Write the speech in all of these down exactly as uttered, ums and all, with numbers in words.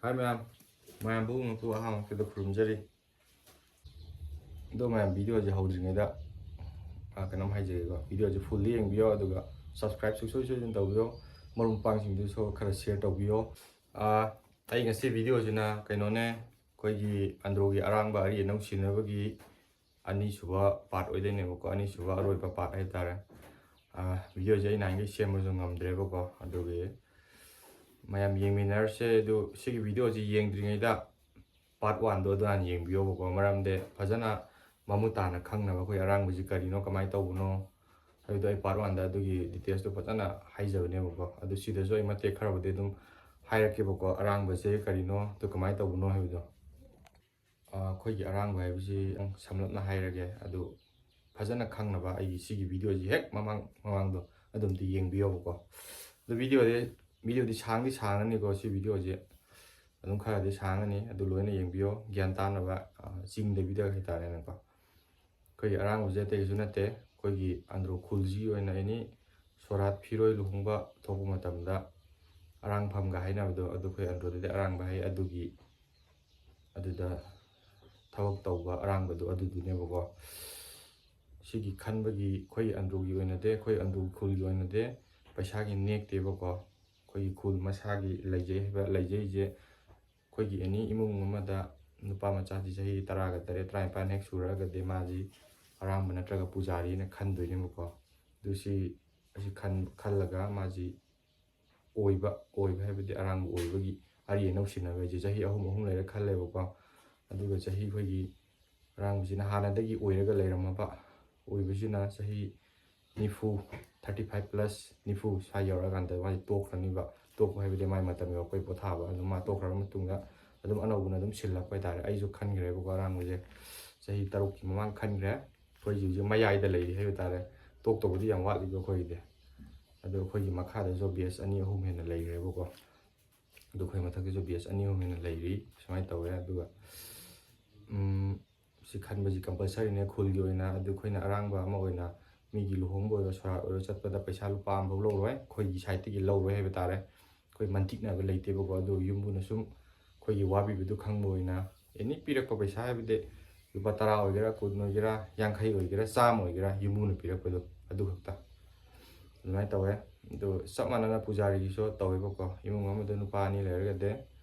ꯍꯥꯏ ꯃꯌꯥꯝ, ꯃꯌꯥꯝꯕꯨ ꯃꯄꯨ ꯑꯍꯥꯡꯕ ꯃꯛꯇꯗ ꯈꯨꯔꯨꯝꯖꯔꯤ꯫ ꯑꯗꯣ ꯃꯌꯥꯝ, ꯚꯤꯗꯤꯑꯣꯁꯦ ꯍꯧꯗ꯭ꯔꯤꯉꯩꯗ ꯑ, ꯀꯩꯅꯣꯝ ꯍꯥꯏꯖꯒꯦꯀꯣ, ꯚꯤꯗꯤꯑꯣꯁꯦ ꯐꯨꯜꯂꯤ ꯌꯦꯡꯕꯤꯌꯣ, ꯑꯗꯨꯒ ꯁꯕꯁꯀ꯭ꯔꯥꯏꯕ ꯁꯨꯡꯁꯣꯏ ꯁꯣꯏꯗꯅ ꯇꯧꯕꯤꯌꯣ꯫ ꯃꯔꯨꯞ ꯃꯄꯥꯡꯁꯤꯡꯗꯨꯁꯨ ꯈꯔ ꯁꯤꯌꯔ ꯇꯧꯕꯤꯌꯣ꯫ ꯑ, ꯑꯩ ꯉꯁꯤ ꯚꯤꯗꯤꯑꯣꯁꯤꯅ ꯀꯩꯅꯣꯅꯦ, ꯑꯩꯈꯣꯏꯒꯤ ꯑꯟꯗ꯭ꯔꯣꯒꯤ ꯑꯔꯥꯡꯕ ꯑꯔꯤ ꯑꯅꯧ ꯁꯤꯟꯅꯕꯒꯤ ꯑꯅꯤꯁꯨꯕ ꯄꯥꯔꯠ ꯑꯣꯏꯗꯣꯏꯅꯦꯕꯀꯣ, ꯑꯅꯤꯁꯨꯕ ꯑꯔꯣꯏꯕ ꯄꯥꯔꯠ ꯍꯥꯏꯇꯥꯔꯦ꯫ ꯑ, ꯚꯤꯗꯤꯑꯣꯁꯦ ꯑꯩ ꯅꯍꯥꯟꯒꯩ ꯁꯦꯝꯕꯁꯨ ꯉꯝꯗ꯭ꯔꯦꯕꯀꯣ, ꯑꯗꯨꯒꯤ ꯃꯌꯥꯝ ꯌꯦꯡꯃꯤꯟꯅꯔꯁꯦ꯫ ꯑꯗꯨ ꯁꯤꯒꯤ ꯚꯤꯗꯤꯑꯣꯁꯤ ꯌꯦꯡꯗ꯭ꯔꯤꯉꯩꯗ ꯄꯥꯔꯠ ꯋꯥꯟꯗꯣ ꯑꯗꯨ ꯍꯥꯟꯅ ꯌꯦꯡꯕꯤꯌꯣꯕꯀꯣ, ꯃꯔꯝꯗꯤ ꯐꯖꯅ ꯃꯃꯨꯠ ꯇꯥꯅ ꯈꯪꯅꯕ ꯑꯩꯈꯣꯏ ꯑꯔꯥꯡꯕꯁꯤ ꯀꯔꯤꯅꯣ, ꯀꯃꯥꯏꯅ ꯇꯧꯕꯅꯣ ꯍꯥꯏꯕꯗꯣ ꯑꯩ ꯄꯥꯔꯠ ꯋꯥꯟꯗ ꯑꯗꯨꯒꯤ ꯗꯤꯇꯦꯜꯁꯇꯣ ꯐꯖꯅ ꯍꯥꯏꯖꯕꯅꯦꯕꯀꯣ꯫ ꯑꯗꯨ ꯁꯤꯗꯁꯨ ꯑꯩ ꯃꯇꯦꯛ ꯈꯔꯕꯨꯗꯤ ꯑꯗꯨꯝ ꯍꯥꯏꯔꯛꯀꯦꯕꯀꯣ, ꯑꯔꯥꯡꯕꯁꯦ ꯀꯔꯤꯅꯣ, ꯑꯗꯨ ꯀꯃꯥꯏꯅ ꯇꯧꯕꯅꯣ ꯍꯥꯏꯕꯗꯣ꯫ ꯑ, ꯑꯩꯈꯣꯏꯒꯤ ꯑꯔꯥꯡꯕ ꯍꯥꯏꯕꯁꯤ ꯁꯝꯂꯞꯅ ꯍꯥꯏꯔꯒꯦ, ꯑꯗꯨ ꯐꯖꯅ ꯈꯪꯅꯕ ꯑꯩꯒꯤ ꯁꯤꯒꯤ ꯚꯤꯗꯤꯑꯣꯁꯤ ꯍꯦꯛ ꯃꯃꯥꯡ ꯃꯃꯥꯡꯗꯣ ꯑꯗꯨꯝꯗꯤ ꯌꯦꯡꯕꯤꯌꯣꯕꯀꯣ꯫ ꯑꯗꯨ ꯚꯤꯗꯤꯑꯣꯗꯤ, ꯚꯤꯗꯤꯑꯣꯗꯤ ꯁꯥꯡꯗꯤ ꯁꯥꯡꯉꯅꯤꯀꯣ, ꯁꯤ ꯚꯤꯗꯤꯑꯣꯁꯦ ꯑꯗꯨꯝ ꯈꯔꯗꯤ ꯁꯥꯡꯉꯅꯤ꯫ ꯑꯗꯨ ꯂꯣꯏꯅ ꯌꯦꯡꯕꯤꯌꯣ, ꯒ꯭ꯌꯥꯟ ꯇꯥꯅꯕ, ꯑ, ꯆꯤꯡꯗꯕꯤꯗ ꯍꯥꯏꯇꯥꯔꯦꯅꯦꯀꯣ꯫ ꯑꯩꯈꯣꯏꯒꯤ ꯑꯔꯥꯡꯕꯁꯦ ꯑꯇꯩꯁꯨ ꯅꯠꯇꯦ, ꯑꯩꯈꯣꯏꯒꯤ ꯑꯟꯗ꯭ꯔꯣ ꯈꯨꯜꯁꯤꯒꯤ ꯑꯣꯏꯅ ꯑꯦꯅꯤ ꯁꯣꯔꯥꯠ, ꯐꯤꯔꯣꯏ, ꯂꯨꯍꯣꯡꯕ ꯊꯣꯛꯄ ꯃꯇꯝꯗ ꯑꯔꯥꯡꯐꯝꯒ ꯍꯥꯏꯅꯕꯗꯣ, ꯑꯗꯨ ꯑꯩꯈꯣꯏ ꯑꯟꯗ꯭ꯔꯣꯗꯗꯤ ꯑꯔꯥꯡꯕ ꯍꯥꯏ꯫ ꯑꯗꯨꯒꯤ, ꯑꯗꯨꯗ ꯊꯕꯛ ꯇꯧꯕ ꯑꯔꯥꯡꯕꯗꯣ ꯑꯗꯨꯗꯨꯅꯦꯕꯀꯣ꯫ ꯁꯤꯒꯤ ꯈꯟꯕꯒꯤ ꯑꯩꯈꯣꯏ ꯑꯟꯗ꯭ꯔꯣꯒꯤ ꯑꯣꯏꯅꯗꯤ, ꯑꯩꯈꯣꯏ ꯑꯟꯗ꯭ꯔꯣ ꯈꯨꯜꯒꯤ ꯑꯣꯏꯅꯗꯤ ꯄꯩꯁꯥꯒꯤ ꯅꯦꯛꯇꯦꯕꯀꯣ꯫ ꯑꯩꯈꯣꯏꯒꯤ ꯈꯨꯜ ꯃꯁꯥꯒꯤ ꯂꯩꯖꯩ ꯍꯥꯏꯕ, ꯂꯩꯖꯩꯁꯦ ꯑꯩꯈꯣꯏꯒꯤ ꯑꯦꯅꯤ ꯏꯃꯨꯡ ꯑꯃꯗ ꯅꯨꯄꯥ ꯃꯆꯥꯁꯤ ꯆꯍꯤ ꯇꯔꯥꯒ ꯇꯔꯦꯠ, ꯇꯔꯥꯅꯤꯄꯥꯟ ꯍꯦꯛ ꯁꯨꯔꯛꯑꯒꯗꯤ ꯃꯥꯁꯤ ꯑꯔꯥꯡꯕ ꯅꯠꯇ꯭ꯔꯒ ꯄꯨꯖꯥꯔꯤꯅ ꯈꯟꯗꯣꯏꯅꯦꯕꯀꯣ꯫ ꯑꯗꯨ ꯁꯤ, ꯑꯁꯤ ꯈꯟ-, ꯈꯜꯂꯒ ꯃꯥꯁꯤ ꯑꯣꯏꯕ, ꯑꯣꯏꯕ ꯍꯥꯏꯕꯗꯤ ꯑꯔꯥꯡꯕ ꯑꯣꯏꯕꯒꯤ ꯑꯔꯤ ꯑꯅꯧ ꯁꯤꯟꯅꯕ ꯍꯥꯏꯁꯦ ꯆꯍꯤ ꯑꯍꯨꯝ, ꯑꯍꯨꯝ ꯂꯩꯔ ꯈꯜꯂꯦꯕꯀꯣ꯫ ꯑꯗꯨꯒ ꯆꯍꯤ ꯑꯩꯈꯣꯏꯒꯤ ꯑꯔꯥꯡꯕꯁꯤꯅ ꯍꯥꯟꯅꯗꯒꯤ ꯑꯣꯏꯔꯒ ꯂꯩꯔꯝꯃꯕ ꯑꯣꯏꯕꯁꯤꯅ ꯆꯍꯤ ꯅꯤꯐꯨ, thirty five plus ꯅꯤꯐꯨ ꯁ꯭ꯋꯥꯏ ꯌꯧꯔꯛꯑꯀꯥꯟꯗ ꯃꯥꯁꯦ ꯇꯣꯛꯈ꯭ꯔꯅꯤꯕ꯫ ꯇꯣꯛꯄ ꯍꯥꯏꯕꯗꯤ ꯃꯥꯏ ꯃꯇꯝ ꯌꯧꯔꯛꯄꯩ ꯄꯣꯊꯥꯕ꯫ ꯑꯗꯨ ꯃꯥ ꯇꯣꯛꯈ꯭ꯔꯕ ꯃꯇꯨꯡꯗ ꯑꯗꯨꯝ ꯑꯅꯧꯕꯅ ꯑꯗꯨꯝ ꯁꯤꯜꯂꯛꯄ ꯍꯥꯏꯇꯥꯔꯦ꯫ ꯑꯩꯁꯨ ꯈꯟꯈ꯭ꯔꯦꯕꯀꯣ, ꯑꯔꯥꯡꯕꯁꯦ ꯆꯍꯤ ꯇꯔꯨꯛꯀꯤ ꯃꯃꯥꯡ ꯈꯟꯈ꯭ꯔꯦ꯫ ꯑꯩꯈꯣꯏ ꯍꯧꯖꯤꯛ ꯍꯧꯖꯤꯛ ꯃꯌꯥꯏꯗ ꯂꯩꯔꯤ ꯍꯥꯏꯕ ꯇꯥꯔꯦ꯫ ꯇꯣꯛꯇꯧꯕꯗꯤ ꯌꯥꯝ ꯋꯥꯠꯂꯤꯕ ꯑꯩꯈꯣꯏꯒꯤꯗꯤ꯫ ꯑꯗꯣ ꯑꯩꯈꯣꯏꯒꯤ ꯃꯈꯥꯗꯁꯨ ꯕꯦꯁ ꯑꯅꯤ ꯑꯍꯨꯝ ꯍꯦꯟꯅ ꯂꯩꯈ꯭ꯔꯦꯕꯀꯣ꯫ ꯑꯗꯣ ꯑꯩꯈꯣꯏ ꯃꯊꯛꯇꯁꯨ ꯕꯦꯁ ꯑꯅꯤ ꯑꯍꯨꯝ ꯍꯦꯟꯅ ꯂꯩꯔꯤ꯫ ꯁꯨꯃꯥꯏꯅ ꯇꯧꯋꯦ꯫ ꯑꯗꯨꯒ, ꯎꯝ, ꯁꯤ ꯈꯟꯕꯁꯤ ꯀꯝꯄꯜꯁꯔꯤꯅꯦ ꯈꯨꯜꯒꯤ ꯑꯣꯏꯅ꯫ ꯑꯗꯨ ꯑꯩꯈꯣꯏꯅ ꯑꯔꯥꯡꯕ ꯑꯃ ꯑꯣꯏꯅ ꯃꯤꯒꯤ ꯂꯨꯍꯣꯡꯕ ꯑꯣꯏꯔꯣ, ꯁꯣꯔꯥꯠ ꯑꯣꯏꯔꯣ ꯆꯠꯄꯗ ꯄꯩꯁꯥ ꯂꯨꯄꯥ ꯑꯃꯐꯥꯎ ꯂꯧꯔꯣꯏ, ꯑꯩꯈꯣꯏꯒꯤ ꯁꯥꯏꯠꯇꯒꯤ ꯂꯧꯔꯣꯏ ꯍꯥꯏꯕ ꯇꯥꯔꯦ꯫ ꯑꯩꯈꯣꯏ ꯃꯟꯇꯤꯛꯅꯕ ꯂꯩꯇꯦꯕꯀꯣ꯫ ꯑꯗꯨ ꯌꯨꯝꯕꯨꯅ ꯁꯨꯝ ꯑꯩꯈꯣꯏꯒꯤ ꯋꯥꯕꯤꯕꯗꯨ ꯈꯪꯕ ꯑꯣꯏꯅ ꯑꯦꯅꯤ ꯄꯤꯔꯛꯄ ꯄꯩꯁꯥ ꯍꯥꯏꯕꯗꯤ ꯂꯨꯄꯥ ꯇꯔꯥ ꯑꯣꯏꯒꯦꯔꯥ, ꯀꯨꯟ ꯑꯣꯏꯒꯦꯔꯥ, ꯌꯥꯡꯈꯩ ꯑꯣꯏꯒꯦꯔꯥ, ꯆꯥꯝꯃ ꯑꯣꯏꯒꯦꯔꯥ, ꯌꯨꯝꯕꯨꯅ ꯄꯤꯔꯛꯄꯗꯣ ꯑꯗꯨ ꯈꯛꯇ ꯑꯗꯨꯃꯥꯏꯅ ꯇꯧꯋꯦ꯫ ꯑꯗꯨ ꯆꯞ ꯃꯥꯟꯅꯅ ꯄꯨꯖꯥꯔꯤꯒꯤꯁꯨ ꯇꯧꯋꯦꯕꯀꯣ꯫ ꯏꯃꯨꯡ ꯑꯃꯗ ꯅꯨꯄꯥ ꯑꯅꯤ ꯂꯩꯔꯒꯗꯤ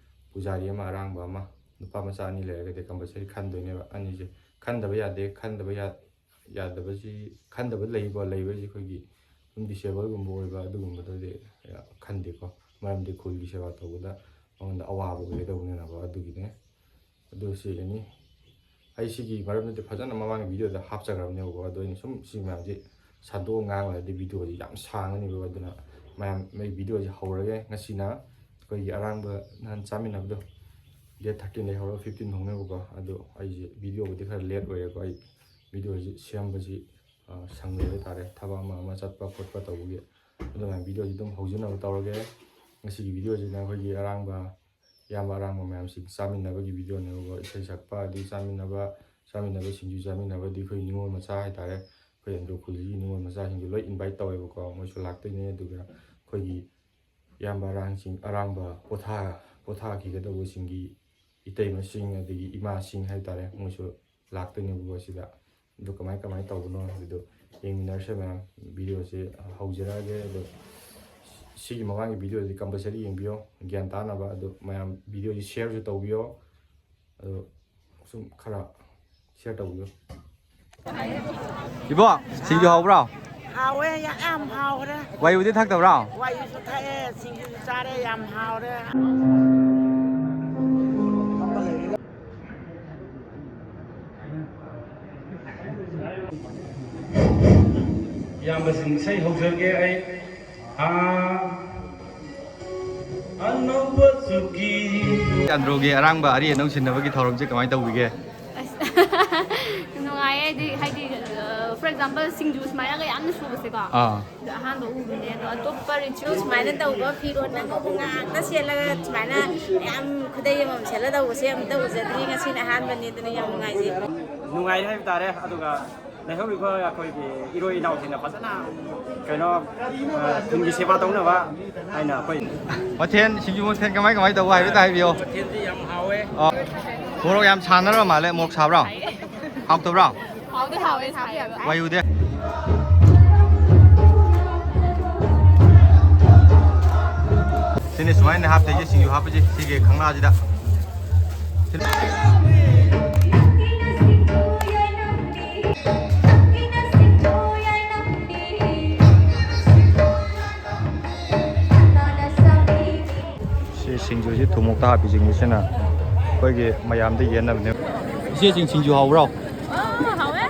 ꯄꯨꯖꯥꯔꯤ ꯑꯃ, ꯑꯔꯥꯡꯕ ꯑꯃ, ꯅꯨꯄꯥ ꯃꯆꯥ ꯑꯅꯤ ꯂꯩꯔꯒꯗꯤ ꯀꯝꯄꯜꯁꯔꯤ ꯈꯟꯗꯣꯏꯅꯦꯕ꯫ ꯑꯅꯤꯁꯦ ꯈꯟꯗꯕ ꯌꯥꯗꯦ, ꯈꯟꯗꯕ ꯌꯥ-, ꯌꯥꯗꯕꯁꯤ, ꯈꯟꯗꯕ ꯂꯩꯕ, ꯂꯩꯕꯁꯤ ꯑꯩꯈꯣꯏꯒꯤ ꯑꯗꯨꯝ ꯗꯤꯁꯦꯕꯜꯒꯨꯝꯕ ꯑꯣꯏꯕ ꯑꯗꯨꯒꯨꯝꯕꯗꯗꯤ ꯈꯟꯗꯦꯀꯣ꯫ ꯃꯔꯝꯗꯤ ꯈꯨꯜꯒꯤ ꯁꯦꯕꯥ ꯇꯧꯕꯗ ꯃꯉꯣꯟꯗ ꯑꯋꯥꯕ ꯑꯣꯏꯒꯗꯧꯕꯅꯤꯅꯕ ꯑꯗꯨꯒꯤꯅꯦ꯫ ꯑꯗꯨ ꯁꯤ ꯑꯦꯅꯤ ꯑꯩ ꯁꯤꯒꯤ ꯃꯔꯝꯗꯗꯤ ꯐꯖꯅ ꯃꯃꯥꯡꯒꯤ ꯚꯤꯗꯤꯑꯣꯗ ꯍꯥꯞꯆꯈ꯭ꯔꯕꯅꯦꯕꯀꯣ꯫ ꯑꯗꯣ ꯑꯩꯅ ꯁꯨꯝ ꯁꯤ ꯃꯌꯥꯝꯁꯤ ꯁꯟꯗꯣꯛꯑ ꯉꯥꯡꯂꯗꯤ ꯚꯤꯗꯤꯑꯣꯁꯤ ꯌꯥꯝ ꯁꯥꯡꯉꯅꯤꯕ꯫ ꯑꯗꯨꯅ ꯃꯌꯥꯝ ꯑꯩ ꯚꯤꯗꯤꯑꯣꯁꯤ ꯍꯧꯔꯒꯦ꯫ ꯉꯁꯤꯅ ꯑꯩꯈꯣꯏꯒꯤ ꯑꯔꯥꯡꯕ ꯅꯍꯥꯟ ꯆꯥꯃꯤꯟꯅꯕꯗꯣ ꯗꯦꯠ ꯊꯥꯔꯇꯤꯟꯗꯒꯤ ꯍꯧꯔꯒ ꯐꯤꯐꯇꯤꯟ ꯐꯥꯎꯅꯦꯕꯀꯣ꯫ ꯑꯗꯣ ꯑꯩꯁꯦ ꯚꯤꯗꯤꯑꯣꯕꯨꯗꯤ ꯈꯔ ꯂꯦꯠ ꯑꯣꯏꯔꯦꯀꯣ꯫ ꯑꯩ ꯚꯤꯗꯤꯑꯣꯁꯤ ꯁꯦꯝꯕꯁꯤ, ꯑ, ꯁꯪꯗꯕ ꯍꯥꯏꯇꯥꯔꯦ, ꯊꯕꯛ ꯑꯃ ꯑꯃ ꯆꯠꯄ ꯈꯣꯠꯄ ꯇꯧꯕꯒꯤ꯫ ꯑꯗꯨꯅ ꯚꯤꯗꯤꯑꯣꯁꯤ ꯑꯗꯨꯝ ꯍꯧꯖꯤꯟꯅꯕ ꯇꯧꯔꯒꯦ꯫ ꯉꯁꯤꯒꯤ ꯚꯤꯗꯤꯑꯣꯁꯤꯅ ꯑꯩꯈꯣꯏꯒꯤ ꯑꯔꯥꯡꯕ, ꯏꯌꯥꯝꯕ ꯑꯔꯥꯡꯕ ꯃꯌꯥꯝꯁꯤ ꯆꯥꯃꯤꯟꯅꯕꯒꯤ ꯚꯤꯗꯤꯑꯣꯅꯦꯕꯀꯣ꯫ ꯏꯁꯩ ꯁꯛꯄ, ꯑꯗꯨ ꯆꯥꯃꯤꯟꯅꯕ, ꯆꯥꯃꯤꯟꯅꯕ, ꯁꯤꯡꯖꯨ ꯆꯥꯃꯤꯟꯅꯕ, ꯑꯗꯨ ꯑꯩꯈꯣꯏ ꯅꯤꯉꯣꯜ ꯃꯆꯥ ꯍꯥꯏꯇꯥꯔꯦ, ꯑꯩꯈꯣꯏ ꯑꯟꯗ꯭ꯔꯣ ꯈꯨꯜꯁꯤꯒꯤ ꯅꯤꯉꯣꯜ ꯃꯆꯥꯁꯤꯡꯁꯨ ꯂꯣꯏ ꯏꯟꯚꯥꯏꯠ ꯇꯧꯋꯦꯕꯀꯣ꯫ ꯃꯣꯏꯁꯨ ꯂꯥꯛꯇꯣꯏꯅꯦ꯫ ꯑꯗꯨꯒ ꯑꯩꯈꯣꯏꯒꯤ ꯏꯌꯥꯝꯕ ꯑꯔꯥꯡꯁꯤꯡ, ꯑꯔꯥꯡꯕ ꯄꯣꯊꯥ-, ꯄꯣꯊꯥꯈꯤꯒꯗꯧꯕꯁꯤꯡꯒꯤ ꯏꯇꯩꯃꯁꯤꯡ ꯑꯗꯒꯤ ꯏꯃꯥꯁꯤꯡ ꯍꯥꯏꯇꯥꯔꯦ, ꯃꯣꯏꯁꯨ ꯂꯥꯛꯇꯣꯏꯅꯦꯕꯀꯣ ꯁꯤꯗ꯫ ꯑꯗꯨ ꯀꯃꯥꯏ ꯀꯃꯥꯏꯅ ꯇꯧꯕꯅꯣ ꯍꯥꯏꯕꯗꯨ ꯌꯦꯡꯃꯤꯟꯅꯔꯁꯦ ꯃꯌꯥꯝ꯫ ꯚꯤꯗꯤꯑꯣꯁꯦ ꯍꯧꯖꯔꯛꯑꯒꯦ꯫ ꯑꯗꯣ ꯁꯤꯒꯤ ꯃꯃꯥꯡꯒꯤ ꯚꯤꯗꯤꯑꯣꯗꯤ ꯀꯝꯄꯜꯁꯔꯤ ꯌꯦꯡꯕꯤꯌꯣ, ꯒ꯭ꯌꯥꯟ ꯇꯥꯅꯕ꯫ ꯑꯗꯣ ꯃꯌꯥꯝ ꯚꯤꯗꯤꯑꯣꯁꯤ ꯁꯤꯌꯔꯁꯨ ꯇꯧꯕꯤꯌꯣ꯫ ꯑꯗꯣ ꯁꯨꯝ ꯈꯔ ꯁꯤꯌꯔ ꯇꯧꯕꯤꯌꯣ꯫ ꯏꯕꯣ, ꯁꯤꯡꯖꯨ ꯍꯥꯎꯕ꯭ꯔꯣ? ꯍꯥꯎꯋꯦ, ꯌꯥ-, ꯌꯥꯝ ꯍꯥꯎꯈ꯭ꯔꯦ꯫ ꯋꯥꯏꯕꯨꯗꯤ ꯊꯛꯇꯕ꯭ꯔꯣ? ꯋꯥꯏꯁꯨ ꯊꯛꯑꯦ, ꯁꯤꯡꯖꯨꯁꯨ ꯆꯥꯔꯦ, ꯌꯥꯝ ꯍꯥꯎꯔꯦ꯫ ꯏꯌꯥꯝꯕꯁꯤꯡ, ꯏꯁꯩ ꯍꯧꯖꯔꯒꯦ ꯑꯩ꯫ ꯑꯥ, ꯑꯅꯧꯕ ꯆꯨꯀꯤ꯫ ꯑꯟꯗ꯭ꯔꯣꯒꯤ ꯑꯔꯥꯡꯕ ꯑꯔꯤ ꯑꯅꯧ ꯁꯤꯟꯅꯕꯒꯤ ꯊꯧꯔꯝꯁꯦ ꯀꯃꯥꯏꯅ ꯇꯧꯕꯤꯒꯦ? ꯑꯁ, ꯅꯨꯡꯉꯥꯏꯌꯦ꯫ ꯍꯥꯏꯗꯤ, ꯍꯥꯏꯗꯤ, ꯑ, for example, ꯁꯤꯡꯖꯨ ꯁꯨꯃꯥꯏꯅꯒ ꯌꯥꯝꯅ ꯁꯨꯕꯁꯦꯀꯣ꯫ ꯑꯥ꯫ ꯑꯗꯣ ꯑꯍꯥꯟꯕ ꯎꯕꯅꯦ꯫ ꯑꯗꯣ ꯑꯇꯣꯞꯄ ꯔꯤꯆꯨꯋꯦꯜ ꯁꯨꯃꯥꯏꯅ ꯇꯧꯕ, ꯐꯤꯔꯣꯟ ꯑꯉꯧꯕ ꯉꯥꯛꯇ ꯁꯦꯠꯂꯒ ꯁꯨꯃꯥꯏꯅ ꯃꯌꯥꯝ ꯈꯨꯗꯩ ꯑꯃꯃꯝ ꯁꯦꯠꯂ ꯇꯧꯕꯁꯦ ꯑꯝꯇ ꯎꯖꯗ꯭ꯔꯤ꯫ ꯉꯁꯤꯅ ꯑꯍꯥꯟꯕꯅꯦ꯫ ꯑꯗꯨꯅ ꯌꯥꯝ ꯅꯨꯡꯉꯥꯏꯖꯩ꯫ ꯅꯨꯡꯉꯥꯏ ꯍꯥꯏꯕ ꯇꯥꯔꯦ꯫ ꯑꯗꯨꯒ ꯂꯩꯍꯧꯔꯤꯕ ꯑꯩꯈꯣꯏꯒꯤ ꯏꯔꯣꯏ ꯏꯅꯥꯎꯁꯤꯡꯅ ꯐꯖꯅ ꯀꯩꯅꯣ, ꯑ, ꯈꯨꯟꯒꯤ ꯁꯦꯕꯥ ꯇꯧꯅꯕ ꯍꯥꯏꯅ ꯑꯩꯈꯣꯏ ꯃꯊꯦꯜ, ꯁꯤꯡꯖꯨ ꯃꯊꯦꯜ ꯀꯃꯥꯏ ꯀꯃꯥꯏ ꯇꯧꯕ ꯍꯥꯏꯐꯦꯠ ꯍꯥꯏꯕꯤꯌꯣ꯫ ꯃꯊꯦꯜꯁꯤ ꯌꯥꯝ ꯍꯥꯎꯋꯦ꯫ ꯑ, ꯃꯣꯔꯣꯛ ꯌꯥꯝ ꯁꯥꯟꯅꯔꯕ ꯃꯥꯜꯂꯦ꯫ ꯃꯣꯔꯣꯛ ꯁꯥꯕ꯭ꯔꯣ? ꯍꯥꯎꯇꯕ꯭ꯔꯣ? ꯍꯥꯎꯗꯤ ꯍꯥꯎꯋꯦ, ꯁꯥꯕ ꯌꯥꯕ꯫ ꯋꯥꯌꯨꯗꯤ? ꯁꯤꯅꯤ ꯁꯨꯃꯥꯏꯅ ꯍꯥꯞꯇꯣꯏꯁꯦ, ꯁꯤꯡꯖꯨ ꯍꯥꯞꯄꯁꯦ ꯁꯤꯒꯤ ꯈꯪꯂꯥꯁꯤꯗ꯫ ꯁꯤ ꯁꯤꯡꯖꯨꯁꯤ ꯊꯨꯝꯃꯣꯛꯇ ꯍꯥꯞꯄꯤ ꯁꯤꯡꯖꯨꯁꯤꯅ ꯑꯩꯈꯣꯏꯒꯤ ꯃꯌꯥꯝꯗ ꯌꯦꯟꯅꯕꯅꯦ꯫ ꯏꯆꯦꯁꯤꯡ, ꯁꯤꯡꯖꯨ ꯍꯥꯎꯕ꯭ꯔꯣ? ꯑꯥ, ꯍꯥꯎꯋꯦ꯫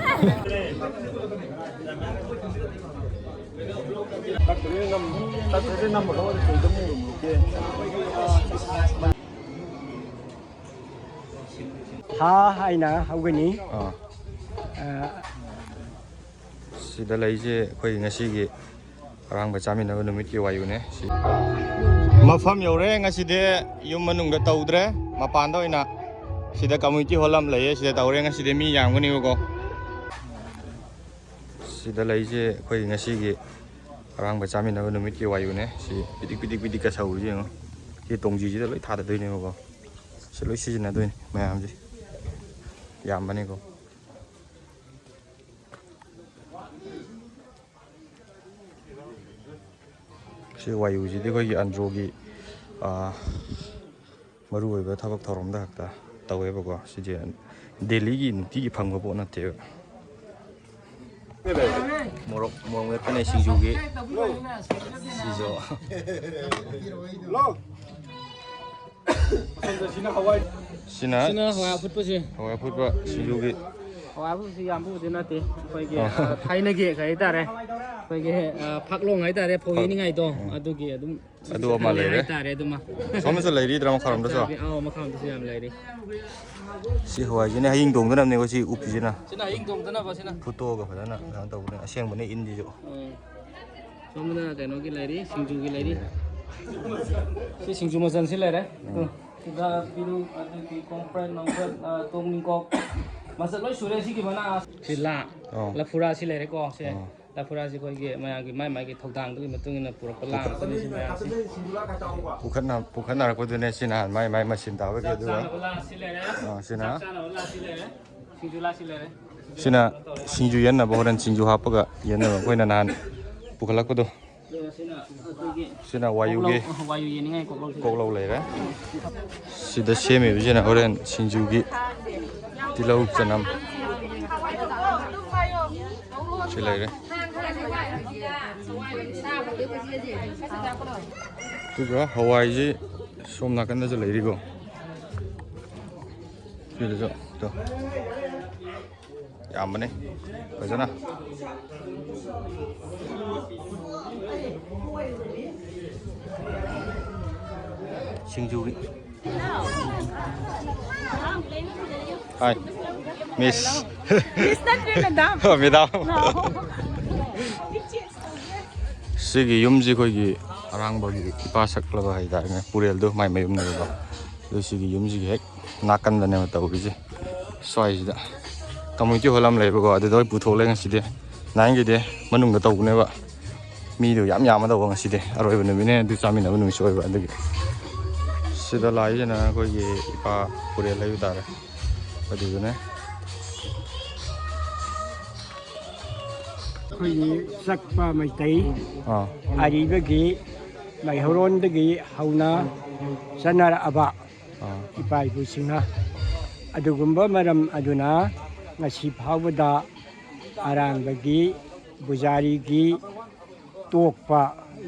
ꯊꯥ ꯍꯥꯏꯅ ꯍꯧꯒꯅꯤ꯫ ꯑꯥ꯫ ꯑ, ꯁꯤꯗ ꯂꯩꯁꯦ ꯑꯩꯈꯣꯏ ꯉꯁꯤꯒꯤ ꯑꯔꯥꯡꯕ ꯆꯥꯃꯤꯟꯅꯕ ꯅꯨꯃꯤꯠꯀꯤ ꯋꯥꯌꯨꯅꯦ꯫ ꯁꯤ ꯃꯐꯝ ꯌꯧꯔꯦ꯫ ꯉꯁꯤꯗꯤ ꯌꯨꯝ ꯃꯅꯨꯡꯗ ꯇꯧꯗ꯭ꯔꯦ, ꯃꯄꯥꯟꯗ ꯑꯣꯏꯅ ꯁꯤꯗ community hall ꯑꯃ ꯂꯩꯌꯦ, ꯁꯤꯗ ꯇꯧꯔꯦ꯫ ꯉꯁꯤꯗꯤ ꯃꯤ ꯌꯥꯝꯒꯅꯦꯕꯀꯣ꯫ ꯁꯤꯗ ꯂꯩꯁꯦ ꯑꯩꯈꯣꯏ ꯉꯁꯤꯒꯤ ꯑꯔꯥꯡꯕ ꯆꯥꯃꯤꯟꯅꯕ ꯅꯨꯃꯤꯠꯀꯤ ꯋꯥꯌꯨꯅꯦ꯫ ꯁꯤ ꯄꯤꯗꯤꯛ ꯄꯤꯗꯤꯛ ꯄꯤꯗꯤꯛꯀ ꯁꯧꯔꯤꯁꯦ ꯌꯦꯡꯉꯣ꯫ ꯁꯤ ꯇꯣꯡꯖꯤꯁꯤꯗ ꯂꯣꯏ ꯊꯥꯗꯗꯣꯏꯅꯦꯕꯀꯣ꯫ ꯁꯤ ꯂꯣꯏ ꯁꯤꯖꯤꯟꯅꯗꯣꯏꯅꯤ ꯃꯌꯥꯝꯁꯦ꯫ ꯌꯥꯝꯕꯅꯤꯀꯣ꯫ ꯁꯤ ꯋꯥꯌꯨꯁꯤꯗꯤ ꯑꯩꯈꯣꯏꯒꯤ ꯑꯟꯗ꯭ꯔꯣꯒꯤ, ꯑꯥ, ꯃꯔꯨꯑꯣꯏꯕ ꯊꯕꯛ ꯊꯧꯔꯝꯗ ꯈꯛꯇ ꯇꯧꯋꯦꯕꯀꯣ꯫ ꯁꯤꯁꯦ ꯗꯦꯜꯂꯤꯒꯤ ꯅꯨꯡꯇꯤꯒꯤ ꯐꯪꯕ ꯄꯣꯠ ꯅꯠꯇꯦꯕ꯫ ꯃꯣꯔꯣꯛ, ꯃꯣꯔꯣꯛ ꯃꯦꯠꯄꯅꯦ ꯁꯤꯡꯖꯨꯒꯤ꯫ ꯁꯤꯁꯨ꯫ ꯁꯤꯅ ꯁꯤꯅ ꯍꯋꯥꯏ ꯑꯐꯨꯠꯄꯁꯦ꯫ ꯍꯋꯥꯏ ꯑꯐꯨꯠꯄ ꯁꯤꯡꯖꯨꯒꯤ꯫ ꯍꯋꯥꯏ ꯑꯐꯨꯠꯄꯁꯤ ꯌꯥꯝꯕꯕꯨꯗꯤ ꯅꯠꯇꯦ꯫ ꯑꯩꯈꯣꯏꯒꯤ, ꯑꯣ꯫ ꯑ, ꯊꯥꯏꯅꯒꯤ ꯀꯩ ꯍꯥꯏꯇꯥꯔꯦ, ꯑꯩꯈꯣꯏꯒꯤ, ꯑ, ꯐꯛꯂꯣꯡ ꯍꯥꯏꯇꯥꯔꯦ, ꯐꯧ ꯐꯛ-, ꯌꯩꯅꯤꯡꯉꯥꯏꯗꯣ, ꯎꯝ꯫ ꯑꯗꯨꯒꯤ ꯑꯗꯨꯝ ꯑꯗꯨ ꯑꯃ ꯂꯩꯔꯦ꯫ ꯍꯥꯏꯇꯥꯔꯦ, ꯑꯗꯨꯃ꯫ ꯁꯣꯝꯗꯁꯨ ꯂꯩꯔꯤꯗ꯭ꯔꯥ ꯃꯈꯥꯔꯣꯝꯗꯁꯨ? ꯑꯆꯥꯕꯤ-, ꯑꯧ, ꯃꯈꯥꯔꯣꯝꯗꯁꯨ ꯌꯥꯝ ꯂꯩꯔꯤ꯫ ꯁꯤ ꯍꯋꯥꯏꯁꯤꯅ ꯍꯌꯤꯡ ꯇꯣꯡꯗꯅꯕꯅꯦꯀꯣ, ꯁꯤ ꯎꯞꯄꯤꯁꯤꯅ꯫ ꯁꯤꯅ ꯍꯌꯤꯡ ꯇꯣꯡꯗꯅꯕ, ꯁꯤꯅ꯫ ꯐꯨꯠꯇꯣꯛꯑꯒ ꯐꯖꯅ ꯀꯩꯅꯣ ꯇꯧꯕꯅꯦ, ꯑꯁꯦꯡꯕꯅꯦ ꯏꯟꯁꯤꯁꯨ꯫ ꯎꯝ꯫ ꯁꯣꯝꯗꯅ ꯀꯩꯅꯣꯒꯤ ꯂꯩꯔꯤ, ꯁꯤꯡꯖꯨꯒꯤ ꯂꯩꯔꯤ꯫ ꯁꯤ ꯁꯤꯡꯖꯨ ꯃꯆꯜꯁꯤ ꯂꯩꯔꯦ꯫ ꯎꯝ꯫ ꯁꯤꯗ ꯄꯤꯔꯨꯛ, ꯑꯗꯒꯤ ꯀꯣꯝꯄ꯭ꯔꯦꯛ, ꯅꯣꯡꯄ꯭ꯔꯦꯛ, ꯑ, ꯇꯣꯡꯅꯤꯡꯀꯣꯛ, ꯃꯆꯜ ꯂꯣꯏ ꯁꯨꯔꯦ ꯁꯤꯒꯤ ꯃꯅꯥ꯫ ꯁꯤ ꯂꯥ꯫ ꯑꯣ꯫ ꯂꯐꯨꯔꯥꯁꯤ ꯂꯩꯔꯦꯀꯣ ꯁꯦ꯫ ꯑꯣ꯫ ꯂꯐꯨꯔꯥꯁꯤ ꯑꯩꯈꯣꯏꯒꯤ ꯃꯌꯥꯝꯒꯤ ꯃꯥꯏ ꯃꯥꯏꯒꯤ ꯊꯧꯗꯥꯡꯗꯨꯒꯤ ꯃꯇꯨꯡ ꯏꯟꯅ ꯄꯨꯔꯛꯄ ꯂꯥ ꯉꯥꯛꯇꯅꯤ ꯁꯤ ꯃꯌꯥꯝꯁꯤ꯫ ꯄꯨꯈꯠꯅ ꯄꯨꯈꯠꯅꯔꯛꯄꯗꯨꯅꯦ ꯁꯤ ꯅꯍꯥꯟ ꯃꯥꯏ ꯃꯥꯏ ꯃꯆꯤꯟ ꯇꯥꯕꯒꯤ꯫ ꯆꯥꯛ ꯑꯗꯨꯒ ꯆꯥꯅꯕ ꯂꯥ ꯁꯤ ꯂꯩꯔꯦ꯫ ꯑꯥ, ꯁꯤꯅ ꯆꯥꯛ ꯆꯥꯅꯕ ꯂꯥ ꯁꯤ ꯂꯩꯔꯦ꯫ ꯁꯤꯡꯖꯨ ꯂꯥ ꯁꯤ ꯂꯩꯔꯦ꯫ ꯁꯤꯅ ꯁꯤꯡꯖꯨ ꯌꯦꯟꯅꯕ, ꯍꯣꯔꯦꯟ ꯁꯤꯡꯖꯨ ꯍꯥꯞꯄꯒ ꯌꯦꯟꯅꯕ ꯑꯩꯈꯣꯏꯅ ꯅꯍꯥꯟ ꯄꯨꯈꯠꯂꯛꯄꯗꯣ꯫ ꯑꯗꯨꯒ ꯁꯤꯅ ꯑꯩꯈꯣꯏꯒꯤ ꯁꯤꯅ ꯋꯥꯌꯨꯒꯤ ꯀꯣꯛꯂꯧ, ꯋꯥꯌꯨ ꯌꯦꯟꯅꯤꯡꯉꯥꯏ ꯀꯣꯛꯂꯧꯁꯤ ꯂꯩꯔꯦ꯫ ꯀꯣꯛꯂꯧ ꯂꯩꯔꯦ꯫ ꯁꯤꯗ ꯁꯦꯝꯃꯤꯕꯁꯤꯅ ꯍꯣꯔꯦꯟ ꯁꯤꯡꯖꯨꯒꯤ ꯇꯤꯜꯍꯧ ꯆꯅꯝ꯫ ꯁꯤ ꯂꯩꯔꯦ꯫ ꯑꯗꯨꯒ ꯍꯋꯥꯏꯁꯤ ꯁꯣꯝ ꯅꯥꯀꯟꯗꯁꯨ ꯂꯩꯔꯤꯀꯣ꯫ ꯁꯤꯗꯁꯨ ꯇꯣ꯫ ꯌꯥꯝꯕꯅꯦ ꯐꯖꯅ꯫ ꯁꯤꯡꯖꯨꯒꯤ꯫ ꯍꯥꯏ꯫ ꯃꯤꯁ꯫ ꯃꯤꯁ ꯅꯠꯇ꯭ꯔꯦ, ꯃꯦꯗꯥꯝ꯫ ꯃꯦꯗꯥꯝ꯫ ꯁꯤꯒꯤ ꯌꯨꯝꯁꯤ ꯑꯩꯈꯣꯏꯒꯤ ꯑꯔꯥꯡꯕꯒꯤ ꯏꯄꯥ ꯁꯛꯂꯕ ꯍꯥꯏꯇꯥꯔꯦꯅꯦ, ꯄꯨꯔꯦꯜꯗꯣ ꯃꯥꯏ ꯃꯌꯨꯝꯅꯦꯕꯀꯣ꯫ ꯑꯗꯨ ꯁꯤꯒꯤ ꯌꯨꯝꯁꯤꯒꯤ ꯍꯦꯛ ꯅꯥꯀꯟꯗꯅꯦꯕ ꯇꯧꯔꯤꯁꯦ꯫ ꯁ꯭ꯋꯥꯏꯁꯤꯗ community hall ꯑꯃ ꯂꯩꯕꯀꯣ, ꯑꯗꯨꯗ ꯑꯣꯏ ꯄꯨꯊꯣꯛꯂꯦ ꯉꯁꯤꯗꯤ꯫ ꯅꯍꯥꯟꯒꯤꯗꯤ ꯃꯅꯨꯡꯗ ꯇꯧꯕꯅꯦꯕ꯫ ꯃꯤꯗꯣ ꯌꯥꯝ ꯌꯥꯝꯃꯗꯧꯕ ꯉꯁꯤꯗꯤ꯫ ꯑꯔꯣꯏꯕ ꯅꯨꯃꯤꯠꯅꯦ, ꯑꯗꯨ ꯆꯥꯃꯤꯟꯅꯕ ꯅꯨꯃꯤꯠꯁꯨ ꯑꯣꯏꯕ꯫ ꯑꯗꯨꯒꯤ ꯁꯤꯗ ꯂꯥꯛꯏꯁꯤꯅ ꯑꯩꯈꯣꯏꯒꯤ ꯏꯄꯥ ꯄꯨꯔꯦꯜ ꯍꯥꯏꯕ ꯇꯥꯔꯦ꯫ ꯑꯗꯨꯗꯨꯅꯦ꯫ ꯑꯩꯈꯣꯏꯒꯤ ꯆꯛꯄ ꯃꯩꯇꯩ ꯑꯥ꯫ ꯑꯔꯤꯕꯒꯤ ꯃꯩꯍꯧꯔꯣꯟꯗꯒꯤ ꯍꯧꯅ ꯆꯠꯅꯔꯛꯑꯕ ꯑꯥ꯫ ꯏꯄꯥ ꯏꯄꯨꯁꯤꯡꯅ꯫ ꯑꯗꯨꯒꯨꯝꯕ ꯃꯔꯝ ꯑꯗꯨꯅ ꯉꯁꯤ ꯐꯥꯎꯕꯗ ꯑꯔꯥꯡꯕꯒꯤ, ꯄꯨꯖꯥꯔꯤꯒꯤ ꯇꯣꯛꯄ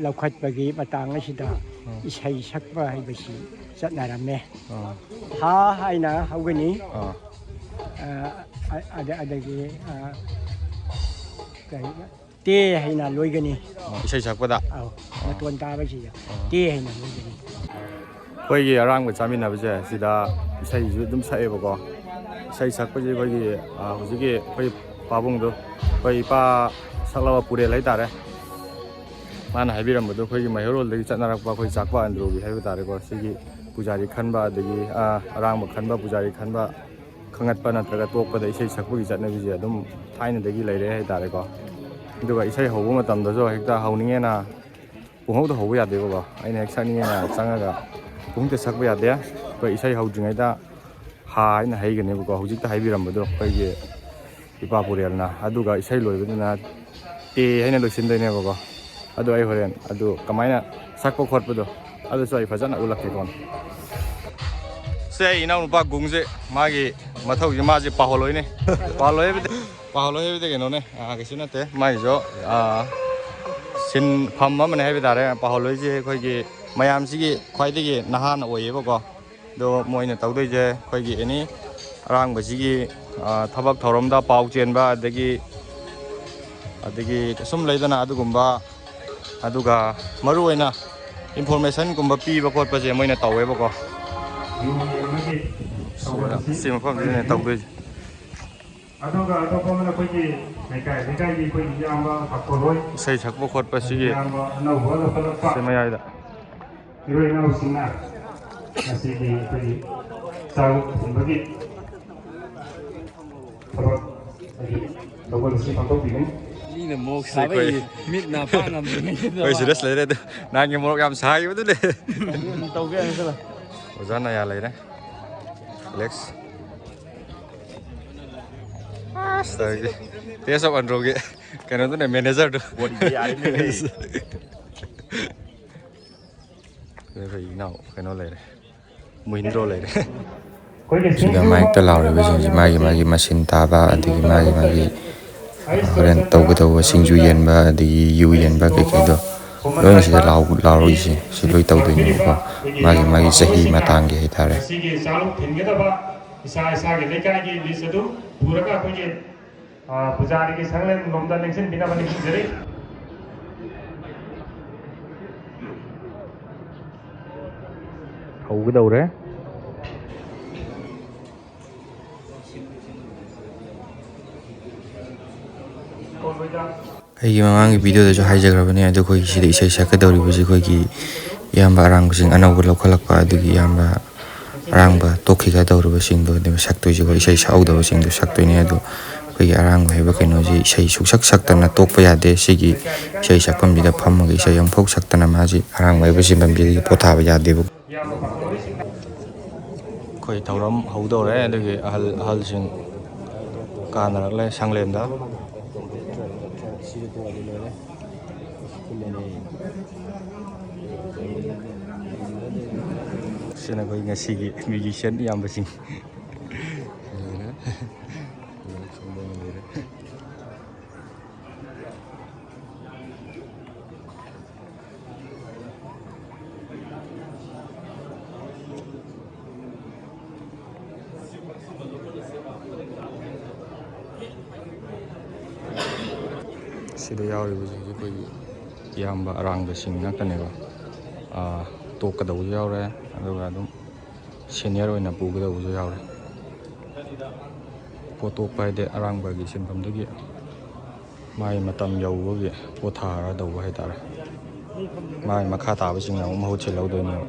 ꯂꯧꯈꯠꯄꯒꯤ ꯃꯇꯥꯡ ꯑꯁꯤꯗ ꯑꯥ꯫ ꯏꯁꯩ ꯁꯛꯄ ꯍꯥꯏꯕꯁꯤ ꯆꯠꯅꯔꯝꯃꯦ꯫ ꯑꯥ꯫ ꯍꯥ ꯍꯥꯏꯅ ꯍꯧꯒꯅꯤ꯫ ꯑꯥ꯫ ꯑ, ꯑ, ꯑꯗ-, ꯑꯗꯒꯤ, ꯑ, ꯀꯔꯤ, ꯇꯦ ꯍꯥꯏꯅ ꯂꯣꯏꯒꯅꯤ꯫ ꯑꯣ, ꯏꯁꯩ ꯁꯛꯄꯗ? ꯑꯧ, ꯑꯣ꯫ ꯃꯇꯣꯟ ꯇꯥꯕꯁꯤꯗ ꯑꯣ꯫ ꯇꯦ ꯍꯥꯏꯅ ꯂꯣꯏꯒꯅꯤ꯫ ꯑꯩꯈꯣꯏꯒꯤ ꯑꯔꯥꯡꯕ ꯆꯥꯃꯤꯟꯅꯕꯁꯦ ꯁꯤꯗ ꯏꯁꯩꯁꯨ ꯑꯗꯨꯝ ꯁꯛꯑꯦꯕꯀꯣ꯫ ꯏꯁꯩ ꯁꯛꯄꯁꯤ ꯑꯩꯈꯣꯏꯒꯤ, ꯑ, ꯍꯧꯖꯤꯛꯀꯤ ꯑꯩꯈꯣꯏ ꯄꯥꯕꯨꯡꯗꯣ, ꯑꯩꯈꯣꯏ ꯏꯄꯥ ꯁꯛꯂꯕ ꯄꯨꯔꯦꯜ ꯍꯥꯏꯇꯥꯔꯦ꯫ ꯃꯥꯅ ꯍꯥꯏꯕꯤꯔꯝꯕꯗꯣ ꯑꯩꯈꯣꯏꯒꯤ ꯃꯩꯍꯧꯔꯣꯜꯗꯒꯤ ꯆꯠꯅꯔꯛꯄ ꯑꯩꯈꯣꯏ ꯆꯥꯛꯄ ꯑꯟꯗ꯭ꯔꯣꯒꯤ ꯍꯥꯏꯕ ꯇꯥꯔꯦꯀꯣ꯫ ꯁꯤꯒꯤ ꯄꯨꯖꯥꯔꯤ ꯈꯟꯕ, ꯑꯗꯒꯤ, ꯑ, ꯑꯔꯥꯡꯕ ꯈꯟꯕ, ꯄꯨꯖꯥꯔꯤ ꯈꯟꯕ, ꯈꯪꯒꯠꯄ ꯅꯠꯇ꯭ꯔꯒ ꯇꯣꯛꯄꯗ ꯏꯁꯩ ꯁꯛꯄꯒꯤ ꯆꯠꯅꯕꯤꯁꯦ ꯑꯗꯨꯝ ꯊꯥꯏꯅꯗꯒꯤ ꯂꯩꯔꯦ ꯍꯥꯏꯇꯥꯔꯦꯀꯣ꯫ ꯑꯗꯨꯒ ꯏꯁꯩ ꯍꯧꯕ ꯃꯇꯝꯗꯁꯨ ꯍꯦꯛꯇ ꯍꯧꯅꯤꯡꯉꯦꯅ ꯄꯨꯡꯍꯧꯗ ꯍꯧꯕ ꯌꯥꯗꯦꯕꯀꯣ꯫ ꯑꯩꯅ ꯍꯦꯛ ꯁꯛꯅꯤꯡꯉꯦꯅ ꯆꯪꯉꯒ ꯄꯨꯡꯍꯧꯗ ꯁꯛꯄ ꯌꯥꯗꯦ꯫ ꯑꯩꯈꯣꯏ ꯏꯁꯩ ꯍꯧꯗ꯭ꯔꯤꯉꯩꯗ ꯍꯥ ꯍꯥꯏꯅ ꯍꯩꯒꯅꯦꯕꯀꯣ, ꯍꯧꯖꯤꯛꯇ ꯍꯥꯏꯕꯤꯔꯝꯕꯗꯣ ꯑꯩꯈꯣꯏꯒꯤ ꯏꯄꯥ ꯄꯨꯔꯦꯜꯅ꯫ ꯑꯗꯨꯒ ꯏꯁꯩ ꯂꯣꯏꯕꯗꯨꯅ ꯇꯦ ꯍꯥꯏꯅ ꯂꯣꯏꯁꯤꯟꯗꯣꯏꯅꯦꯕꯀꯣ꯫ ꯑꯗꯣ ꯑꯩ ꯍꯣꯔꯦꯟ ꯑꯗꯨ ꯀꯃꯥꯏꯅ ꯁꯛꯄ ꯈꯣꯠꯄꯗꯣ ꯑꯗꯨꯁꯨ ꯑꯩ ꯐꯖꯅ ꯎꯠꯂꯛꯀꯦꯀꯣ꯫ ꯁꯦ, ꯑꯩ ꯏꯅꯥꯎꯅꯨꯄꯥ ꯒꯨꯡꯁꯦ ꯃꯥꯒꯤ ꯃꯊꯧꯁꯦ ꯃꯥꯁꯦ ꯄꯥꯍꯜꯂꯣꯏꯅꯦ꯫ ꯄꯥꯍꯜꯂꯣꯏ ꯍꯥꯏꯕꯗꯤ, ꯄꯥꯍꯜꯂꯣꯏ ꯍꯥꯏꯕꯗꯤ ꯀꯩꯅꯣꯅꯦ, ꯑꯥ, ꯀꯩꯁꯨ ꯅꯠꯇꯦ꯫ ꯃꯥꯒꯤꯁꯨ, ꯑꯥ, ꯁꯤꯟꯐꯝ ꯑꯃꯅꯦ ꯍꯥꯏꯕ ꯇꯥꯔꯦ꯫ ꯄꯥꯍꯜꯂꯣꯏꯁꯦ ꯑꯩꯈꯣꯏꯒꯤ ꯃꯌꯥꯝꯁꯤꯒꯤ ꯈ꯭ꯋꯥꯏꯗꯒꯤ ꯅꯍꯥꯅ ꯑꯣꯏꯌꯦꯕꯀꯣ꯫ ꯑꯗꯣ ꯃꯣꯏꯅ ꯇꯧꯗꯣꯏꯁꯦ ꯑꯩꯈꯣꯏꯒꯤ ꯑꯦꯅꯤ ꯑꯔꯥꯡꯕꯁꯤꯒꯤ, ꯑ, ꯊꯕꯛ ꯊꯧꯔꯝꯗ ꯄꯥꯎ ꯆꯦꯟꯕ, ꯑꯗꯒꯤ, ꯑꯗꯒꯤ ꯁꯨꯝ ꯂꯩꯗꯅ ꯑꯗꯨꯒꯨꯝꯕ, ꯑꯗꯨꯒ ꯃꯔꯨꯑꯣꯏꯅ ꯏꯟꯐꯣꯔꯃꯦꯁꯟꯒꯨꯝꯕ ꯄꯤꯕ ꯈꯣꯠꯄꯁꯦ ꯃꯣꯏꯅ ꯇꯧꯋꯦꯕꯀꯣ꯫ ꯁꯤ ꯃꯐꯝꯁꯤꯗꯅꯦ ꯇꯧꯗꯣꯏꯁꯦ꯫ ꯑꯗꯨꯒ ꯑꯇꯣꯞꯄ ꯑꯃꯅ ꯑꯩꯈꯣꯏꯒꯤ ꯂꯩꯀꯥꯏ ꯂꯩꯀꯥꯏꯒꯤ ꯑꯩꯈꯣꯏꯒꯤ ꯏꯌꯥꯝꯕ ꯍꯥꯞꯄꯔꯣꯏ, ꯏꯁꯩ ꯁꯛꯄ ꯈꯣꯠꯄꯁꯤꯒꯤ ꯏꯌꯥꯝꯕ ꯑꯅꯧꯕ ꯂꯧꯈꯠꯂꯛꯄ ꯁꯤ ꯃꯌꯥꯏꯗ꯫ ꯏꯔꯣꯏ ꯏꯅꯥꯎꯁꯤꯡꯅ ꯉꯁꯤꯒꯤ ꯑꯩꯈꯣꯏꯒꯤ ꯆꯥꯛ ꯊꯣꯡꯕꯒꯤ ꯊꯕꯛ ꯍꯥꯏꯗꯤ ꯇꯧꯕ ꯑꯁꯤ ꯄꯥꯡꯊꯣꯛꯄꯤꯒꯅꯤ꯫ ꯃꯤꯅ ꯃꯣꯛ ꯁꯤ ꯑꯩꯈꯣꯏ ꯁꯥꯕꯩ ꯃꯤꯠ ꯅꯥ ꯄꯥꯡ ꯉꯝꯗ꯭ꯔꯤꯉꯩꯗꯨꯗ ꯑꯩꯈꯣꯏ ꯁꯤꯗ ꯂꯩꯔꯦ ꯑꯗꯨ ꯅꯍꯥꯟꯒꯤ ꯃꯣꯔꯣꯛ ꯌꯥꯝ ꯁꯥꯈꯤꯕꯗꯨꯅꯦ꯫ ꯇꯧꯒꯦ ꯍꯥꯏꯅ ꯆꯠꯂꯣ꯫ ꯑꯣꯖꯥ ꯅꯌꯥ ꯂꯩꯔꯦ꯫ ꯑꯦꯂꯦꯛꯁ꯫ ꯑꯁ, ꯇꯧꯔꯤꯁꯦ꯫ ꯇꯦꯁ ꯑꯣꯐ ꯑꯟꯗ꯭ꯔꯣꯒꯤ ꯀꯩꯅꯣꯗꯨꯅꯦ, ꯃꯦꯅꯦꯖꯔꯗꯨ꯫ ꯕꯣꯗꯤꯗꯤ ꯌꯥꯔꯤꯅꯦ꯫ ꯑꯩꯈꯣꯏ ꯏꯅꯥꯎ ꯀꯩꯅꯣ ꯂꯩꯔꯦ, ꯃꯨꯍꯤꯟꯗ꯭ꯔꯣ ꯂꯩꯔꯦ꯫ ꯁꯤꯗ ꯃꯥꯏꯛꯇ ꯂꯥꯎꯔꯤꯕꯁꯤꯡꯁꯤ ꯃꯥꯒꯤ ꯃꯥꯒꯤ ꯃꯁꯤꯟ ꯇꯥꯕ, ꯑꯗꯒꯤ ꯃꯥꯒꯤ ꯃꯥꯒꯤ, ꯑ, ꯍꯣꯔꯦꯟ ꯇꯧꯒꯗꯧꯕ ꯁꯤꯡꯖꯨ ꯌꯦꯟꯕ, ꯑꯗꯒꯤ ꯌꯨ ꯌꯦꯟꯕ ꯀꯩꯀꯩꯗꯣ ꯂꯣꯏꯅ ꯁꯤꯗ ꯂꯥꯎ-, ꯂꯥꯎꯔꯛꯏꯁꯦ꯫ ꯁꯤ ꯂꯣꯏ ꯇꯧꯗꯣꯏꯅꯦꯕꯀꯣ, ꯃꯥꯒꯤ ꯃꯥꯒꯤ ꯆꯍꯤ ꯃꯇꯥꯡꯒꯤ ꯍꯥꯏꯇꯥꯔꯦ꯫ ꯉꯁꯤꯒꯤ ꯆꯥꯂꯨꯛ ꯊꯤꯟꯒꯗꯕ ꯏꯁꯥ ꯏꯁꯥꯒꯤ ꯂꯩꯀꯥꯏꯒꯤ ꯂꯤꯁ ꯑꯗꯨ ꯄꯨꯔꯒ ꯑꯩꯈꯣꯏꯒꯤ ꯑ, ꯄꯨꯖꯥꯔꯤꯒꯤ ꯁꯪꯂꯦꯟ ꯂꯣꯝꯗ ꯂꯦꯡꯁꯤꯟꯕꯤꯅꯕ ꯅꯤꯡꯁꯤꯡꯖꯔꯤ꯫ ꯍꯧꯒꯗꯧꯔꯦ꯫ ꯑꯩꯒꯤ ꯃꯃꯥꯡꯒꯤ ꯚꯤꯗꯤꯑꯣꯗꯁꯨ ꯍꯥꯏꯖꯈ꯭ꯔꯕꯅꯦ, ꯑꯗꯣ ꯑꯩꯈꯣꯏꯒꯤ ꯁꯤꯗ ꯏꯁꯩ ꯁꯛꯀꯗꯧꯔꯤꯕꯁꯤ ꯑꯩꯈꯣꯏꯒꯤ ꯏꯌꯥꯝꯕ ꯑꯔꯥꯡꯕꯁꯤꯡ ꯑꯅꯧꯕ ꯂꯧꯈꯠꯂꯛꯄ ꯑꯗꯨꯒꯤ ꯏꯌꯥꯝꯕ ꯑꯔꯥꯡꯕ ꯇꯣꯛꯈꯤꯒꯗꯧꯔꯤꯕꯁꯤꯡꯗꯣ, ꯑꯗꯨꯒ ꯁꯛꯇꯣꯏꯁꯤꯀꯣ, ꯏꯁꯩ ꯁꯛꯍꯧꯗꯕꯁꯤꯡꯗꯣ ꯁꯛꯇꯣꯏꯅꯦ꯫ ꯑꯗꯣ ꯑꯩꯈꯣꯏꯒꯤ ꯑꯔꯥꯡꯕ ꯍꯥꯏꯕ ꯀꯩꯅꯣꯁꯤ ꯏꯁꯩ ꯁꯨꯛꯁꯛ ꯁꯛꯇꯅ ꯇꯣꯛꯄ ꯌꯥꯗꯦ꯫ ꯁꯤꯒꯤ ꯏꯁꯩ ꯁꯛꯐꯝꯁꯤꯗ ꯐꯝꯃꯒ ꯏꯁꯩ ꯑꯃꯐꯥꯎ ꯁꯛꯇꯅ ꯃꯥꯁꯤ ꯑꯔꯥꯡꯕ ꯍꯥꯏꯕ ꯁꯤꯟꯐꯝꯁꯤꯗꯒꯤ ꯄꯣꯊꯥꯕ ꯌꯥꯗꯦꯕ꯫ ꯑꯩꯈꯣꯏ ꯊꯧꯔꯝ ꯍꯧꯗꯧꯔꯦ꯫ ꯑꯗꯨꯒꯤ ꯑꯍꯜ ꯑꯍꯜꯁꯤꯡ ꯀꯥꯅꯔꯛꯂꯦ ꯁꯪꯂꯦꯟꯗ꯫ ꯁꯤꯅ ꯑꯩꯈꯣꯏ ꯉꯁꯤꯒꯤ ꯃ꯭ꯌꯨꯖꯤꯁꯤꯌꯥꯟ ꯏꯌꯥꯝꯕꯁꯤꯡ꯫ ꯁꯤꯗ ꯌꯥꯎꯔꯤꯕꯁꯤꯡꯁꯦ ꯑꯩꯈꯣꯏꯒꯤ ꯏꯌꯥꯝꯕ ꯑꯔꯥꯡꯕꯁꯤꯡ ꯉꯥꯛꯇꯅꯦꯕ꯫ ꯑꯥ, ꯇꯣꯛꯀꯗꯧꯕꯁꯨ ꯌꯥꯎꯔꯦ, ꯑꯗꯨꯒ ꯑꯗꯨꯝ ꯁꯦꯅꯤꯌꯔ ꯑꯣꯏꯅ ꯄꯨꯒꯗꯧꯕꯁꯨ ꯌꯥꯎꯔꯦ꯫ ꯄꯣꯠ ꯇꯣꯛꯄ ꯍꯥꯏꯗꯤ ꯑꯔꯥꯡꯕꯒꯤ ꯁꯤꯟꯐꯝꯗꯒꯤ ꯃꯥꯒꯤ ꯃꯇꯝ ꯌꯧꯕꯒꯤ ꯄꯣꯊꯥꯔ ꯇꯧꯕ ꯍꯥꯏꯇꯥꯔꯦ꯫ ꯃꯥꯒꯤ ꯃꯈꯥ ꯇꯥꯕꯁꯤꯡꯅ ꯑꯃꯨꯛ ꯃꯍꯨꯠ ꯁꯤꯜꯍꯧꯗꯣꯏꯅꯦꯕ꯫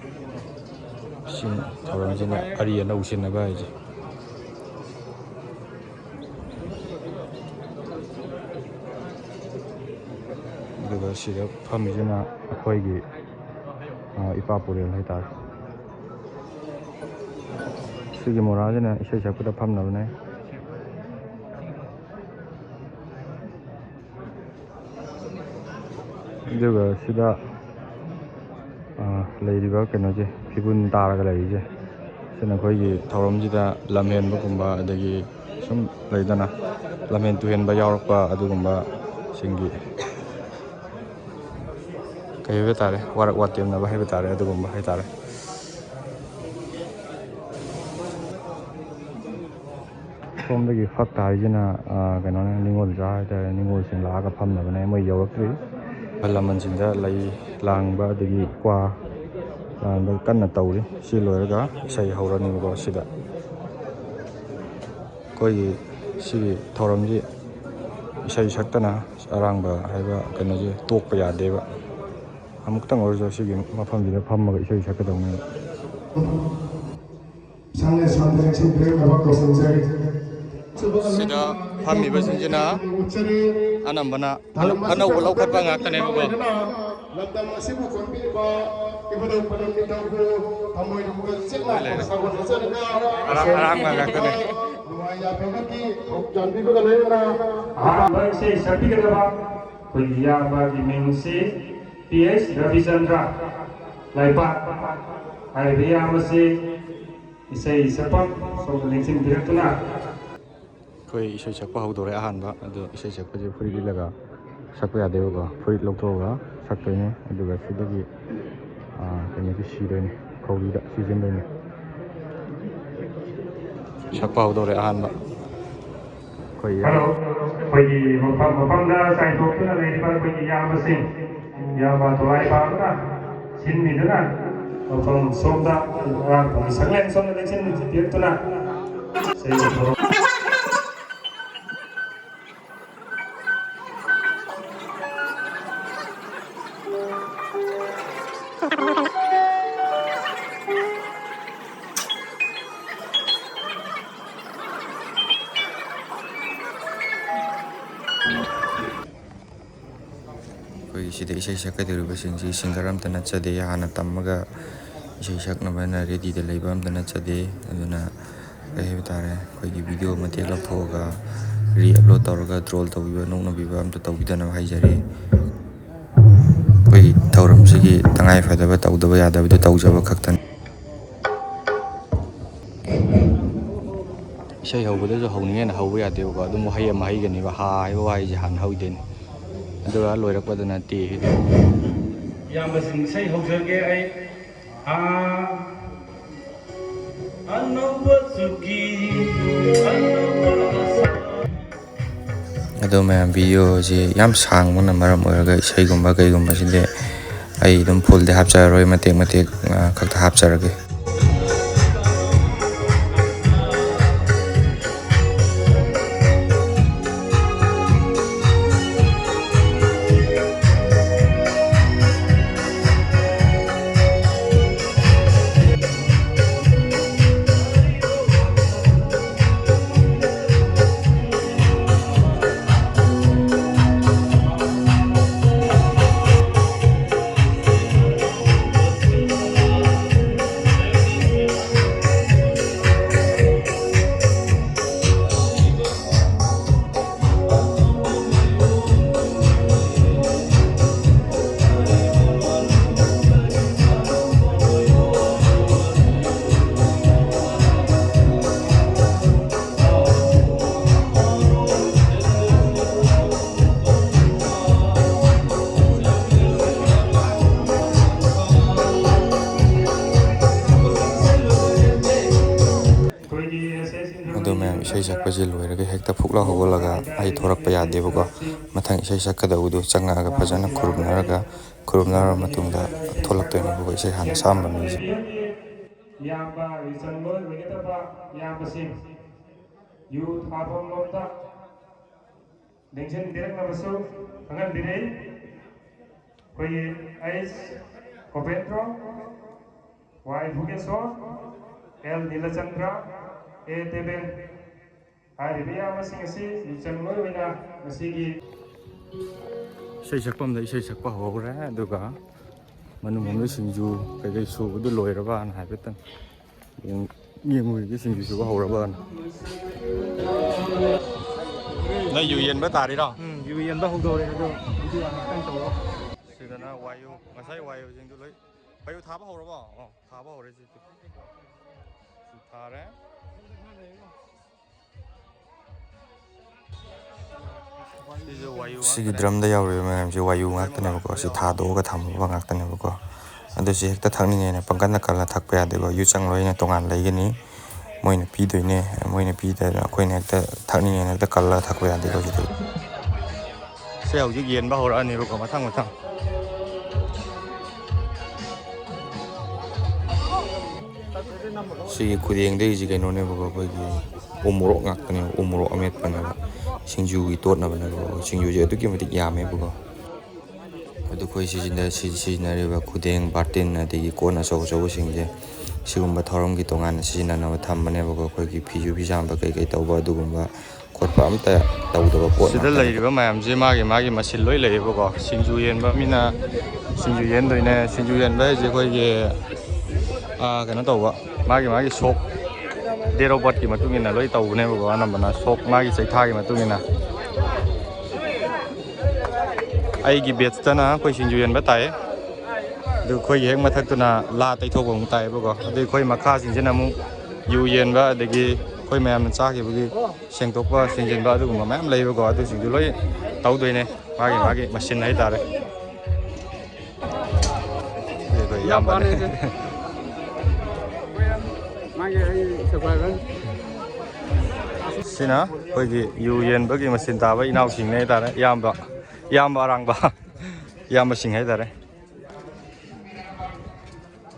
ꯁꯤ ꯊꯧꯔꯝꯁꯤꯅ ꯑꯔꯤ ꯑꯅꯧ ꯁꯤꯟꯅꯕ ꯍꯥꯏꯁꯦ꯫ ꯑꯗꯨꯒ ꯁꯤꯗ ꯐꯝꯃꯤꯁꯤꯅ ꯑꯩꯈꯣꯏꯒꯤ, ꯑ, ꯏꯄꯥ ꯄꯨꯔꯦꯜ ꯍꯥꯏꯇꯥꯔꯦ꯫ ꯁꯤꯒꯤ ꯃꯣꯔꯥꯁꯤꯅ ꯏꯁꯩ ꯁꯛꯄꯗ ꯐꯝꯅꯕꯅꯦ꯫ ꯑꯗꯨꯒ ꯁꯤꯗ, ꯑ, ꯂꯩꯔꯤꯕ ꯀꯩꯅꯣꯁꯦ, ꯐꯤꯕꯨꯟ ꯇꯥꯔꯒ ꯂꯩꯔꯤꯁꯦ, ꯁꯤꯅ ꯑꯩꯈꯣꯏꯒꯤ ꯊꯧꯔꯝꯁꯤꯗ ꯂꯝꯍꯦꯟꯕꯒꯨꯝꯕ, ꯑꯗꯒꯤ ꯁꯨꯝ ꯂꯩꯗꯅ, ꯂꯝꯍꯦꯟ ꯇꯨꯍꯦꯟꯕ ꯌꯥꯎꯔꯛꯄ ꯑꯗꯨꯒꯨꯝꯕꯁꯤꯡꯒꯤ ꯀꯩ ꯍꯥꯏꯕ ꯇꯥꯔꯦ, ꯋꯥꯔꯛ ꯋꯥꯇꯦꯝꯅꯕ ꯍꯥꯏꯕ ꯇꯥꯔꯦ, ꯑꯗꯨꯒꯨꯝꯕ ꯍꯥꯏ ꯇꯥꯔꯦ꯫ ꯁꯣꯝꯗꯒꯤ ꯐꯛ ꯊꯥꯔꯤꯁꯤꯅ, ꯑ, ꯀꯩꯅꯣꯅꯦ, ꯅꯤꯉꯣꯜ ꯃꯆꯥ ꯍꯥꯏꯇꯥꯔꯦ, ꯅꯤꯉꯣꯜꯁꯤꯡ ꯂꯥꯛꯑꯒ ꯐꯝꯅꯕꯅꯦ, ꯃꯣꯏ ꯌꯧꯔꯛꯇ꯭ꯔꯤ꯫ ꯑꯍꯜ ꯂꯃꯟꯁꯤꯡꯗ ꯂꯩ ꯂꯥꯡꯕ ꯑꯗꯒꯤ ꯀ꯭ꯋꯥ ꯂꯥꯡꯕ ꯀꯟꯅ ꯇꯧꯔꯤ꯫ ꯁꯤ ꯂꯣꯏꯔꯒ ꯏꯁꯩ ꯍꯧꯔꯅꯤꯕꯀꯣ꯫ ꯁꯤꯗ ꯑꯩꯈꯣꯏꯒꯤ ꯁꯤꯒꯤ ꯊꯧꯔꯝꯁꯤ ꯏꯁꯩ ꯁꯛꯇꯅ ꯑꯔꯥꯡꯕ ꯍꯥꯏꯕ ꯀꯩꯅꯣꯁꯦ ꯇꯣꯛꯄ ꯌꯥꯗꯦꯕ꯫ ꯑꯃꯨꯛꯇꯪ ꯑꯣꯏꯔꯁꯨ ꯁꯤꯒꯤ ꯃꯐꯝꯁꯤꯗ ꯐꯝꯃꯒ ꯏꯁꯩ ꯁꯛꯀꯗꯧꯅꯦꯕ꯫ ꯁꯥꯟꯅ ꯁꯥꯟꯅ ꯂꯦꯡꯁꯤꯟꯕꯤꯔꯛꯅꯕ ꯀꯧꯁꯤꯟꯖꯔꯤ꯫ ꯁꯤꯗ ꯐꯝꯃꯤꯕꯁꯤꯡꯁꯤꯅ ꯑꯅꯝꯕꯅ ꯑꯅꯧꯕ ꯂꯧꯈꯠꯄ ꯉꯥꯛꯇꯅꯦꯕꯀꯣ꯫ ꯂꯝꯗꯝ ꯑꯁꯤꯕꯨ ꯀꯣꯟꯕꯤꯔꯤꯕ ꯏꯕꯨꯙꯧ ꯄꯂꯦꯝ ꯅꯤꯡꯊꯧꯕꯨ ꯊꯃꯣꯏꯅ ꯄꯨꯛꯅꯤꯡ ꯆꯦꯠꯅ ꯂꯣꯏ ꯂꯩꯔꯦ꯫ ꯁꯒꯣꯜ ꯍꯣꯠꯆꯔꯒ ꯑꯔꯥ-, ꯑꯔꯥꯡꯕ ꯉꯥꯛꯇꯅꯦ꯫ ꯅꯨꯡꯉꯥꯏ ꯌꯥꯏꯐꯕꯒꯤ ꯊꯧꯖꯥꯟꯕꯤꯕꯒ ꯂꯣꯏꯅꯅ ꯑꯍꯥꯟꯕ ꯏꯁꯩ ꯁꯛꯄꯤꯒꯗꯕ ꯑꯩꯈꯣꯏꯒꯤ ꯏꯌꯥꯝꯕꯒꯤ ꯃꯤꯡꯁꯤ ꯄꯤ ꯑꯩꯆ ꯔꯕꯤꯆꯟꯗ꯭ꯔ ꯂꯩꯄꯥꯛ ꯍꯥꯏꯔꯤꯕ ꯏꯌꯥꯝꯕꯁꯤ ꯏꯁꯩ ꯁꯛꯐꯝ ꯁꯣꯝꯗ ꯂꯦꯡꯁꯤꯟꯕꯤꯔꯛꯇꯨꯅ꯫ ꯑꯩꯈꯣꯏ ꯏꯁꯩ ꯁꯛꯄ ꯍꯧꯗꯣꯔꯦ꯫ ꯑꯍꯥꯟꯕ ꯑꯗꯣ ꯏꯁꯩ ꯁꯛꯄꯁꯦ ꯐꯨꯔꯤꯠ ꯂꯤꯠꯂꯒ ꯁꯛꯄ ꯌꯥꯗꯦꯕꯀꯣ, ꯐꯨꯔꯤꯠ ꯂꯧꯊꯣꯛꯑꯒ ꯁꯛꯇꯣꯏꯅꯦ꯫ ꯑꯗꯨꯒ ꯁꯤꯗꯒꯤ, ꯑꯥ, ꯀꯩꯅꯣꯗꯤ ꯁꯤꯗꯣꯏꯅꯦ, ꯈꯧꯔꯤꯗ ꯁꯤꯖꯤꯟꯗꯣꯏꯅꯦ꯫ ꯁꯛꯄ ꯍꯧꯗꯣꯔꯦ ꯑꯍꯥꯟꯕ꯫ ꯑꯩꯈꯣꯏ ꯍꯜꯂꯣ, ꯑꯩꯈꯣꯏꯒꯤ ꯃꯐꯝ ꯃꯐꯝꯗ ꯆꯥꯏꯊꯣꯛꯇꯨꯅ ꯂꯩꯔꯤꯕ ꯑꯩꯈꯣꯏꯒꯤ ꯏꯌꯥꯝꯕꯁꯤꯡ, ꯏꯌꯥꯝꯕ ꯊꯣꯂꯥꯏ ꯄꯥꯝꯕꯅ ꯁꯤꯟꯕꯤꯗꯨꯅ ꯃꯐꯝ ꯁꯣꯝꯗ ꯑꯉꯥꯡ ꯁꯪꯂꯦꯟ ꯁꯣꯝꯗ ꯂꯦꯡꯁꯤꯟꯕꯤꯔꯛꯇꯨꯅ ꯏꯁꯩ ꯊꯧꯔꯝ ꯑꯩꯈꯣꯏꯒꯤ ꯁꯤꯗ ꯏꯁꯩ ꯁꯛꯀꯗꯧꯔꯤꯕꯁꯤꯡꯁꯤ ꯁꯤꯡꯒꯔ ꯑꯝꯇ ꯅꯠꯆꯗꯦ, ꯍꯥꯟꯅ ꯇꯝꯃꯒ ꯏꯁꯩ ꯁꯛꯅꯕꯅ ꯔꯦꯗꯤꯗ ꯂꯩꯕ ꯑꯝꯇ ꯅꯠꯆꯗꯦ꯫ ꯑꯗꯨꯅ ꯀꯩ ꯍꯥꯏꯕ ꯇꯥꯔꯦ, ꯑꯩꯈꯣꯏꯒꯤ ꯚꯤꯗꯤꯑꯣ ꯃꯇꯦꯛ ꯂꯧꯊꯣꯛꯑꯒ ꯔꯤ ꯑꯞꯂꯣꯗ ꯇꯧꯔꯒ ꯇ꯭ꯔꯣꯜ ꯇꯧꯕꯤꯕ, ꯅꯣꯛꯅꯕꯤꯕ ꯑꯝꯇ ꯇꯧꯕꯤꯗꯅꯕ ꯍꯥꯏꯖꯔꯤ꯫ ꯑꯩꯈꯣꯏꯒꯤ ꯊꯧꯔꯝꯁꯤꯒꯤ ꯇꯉꯥꯏ ꯐꯗꯕ ꯇꯧꯗꯕ ꯌꯥꯗꯕꯗꯨ ꯇꯧꯖꯕ ꯈꯛꯇꯅꯤ꯫ ꯏꯁꯩ ꯍꯧꯕꯗꯁꯨ ꯍꯧꯅꯤꯡꯉꯦꯅ ꯍꯧꯕ ꯌꯥꯗꯦꯕꯀꯣ, ꯑꯗꯨꯝ ꯋꯥꯍꯩ ꯑꯃ ꯍꯩꯒꯅꯦꯕ, "ꯍꯥ" ꯍꯥꯏꯕ ꯋꯥꯍꯩꯁꯦ ꯍꯥꯟꯅ ꯍꯧꯗꯣꯏꯅꯦ, ꯑꯗꯨꯒ ꯂꯣꯏꯔꯛꯄꯗꯅ "ꯇꯦ" ꯍꯩꯗꯣꯏꯅꯦ꯫ ꯏꯌꯥꯝꯕꯁꯤꯡ, ꯏꯁꯩ ꯍꯧꯖꯔꯒꯦ ꯑꯩ꯫ ꯑꯥ, ꯑꯅꯧꯕ ꯆꯨꯍꯤ, ꯑꯅꯧꯕ ꯑꯁꯥ꯫ ꯑꯗꯣ ꯃꯌꯥꯝ, ꯚꯤꯗꯤꯑꯣꯁꯤ ꯌꯥꯝ ꯁꯥꯡꯕꯅ ꯃꯔꯝ ꯑꯣꯏꯔꯒ ꯏꯁꯩꯒꯨꯝꯕ ꯀꯩꯒꯨꯝꯕꯁꯤꯗꯤ ꯑꯩ ꯑꯗꯨꯝ ꯐꯨꯜꯗꯤ ꯍꯥꯞꯆꯔꯔꯣꯏ, ꯃꯇꯦꯛ ꯃꯇꯦꯛ, ꯑ, ꯈꯛꯇ ꯍꯥꯞꯆꯔꯒꯦ꯫ ꯑꯗꯨ ꯃꯌꯥꯝ ꯏꯁꯩ ꯁꯛꯄꯁꯦ ꯂꯣꯏꯔꯒ ꯍꯦꯛꯇ ꯐꯨꯛ ꯂꯥꯎ ꯍꯧꯒꯠꯂꯒ ꯑꯩ ꯊꯣꯔꯛꯄ ꯌꯥꯗꯦꯕꯀꯣ꯫ ꯃꯊꯪ ꯏꯁꯩ ꯁꯛꯀꯗꯧꯕꯗꯨ ꯆꯪꯉꯛꯑꯒ ꯐꯖꯅ ꯈꯨꯔꯨꯝꯅꯔꯒ, ꯈꯨꯔꯨꯝꯅꯔꯕ ꯃꯇꯨꯡꯗ ꯊꯣꯛꯂꯛꯇꯣꯏꯅꯦꯕꯀꯣ꯫ ꯏꯁꯩ ꯍꯥꯟꯅ ꯁꯛꯑꯝꯕ ꯃꯤꯁꯦ꯫ ꯏꯌꯥꯝꯕ ꯔꯤꯆꯟ ꯂꯣꯏ ꯑꯣꯏꯒꯗꯕ ꯏꯌꯥꯝꯕꯁꯤꯡ ꯌꯨ ꯊꯥꯐꯝ ꯂꯣꯝꯗ ꯂꯦꯡꯁꯤꯟꯕꯤꯔꯛꯅꯕꯁꯨ ꯈꯪꯍꯟꯕꯤꯔꯤ꯫ ꯑꯩꯈꯣꯏꯒꯤ ꯑꯩꯁ ꯒꯣꯕꯦꯟꯗ꯭ꯔꯣ, ꯋꯥꯏ ꯚꯨꯒꯦꯁꯣꯔ, ꯑꯦꯜ ꯅꯤꯂꯆꯟꯗ꯭ꯔ, ꯑꯦ ꯗꯦꯕꯦꯟ ꯍꯥꯏꯔꯤꯕ ꯏꯌꯥꯝꯕꯁꯤꯡ ꯑꯁꯤ ꯃꯤꯡꯆꯪ ꯂꯣꯏ ꯑꯣꯏꯅ ꯉꯁꯤꯒꯤ ꯏꯁꯩ ꯁꯛꯐꯝꯗ ꯏꯁꯩ ꯁꯛꯄ ꯍꯧꯍꯧꯔꯦ꯫ ꯑꯗꯨꯒ ꯃꯅꯨꯡ ꯂꯣꯝꯗ ꯁꯤꯡꯖꯨ ꯀꯩꯀꯩ ꯁꯨꯕꯗꯨ ꯂꯣꯏꯔꯕꯅ ꯍꯥꯏꯐꯦꯠꯇꯪ ꯌꯦꯡ-, ꯌꯦꯡꯉꯨꯔꯤꯒꯦ, ꯁꯤꯡꯖꯨ ꯁꯨꯕ ꯍꯧꯔꯕꯅ꯫ ꯅꯣꯏ ꯌꯨ ꯌꯦꯟꯕ ꯇꯥꯔꯤꯔꯣ? ꯎꯝ, ꯌꯨ ꯌꯦꯟꯕ ꯍꯧꯗꯧꯔꯦ꯫ ꯑꯗꯣ ꯚꯤꯗꯤꯑꯣ ꯉꯥꯛꯇꯪ ꯇꯧꯔꯣ꯫ ꯁꯤꯗꯅ ꯋꯥꯏꯌꯨ, ꯉꯁꯥꯏ ꯋꯥꯏꯌꯨꯁꯤꯡꯗꯨ ꯂꯣꯏ, ꯋꯥꯏꯌꯨ ꯊꯥꯕ ꯍꯧꯔꯕꯣ? ꯑꯣ, ꯊꯥꯕ ꯍꯧꯔꯦ ꯁꯤꯗꯤ꯫ ꯁꯤ ꯊꯥꯔꯦ꯫ ꯁꯤꯁꯨ ꯋꯥꯏꯌꯨ ꯁꯤꯒꯤ ꯉꯥꯛꯇꯅꯦ꯫ ꯗ꯭ꯔꯝꯗ ꯌꯥꯎꯔꯤꯕ ꯃꯌꯥꯝꯁꯦ ꯋꯥꯏꯌꯨ ꯉꯥꯛꯇꯅꯦꯕꯀꯣ꯫ ꯁꯤ ꯊꯥꯗꯣꯛꯑꯒ ꯊꯝꯃꯕ ꯉꯥꯛꯇꯅꯦꯕꯀꯣ꯫ ꯑꯗꯨ ꯁꯤ ꯍꯦꯛꯇ ꯊꯛꯅꯤꯡꯉꯦꯅ ꯄꯪꯀꯟꯗ ꯀꯜꯂ ꯊꯛꯄ ꯌꯥꯗꯦꯀꯣ꯫ ꯌꯨ ꯆꯪꯂꯣꯏꯅ ꯇꯣꯉꯥꯟ ꯂꯩꯒꯅꯤ꯫ ꯃꯣꯏꯅ ꯄꯤꯗꯣꯏꯅꯦ꯫ ꯃꯣꯏꯅ ꯄꯤꯗꯅ ꯑꯩꯈꯣꯏꯅ ꯍꯦꯛꯇ ꯊꯛꯅꯤꯡꯉꯦꯅ ꯍꯦꯛꯇ ꯀꯜꯂ ꯊꯛꯄ ꯌꯥꯗꯦꯀꯣ ꯁꯤꯗꯤ꯫ ꯁꯤ ꯍꯧꯖꯤꯛ ꯌꯦꯟꯕ ꯍꯧꯔꯛꯑꯅꯦꯕꯀꯣ, ꯃꯊꯪ ꯃꯊꯪ꯫ ꯁꯤꯒꯤ ꯈꯨꯗꯦꯡꯗꯒꯤꯁꯤ ꯀꯩꯅꯣꯅꯦꯕꯀꯣ, ꯑꯩꯈꯣꯏꯒꯤ ꯎ ꯃꯣꯔꯣꯛ ꯉꯥꯛꯇꯅꯦꯕ, ꯎ ꯃꯣꯔꯣꯛ ꯑꯃꯦꯠꯄꯅꯦꯕ꯫ ꯁꯤꯡꯖꯨꯒꯤ ꯇꯣꯠꯅꯕꯅꯦꯕꯀꯣ꯫ ꯁꯤꯡꯖꯨꯁꯦ ꯑꯗꯨꯛꯀꯤ ꯃꯇꯤꯛ ꯌꯥꯝꯃꯦꯕꯀꯣ꯫ ꯑꯗꯨ ꯑꯩꯈꯣꯏ ꯁꯤꯖꯤꯟꯅ-, ꯁꯤ-, ꯁꯤꯖꯤꯟꯅꯔꯤꯕ ꯈꯨꯗꯦꯡ, ꯕꯥꯔꯇꯤꯟ, ꯑꯗꯒꯤ ꯀꯣꯟ ꯑꯆꯧ ꯑꯆꯧꯕꯁꯤꯡꯁꯦ, ꯁꯤꯒꯨꯝꯕ ꯊꯧꯔꯝꯒꯤ ꯇꯣꯉꯥꯟꯅ ꯁꯤꯖꯤꯟꯅꯅꯕ ꯊꯝꯕꯅꯦꯕꯀꯣ꯫ ꯑꯩꯈꯣꯏꯒꯤ ꯐꯤꯁꯨ ꯐꯤꯖꯥꯝꯕ ꯀꯩꯀꯩ ꯇꯧꯕ ꯑꯗꯨꯒꯨꯝꯕ ꯈꯣꯠꯄ ꯑꯝꯇ ꯇꯧꯗꯕ ꯄꯣꯠ ꯁꯤꯗ ꯉꯥꯛꯇꯅꯦꯕ꯫ ꯂꯩꯔꯤꯕ ꯃꯌꯥꯝꯁꯦ ꯃꯥꯒꯤ ꯃꯥꯒꯤ ꯃꯁꯤꯟ ꯂꯣꯏ ꯂꯩꯌꯦꯕꯀꯣ꯫ ꯁꯤꯡꯖꯨ ꯌꯦꯟꯕ ꯃꯤꯅ ꯁꯤꯡꯖꯨ ꯌꯦꯟꯗꯣꯏꯅꯦ꯫ ꯁꯤꯡꯖꯨ ꯌꯦꯟꯕ ꯍꯥꯏꯁꯦ ꯑꯩꯈꯣꯏꯒꯤ, ꯑꯥ, ꯀꯩꯅꯣ ꯇꯧꯕ, ꯃꯥꯒꯤ ꯃꯥꯒꯤ ꯁꯣꯛ, date of birthꯀꯤ ꯃꯇꯨꯡ ꯏꯟꯅ ꯂꯣꯏ ꯇꯧꯕꯅꯦꯕꯀꯣ꯫ ꯑꯅꯝꯕꯅ ꯁꯣꯛ, ꯃꯥꯒꯤ ꯆꯩꯊꯥꯒꯤ ꯃꯇꯨꯡ ꯏꯟꯅ꯫ ꯑꯩꯒꯤ batchꯇꯅ ꯑꯩꯈꯣꯏ ꯁꯤꯡꯖꯨ ꯌꯦꯟꯕ ꯇꯥꯏ꯫ ꯑꯗꯨ ꯑꯩꯈꯣꯏꯒꯤ ꯍꯦꯛ ꯃꯊꯛꯇꯨꯅ ꯂꯥ ꯇꯩꯊꯣꯛꯄ ꯑꯃꯨꯛ ꯇꯥꯏꯌꯦꯕꯀꯣ꯫ ꯑꯗꯩ ꯑꯩꯈꯣꯏ ꯃꯈꯥꯁꯤꯡꯁꯤꯅ ꯑꯃꯨꯛ ꯌꯨ ꯌꯦꯟꯕ, ꯑꯗꯒꯤ ꯑꯩꯈꯣꯏ ꯃꯌꯥꯝꯅ ꯆꯥꯈꯤꯕꯒꯤ ꯁꯦꯡꯗꯣꯛꯄ ꯁꯦꯡꯖꯤꯟꯕ ꯑꯗꯨꯒꯨꯝꯕ ꯃꯌꯥꯝ ꯂꯩꯕꯀꯣ꯫ ꯑꯗꯨꯁꯤꯡꯗꯨ ꯂꯣꯏ ꯇꯧꯗꯣꯏꯅꯦ ꯃꯥꯒꯤ ꯃꯥꯒꯤ ꯃꯁꯤꯟ ꯍꯥꯏꯇꯥꯔꯦ꯫ ꯑꯩꯈꯣꯏ ꯏꯌꯥꯝꯕꯅꯦ꯫ ꯏꯌꯥꯝꯕꯅꯦ꯫ ꯃꯥꯒꯤ ꯑꯩ subscriber꯫ ꯁꯤꯅ ꯑꯩꯈꯣꯏꯒꯤ ꯌꯨ ꯌꯦꯟꯕꯒꯤ ꯃꯆꯤꯟ ꯇꯥꯕ ꯏꯅꯥꯎꯁꯤꯡꯅꯦ ꯍꯥꯏꯇꯥꯔꯦ, ꯏꯌꯥꯝꯕ, ꯏꯌꯥꯝꯕ ꯑꯔꯥꯡꯕ, ꯏꯌꯥꯝꯕꯁꯤꯡ ꯍꯥꯏꯇꯥꯔꯦ꯫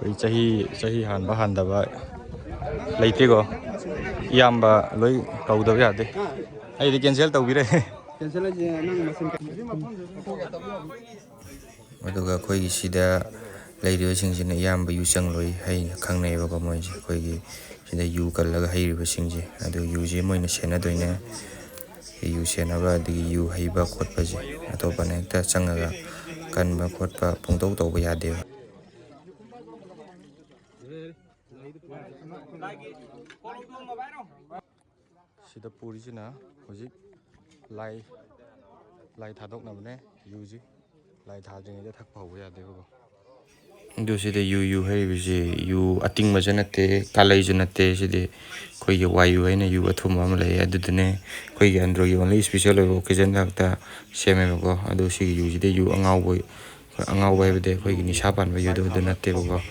ꯑꯩꯈꯣꯏ ꯆꯍꯤ, ꯆꯍꯤ ꯍꯥꯟꯕ ꯍꯥꯟꯗꯕ ꯂꯩꯇꯦꯀꯣ, ꯏꯌꯥꯝꯕ ꯂꯣꯏ ꯀꯧꯗꯕ ꯌꯥꯗꯦ꯫ ꯑꯩꯗꯤ ꯀꯦꯟꯁꯦꯜ ꯇꯧꯕꯤꯔꯦ꯫ ꯀꯦꯟꯁꯦꯜ ꯍꯥꯏꯁꯦ ꯅꯪ ꯃꯁꯤꯡ ꯑꯗꯨꯒ ꯑꯩꯈꯣꯏꯒꯤ ꯁꯤꯗ ꯂꯩꯔꯤꯕꯁꯤꯡꯁꯤꯅ ꯑꯌꯥꯝꯕ ꯌꯨ ꯆꯪꯂꯣꯏ ꯍꯥꯏꯅ ꯈꯪꯅꯩꯌꯦꯕꯀꯣ꯫ ꯃꯣꯏꯁꯦ ꯑꯩꯈꯣꯏꯒꯤ ꯁꯤꯗ ꯌꯨ ꯀꯜꯂꯒ ꯍꯩꯔꯤꯕꯁꯤꯡꯁꯦ, ꯑꯗꯨ ꯌꯨꯁꯦ ꯃꯣꯏꯅ ꯁꯦꯟꯅꯗꯣꯏꯅꯦ꯫ ꯌꯨ ꯁꯦꯟꯅꯕ ꯑꯗꯒꯤ ꯌꯨ ꯍꯩꯕ ꯈꯣꯠꯄꯁꯦ ꯑꯇꯣꯞꯄꯅ ꯍꯦꯛꯇ ꯆꯪꯉꯒ ꯀꯟꯕ ꯈꯣꯠꯄ ꯄꯨꯡꯇꯧ ꯇꯧꯕ ꯌꯥꯗꯦꯕ꯫ ꯁꯤꯗ ꯄꯨꯔꯤꯁꯤꯅ ꯍꯧꯖꯤꯛ ꯂꯥꯏ, ꯂꯥꯏ ꯊꯥꯗꯣꯛꯅꯕꯅꯦ ꯌꯨꯁꯤ꯫ ꯂꯥꯏ ꯊꯥꯗ꯭ꯔꯤꯉꯩꯗ ꯊꯛꯄ ꯍꯧꯕ ꯌꯥꯗꯦꯕꯀꯣ꯫ ꯑꯗꯨ ꯁꯤꯗ ꯌꯨ, ꯌꯨ ꯍꯥꯏꯔꯤꯕꯁꯤ ꯌꯨ ꯑꯇꯤꯡꯕꯁꯨ ꯅꯠꯇꯦ, ꯀꯥꯂꯩꯁꯨ ꯅꯠꯇꯦ꯫ ꯁꯤꯗꯤ ꯑꯩꯈꯣꯏꯒꯤ ꯋꯥꯏꯌꯨ ꯍꯥꯏꯅ ꯌꯨ ꯑꯊꯨꯝꯕ ꯑꯃ ꯂꯩ, ꯑꯗꯨꯗꯨꯅꯦ꯫ ꯑꯩꯈꯣꯏꯒꯤ ꯑꯟꯗ꯭ꯔꯣꯒꯤ only special ꯑꯣꯏꯕ occasion ꯈꯛꯇ ꯁꯦꯝꯃꯦꯕꯀꯣ꯫ ꯑꯗꯨ ꯁꯤꯒꯤ ꯌꯨꯁꯤꯗꯤ ꯌꯨ ꯑꯉꯥꯎꯕ, ꯑꯉꯥꯎꯕ ꯍꯥꯏꯕꯗꯤ ꯑꯩꯈꯣꯏꯒꯤ ꯅꯤꯁꯥ ꯄꯥꯟꯕ ꯌꯨꯗꯣ ꯑꯗꯨ ꯅꯠꯇꯦꯕꯀꯣ꯫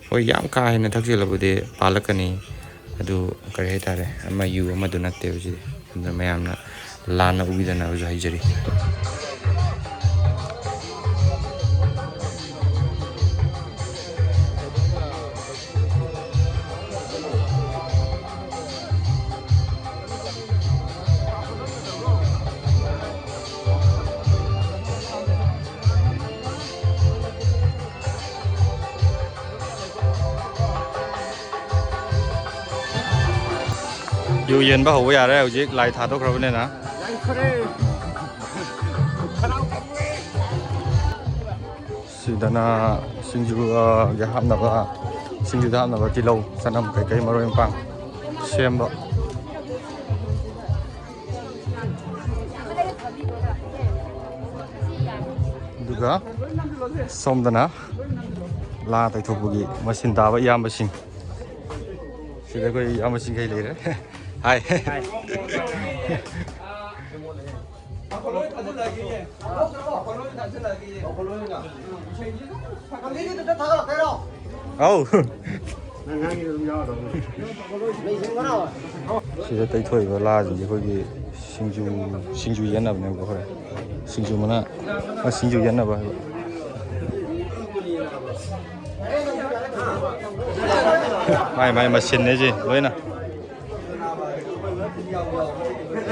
ꯍꯣꯏ, ꯌꯥꯝ ꯀꯥ ꯍꯦꯟꯅ ꯊꯛꯆꯤꯜꯂꯕꯗꯤ ꯄꯥꯜꯂꯛꯀꯅꯤ꯫ ꯑꯗꯨ ꯀꯔꯤ ꯍꯥꯏꯇꯥꯔꯦ, ꯑꯃ ꯌꯨ ꯑꯃꯗꯨ ꯅꯠꯇꯦꯕ ꯁꯤꯗꯤ꯫ ꯑꯗꯨꯅ ꯃꯌꯥꯝꯅ ꯂꯥꯟꯅ ꯎꯕꯤꯗꯅꯕꯁꯨ ꯍꯥꯏꯖꯔꯤ꯫ ꯌꯨ ꯌꯦꯟꯕ ꯍꯧꯕ ꯌꯥꯔꯦ ꯍꯧꯖꯤꯛ, ꯂꯥꯏ ꯊꯥꯗꯣꯛꯈ꯭ꯔꯕꯅꯤꯅ꯫ ꯁꯤꯗꯅ ꯁꯤꯡꯖꯨꯒꯤ ꯍꯥꯞꯅꯕ, ꯁꯤꯡꯖꯨꯗ ꯍꯥꯞꯅꯕ ꯇꯤꯜꯍꯧ, ꯆꯅꯝ, ꯀꯩꯀꯩ, ꯃꯔꯣꯏ ꯃꯄꯥꯡ ꯁꯦꯝꯕ꯫ ꯑꯗꯨꯒ ꯁꯣꯝꯗꯅ ꯂꯥ ꯇꯩꯊꯣꯛꯄꯒꯤ ꯃꯆꯤꯟ ꯇꯥꯕ ꯏꯌꯥꯝꯕꯁꯤꯡ꯫ ꯁꯤꯗ ꯑꯩꯈꯣꯏ ꯏꯌꯥꯝꯕꯁꯤꯡꯈꯩ ꯂꯩꯔꯦ꯫ ꯍꯥꯏ꯫ ꯑꯧ꯫ ꯁꯤꯗ ꯇꯩꯊꯣꯛꯏꯕ ꯂꯥꯁꯤꯡꯁꯦ ꯑꯩꯈꯣꯏꯒꯤ ꯁꯤꯡꯖꯨ, ꯁꯤꯡꯖꯨ ꯌꯦꯠꯅꯕꯅꯦꯕꯀꯣ꯫ ꯍꯣꯔꯦꯟ ꯁꯤꯡꯖꯨ ꯃꯅꯥ, ꯑ, ꯁꯤꯡꯖꯨ ꯌꯦꯠꯅꯕ ꯍꯥꯏꯕ꯫ ꯃꯥꯏ ꯃꯥꯏ ꯃꯁꯤꯟꯅꯦ ꯁꯤ ꯂꯣꯏꯅ꯫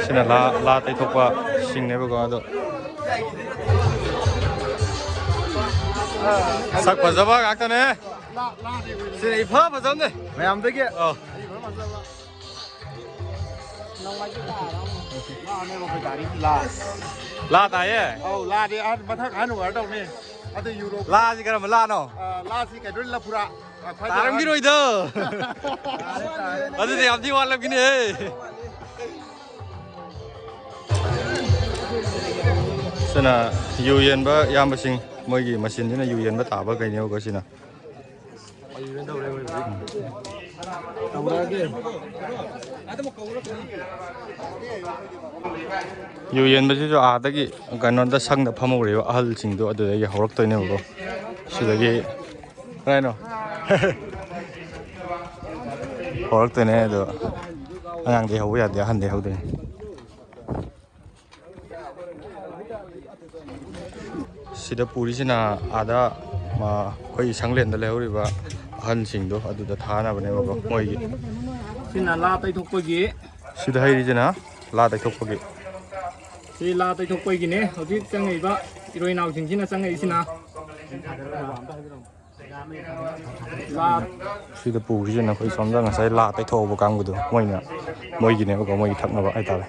ꯁꯤꯅ ꯂꯥ, ꯂꯥ ꯇꯩꯊꯣꯛꯄ ꯁꯤꯡꯅꯦꯕꯀꯣ꯫ ꯑꯗꯣ ꯁꯛ ꯐꯖꯕ ꯉꯥꯛꯇꯅꯦ꯫ ꯁꯤꯅ ꯏꯐ ꯐꯖꯕꯅꯦ꯫ ꯃꯌꯥꯝꯗꯒꯤ ꯑꯧ꯫ ꯂꯥ ꯇꯥꯏꯌꯦ꯫ ꯑꯧ, ꯂꯥꯗꯤ ꯑꯍꯟ, ꯃꯊꯪ ꯑꯍꯟ ꯑꯣꯏꯔꯗꯧꯅꯤ꯫ ꯑꯗꯨ ꯌꯨꯔꯣ꯫ ꯂꯥꯁꯤ ꯀꯔꯝꯕ ꯂꯥꯅꯣ? ꯑ, ꯂꯥꯁꯤ ꯀꯩꯅꯣ, ꯂꯐꯨꯔꯥ꯫ ꯑ, ꯈ꯭ꯋꯥꯏꯗꯒꯤ ꯇꯥꯔꯝꯈꯤꯔꯣꯏꯗ꯫ ꯑꯍꯟ꯫ ꯇꯥꯔꯦ, ꯇꯥꯔꯦ꯫ ꯑꯗꯨꯗꯤ ꯌꯥꯝ ꯊꯤ ꯋꯥꯠꯂꯝꯈꯤꯅꯤꯍꯦ꯫ ꯁꯤꯅ ꯌꯨ ꯌꯦꯟꯕ ꯏꯌꯥꯝꯕꯁꯤꯡ, ꯃꯣꯏꯒꯤ ꯃꯆꯤꯟꯁꯤꯅ ꯌꯨ ꯌꯦꯟꯕ ꯇꯥꯕ ꯀꯩꯅꯦꯕꯀꯣ ꯁꯤꯅ꯫ ꯌꯨ ꯌꯦꯟꯕꯁꯤꯁꯨ ꯑꯥꯗꯒꯤ ꯀꯩꯅꯣꯗ ꯁꯪꯗ ꯐꯝꯍꯧꯔꯤꯕ ꯑꯍꯜꯁꯤꯡꯗꯣ ꯑꯗꯨꯗꯒꯤ ꯍꯧꯔꯛꯇꯣꯏꯅꯦꯕꯀꯣ꯫ ꯁꯤꯗꯒꯤ ꯀꯩꯅꯣ ꯍꯧꯔꯛꯇꯣꯏꯅꯦ꯫ ꯑꯗꯣ ꯑꯉꯥꯡꯗꯤ ꯍꯧꯕ ꯌꯥꯗꯦ, ꯑꯍꯟꯗꯤ ꯍꯧꯗꯣꯏꯅꯦ꯫ ꯁꯤꯗ ꯄꯨꯔꯤꯁꯤꯅ ꯑꯥꯗ, ꯑ, ꯑꯩꯈꯣꯏ ꯁꯪꯂꯦꯟꯗ ꯂꯩꯍꯧꯔꯤꯕ ꯑꯍꯟꯁꯤꯡꯗꯣ ꯑꯗꯨꯗ ꯊꯥꯅꯕꯅꯦꯕꯀꯣ ꯃꯣꯏꯒꯤ꯫ ꯁꯤꯅ ꯂꯥ ꯇꯩꯊꯣꯛꯄꯒꯤ꯫ ꯁꯤꯗ ꯍꯩꯔꯤꯁꯤꯅ ꯂꯥ ꯇꯩꯊꯣꯛꯄꯒꯤ꯫ ꯁꯤ ꯂꯥ ꯇꯩꯊꯣꯛꯄꯒꯤꯅꯦ ꯍꯧꯖꯤꯛ ꯆꯪꯉꯛꯏꯕ ꯏꯔꯣꯏ ꯏꯅꯥꯎꯁꯤꯡꯁꯤꯅ ꯆꯪꯉꯛꯏꯁꯤꯅ꯫ ꯁꯤꯗ ꯄꯨꯈ꯭ꯔꯤꯁꯤꯅ ꯑꯩꯈꯣꯏ ꯁꯣꯝꯗ ꯉꯁꯥꯏ ꯂꯥ ꯇꯩꯊꯣꯛꯍꯧꯕ ꯀꯥꯡꯕꯨꯗꯣ ꯃꯣꯏꯅ, ꯃꯣꯏꯒꯤꯅꯦꯕꯀꯣ, ꯃꯣꯏꯒꯤ ꯊꯛꯅꯕ ꯍꯥꯏꯇꯥꯔꯦ꯫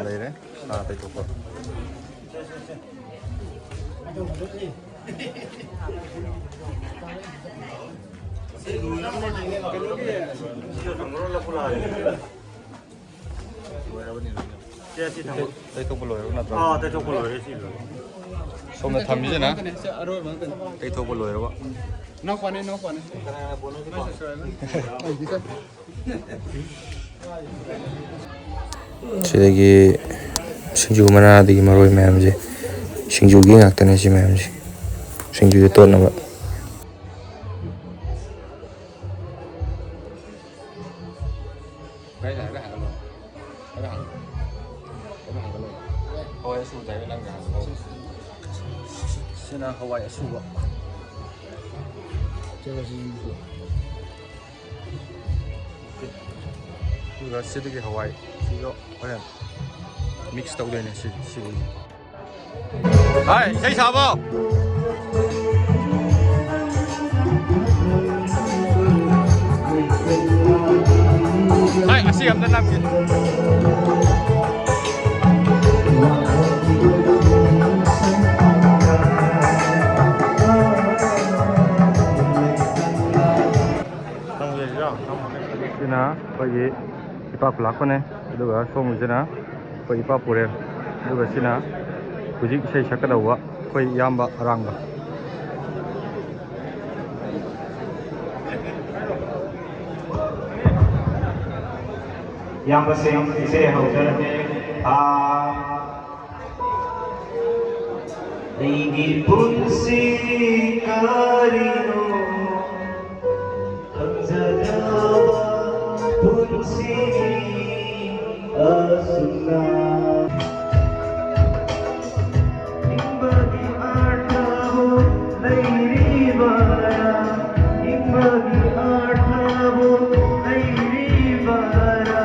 ꯂꯩꯔꯦ꯫ ꯁꯥ ꯇꯩꯊꯣꯛꯄ꯫ ꯇꯩꯊꯣꯛꯄ ꯂꯣꯏꯔꯕ ꯅꯠꯇ꯭ꯔꯣ? ꯑꯥ, ꯇꯩꯊꯣꯛꯄ ꯂꯣꯏꯔꯦ, ꯁꯤ ꯂꯣꯏꯔꯦ꯫ ꯁꯣꯝꯗ ꯊꯝꯃꯤꯁꯤꯅ ꯇꯩꯊꯣꯛꯄ ꯂꯣꯏꯔꯕ꯫ ꯏꯅꯥꯎꯄꯥꯅꯦ, ꯏꯅꯥꯎꯄꯥꯅꯦ꯫ ꯁꯤꯗꯒꯤ ꯁꯤꯡꯖꯨ ꯃꯅꯥꯗꯒꯤ ꯃꯔꯣꯏ ꯃꯌꯥꯝꯁꯦ, ꯁꯤꯡꯖꯨꯒꯤ ꯉꯥꯛꯇꯅꯦ ꯁꯤ ꯃꯌꯥꯝꯁꯦ, ꯁꯤꯡꯖꯨꯗ ꯇꯣꯠꯅꯕ꯫ ꯍꯋꯥꯏ ꯑꯁꯨꯕꯗ ꯍꯥꯏꯕ ꯅꯪꯅ ꯍꯥꯏꯕ꯫ ꯁꯤꯅ ꯍꯋꯥꯏ ꯑꯁꯨꯕ꯫ ꯑꯗꯨꯒ ꯁꯤꯗꯒꯤ ꯍꯋꯥꯏ ꯁꯤꯁꯨ ꯍꯣꯔꯦꯟ ꯃꯤꯛꯁ ꯇꯧꯗꯣꯏꯅꯦ ꯁꯤ ꯁꯤꯒꯤ꯫ ꯍꯥꯏ, ꯏꯁꯩ ꯁꯥꯕ꯫ ꯍꯥꯏ, ꯑꯁꯤ ꯑꯝꯇ ꯅꯝꯒꯦ꯫ ꯁꯤꯅ ꯑꯩꯈꯣꯏꯒꯤ ꯏꯄꯥ ꯈꯨꯂꯥꯛꯄꯅꯦ, ꯑꯗꯨꯒ ꯁꯣꯝꯒꯤꯁꯤꯅ ꯑꯩꯈꯣꯏ ꯏꯄꯥ ꯄꯨꯔꯦꯜ, ꯑꯗꯨꯒ ꯁꯤꯅ ꯍꯧꯖꯤꯛ ꯏꯁꯩ ꯁꯛꯀꯗꯧꯕ ꯑꯩꯈꯣꯏ ꯏꯌꯥꯝꯕ ꯑꯔꯥꯡꯕ꯫ ꯏꯌꯥꯝꯕꯁꯤꯡ, ꯏꯁꯩ ꯍꯧꯖꯔꯒꯦ꯫ ꯑꯥ, ꯑꯩꯒꯤ ꯄꯨꯟꯁꯤ ꯀꯔꯤꯅꯣ? ꯈꯪꯖꯗꯕ ꯄꯨꯟꯁꯤꯅꯤ ꯑꯁꯨꯝꯅ꯫ ꯍꯤꯡꯕꯒꯤ ꯑꯔꯊꯕꯨ ꯂꯩꯔꯤꯕꯔꯥ? ꯍꯤꯡꯕꯒꯤ ꯑꯔꯊꯕꯨ ꯂꯩꯔꯤꯕꯔꯥ?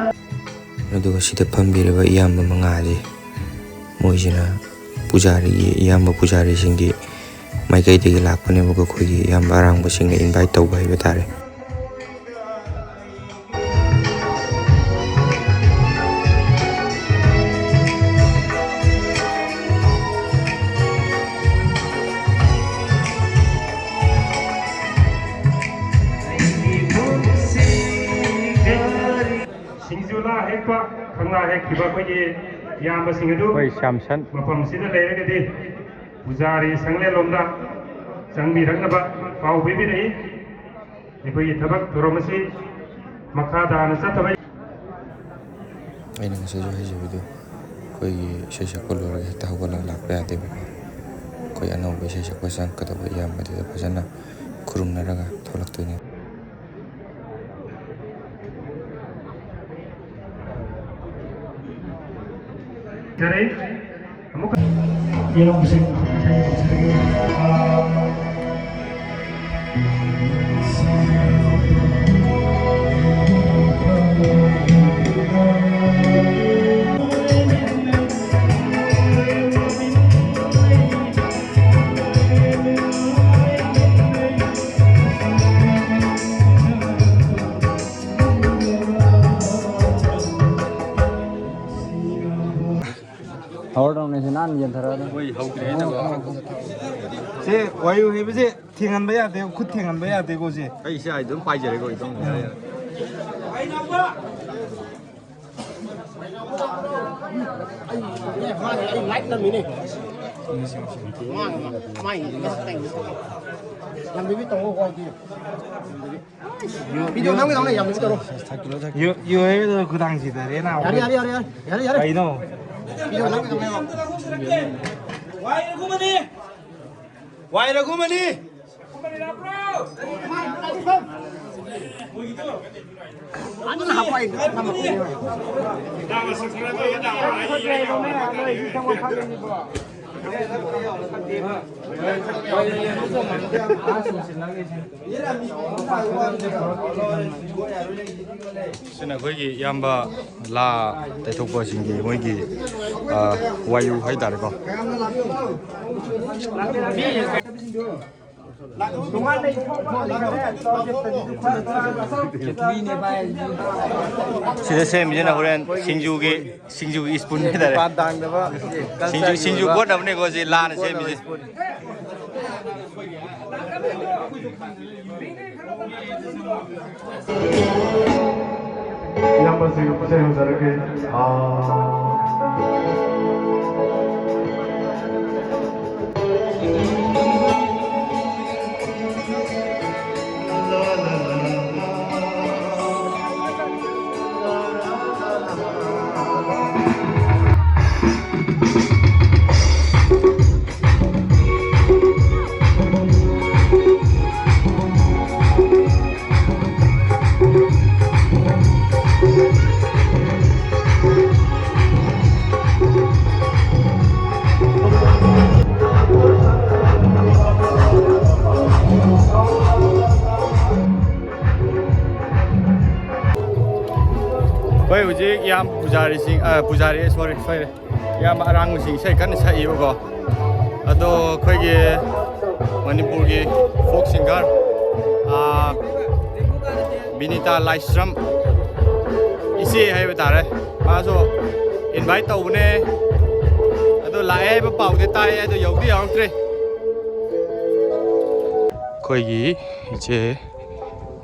ꯑꯗꯨꯒ ꯁꯤꯗ ꯐꯝꯕꯤꯔꯤꯕ ꯏꯌꯥꯝꯕ ꯃꯉꯥꯁꯦ, ꯃꯣꯏꯁꯤꯅ ꯄꯨꯖꯥꯔꯤꯒꯤ, ꯏꯌꯥꯝꯕ ꯄꯨꯖꯥꯔꯤꯁꯤꯡꯒꯤ ꯃꯥꯏꯀꯩꯗꯒꯤ ꯂꯥꯛꯄꯅꯦꯕꯀꯣ, ꯑꯩꯈꯣꯏꯒꯤ ꯏꯌꯥꯝꯕ ꯑꯔꯥꯡꯕꯁꯤꯡꯅ ꯏꯟꯚꯥꯏꯠ ꯇꯧꯕ ꯍꯥꯏꯕ ꯇꯥꯔꯦ꯫ ꯍꯥꯏꯈꯤꯕ ꯑꯩꯈꯣꯏꯒꯤ ꯏꯌꯥꯝꯕꯁꯤꯡ ꯑꯗꯨ ꯑꯩꯈꯣꯏ ꯁ꯭ꯌꯥꯝꯁꯟ ꯃꯐꯝꯁꯤꯗ ꯂꯩꯔꯒꯗꯤ ꯄꯨꯖꯥꯔꯤ ꯁꯪꯂꯦꯟꯂꯣꯝꯗ ꯆꯪꯕꯤꯔꯛꯅꯕ ꯄꯥꯎ ꯄꯤꯕꯤꯔꯛꯏ꯫ ꯑꯩꯈꯣꯏꯒꯤ ꯊꯕꯛ ꯊꯧꯔꯝ ꯑꯁꯤ ꯃꯈꯥ ꯇꯥꯅ ꯆꯠꯊꯕ ꯑꯩꯅ ꯉꯁꯥꯏꯁꯨ ꯍꯥꯏꯖꯕꯗꯨ, ꯑꯩꯈꯣꯏꯒꯤ ꯏꯁꯩ ꯁꯛꯄ ꯂꯣꯏꯔꯒ ꯍꯦꯛꯇ ꯍꯧꯒꯠꯂꯒ ꯂꯥꯛꯄ ꯌꯥꯗꯦꯕꯀꯣ꯫ ꯑꯩꯈꯣꯏ ꯑꯅꯧꯕ ꯏꯁꯩ ꯁꯛꯄ ꯆꯪꯉꯛꯀꯗꯕ ꯏꯌꯥꯝꯕꯗꯨꯗ ꯐꯖꯅ ꯈꯨꯔꯨꯝꯅꯔꯒ ꯊꯣꯛꯂꯛꯇꯣꯏꯅꯦ꯫ ꯌꯥꯔꯦ꯫ ꯑꯃꯨꯛꯀ ꯌꯦꯡꯉꯨꯁꯦ꯫ ꯍꯧꯔꯗꯧꯅꯦ ꯁꯤ ꯅꯍꯥꯟ ꯌꯦꯟꯊꯔꯛꯑꯗꯧꯅꯦ꯫ ꯃꯣꯏ ꯍꯧꯗ꯭ꯔꯦꯅꯀꯣ꯫ ꯁꯦ, ꯋꯥꯌꯨ ꯍꯩꯕꯁꯦ ꯊꯦꯡꯍꯟꯕ ꯌꯥꯗꯦ, ꯈꯨꯠ ꯊꯦꯡꯍꯟꯕ ꯌꯥꯗꯦꯀꯣ ꯁꯦ꯫ ꯑꯩ ꯁꯤ ꯑꯩ ꯑꯗꯨꯝ ꯄꯥꯏꯖꯔꯦꯀꯣ, ꯏꯇꯥꯎ꯫ ꯌꯥꯔꯦ, ꯌꯥꯔꯦ꯫ ꯑꯩ ꯂꯥꯏꯠ ꯅꯝꯃꯤꯅꯦ꯫ ꯃꯥ, ꯃꯥ, ꯃꯥ, ꯂꯝꯕꯤꯕꯤ ꯇꯧꯔꯣ, ꯀꯣ꯫ ꯚꯤꯗꯤꯑꯣ ꯅꯝꯒꯦ ꯇꯧꯅꯦ, ꯌꯥꯝ ꯅꯝꯒꯦ ꯇꯧꯔꯣ꯫ ꯌꯨ, ꯌꯨ ꯑꯦ ꯈꯨꯗꯥꯡ ꯁꯤꯗꯔꯦ ꯅꯥꯕ꯫ ꯌꯥꯔꯦ, ꯌꯥꯔꯦ, ꯌꯥꯔꯦ, ꯌꯥꯔꯦ꯫ ꯌꯥꯔꯦ, ꯌꯥꯔꯦ꯫ ꯀꯩꯅꯣ? ꯚꯤꯗꯤꯑꯣ ꯅꯝꯒꯦ ꯇꯧꯅꯦꯕ꯫ ꯋꯥꯏ ꯔꯘꯨꯃꯅꯤ꯫ ꯋꯥꯏ ꯔꯘꯨꯃꯅꯤ꯫ ꯑꯗꯨꯅ ꯍꯥꯞꯄꯣ, ꯑꯩ ꯅꯝꯃꯛꯀꯦ꯫ ꯁꯤꯅ ꯑꯩꯈꯣꯏꯒꯤ ꯏꯌꯥꯝꯕ ꯂꯥ ꯇꯩꯊꯣꯛꯄꯁꯤꯡꯒꯤ ꯃꯣꯏꯒꯤ, ꯑ, ꯋꯥꯏꯌꯨ ꯍꯥꯏꯇꯥꯔꯦꯀꯣ꯫ ꯁꯤꯗ ꯁꯦꯝꯃꯤꯁꯤꯅ ꯍꯣꯔꯦꯟ ꯁꯤꯡꯖꯨꯒꯤ, ꯁꯤꯡꯖꯨꯒꯤ ꯏꯁꯄꯨꯟ ꯍꯥꯏꯇꯥꯔꯦ꯫ ꯃꯄꯥꯟ ꯇꯥꯡꯗꯕ ꯁꯤꯡꯖꯨ, ꯁꯤꯡꯖꯨ ꯀꯣꯠꯅꯕꯅꯦꯀꯣ ꯁꯤ ꯂꯥꯅ ꯁꯦꯝꯃꯤꯁꯦ꯫ ꯏꯌꯥꯝꯕꯁꯤꯡ ꯏꯁꯩ ꯍꯧꯖꯔꯛꯀꯦ꯫ ꯑꯥ꯫ ꯑꯩꯈꯣꯏ ꯍꯧꯖꯤꯛ ꯌꯥꯝ ꯄꯨꯖꯥꯔꯤꯁꯤꯡ, ꯑ, ꯄꯨꯖꯥꯔꯤ, ꯁꯣꯔꯤ, ꯁꯣꯏꯔꯦ꯫ ꯏꯌꯥꯝꯕ ꯑꯔꯥꯡꯕꯁꯤ ꯏꯁꯩ ꯀꯟꯅ ꯁꯛꯏꯕꯀꯣ꯫ ꯑꯗꯣ ꯑꯩꯈꯣꯏꯒꯤ ꯃꯅꯤꯄꯨꯔꯒꯤ ꯐꯣꯛ ꯁꯤꯡꯒꯔ, ꯑꯥ, ꯕꯤꯅꯤꯇꯥ ꯂꯥꯏꯁ꯭ꯔꯝ, ꯏꯆꯦ ꯍꯥꯏꯕ ꯇꯥꯔꯦ, ꯃꯥꯁꯨ ꯏꯟꯚꯥꯏꯠ ꯇꯧꯕꯅꯦ꯫ ꯑꯗꯣ ꯂꯥꯛꯑꯦ ꯍꯥꯏꯕ ꯄꯥꯎꯗꯤ ꯇꯥꯏ, ꯑꯗꯣ ꯌꯧꯗꯤ ꯌꯧꯔꯛꯇ꯭ꯔꯤ꯫ ꯑꯩꯈꯣꯏꯒꯤ ꯏꯆꯦ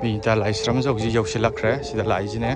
ꯕꯤꯅꯤꯇꯥ ꯂꯥꯏꯁ꯭ꯔꯝꯁꯨ ꯍꯧꯖꯤꯛ ꯌꯧꯁꯤꯜꯂꯛꯈ꯭ꯔꯦ, ꯁꯤꯗ ꯂꯥꯛꯏꯁꯤꯅꯦ꯫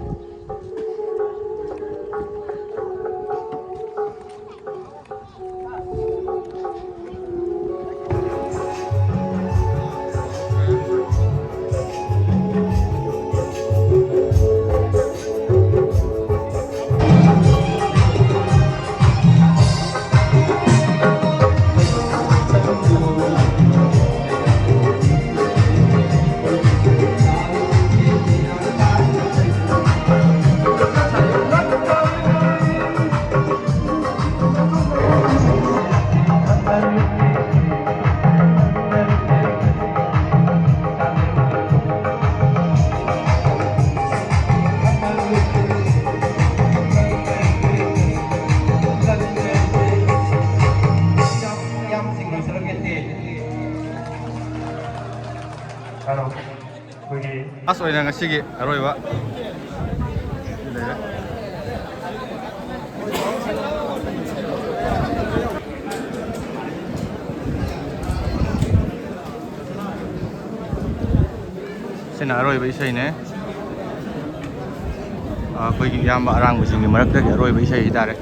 ꯍꯜꯂꯣ꯫ ꯑꯩꯈꯣꯏꯒꯤ ꯂꯥꯁ ꯑꯣꯏꯅ ꯉꯁꯤꯒꯤ ꯑꯔꯣꯏꯕ ꯂꯩꯔꯦ꯫ ꯁꯤꯅ ꯑꯔꯣꯏꯕ ꯏꯁꯩꯅꯦ꯫ ꯑꯩꯈꯣꯏꯒꯤ ꯏꯌꯥꯝꯕ ꯑꯔꯥꯡꯕꯁꯤꯡꯒꯤ ꯃꯔꯛꯇꯒꯤ ꯑꯔꯣꯏꯕ ꯏꯁꯩ ꯍꯥꯏꯇꯥꯔꯦ꯫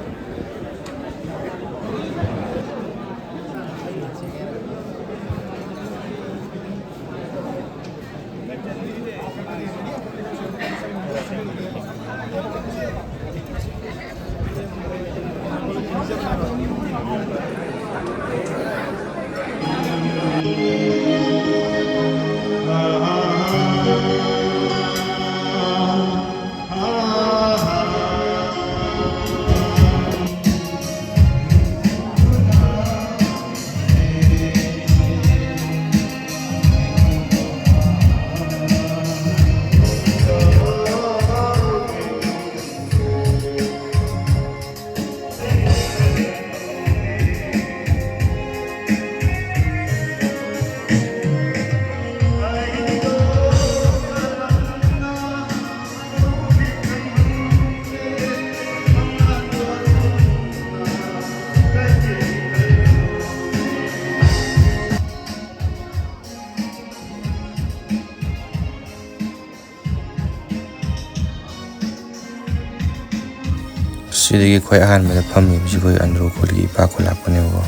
ꯁꯤꯗꯒꯤ ꯑꯩꯈꯣꯏ ꯑꯍꯥꯟꯕꯗ ꯐꯝꯃꯤꯕꯁꯤ ꯑꯩꯈꯣꯏ ꯑꯟꯗ꯭ꯔꯣ ꯈꯨꯜꯒꯤ ꯏꯄꯥ ꯈꯨꯂꯥꯛꯄꯅꯦꯕꯀꯣ꯫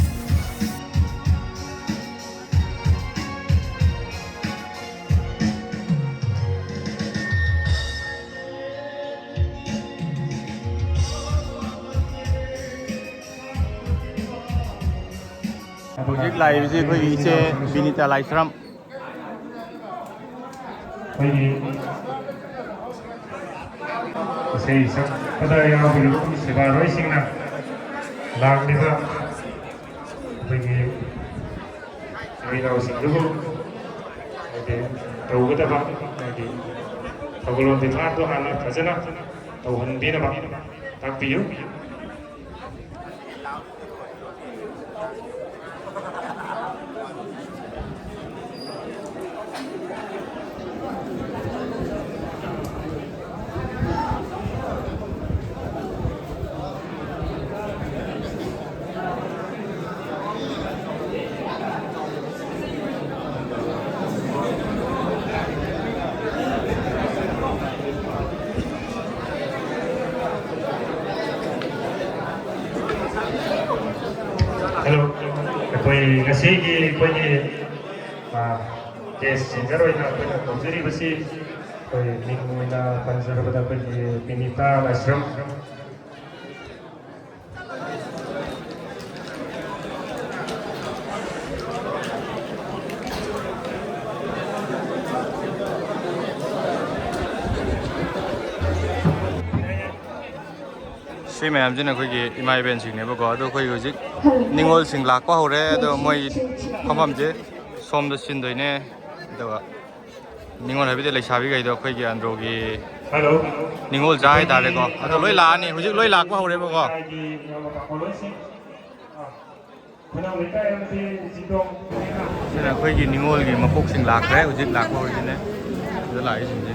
ꯍꯧꯖꯤꯛ ꯂꯥꯛꯏꯕꯁꯤ ꯑꯩꯈꯣꯏꯒꯤ ꯏꯆꯦ ꯕꯤꯅꯤꯇꯥ ꯂꯥꯏꯁ꯭ꯔꯝ꯫ ꯑꯩꯈꯣꯏꯒꯤ ꯏꯁꯩ ꯁꯛꯄꯗ ꯌꯥꯎꯕꯤꯔꯤꯕ ꯁꯤꯐꯥꯏꯔꯣꯏꯁꯤꯡꯅ ꯂꯥꯛꯂꯤꯕ ꯑꯩꯈꯣꯏꯒꯤ ꯏꯃꯣꯏꯅꯨꯁꯤꯡꯗꯨꯕꯨ ꯍꯥꯏꯗꯤ ꯇꯧꯒꯗꯕ ꯍꯥꯏꯗꯤ ꯊꯧꯒꯜꯂꯣꯟ ꯕꯦꯕꯥꯔꯗꯣ ꯍꯥꯟꯅ ꯐꯖꯅ ꯇꯧꯍꯟꯕꯤꯅꯕ ꯇꯥꯛꯄꯤꯌꯨ꯫ ꯍꯜꯂꯣ, ꯑꯩꯈꯣꯏ ꯉꯁꯤꯒꯤ ꯑꯩꯈꯣꯏꯒꯤ ꯒꯦꯁ ꯁꯤꯡꯒꯔ ꯑꯣꯏꯅ ꯑꯩꯈꯣꯏꯅ ꯀꯧꯖꯔꯤꯕꯁꯤ ꯑꯩꯈꯣꯏ ꯃꯤꯡ ꯑꯣꯏꯅ ꯄꯟꯖꯔꯕꯗ ꯑꯩꯈꯣꯏꯒꯤ ꯕꯤꯅꯤꯇꯥ ꯂꯥꯏꯁ꯭ꯔꯝ꯫ ꯁꯤ ꯃꯌꯥꯝꯁꯤꯅ ꯑꯩꯈꯣꯏꯒꯤ ꯏꯃꯥ ꯏꯕꯦꯟꯁꯤꯡꯅꯦꯕꯀꯣ꯫ ꯑꯗꯣ ꯑꯩꯈꯣꯏ ꯍꯧꯖꯤꯛ ꯅꯤꯉꯣꯜꯁꯤꯡ ꯂꯥꯛꯄ ꯍꯧꯔꯦ꯫ ꯑꯗꯣ ꯃꯣꯏ ꯐꯝꯐꯝꯁꯦ ꯁꯣꯝꯗ ꯁꯤꯟꯗꯣꯏꯅꯦ꯫ ꯑꯗꯨꯒ ꯅꯤꯉꯣꯜ ꯍꯥꯏꯕꯗꯤ ꯂꯩꯁꯥꯕꯤꯈꯩꯗꯣ ꯑꯩꯈꯣꯏꯒꯤ ꯑꯟꯗ꯭ꯔꯣꯒꯤ ꯍꯜꯂꯣ꯫ ꯅꯤꯉꯣꯜ ꯖꯥ ꯍꯥꯏꯇꯥꯔꯦꯀꯣ꯫ ꯑꯗꯣ ꯂꯣꯏ ꯂꯥꯛꯑꯅꯤ꯫ ꯍꯧꯖꯤꯛ ꯂꯣꯏ ꯂꯥꯛꯄ ꯍꯧꯔꯦꯕꯀꯣ꯫ ꯁꯤꯅ ꯑꯩꯈꯣꯏꯒꯤ ꯅꯤꯉꯣꯜꯒꯤ ꯃꯀꯣꯛꯁꯤꯡ ꯂꯥꯛꯈ꯭ꯔꯦ꯫ ꯍꯧꯖꯤꯛ ꯂꯥꯛꯄ ꯍꯧꯔꯤꯁꯤꯅꯦ꯫ ꯁꯤꯗ ꯂꯥꯛꯏꯁꯤꯡꯁꯦ꯫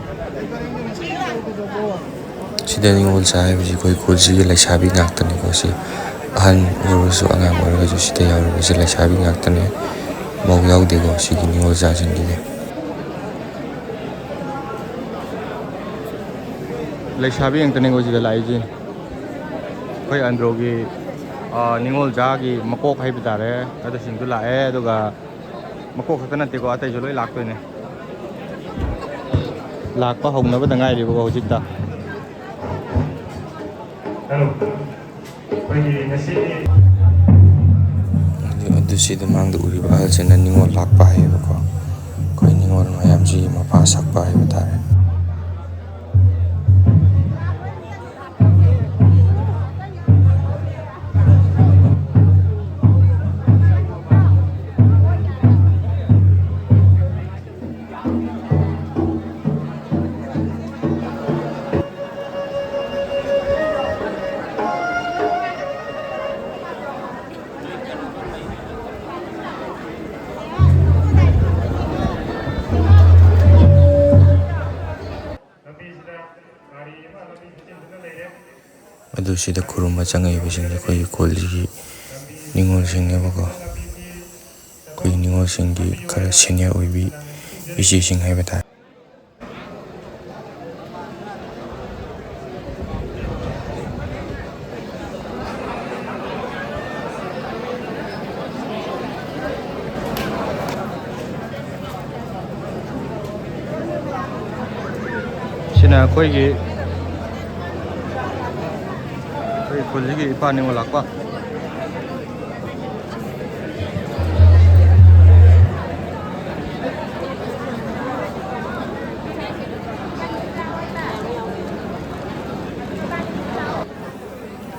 ꯁꯤꯗ ꯅꯤꯉꯣꯜ ꯆꯥ ꯍꯥꯏꯕꯁꯤ ꯑꯩꯈꯣꯏ ꯈꯨꯜꯁꯤꯒꯤ ꯂꯩꯁꯥꯕꯤ ꯉꯥꯛꯇꯅꯤꯀꯣ꯫ ꯁꯤ ꯑꯍꯟ ꯑꯣꯏꯔꯁꯨ ꯑꯉꯥꯡ ꯑꯣꯏꯔꯒꯁꯨ ꯁꯤꯗ ꯌꯥꯎꯔꯤꯕꯁꯤ ꯂꯩꯁꯥꯕꯤ ꯉꯥꯛꯇꯅꯤ꯫ ꯃꯧ ꯌꯥꯎꯗꯦꯀꯣ ꯁꯤꯒꯤ ꯅꯤꯉꯣꯜ ꯆꯥꯁꯤꯡꯁꯤꯗꯤ꯫ ꯂꯩꯁꯥꯕꯤ ꯉꯥꯛꯇꯅꯤꯀꯣ ꯁꯤꯗ ꯂꯥꯛꯏꯁꯦ꯫ ꯑꯩꯈꯣꯏ ꯑꯟꯗ꯭ꯔꯣꯒꯤ, ꯑ, ꯅꯤꯉꯣꯜ ꯖꯥꯒꯤ ꯃꯀꯣꯛ ꯍꯥꯏꯕ ꯇꯥꯔꯦ, ꯑꯗꯨꯁꯤꯡꯗꯨ ꯂꯥꯛꯑꯦ꯫ ꯑꯗꯨꯒ ꯃꯀꯣꯛ ꯈꯛꯇ ꯅꯠꯇꯦꯀꯣ, ꯑꯇꯩꯁꯨ ꯂꯣꯏ ꯂꯥꯛꯇꯣꯏꯅꯦ꯫ ꯂꯥꯛꯄ ꯍꯧꯅꯕꯗ ꯉꯥꯏꯔꯤꯕꯀꯣ ꯍꯧꯖꯤꯛꯇ꯫ ꯑꯩꯈꯣꯏꯒꯤ ꯉꯁꯤꯒꯤ ꯑꯗꯨ, ꯑꯗꯨ ꯁꯤꯗ ꯃꯥꯡꯗ ꯎꯔꯤꯕ ꯑꯍꯜꯁꯤꯅ ꯅꯤꯉꯣꯜ ꯂꯥꯛꯄ ꯍꯥꯏꯌꯦꯕꯀꯣ꯫ ꯑꯩꯈꯣꯏ ꯅꯤꯉꯣꯜ ꯃꯌꯥꯝꯁꯤꯒꯤ ꯃꯄꯥ ꯁꯛꯄ ꯍꯥꯏꯕ ꯇꯥꯔꯦ꯫ ꯑꯗꯨ ꯁꯤꯗ ꯈꯨꯔꯨꯝꯕ ꯆꯪꯉꯛꯏꯕꯁꯤꯡꯁꯦ ꯑꯩꯈꯣꯏꯒꯤ ꯈꯨꯜꯁꯤꯒꯤ ꯅꯤꯉꯣꯜꯁꯤꯡꯅꯦꯕꯀꯣ꯫ ꯑꯩꯈꯣꯏꯒꯤ ꯅꯤꯉꯣꯜꯁꯤꯡꯒꯤ ꯈꯔ ꯁꯦꯅꯤꯌꯔ ꯑꯣꯏꯕꯤ ꯏꯆꯦꯁꯤꯡ ꯍꯥꯏꯕ ꯇꯥꯔꯦ꯫ ꯑꯩꯈꯣꯏꯒꯤ ꯑꯩꯈꯣꯏ ꯈꯨꯜꯁꯤꯒꯤ ꯏꯄꯥ ꯅꯤꯉꯣꯜ ꯂꯥꯛꯄ꯫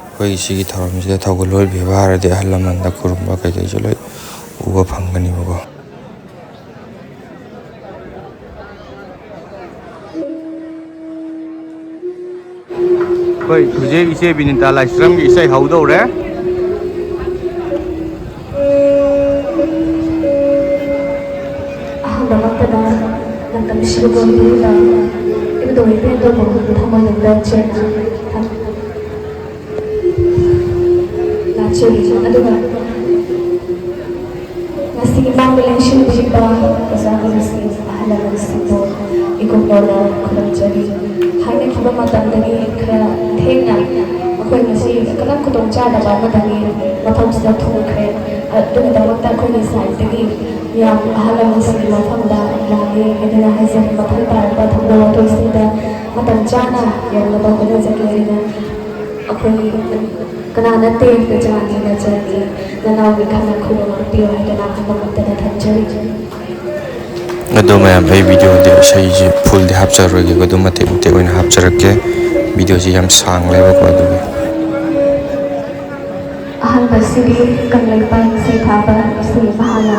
ꯑꯩꯈꯣꯏꯒꯤ ꯁꯤꯒꯤ ꯊꯧꯔꯝꯁꯤꯗ ꯊꯧꯒꯜꯂꯣꯟ ꯕꯦꯕꯥꯔꯗꯤ ꯑꯍꯜ ꯂꯃꯟꯗ ꯈꯨꯔꯨꯝꯕ ꯀꯩꯀꯩꯁꯨ ꯂꯣꯏ ꯎꯕ ꯐꯪꯒꯅꯤꯕꯀꯣ꯫ ꯑꯩꯈꯣꯏ ꯍꯧꯖꯤꯛ ꯏꯆꯦ ꯕꯤꯅꯤꯇꯥ ꯂꯥꯏꯁ꯭ꯔꯝꯒꯤ ꯏꯁꯩ ꯍꯧꯗꯧꯔꯦ꯫ ꯑꯍꯥꯟꯕꯃꯛꯇꯗ ꯃꯇꯝꯁꯤꯕꯨ ꯄꯤꯕꯤꯕ ꯏꯕꯨꯙꯧ ꯏꯕꯦꯟꯗꯧꯕꯨ ꯊꯃꯣꯏꯅꯨꯡꯗ ꯆꯦꯠꯅ ꯊꯝ-, ꯂꯥꯠꯆꯔꯤ꯫ ꯑꯗꯨꯒ ꯉꯁꯤꯒꯤ ꯃꯥꯡꯗ ꯂꯦꯡꯁꯤꯟꯕꯤꯔꯤꯕ ꯑꯣꯖꯥ ꯒꯨꯔꯨꯁꯤꯡ, ꯑꯍꯜ ꯂꯃꯟꯁꯤꯡꯕꯨ ꯏꯀꯣꯛ ꯂꯣꯟꯅ ꯈꯨꯔꯨꯝꯖꯔꯤ꯫ ꯍꯥꯏꯅꯈꯤꯕ ꯃꯇꯝꯗꯒꯤ ꯈꯔ ꯊꯦꯡꯅ ꯑꯩꯈꯣꯏ ꯉꯁꯤ ꯈꯤꯇꯪ ꯈꯨꯗꯣꯡꯆꯥꯗꯕ ꯑꯃꯗꯒꯤ ꯃꯐꯝꯁꯤꯗ ꯊꯨꯡꯈ꯭ꯔꯦ꯫ ꯑꯗꯨꯒꯤꯗꯃꯛꯇ ꯑꯩꯈꯣꯏꯒꯤ ꯁꯥꯏꯠꯇꯒꯤ ꯌꯥꯝ ꯑꯍꯜ ꯂꯃꯟꯁꯤꯡꯒꯤ ꯃꯐꯝꯗ ꯂꯥꯜꯂꯦ ꯍꯥꯏꯗꯨꯅ ꯍꯥꯏꯖꯔꯤ꯫ ꯃꯊꯪ ꯇꯥꯔꯛꯄ ꯊꯧꯗꯣꯛ ꯋꯥꯊꯣꯛꯁꯤꯡꯗ ꯃꯇꯝ ꯆꯥꯅ ꯌꯧꯅꯕ ꯍꯣꯠꯅꯖꯒꯦ ꯍꯥꯏꯅ ꯑꯩꯈꯣꯏ ꯀꯅꯥ ꯅꯠꯇꯦ ꯅꯆꯥꯅꯤ ꯅꯆꯟꯅꯤ ꯅꯅꯥꯎꯒꯤ ꯈꯟꯅ ꯈꯨꯔꯨꯝ ꯉꯥꯛꯄꯤꯌꯨ ꯍꯥꯏꯗꯨꯅ ꯑꯍꯥꯟꯕꯃꯛꯇꯗ ꯊꯝꯖꯔꯤ꯫ ꯑꯗꯣ ꯃꯌꯥꯝ, ꯑꯩ ꯚꯤꯗꯤꯑꯣꯗꯤ ꯏꯁꯩꯁꯦ ꯐꯨꯜꯗꯤ ꯍꯥꯞꯆꯔꯣꯏꯒꯦ, ꯑꯗꯨꯝ ꯃꯇꯦꯛ ꯃꯇꯦꯛ ꯑꯣꯏꯅ ꯍꯥꯞꯆꯔꯛꯀꯦ꯫ ꯚꯤꯗꯤꯑꯣꯁꯤ ꯌꯥꯝ ꯁꯥꯡꯂꯦꯕꯀꯣ, ꯑꯗꯨꯒꯤ꯫ ꯑꯍꯥꯟꯕꯁꯤꯗꯤ ꯀꯪꯂꯩꯄꯥꯛ ꯏꯁꯩ ꯊꯥꯕ ꯏꯁꯩ ꯑꯃ ꯍꯥꯟꯅ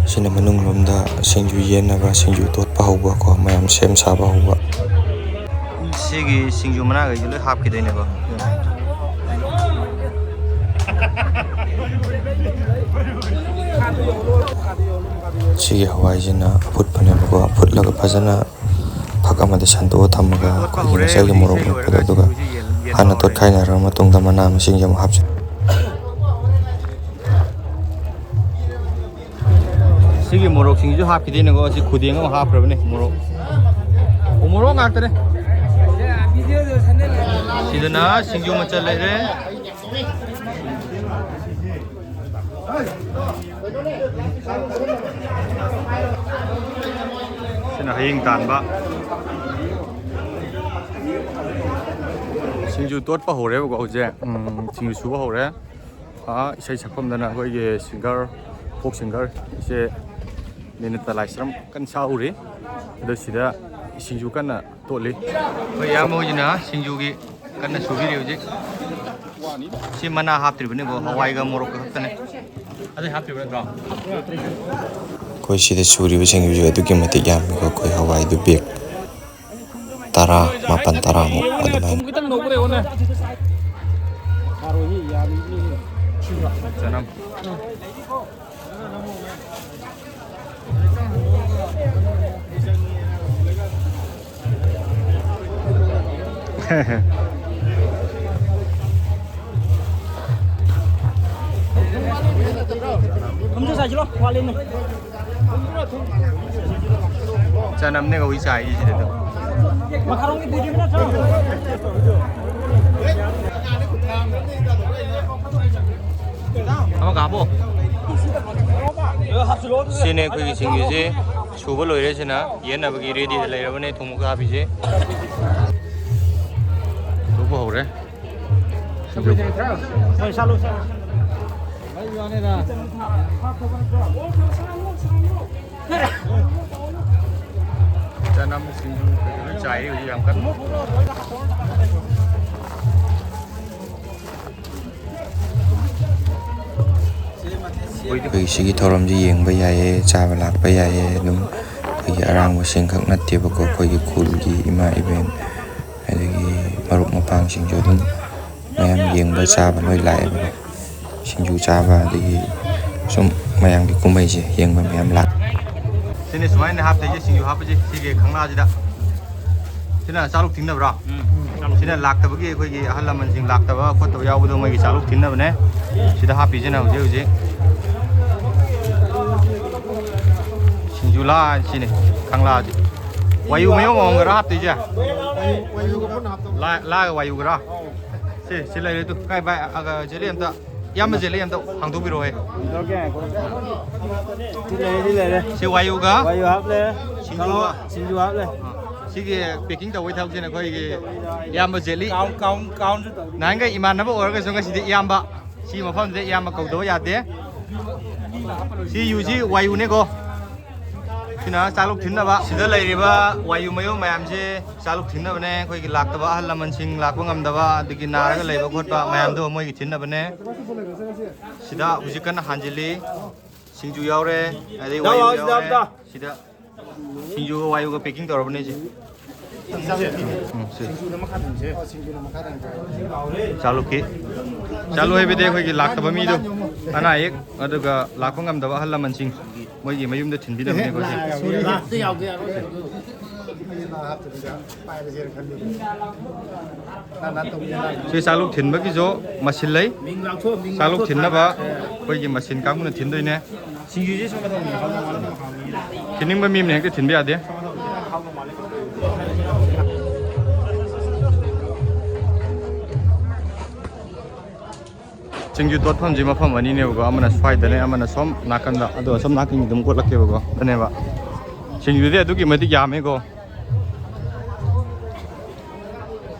ꯁꯤꯅ ꯃꯅꯨꯡ ꯂꯣꯝꯗ ꯁꯤꯡꯖꯨ ꯌꯦꯟꯅꯕ, ꯁꯤꯡꯖꯨ ꯇꯣꯠꯄ ꯍꯧꯕ ꯀꯣ, ꯃꯌꯥꯝ ꯁꯦꯝ ꯁꯥꯕ ꯍꯧꯕ꯫ ꯁꯤꯒꯤ ꯁꯤꯡꯖꯨ ꯃꯅꯥꯈꯩꯁꯦ ꯂꯣꯏ ꯍꯥꯞꯈꯤꯗꯣꯏꯅꯦꯕ꯫ ꯁꯤꯒꯤ ꯍꯋꯥꯏꯁꯤꯅ ꯑꯐꯨꯠꯄꯅꯦꯕꯀꯣ, ꯑꯐꯨꯠꯂꯒ ꯐꯖꯅ ꯐꯛ ꯑꯃꯗ ꯁꯟꯗꯣꯛꯑ ꯊꯝꯃꯒ, ꯑꯩꯈꯣꯏꯒꯤ ꯉꯁꯥꯏꯒꯤ ꯃꯣꯔꯣꯛ ꯃꯦꯠꯄꯗꯣ, ꯑꯗꯨꯒ ꯍꯥꯟꯅ ꯇꯣꯠꯈꯥꯏꯅꯔꯕ ꯃꯇꯨꯡꯗ ꯃꯅꯥ ꯃꯁꯤꯡꯁꯦ ꯑꯃꯨꯛ ꯍꯥꯞꯆꯤꯟ꯫ ꯁꯤꯒꯤ ꯃꯣꯔꯣꯛꯁꯤꯡꯁꯤꯁꯨ ꯍꯥꯞꯈꯤꯗꯣꯏꯅꯦꯀꯣ꯫ ꯁꯤ ꯈꯨꯗꯦꯡ ꯑꯃ ꯍꯥꯞꯈ꯭ꯔꯕꯅꯦ ꯃꯣꯔꯣꯛ꯫ ꯎ ꯃꯣꯔꯣꯛ ꯉꯥꯛꯇꯅꯦ꯫ ꯁꯤꯗꯅ ꯁꯤꯡꯖꯨ ꯃꯆꯜ ꯂꯩꯔꯦ꯫ ꯁꯤꯅ ꯍꯌꯤꯡ ꯇꯥꯟꯕ꯫ ꯁꯤꯡꯖꯨ ꯇꯣꯠꯄ ꯍꯧꯔꯦꯕꯀꯣ ꯍꯧꯖꯤꯛ꯫ ꯎꯝ, ꯁꯤꯡꯖꯨ ꯁꯨꯕ ꯍꯧꯔꯦ꯫ ꯑꯥ, ꯏꯁꯩ ꯁꯛꯐꯝꯗꯅ ꯑꯩꯈꯣꯏꯒꯤ singer, folk singer ꯏꯆꯦ ꯅꯦꯅꯤꯇꯥ ꯂꯥꯏꯁ꯭ꯔꯝ ꯀꯟꯅ ꯁꯛꯍꯧꯔꯤ꯫ ꯑꯗꯣ ꯁꯤꯗ ꯁꯤꯡꯖꯨ ꯀꯟꯅ ꯇꯣꯠꯂꯤ꯫ ꯑꯩꯈꯣꯏ ꯏꯌꯥꯝꯕ ꯍꯣꯏꯁꯤꯅ ꯁꯤꯡꯖꯨꯒꯤ ꯀꯟꯅ ꯁꯨꯕꯤꯔꯤ ꯍꯧꯖꯤꯛ꯫ ꯁꯤ ꯃꯅꯥ ꯍꯥꯞꯇ꯭ꯔꯤꯕꯅꯤꯀꯣ, ꯍꯋꯥꯏꯒ ꯃꯣꯔꯣꯛꯀ ꯈꯛꯇꯅꯦ꯫ ꯑꯗꯨꯗꯤ ꯍꯥꯞꯇ꯭ꯔꯤꯕ ꯅꯠꯇ꯭ꯔꯣ? ꯑꯩꯈꯣꯏ ꯁꯤꯗ ꯁꯨꯔꯤꯕꯁꯤꯡꯁꯤꯁꯨ ꯑꯗꯨꯛꯀꯤ ꯃꯇꯤꯛ ꯌꯥꯝꯃꯤꯀꯣ꯫ ꯑꯩꯈꯣꯏ ꯍꯋꯥꯏꯗꯨ bag ꯇꯔꯥ, ꯃꯥꯄꯟ, ꯇꯔꯥꯃꯨꯛ ꯑꯗꯨꯃꯥꯏꯅ꯫ ꯆꯅꯝ꯫ ꯆꯅꯝꯅꯦ ꯀꯧꯏ ꯆꯥꯏꯁꯤꯗ ꯑꯗꯨꯝ꯫ ꯑꯃ ꯀꯥꯞꯄꯣ꯫ ꯁꯤꯅꯦ ꯑꯩꯈꯣꯏꯒꯤ ꯁꯤꯡꯖꯨꯁꯦ ꯁꯨꯕ ꯂꯣꯏꯔꯦ꯫ ꯁꯤꯅ ꯌꯦꯟꯅꯕꯒꯤ ready ꯗ ꯂꯩꯔꯕꯅꯦ ꯊꯨꯝꯃꯣꯛ ꯍꯥꯞꯄꯤꯁꯦ꯫ ꯁꯨꯕ ꯍꯧꯔꯦ꯫ ꯆꯅꯝ ꯁꯤꯡꯖꯨ ꯀꯩꯀꯩ ꯂꯣꯏ ꯆꯥꯏꯔꯤ ꯍꯧꯖꯤꯛ ꯌꯥꯝ ꯀꯟꯅ꯫ ꯑꯩꯈꯣꯏ ꯁꯤꯒꯤ ꯊꯧꯔꯝꯁꯤ ꯌꯦꯡꯕ ꯌꯥꯏꯌꯦ, ꯆꯥꯕ ꯂꯥꯛꯄ ꯌꯥꯏꯌꯦ꯫ ꯑꯗꯨꯝ ꯑꯩꯈꯣꯏꯒꯤ ꯑꯔꯥꯡꯕꯁꯤꯡꯈꯛ ꯅꯠꯇꯦꯕꯀꯣ, ꯑꯩꯈꯣꯏꯒꯤ ꯈꯨꯜꯒꯤ ꯏꯃꯥ ꯏꯕꯦꯟ, ꯑꯗꯒꯤ ꯃꯔꯨꯞ ꯃꯄꯥꯡꯁꯤꯡꯁꯨ ꯑꯗꯨꯝ ꯃꯌꯥꯝ ꯌꯦꯡꯕ ꯆꯥꯕ ꯂꯣꯏ ꯂꯥꯛꯑꯦꯕꯀꯣ꯫ ꯁꯤꯡꯖꯨ ꯆꯥꯕ, ꯑꯗꯒꯤ ꯁꯨꯝ ꯃꯌꯥꯝꯒꯤ ꯀꯨꯝꯍꯩꯁꯦ ꯌꯦꯡꯕ ꯃꯌꯥꯝ ꯂꯥꯛꯑꯦ꯫ ꯁꯤꯅꯤ ꯁꯨꯃꯥꯏꯅ ꯍꯥꯞꯇꯣꯏꯁꯦ, ꯁꯤꯡꯖꯨ ꯍꯥꯞꯄꯁꯦ ꯁꯤꯒꯤ ꯈꯪꯂꯥꯁꯤꯗ꯫ ꯁꯤꯅ ꯆꯥꯂꯨꯛ ꯊꯤꯡꯅꯕ꯭ꯔꯣ? ꯁꯤꯅ ꯂꯥꯛꯇꯕꯒꯤ, ꯑꯩꯈꯣꯏꯒꯤ ꯑꯍꯜ ꯂꯃꯟꯁꯤꯡ ꯂꯥꯛꯇꯕ ꯈꯣꯠꯇꯕ ꯌꯥꯎꯕꯗꯣ ꯃꯣꯏꯒꯤ ꯆꯥꯂꯨꯛ ꯊꯤꯡꯅꯕꯅꯦ꯫ ꯁꯤꯗ ꯍꯥꯞꯄꯤꯁꯤꯅ ꯍꯧꯖꯤꯛ ꯍꯧꯖꯤꯛ ꯁꯤꯡꯖꯨ ꯂꯥ ꯁꯤꯅꯤ, ꯈꯪꯂꯥꯁꯤ꯫ ꯋꯥꯏꯌꯨ ꯃꯌꯣꯝ ꯑꯃꯃꯝꯒꯔꯣ ꯍꯥꯞꯇꯣꯏꯁꯦ? ꯂꯥ-, ꯂꯥꯒ ꯋꯥꯏꯌꯨꯒꯔꯣ? ꯁꯤ, ꯁꯤ ꯂꯩꯔꯦ ꯇꯨ꯫ ꯀꯥꯏ ꯚꯥꯏ? ꯑꯒ ꯖꯦꯂꯤ ꯑꯝꯇ, ꯏꯌꯥꯝꯕ ꯖꯦꯂꯤ ꯑꯝꯇ ꯍꯥꯡꯗꯣꯛꯄꯤꯔꯛꯑꯣ ꯍꯦ꯫ ꯁꯤ ꯂꯩꯔꯦ, ꯁꯤ ꯂꯩꯔꯦ꯫ ꯁꯤ ꯋꯥꯏꯌꯨꯒ ꯋꯥꯏꯌꯨ ꯍꯥꯞꯂꯦ꯫ ꯁꯤꯡꯖꯨꯒ꯫ ꯁꯤꯡꯖꯨ ꯍꯥꯞꯂꯦ꯫ ꯁꯤꯒꯤ packing ꯇꯧꯕꯒꯤ ꯊꯕꯛꯁꯤꯅ ꯑꯩꯈꯣꯏꯒꯤ ꯏꯌꯥꯝꯕ ꯖꯦꯂꯤ꯫ ꯀꯥꯎꯟ, ꯀꯥꯎꯟ, ꯀꯥꯎꯟꯁꯨ ꯇꯧꯔꯤ꯫ ꯅꯍꯥꯟꯈꯩ ꯏꯃꯥꯟꯅꯕ ꯑꯣꯏꯔꯒꯁꯨ ꯉꯁꯤꯗꯤ ꯏꯌꯥꯝꯕ꯫ ꯁꯤ ꯃꯐꯝꯁꯤꯗ ꯏꯌꯥꯝꯕ ꯀꯧꯗꯕ ꯌꯥꯗꯦ꯫ ꯁꯤ ꯌꯨꯁꯤ ꯋꯥꯏꯌꯨꯅꯦꯀꯣ꯫ ꯁꯤꯅ ꯆꯥꯂꯨꯛ ꯊꯤꯟꯅꯕ꯫ ꯁꯤꯗ ꯂꯩꯔꯤꯕ ꯋꯥꯏꯌꯨ ꯃꯌꯣꯝ ꯃꯌꯥꯝꯁꯦ ꯆꯥꯂꯨꯛ ꯊꯤꯟꯅꯕꯅꯦ꯫ ꯑꯩꯈꯣꯏꯒꯤ ꯂꯥꯛꯇꯕ ꯑꯍꯜ ꯂꯃꯟꯁꯤꯡ ꯂꯥꯛꯄ ꯉꯝꯗꯕ, ꯑꯗꯒꯤ ꯅꯥꯔꯒ ꯂꯩꯕ ꯈꯣꯠꯄ ꯃꯌꯥꯝꯗꯣ ꯃꯣꯏꯒꯤ ꯊꯤꯟꯅꯕꯅꯦ꯫ ꯁꯤꯗ ꯍꯧꯖꯤꯛ ꯀꯟꯅ ꯍꯥꯟꯖꯤꯜꯂꯤ꯫ ꯁꯤꯡꯖꯨ ꯌꯥꯎꯔꯦ, ꯑꯗꯩ ꯗꯥ ꯋꯥꯏꯌꯨ ꯂꯥꯎ, ꯁꯤꯗ ꯌꯥꯎꯔꯦ꯫ ꯑꯝꯇ꯫ ꯁꯤꯗ ꯁꯤꯡꯖꯨꯒ ꯋꯥꯏꯌꯨꯒ packing ꯇꯧꯔꯕꯅꯦ ꯁꯤ꯫ ꯎꯝ, ꯁꯤ꯫ ꯆꯥꯂꯨꯛꯀꯤ꯫ ꯆꯥꯂꯨꯛ ꯍꯥꯏꯕꯗꯤ ꯑꯩꯈꯣꯏꯒꯤ ꯂꯥꯛꯇꯕ ꯃꯤꯗꯣ, ꯑꯅꯥ ꯑꯌꯦꯛ, ꯑꯗꯨꯒ ꯂꯥꯛꯄ ꯉꯝꯗꯕ ꯑꯍꯜ ꯂꯃꯟꯁꯤꯡ, ꯃꯣꯏꯒꯤ ꯃꯌꯨꯝꯗ ꯊꯤꯟꯕꯤꯅꯕꯅꯦꯀꯣ ꯁꯤ꯫ ꯂꯥꯛꯇ ꯌꯥꯎꯗ ꯌꯥꯔꯣꯏ꯫ ꯁꯤ ꯆꯥꯂꯨꯛ ꯊꯤꯟꯕꯒꯤꯁꯨ ꯃꯁꯤꯟ ꯂꯩ꯫ ꯃꯤꯡ ꯂꯥꯎꯊꯣꯛ, ꯃꯤꯡ ꯆꯥꯂꯨꯛ ꯂꯥꯎꯊꯣꯛ꯫ ꯊꯤꯟꯅꯕ ꯑꯩꯈꯣꯏꯒꯤ ꯃꯁꯤꯟ ꯀꯥꯡꯕꯨꯅ ꯊꯤꯟꯗꯣꯏꯅꯦ꯫ ꯁꯤꯡꯖꯨꯁꯦ ꯁꯣꯝꯗ ꯊꯝꯃꯣ, ꯍꯥꯎꯅ ꯍꯥꯎꯅ ꯍꯥꯎꯅ꯫ ꯊꯤꯟꯅꯤꯡꯕ ꯃꯤ ꯑꯃꯅ ꯍꯦꯛꯇ ꯊꯤꯟꯕ ꯌꯥꯗꯦ꯫ ꯁꯤꯡꯖꯨ ꯇꯣꯠꯐꯝꯁꯤ ꯃꯐꯝ ꯑꯅꯤꯅꯦꯕꯀꯣ, ꯑꯃꯅ ꯁ꯭ꯋꯥꯏꯗꯅꯦ, ꯑꯃꯅ ꯁꯣꯝ ꯅꯥꯀꯟꯗ, ꯑꯗꯣ ꯑꯁꯣꯝ ꯅꯥꯀꯟꯒꯤ ꯑꯗꯨꯝ ꯑꯣꯠꯂꯛꯀꯦꯕꯀꯣ꯫ ꯑꯗꯨꯅꯦꯕ ꯁꯤꯡꯖꯨꯗꯤ ꯑꯗꯨꯛꯀꯤ ꯃꯇꯤꯛ ꯌꯥꯝꯃꯦꯀꯣ꯫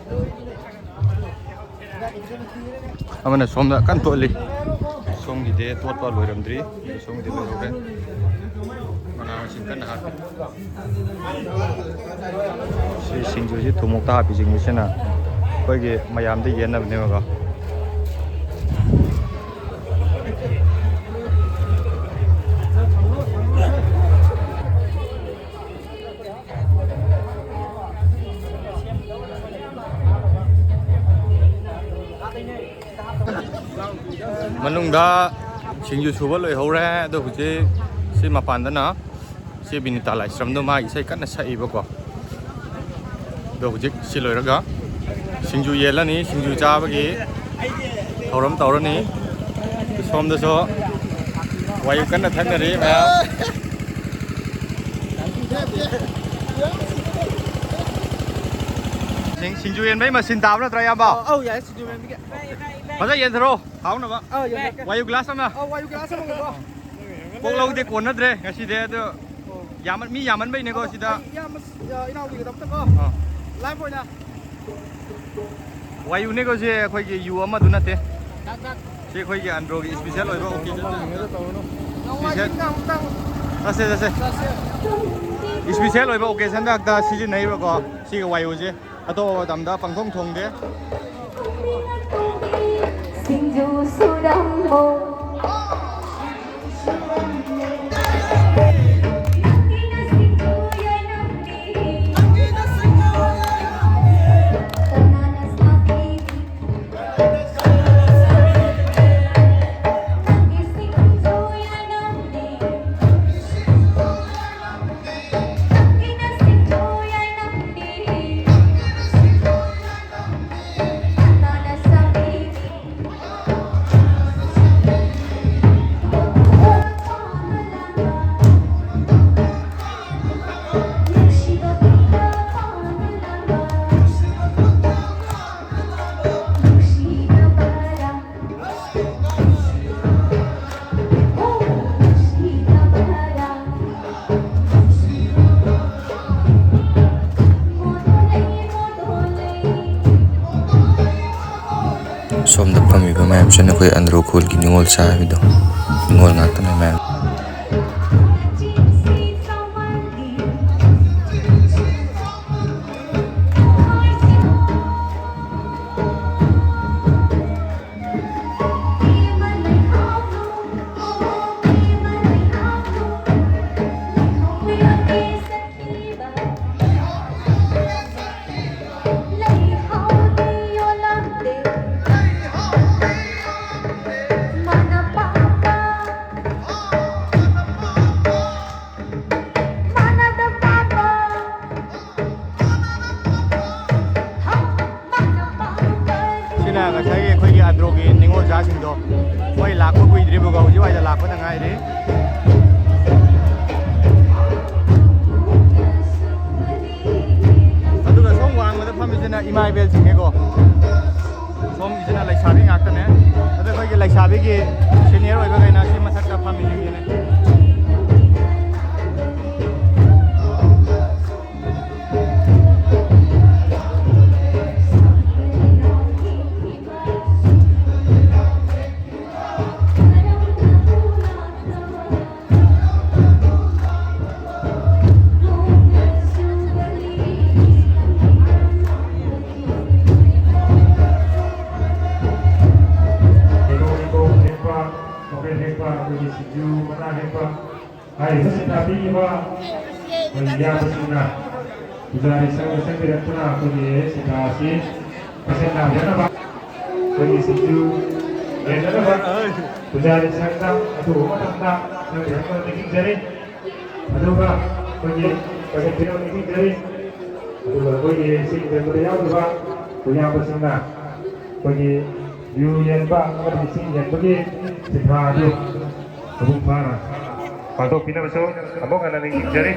ꯑꯃꯅ ꯁꯣꯝꯗ ꯀꯟꯅ ꯇꯣꯠꯂꯤ꯫ ꯁꯣꯝꯒꯤꯗꯤ ꯇꯣꯠꯄ ꯂꯣꯏꯔꯝꯗ꯭ꯔꯤ꯫ ꯁꯣꯝꯒꯤꯗꯤ ꯂꯣꯏꯍꯧꯔꯦ꯫ ꯃꯅꯥ ꯃꯁꯤꯡ ꯀꯟꯅ ꯍꯥꯞꯄꯤ꯫ ꯁꯤ ꯁꯤꯡꯖꯨꯁꯤ ꯊꯨꯝꯃꯣꯛꯇ ꯍꯥꯞꯄꯤ ꯁꯤꯡꯖꯨꯁꯤꯅ ꯑꯩꯈꯣꯏꯒꯤ ꯃꯌꯥꯝꯗ ꯌꯦꯟꯅꯕꯅꯦꯕꯀꯣ꯫ ꯃꯅꯨꯡꯗ ꯁꯤꯡꯖꯨ ꯁꯨꯕ ꯂꯣꯏꯍꯧꯔꯦ꯫ ꯑꯗꯣ ꯍꯧꯖꯤꯛ ꯁꯤ ꯃꯄꯥꯟꯗꯅ ꯁꯤ ꯕꯤꯅꯤꯇꯥ ꯂꯥꯏꯁ꯭ꯔꯝꯗꯣ ꯃꯥ ꯏꯁꯩ ꯀꯟꯅ ꯁꯛꯏꯕꯀꯣ꯫ ꯑꯗꯣ ꯍꯧꯖꯤꯛ ꯁꯤ ꯂꯣꯏꯔꯒ ꯁꯤꯡꯖꯨ ꯌꯦꯜꯂꯅꯤ꯫ ꯁꯤꯡꯖꯨ ꯆꯥꯕꯒꯤ ꯊꯧꯔꯝ ꯇꯧꯔꯅꯤ꯫ ꯁꯣꯝꯗꯁꯨ ꯋꯥꯏꯌꯨ ꯀꯟꯅ ꯊꯛꯅꯔꯤ ꯃꯌꯥꯝ꯫ ꯁꯤꯡ-, ꯁꯤꯡꯖꯨ ꯌꯦꯟꯕꯩ ꯃꯁꯤꯟ ꯇꯥꯕ ꯅꯠꯇ꯭ꯔꯥ, ꯏꯌꯥꯝꯕ? ꯑꯧ, ꯌꯥꯏ, ꯁꯤꯡꯖꯨ ꯌꯦꯟꯕꯒꯤ꯫ ꯐꯖꯅ ꯌꯦꯟꯊꯔꯣ, ꯍꯥꯎꯅꯕ꯫ ꯑꯧ, ꯌꯦꯟꯊꯔꯛꯀꯦ꯫ ꯋꯥꯏꯌꯨ ꯒ꯭ꯂꯥꯁ ꯑꯃ꯫ ꯑꯧ, ꯋꯥꯏꯌꯨ ꯒ꯭ꯂꯥꯁ ꯑꯃꯒꯀꯣ꯫ ꯀꯣꯛ ꯂꯧꯗꯦ, ꯀꯣꯟꯅꯗ꯭ꯔꯦ ꯉꯁꯤꯗꯤ꯫ ꯑꯗꯣ ꯑꯣ꯫ ꯌꯥꯝꯃꯟ-, ꯃꯤ ꯌꯥꯝꯃꯟꯕꯩꯅꯦꯀꯣ ꯁꯤꯗ꯫ ꯑꯩ ꯏꯌꯥꯝꯕ, ꯑ, ꯏꯅꯥꯎꯒꯤꯗꯃꯛꯇꯀꯣ꯫ ꯑꯥ꯫ ꯂꯥꯏꯐ ꯑꯣꯏꯅ꯫ ꯋꯥꯏꯌꯨꯅꯦꯀꯣ ꯁꯤ, ꯑꯩꯈꯣꯏꯒꯤ ꯌꯨ ꯑꯃꯗꯨ ꯅꯠꯇꯦ꯫ ꯁꯤ ꯑꯩꯈꯣꯏꯒꯤ ꯑꯟꯗ꯭ꯔꯣꯒꯤ ꯏꯁꯄꯤꯁꯦꯜ ꯑꯣꯏꯕ ꯑꯣꯀꯦꯖꯟ꯫ ꯏꯁꯄꯤꯁꯦꯜ꯫ ꯆꯠꯁꯦ, ꯆꯠꯁꯦ꯫ ꯏꯁꯄꯤꯁꯦꯜ ꯑꯣꯏꯕ ꯑꯣꯀꯦꯖꯟꯗ ꯈꯛꯇ ꯁꯤꯖꯤꯟꯅꯩꯕꯀꯣ ꯁꯤꯒꯤ ꯋꯥꯏꯌꯨꯁꯦ꯫ ꯑꯇꯣꯞꯄ ꯃꯇꯝꯗ ꯄꯪꯊꯣꯡ ꯊꯣꯡꯗꯦ꯫ ꯁꯤꯡꯖꯨ ꯁꯨꯔꯝꯃꯣ꯫ ꯁꯣꯝꯗ ꯐꯝꯃꯤꯕ ꯃꯌꯥꯝꯁꯤꯅ ꯑꯩꯈꯣꯏ ꯑꯟꯗ꯭ꯔꯣ ꯈꯨꯜꯒꯤ ꯅꯤꯉꯣꯜ ꯆꯥ ꯍꯥꯏꯕꯗꯣ, ꯅꯤꯉꯣꯜ ꯉꯥꯛꯇꯅꯦ ꯃꯌꯥꯝ꯫ ꯔꯤꯕꯨꯒ ꯍꯧꯖꯤꯛ ꯋꯥꯏꯗ ꯂꯥꯛꯄꯗ ꯉꯥꯏꯔꯤ꯫ ꯑꯗꯨꯒ ꯁꯣꯝ ꯋꯥꯡꯃꯗ ꯐꯝꯃꯤꯁꯤꯅ ꯏꯃꯥ ꯏꯕꯦꯜꯁꯤꯡꯅꯦꯀꯣ꯫ ꯁꯣꯝꯒꯤꯁꯤꯅ ꯂꯩꯁꯥꯕꯤ ꯉꯥꯛꯇꯅꯦ꯫ ꯑꯗ ꯑꯩꯈꯣꯏꯒꯤ ꯂꯩꯁꯥꯕꯤꯒꯤ ꯁꯤꯅꯤꯌꯔ ꯑꯣꯏꯕꯈꯩꯅ ꯁꯤ ꯃꯊꯛꯇ ꯐꯝꯃꯤꯁꯤꯡꯁꯤꯅꯦ꯫ ꯍꯦꯛꯄ, ꯃꯈꯣꯏ ꯍꯦꯛꯄ, ꯑꯩꯈꯣꯏꯒꯤ ꯁꯤꯡꯖꯨ ꯃꯅꯥ ꯍꯦꯛꯄ ꯍꯥꯏꯔꯤꯕ ꯁꯤꯟꯊꯥ ꯄꯤꯔꯤꯕ ꯑꯩꯈꯣꯏꯒꯤ ꯏꯌꯥꯝꯕꯁꯤꯡꯅ ꯄꯨꯖꯥꯔꯤ ꯁꯪꯗ ꯆꯪꯕꯤꯔꯛꯇꯨꯅ ꯑꯩꯈꯣꯏꯒꯤ ꯁꯤꯟꯊꯥ ꯑꯁꯤ ꯄꯥꯏꯁꯟꯅꯕꯤꯔꯛꯅꯕ, ꯑꯩꯈꯣꯏꯒꯤ ꯁꯤꯡꯖꯨ ꯌꯦꯟꯅꯅꯕ ꯄꯨꯖꯥꯔꯤ ꯁꯪꯗ ꯑꯊꯨꯕ ꯃꯇꯝꯗ ꯆꯪꯕꯤꯔꯛꯅꯕ ꯅꯤꯡꯁꯤꯡꯖꯔꯤ꯫ ꯑꯗꯨꯒ ꯑꯩꯈꯣꯏꯒꯤ ꯄꯥꯏꯁꯟꯕꯤꯔꯛꯅꯕ ꯅꯤꯡꯁꯤꯡꯖꯔꯤ꯫ ꯑꯗꯨꯒ ꯑꯩꯈꯣꯏꯒꯤ ꯁꯤ ꯌꯦꯟꯕꯗ ꯌꯥꯎꯔꯤꯕ ꯑꯩꯈꯣꯏ ꯏꯌꯥꯝꯕꯁꯤꯡꯅ ꯑꯩꯈꯣꯏꯒꯤ ꯌꯨ ꯌꯦꯟꯕ ꯑꯃꯗꯤ ꯏꯁꯤꯡ ꯌꯦꯟꯕꯒꯤ ꯁꯤꯟꯊꯥ ꯑꯗꯨ ꯃꯄꯨꯡ ꯐꯥꯅ ꯄꯥꯡꯊꯣꯛꯄꯤꯅꯕꯁꯨ ꯑꯃꯨꯛ ꯍꯟꯅ ꯅꯤꯡꯁꯤꯡꯖꯔꯤ꯫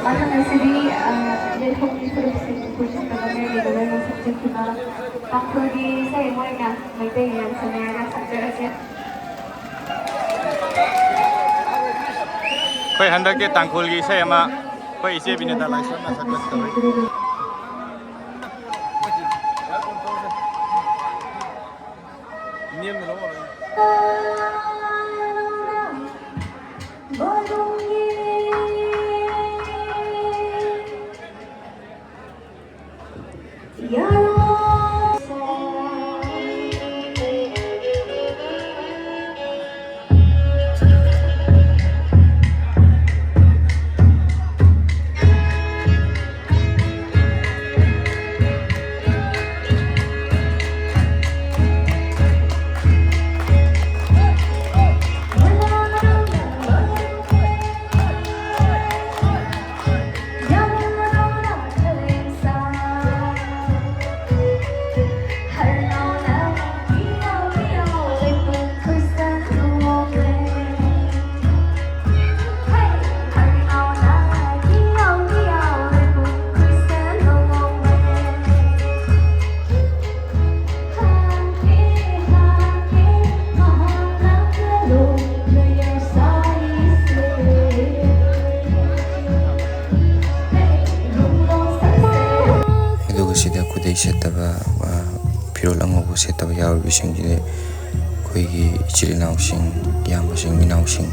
ꯃꯊꯪ ꯑꯁꯤꯗꯤ, ꯑ, ꯌꯦꯟꯊꯣꯡꯒꯤ ꯁꯔꯨꯛꯁꯤꯡ ꯄꯨꯟꯁꯤꯟꯕ ꯉꯝꯃꯦ, ꯂꯩꯕ ꯂꯣꯏꯅ ꯁꯛꯆꯈꯤꯕ ꯇꯥꯡꯈꯨꯜꯒꯤ ꯏꯁꯩ ꯑꯃ ꯑꯣꯏꯅ ꯃꯩꯇꯩ ꯃꯌꯥꯝ ꯁꯛꯅꯔꯒ ꯁꯛꯆꯔꯛꯀꯦ꯫ ꯑꯩꯈꯣꯏ ꯍꯟꯗꯛꯀꯤ ꯇꯥꯡꯈꯨꯜꯒꯤ ꯏꯁꯩ ꯑꯃ ꯑꯩꯈꯣꯏ ꯏꯆꯦ ꯕꯤꯅꯤꯇꯥ ꯂꯥꯏꯁ꯭ꯔꯝꯅ ꯁꯛꯄ ꯇꯧꯏ꯫ ꯁꯤꯗ ꯈꯨꯗꯩ ꯁꯦꯠꯇꯕ, ꯑ, ꯐꯤꯔꯣꯜ ꯑꯉꯧꯕ ꯁꯦꯠꯇꯕ ꯌꯥꯎꯔꯤꯕꯁꯤꯡꯁꯤꯗꯤ ꯑꯩꯈꯣꯏꯒꯤ ꯏꯆꯤꯜ ꯏꯅꯥꯎꯁꯤꯡ, ꯏꯌꯥꯝꯕꯁꯤꯡ, ꯏꯅꯥꯎꯁꯤꯡ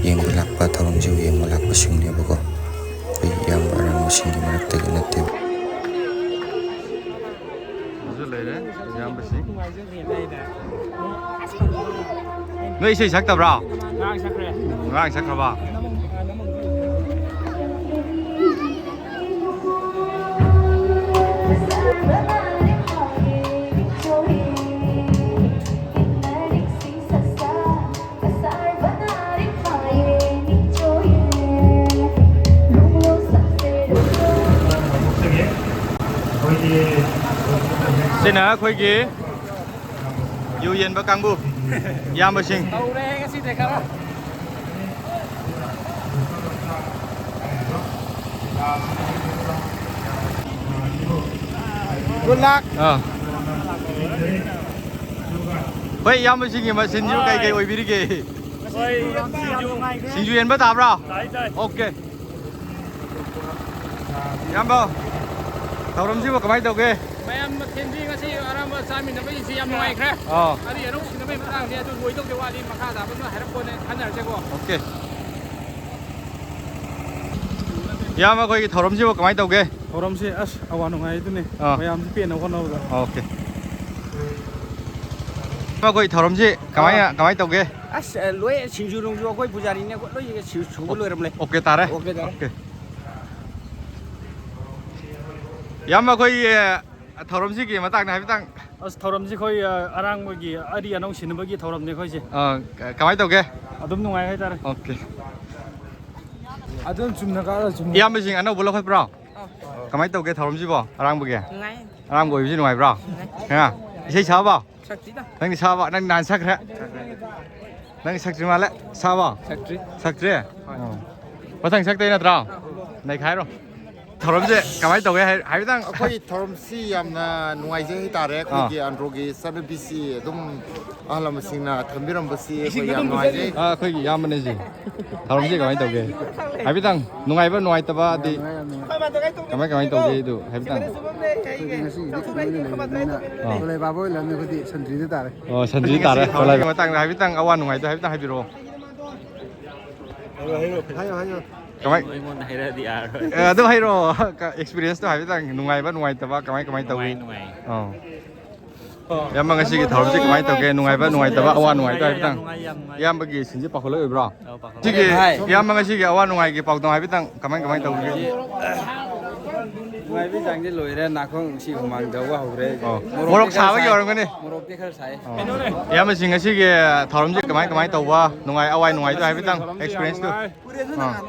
ꯌꯦꯡꯕ ꯂꯥꯛꯄ, ꯊꯧꯔꯝꯁꯤꯕꯨ ꯌꯦꯡꯕ ꯂꯥꯛꯄꯁꯤꯡꯅꯦꯕꯀꯣ꯫ ꯑꯩꯈꯣꯏ ꯏꯌꯥꯝꯕ ꯑꯔꯥꯡꯕꯁꯤꯡꯒꯤ ꯃꯔꯛꯇꯒꯤ ꯅꯠꯇꯦꯕ꯫ ꯑꯗꯨꯁꯨ ꯂꯩꯔꯦ, ꯏꯌꯥꯝꯕꯁꯤꯡ꯫ ꯅꯣꯏ ꯏꯁꯩ ꯁꯛꯇꯕ꯭ꯔꯣ? ꯉꯔꯥꯡ ꯁꯛꯈ꯭ꯔꯦ꯫ ꯉꯔꯥꯡ ꯁꯛꯈ꯭ꯔꯕ? ꯁꯤꯅ ꯑꯩꯈꯣꯏꯒꯤ ꯌꯨ ꯌꯦꯟꯕ ꯀꯥꯡꯕꯨ, ꯏꯌꯥꯝꯕꯁꯤꯡ꯫ ꯇꯧꯔꯦ ꯉꯁꯤꯗꯤ ꯈꯔ꯫ Good luck. ꯑꯥ꯫ ꯍꯣꯏ, ꯏꯌꯥꯝꯕꯁꯤꯡꯒꯤ ꯃꯁꯤꯟꯁꯨ ꯀꯩ ꯀꯩ ꯑꯣꯏꯕꯤꯔꯤꯒꯦ? ꯑꯩꯈꯣꯏ ꯁꯤꯡꯖꯨ꯫ ꯁꯤꯡꯖꯨ ꯌꯦꯟꯕ ꯇꯥꯕ꯭ꯔꯣ? ꯇꯥꯏ, ꯇꯥꯏ꯫ Okay꯫ ꯏꯌꯥꯝꯕ, ꯊꯧꯔꯝꯁꯤꯕꯨ ꯀꯃꯥꯏꯅ ꯇꯧꯒꯦ? ꯃꯌꯥꯝ ꯃꯊꯦꯜꯗꯤ ꯉꯁꯤ ꯑꯔꯥꯝꯕ ꯆꯥꯃꯤꯟꯅꯕꯒꯤꯁꯤ ꯌꯥꯝ ꯅꯨꯡꯉꯥꯏꯈ꯭ꯔꯦ꯫ ꯑꯥ꯫ ꯑꯔꯤ ꯑꯅꯧ ꯁꯤꯟꯅꯕꯒꯤ ꯃꯇꯥꯡꯁꯦ ꯑꯗꯨ ꯂꯣꯏꯗꯧꯗꯤ ꯋꯥꯠꯂꯤ, ꯃꯈꯥ ꯇꯥꯕꯗꯨꯅ ꯍꯥꯏꯔꯛꯄꯅꯦ ꯈꯟꯅꯔꯁꯦꯀꯣ꯫ Okay꯫ ꯏꯌꯥꯝꯕ, ꯑꯩꯈꯣꯏꯒꯤ ꯊꯧꯔꯝꯁꯤꯕꯨ ꯀꯃꯥꯏꯅ ꯇꯧꯒꯦ? ꯊꯧꯔꯝꯁꯦ ꯑꯁ ꯑꯋꯥ ꯅꯨꯡꯉꯥꯏ ꯑꯗꯨꯅꯤ꯫ ꯑꯥ꯫ ꯃꯌꯥꯝꯁꯤ ꯄꯦꯟꯅꯕ ꯍꯣꯠꯅꯕꯗ꯫ Okay꯫ ꯏꯌꯥꯝꯕ, ꯑꯩꯈꯣꯏ ꯊꯧꯔꯝꯁꯤ ꯀꯃꯥꯏꯅ, ꯑꯥ꯫ ꯀꯃꯥꯏꯅ ꯇꯧꯒꯦ? ꯑꯁ, ꯑ, ꯂꯣꯏ ꯁꯤꯡꯖꯨ ꯅꯨꯡꯖꯨ ꯑꯩꯈꯣꯏ ꯄꯨꯖꯥꯔꯤꯅꯦ ꯑꯩꯈꯣꯏ ꯂꯣꯏ ꯁꯨ-, ꯁꯨꯕ ꯂꯣꯏꯔꯝꯂꯦ꯫ Okay ꯇꯥꯔꯦ꯫ Okay ꯇꯥꯔꯦ꯫ Okay꯫ ꯏꯌꯥꯝꯕ, ꯑꯩꯈꯣꯏꯒꯤ, ꯑ, ꯊꯧꯔꯝꯁꯤꯒꯤ ꯃꯇꯥꯡꯗ ꯍꯥꯏꯐꯦꯠꯇꯪ꯫ ꯑꯁ, ꯊꯧꯔꯝꯁꯤ ꯑꯩꯈꯣꯏ, ꯑ, ꯑꯔꯥꯡꯕꯒꯤ ꯑꯔꯤ ꯑꯅꯧ ꯁꯤꯟꯅꯕꯒꯤ ꯊꯧꯔꯝꯅꯤ ꯑꯩꯈꯣꯏꯁꯦ꯫ ꯑ, ꯀ-, ꯀꯃꯥꯏꯅ ꯇꯧꯒꯦ? ꯑꯗꯨꯝ ꯅꯨꯡꯉꯥꯏ ꯍꯥꯏꯇꯥꯔꯦ꯫ Okay꯫ ꯑꯗꯨꯝ ꯆꯨꯝꯅ ꯀꯥꯔ ꯆꯨꯝꯅ꯫ ꯏꯌꯥꯝꯕꯁꯤꯡ ꯑꯅꯧꯕ ꯂꯧꯈꯠꯄ꯭ꯔꯣ? ꯑꯥ꯫ ꯀꯃꯥꯏꯅ ꯇꯧꯒꯦ ꯊꯧꯔꯝꯁꯤꯕꯣ, ꯑꯔꯥꯡꯕꯒꯤ? ꯅꯨꯡꯉꯥꯏ꯫ ꯑꯔꯥꯡꯕ ꯑꯣꯏꯕꯁꯤ ꯅꯨꯡꯉꯥꯏꯕ꯭ꯔꯣ? ꯅꯨꯡꯉꯥꯏ꯫ ꯍꯥ? ꯏꯁꯩ ꯁꯛꯑꯕꯣ? ꯁꯛꯇ꯭ꯔꯤꯗ꯫ ꯅꯪꯗꯤ ꯁꯛꯑꯕ? ꯅꯪ ꯅꯍꯥꯟ ꯁꯛꯈ꯭ꯔꯦ꯫ ꯅꯪ ꯁꯛꯇ꯭ꯔꯤ ꯃꯥꯜꯂꯦ꯫ ꯁꯛꯑꯕꯣ? ꯁꯛꯇ꯭ꯔꯤ꯫ ꯁꯛꯇ꯭ꯔꯤ? ꯍꯣꯏ꯫ ꯑꯣ꯫ ꯃꯊꯪ ꯁꯛꯇꯣꯏ ꯅꯠꯇ꯭ꯔꯣ? ꯑꯥ꯫ ꯅꯩꯈꯥꯏꯔꯣ꯫ ꯊꯧꯔꯝꯁꯦ ꯀꯃꯥꯏꯅ ꯇꯧꯒꯦ ꯍꯥꯏ-, ꯍꯥꯏꯐꯦꯠꯇꯪ꯫ ꯑꯩꯈꯣꯏ ꯊꯧꯔꯝꯁꯤ ꯌꯥꯝꯅ ꯅꯨꯡꯉꯥꯏꯖꯩ ꯍꯥꯏꯇꯥꯔꯦ꯫ ꯑꯩꯈꯣꯏꯒꯤ ꯑꯥ꯫ ꯑꯟꯗ꯭ꯔꯣꯒꯤ ꯆꯠꯅꯕꯤꯁꯤ ꯑꯗꯨꯝ ꯑꯍꯜ ꯂꯃꯟꯁꯤꯡꯅ ꯊꯝꯕꯤꯔꯝꯕꯁꯤ ꯑꯩꯈꯣꯏ ꯌꯥꯝ ꯅꯨꯡꯉꯥꯏꯖꯩ꯫ ꯑꯥ, ꯑꯩꯈꯣꯏꯒꯤ ꯏꯌꯥꯝꯕꯅꯦ ꯁꯤ꯫ ꯊꯧꯔꯝꯁꯤ ꯀꯃꯥꯏꯅ ꯇꯧꯒꯦ? ꯍꯥꯏꯐꯦꯠꯇꯪ ꯅꯨꯡꯉꯥꯏꯕ ꯅꯨꯡꯉꯥꯏꯇꯕꯗꯤ ꯅꯨꯡꯉꯥꯏ, ꯌꯥꯝ ꯅꯨꯡꯉꯥꯏ꯫ ꯀꯃꯥꯏ ꯀꯃꯥꯏꯅ ꯇꯧꯒꯦ ꯑꯗꯨ ꯍꯥꯏꯐꯦꯠꯇꯪ꯫ ꯑꯩꯈꯣꯏꯗꯤ ꯉꯁꯤꯒꯤꯗꯤ ꯀꯨꯏꯅ ꯂꯩꯕꯅꯤꯅ ꯑꯥ꯫ ꯈꯣꯂꯥꯏ ꯕꯥꯕꯥ ꯑꯣꯏ ꯂꯩꯔꯕꯅꯤꯅ ꯑꯩꯈꯣꯏꯗꯤ ꯁꯟꯇ꯭ꯔꯤꯗ ꯇꯥꯔꯦ꯫ ꯑꯣ, ꯁꯟꯇ꯭ꯔꯤ ꯇꯥꯔꯦ꯫ ꯉꯁꯤ ꯊꯧꯔꯝꯒꯤ ꯃꯇꯥꯡꯗ ꯍꯥꯏꯐꯦꯠꯇꯪ ꯑꯋꯥ ꯅꯨꯡꯉꯥꯏꯗꯣ ꯍꯥꯏꯐꯦꯠꯇꯪ ꯍꯥꯏꯕꯤꯔꯛꯑꯣ꯫ ꯍꯥꯏꯌꯣ, ꯍꯥꯏꯌꯣ꯫ ꯀꯃꯥꯏ-, ꯑꯩꯉꯣꯟꯗ ꯍꯥꯏꯔꯛꯑꯗꯤ ꯌꯥꯔꯔꯣꯏ꯫ ꯑꯦ, ꯑꯗꯨꯝ ꯍꯥꯏꯔꯛꯑꯣ꯫ ꯀ-, experience ꯇꯣ ꯍꯥꯏꯐꯦꯠꯇꯪ, ꯅꯨꯡꯉꯥꯏꯕ, ꯅꯨꯡꯉꯥꯏꯇꯕ, ꯀꯃꯥꯏ, ꯀꯃꯥꯏ ꯇꯧꯏ? ꯅꯨꯡꯉꯥꯏ, ꯅꯨꯡꯉꯥꯏ꯫ ꯑꯥ꯫ ꯏꯌꯥꯝꯕ, ꯉꯁꯤꯒꯤ ꯊꯧꯔꯝꯁꯤ ꯀꯃꯥꯏ ꯇꯧꯒꯦ? ꯅꯨꯡꯉꯥꯏꯕ, ꯅꯨꯡꯉꯥꯏꯇꯕ, ꯑꯋꯥ ꯅꯨꯡꯉꯥꯏꯗꯣ ꯍꯥꯏꯐꯦꯠꯇꯪ꯫ ꯌꯥꯝ ꯅꯨꯡꯉꯥꯏ, ꯌꯥꯝ ꯅꯨꯡꯉꯥꯏ꯫ ꯏꯌꯥꯝꯕꯒꯤ ꯁꯤꯟꯁꯤ ꯄꯥꯈꯠꯂꯣꯏ ꯑꯣꯏꯕ꯭ꯔꯣ? ꯑꯧ, ꯄꯥꯈꯠꯂꯣꯏ꯫ ꯁꯤꯒꯤ ꯍꯥꯏ꯫ ꯏꯌꯥꯝꯕ, ꯉꯁꯤꯒꯤ ꯑꯋꯥ ꯅꯨꯡꯉꯥꯏꯒꯤ ꯄꯥꯎꯗꯝ ꯍꯥꯏꯐꯦꯠꯇꯪ ꯀꯃꯥꯏ, ꯀꯃꯥꯏ ꯇꯧꯒꯦ? ꯅꯨꯡꯉꯥꯏꯕꯒꯤ ꯆꯥꯡꯁꯦ ꯂꯣꯏꯔꯦ, ꯅꯥꯀꯣꯡ ꯁꯤ ꯍꯨꯃꯥꯡ ꯁꯧꯕ ꯍꯧꯔꯦ꯫ ꯑꯣ꯫ ꯃꯣꯔꯣꯛ ꯃꯣꯔꯣꯛꯇꯤ ꯈꯔ ꯁꯥꯕꯒꯤ ꯁꯥꯏ꯫ ꯑꯣꯏꯔꯝꯒꯅꯤ꯫ ꯃꯣꯔꯣꯛꯇꯤ ꯈꯔ ꯁꯥꯏ꯫ ꯑꯣ꯫ ꯏꯌꯥꯝꯕꯁꯤꯡ, ꯉꯁꯤꯒꯤ ꯊꯧꯔꯝꯁꯤ ꯀꯃꯥꯏ, ꯀꯃꯥꯏ ꯇꯧꯕ? ꯅꯨꯡꯉꯥꯏ, ꯑꯋꯥ ꯅꯨꯡꯉꯥꯏꯗꯣ ꯍꯥꯏꯐꯦꯠꯇꯪ, ꯉꯁꯤꯒꯤ ꯊꯧꯔꯝꯁꯤ ꯌꯥꯝ experience ꯇꯨ꯫ ꯅꯨꯡꯉꯥꯏ꯫ ꯑꯥ꯫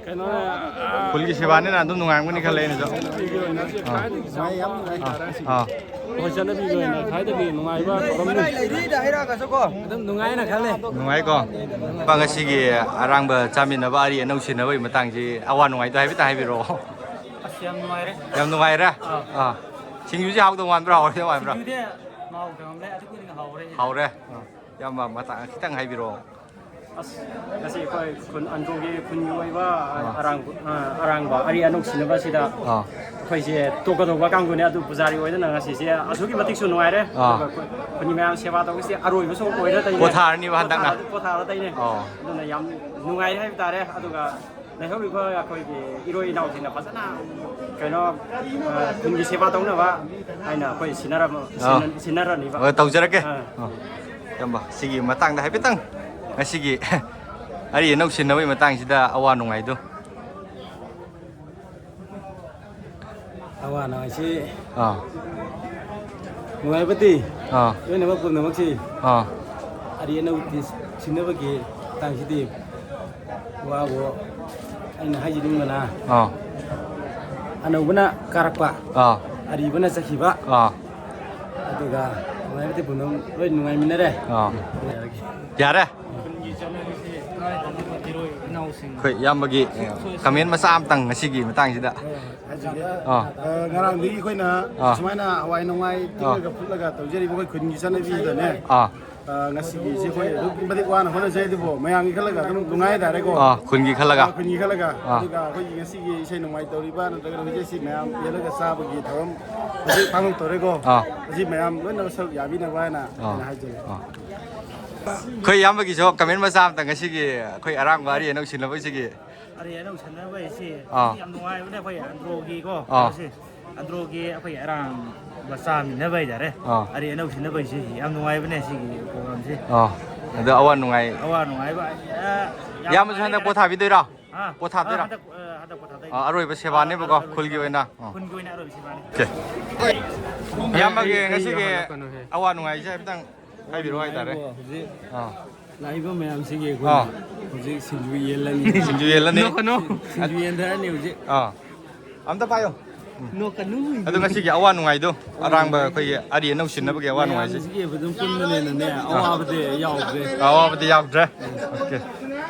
ꯀꯩꯅꯣ, ꯑꯥ, ꯈꯨꯜꯒꯤ ꯁꯦꯕꯥꯅꯤꯅ ꯑꯗꯨꯝ ꯅꯨꯡꯉꯥꯏꯔꯝꯒꯅꯤ ꯈꯜꯂꯦ ꯑꯩꯅꯁꯨ꯫ ꯑꯩꯒꯤ ꯑꯣꯏꯅ ꯉꯁꯤ ꯑꯥ꯫ ꯈ꯭ꯋꯥꯏꯗꯒꯤ ꯑꯥ, ꯑꯥ꯫ ꯑꯩꯈꯣꯏ ꯆꯠꯅꯕꯤꯒꯤ ꯑꯣꯏꯅ ꯈ꯭ꯋꯥꯏꯗꯒꯤ ꯅꯨꯡꯉꯥꯏꯕ ꯊꯧꯔꯝꯅꯤ꯫ ꯑꯗꯨꯝ ꯅꯨꯡꯉꯥꯏꯅ ꯈꯜꯂꯦ꯫ ꯅꯨꯡꯉꯥꯏꯀꯣ? ꯏꯌꯥꯝꯕ, ꯉꯁꯤꯒꯤ ꯑꯔꯥꯡꯕ ꯆꯥꯃꯤꯟꯅꯕ, ꯑꯔꯤ ꯑꯅꯧ ꯁꯤꯟꯅꯕꯒꯤ ꯃꯇꯥꯡꯁꯤ ꯑꯋꯥ ꯅꯨꯡꯉꯥꯏꯗꯣ ꯍꯥꯏꯐꯦꯠꯇ ꯍꯥꯏꯕꯤꯔꯛꯑꯣ꯫ ꯑꯁ, ꯌꯥꯝ ꯅꯨꯡꯉꯥꯏꯔꯦ꯫ ꯌꯥꯝ ꯅꯨꯡꯉꯥꯏꯔꯦ? ꯑꯥ꯫ ꯑꯥ꯫ ꯁꯤꯡꯖꯨꯁꯤ ꯍꯥꯎꯗꯧ ꯃꯥꯟꯕ꯭ꯔꯥ? ꯍꯥꯎꯔꯣꯏꯗꯧ ꯃꯥꯟꯕ꯭ꯔꯥ? ꯁꯤꯡꯖꯨꯗꯤ ꯃꯍꯥꯎ ꯇꯪꯉꯝꯗ꯭ꯔꯦ, ꯑꯗꯨꯛꯀꯤ ꯃꯇꯤꯛ ꯍꯥꯎꯔꯦ꯫ ꯍꯥꯎꯔꯦ? ꯑꯥ꯫ ꯏꯌꯥꯝꯕ, ꯃꯇꯥꯡ ꯈꯤꯇꯪ ꯍꯥꯏꯕꯤꯔꯛꯑꯣ꯫ ꯑꯁ, ꯉꯁꯤ ꯑꯩꯈꯣꯏ ꯈꯨꯟ ꯑꯟꯗ꯭ꯔꯣꯒꯤ ꯈꯨꯟꯒꯤ ꯑꯣꯏꯕ ꯑꯥ꯫ ꯑꯔꯥꯡꯕ, ꯑ, ꯑꯔꯥꯡꯕ ꯑꯔꯤ ꯑꯅꯧ ꯁꯤꯟꯅꯕ ꯑꯁꯤꯗ ꯑꯥ꯫ ꯑꯩꯈꯣꯏꯁꯦ ꯇꯣꯛꯀꯗꯧꯕ ꯀꯥꯡꯕꯨꯅꯦ, ꯑꯗꯨ ꯄꯨꯖꯥꯔꯤ ꯑꯣꯏꯗꯅ ꯉꯁꯤꯁꯦ ꯑꯁꯨꯛꯀꯤ ꯃꯇꯤꯛꯁꯨ ꯅꯨꯡꯉꯥꯏꯔꯦ꯫ ꯑꯥ꯫ ꯑꯗꯨꯒ ꯑꯩꯈꯣꯏ ꯈꯨꯟꯒꯤ ꯃꯌꯥꯝ ꯁꯦꯕꯥ ꯇꯧꯕꯁꯦ ꯑꯔꯣꯏꯕꯁꯨ ꯑꯣꯏꯔꯗꯣꯏꯅꯦ꯫ ꯄꯣꯊꯥꯔꯅꯤꯕ ꯍꯟꯗꯛꯅ꯫ ꯄꯣꯊꯥꯔ-, ꯄꯣꯊꯥꯔꯗꯣꯏꯅꯦ꯫ ꯑꯣ꯫ ꯑꯗꯨꯅ ꯌꯥꯝ ꯅꯨꯡꯉꯥꯏꯔꯦ ꯍꯥꯏꯕ ꯇꯥꯔꯦ꯫ ꯑꯗꯨꯒ ꯂꯩꯍꯧꯔꯤꯕ ꯑꯩꯈꯣꯏꯒꯤ ꯏꯔꯣꯏ ꯏꯅꯥꯎꯁꯤꯡꯅ ꯐꯖꯅ ꯀꯩꯅꯣ, ꯑ, ꯈꯨꯟꯒꯤ ꯁꯦꯕꯥ ꯇꯧꯅꯕ ꯍꯥꯏꯅ ꯑꯩꯈꯣꯏ ꯁꯤꯟꯅꯔꯝ-, ꯑꯥ꯫ ꯁꯤꯟꯅ-, ꯁꯤꯟꯅꯔꯅꯤꯕ꯫ ꯍꯣꯏ, ꯇꯧꯖꯔꯛꯀꯦ꯫ ꯑꯥ꯫ ꯑꯥ꯫ ꯏꯌꯥꯝꯕ, ꯁꯤꯒꯤ ꯃꯇꯥꯡꯗ ꯍꯥꯏꯐꯦꯠꯇꯪ ꯉꯁꯤꯒꯤ ꯑꯔꯤ ꯑꯅꯧ ꯁꯤꯟꯅꯕꯒꯤ ꯃꯇꯥꯡꯁꯤꯗ ꯑꯋꯥ ꯅꯨꯡꯉꯥꯏꯗꯨ꯫ ꯑꯋꯥ ꯅꯨꯡꯉꯥꯏꯁꯤ ꯑꯥ꯫ ꯅꯨꯡꯉꯥꯏꯕꯗꯤ ꯑꯥ꯫ ꯂꯣꯏꯅꯃꯛ ꯄꯨꯝꯅꯃꯛꯁꯤ ꯑꯥ꯫ ꯑꯔꯤ ꯑꯅꯧ ꯁꯤꯟꯅꯕꯒꯤ ꯃꯇꯥꯡꯁꯤꯗꯤ ꯋꯥꯕꯨ ꯑꯩꯅ ꯍꯥꯏꯖꯅꯤꯡꯕꯅ ꯑꯥ꯫ ꯑꯅꯧꯕꯅ ꯀꯥꯔꯛꯄ, ꯑꯥ꯫ ꯑꯔꯤꯕꯅ ꯆꯠꯈꯤꯕ, ꯑꯥ꯫ ꯑꯗꯨꯒ ꯅꯨꯡꯉꯥꯏꯕꯗꯤ ꯄꯨꯝꯅꯃꯛ ꯂꯣꯏ ꯅꯨꯡꯉꯥꯏꯃꯤꯟꯅꯔꯦ꯫ ꯑꯥ꯫ ꯌꯥꯔꯦ꯫ ꯈꯨꯟꯒꯤ ꯆꯠꯅꯕꯤꯁꯤ ꯏꯀꯥꯏ ꯈꯨꯝꯅꯕ ꯏꯔꯣꯏ ꯏꯅꯥꯎꯁꯤꯡ ꯑꯩꯈꯣꯏ ꯏꯌꯥꯝꯕꯒꯤ ꯀꯃꯦꯟ ꯃꯆꯥ ꯑꯃꯇꯪ ꯉꯁꯤꯒꯤ ꯃꯇꯥꯡꯁꯤꯗ꯫ ꯍꯥꯏꯖꯒꯦ꯫ ꯑꯥ꯫ ꯑ, ꯉꯔꯥꯡꯗꯒꯤ ꯑꯩꯈꯣꯏꯅ ꯑꯥ꯫ ꯁꯨꯃꯥꯏꯅ ꯍꯋꯥꯏ ꯅꯨꯡꯋꯥꯏ ꯑꯥ꯫ ꯇꯤꯡꯉꯒ ꯐꯨꯠꯂꯒ ꯇꯧꯖꯔꯤꯕ ꯑꯩꯈꯣꯏ ꯈꯨꯟꯒꯤ ꯆꯠꯅꯕꯤꯁꯤꯗꯅꯦ꯫ ꯑꯥ꯫ ꯑ, ꯉꯁꯤꯒꯤꯁꯤ ꯑꯩꯈꯣꯏ ꯑꯗꯨꯛꯀꯤ ꯃꯇꯤꯛ ꯋꯥꯅ ꯍꯣꯠꯅꯖꯩ, ꯑꯗꯨꯕꯨ ꯃꯌꯥꯝꯒꯤ ꯈꯜꯂꯒ ꯑꯗꯨꯝ ꯅꯨꯡꯉꯥꯏ ꯍꯥꯏꯇꯥꯔꯦꯀꯣ꯫ ꯑꯥ, ꯈꯨꯟꯒꯤ ꯈꯜꯂꯒ꯫ ꯑ, ꯈꯨꯟꯒꯤ ꯈꯜꯂꯒ꯫ ꯑꯥ꯫ ꯑꯗꯨꯒ ꯑꯩꯈꯣꯏꯒꯤ ꯉꯁꯤꯒꯤ ꯏꯁꯩ ꯅꯣꯡꯃꯥꯏ ꯇꯧꯔꯤꯕ ꯅꯠꯇ꯭ꯔꯒꯅ ꯍꯧꯖꯤꯛ ꯑꯁꯤ ꯃꯌꯥꯝ ꯌꯦꯜꯂꯒ ꯆꯥꯕꯒꯤ ꯊꯧꯔꯝ ꯍꯧꯖꯤꯛ ꯄꯥꯡꯊꯣꯛꯇꯧꯔꯦꯀꯣ꯫ ꯑꯥ꯫ ꯑꯁꯤ ꯃꯌꯥꯝ ꯂꯣꯏꯅꯃꯛ ꯁꯔꯨꯛ ꯌꯥꯕꯤꯅꯕ ꯍꯥꯏꯅ ꯑꯥ꯫ ꯑꯩꯅ ꯍꯥꯏꯖꯒꯦ꯫ ꯑꯥ꯫ ꯑꯩꯈꯣꯏ ꯏꯌꯥꯝꯕꯒꯤꯁꯨ ꯀꯃꯦꯟ ꯃꯆꯥ ꯑꯝꯇ, ꯉꯁꯤꯒꯤ ꯑꯩꯈꯣꯏ ꯑꯔꯥꯡꯕ ꯑꯔꯤ ꯑꯅꯧ ꯁꯤꯟꯅꯕꯁꯤꯒꯤ꯫ ꯑꯔꯤ ꯑꯅꯧ ꯁꯤꯟꯅꯕ ꯍꯥꯏꯁꯤ ꯑꯥ꯫ ꯌꯥꯝ ꯅꯨꯡꯉꯥꯏꯕꯅꯦ ꯑꯩꯈꯣꯏ ꯑꯟꯗ꯭ꯔꯣꯒꯤꯀꯣ꯫ ꯑꯥ꯫ ꯇꯧꯔꯤꯁꯦ꯫ ꯑꯟꯗ꯭ꯔꯣꯒꯤ ꯑꯩꯈꯣꯏ ꯑꯔꯥꯡꯕ ꯆꯥꯃꯤꯟꯅꯕ ꯍꯥꯏꯇꯥꯔꯦ꯫ ꯑꯥ꯫ ꯑꯔꯤ ꯑꯅꯧ ꯁꯤꯟꯅꯕ ꯍꯥꯏꯁꯤ ꯌꯥꯝ ꯅꯨꯡꯉꯥꯏꯕꯅꯦ ꯁꯤꯒꯤ ꯄ꯭ꯔꯣꯒ꯭ꯔꯥꯝꯁꯤ꯫ ꯑꯥ꯫ ꯑꯗꯣ ꯑꯋꯥ ꯅꯨꯡꯉꯥꯏ꯫ ꯑꯋꯥ ꯅꯨꯡꯉꯥꯏꯕ, ꯑ, ꯌꯥꯝ ꯏꯌꯥꯝꯕꯁꯨ ꯅꯨꯡꯉꯥꯏ ꯍꯟꯗꯛ ꯍꯥꯏꯇꯥꯔꯦ꯫ ꯄꯣꯠ ꯊꯥꯕꯤꯗꯣꯏꯔꯥ? ꯑꯥ꯫ ꯄꯣꯠ ꯊꯥꯕꯤꯔꯥ? ꯑꯥ, ꯍꯟꯗꯛ, ꯑ, ꯍꯟꯗꯛ ꯄꯣꯠ ꯊꯥꯗꯣꯏꯅꯦ꯫ ꯑꯥ, ꯑꯔꯣꯏꯕ ꯁꯦꯕꯥꯅꯦꯕꯀꯣ, ꯑꯥ, ꯑꯔꯣꯏꯕ ꯈꯨꯜꯒꯤ ꯁꯦꯕꯥꯅꯦ꯫ ꯑꯣꯏꯅ꯫ ꯑꯥ꯫ ꯈꯨꯟꯒꯤ ꯑꯣꯏꯅ ꯑꯔꯣꯏꯕ ꯁꯦꯕꯥꯅꯦ꯫ ꯑꯣꯀꯦ꯫ ꯏꯌꯥꯝꯕꯒꯤ ꯑꯩ, ꯑꯩ ꯉꯁꯤꯒꯤ ꯌꯥꯍꯜꯂꯛꯀꯅꯨꯍꯦ꯫ ꯑꯋꯥ ꯅꯨꯡꯉꯥꯏꯁꯦ ꯍꯥꯏꯐꯦꯠꯇꯪ ꯍꯥꯏꯕꯤꯔꯛꯑꯣ ꯍꯥꯏꯇꯥꯔꯦ꯫ ꯍꯧꯖꯤꯛ ꯑꯥ꯫ ꯂꯥꯛꯏꯕ ꯃꯌꯥꯝꯁꯤꯒꯤ ꯑꯩꯈꯣꯏꯅ ꯑꯥ꯫ ꯍꯧꯖꯤꯛ ꯁꯤꯡꯖꯨ ꯌꯦꯜꯂꯅꯤ꯫ ꯁꯤꯡꯖꯨ ꯌꯦꯜꯂꯅꯤ꯫ ꯅꯣꯛꯀꯅꯨ꯫ ꯁꯤꯡꯖꯨ ꯌꯦꯟꯊꯔꯅꯤ ꯍꯧꯖꯤꯛ꯫ ꯑꯥ꯫ ꯑꯝꯇ ꯄꯥꯏꯌꯣ꯫ ꯎꯝ꯫ ꯅꯣꯛꯀꯅꯨ꯫ ꯑꯗꯣ ꯉꯁꯤꯒꯤ ꯑꯋꯥ ꯅꯨꯡꯉꯥꯏꯗꯣ, ꯑꯔꯥꯡꯕ ꯑꯩꯈꯣꯏꯒꯤ ꯑꯔꯤ ꯑꯅꯧ ꯁꯤꯟꯅꯕꯒꯤ ꯑꯋꯥ ꯅꯨꯡꯉꯥꯏꯁꯦ꯫ ꯃꯌꯥꯝꯁꯤꯒꯤ ꯑꯗꯨꯝ ꯄꯨꯟꯕꯅꯤꯅꯅꯦ, ꯑꯥ꯫ ꯑꯋꯥꯕꯗꯤ ꯌꯥꯎꯗ꯭ꯔꯦ꯫ ꯑꯋꯥꯕꯗꯤ ꯌꯥꯎꯗ꯭ꯔꯦ꯫ ꯑꯣꯀꯦ꯫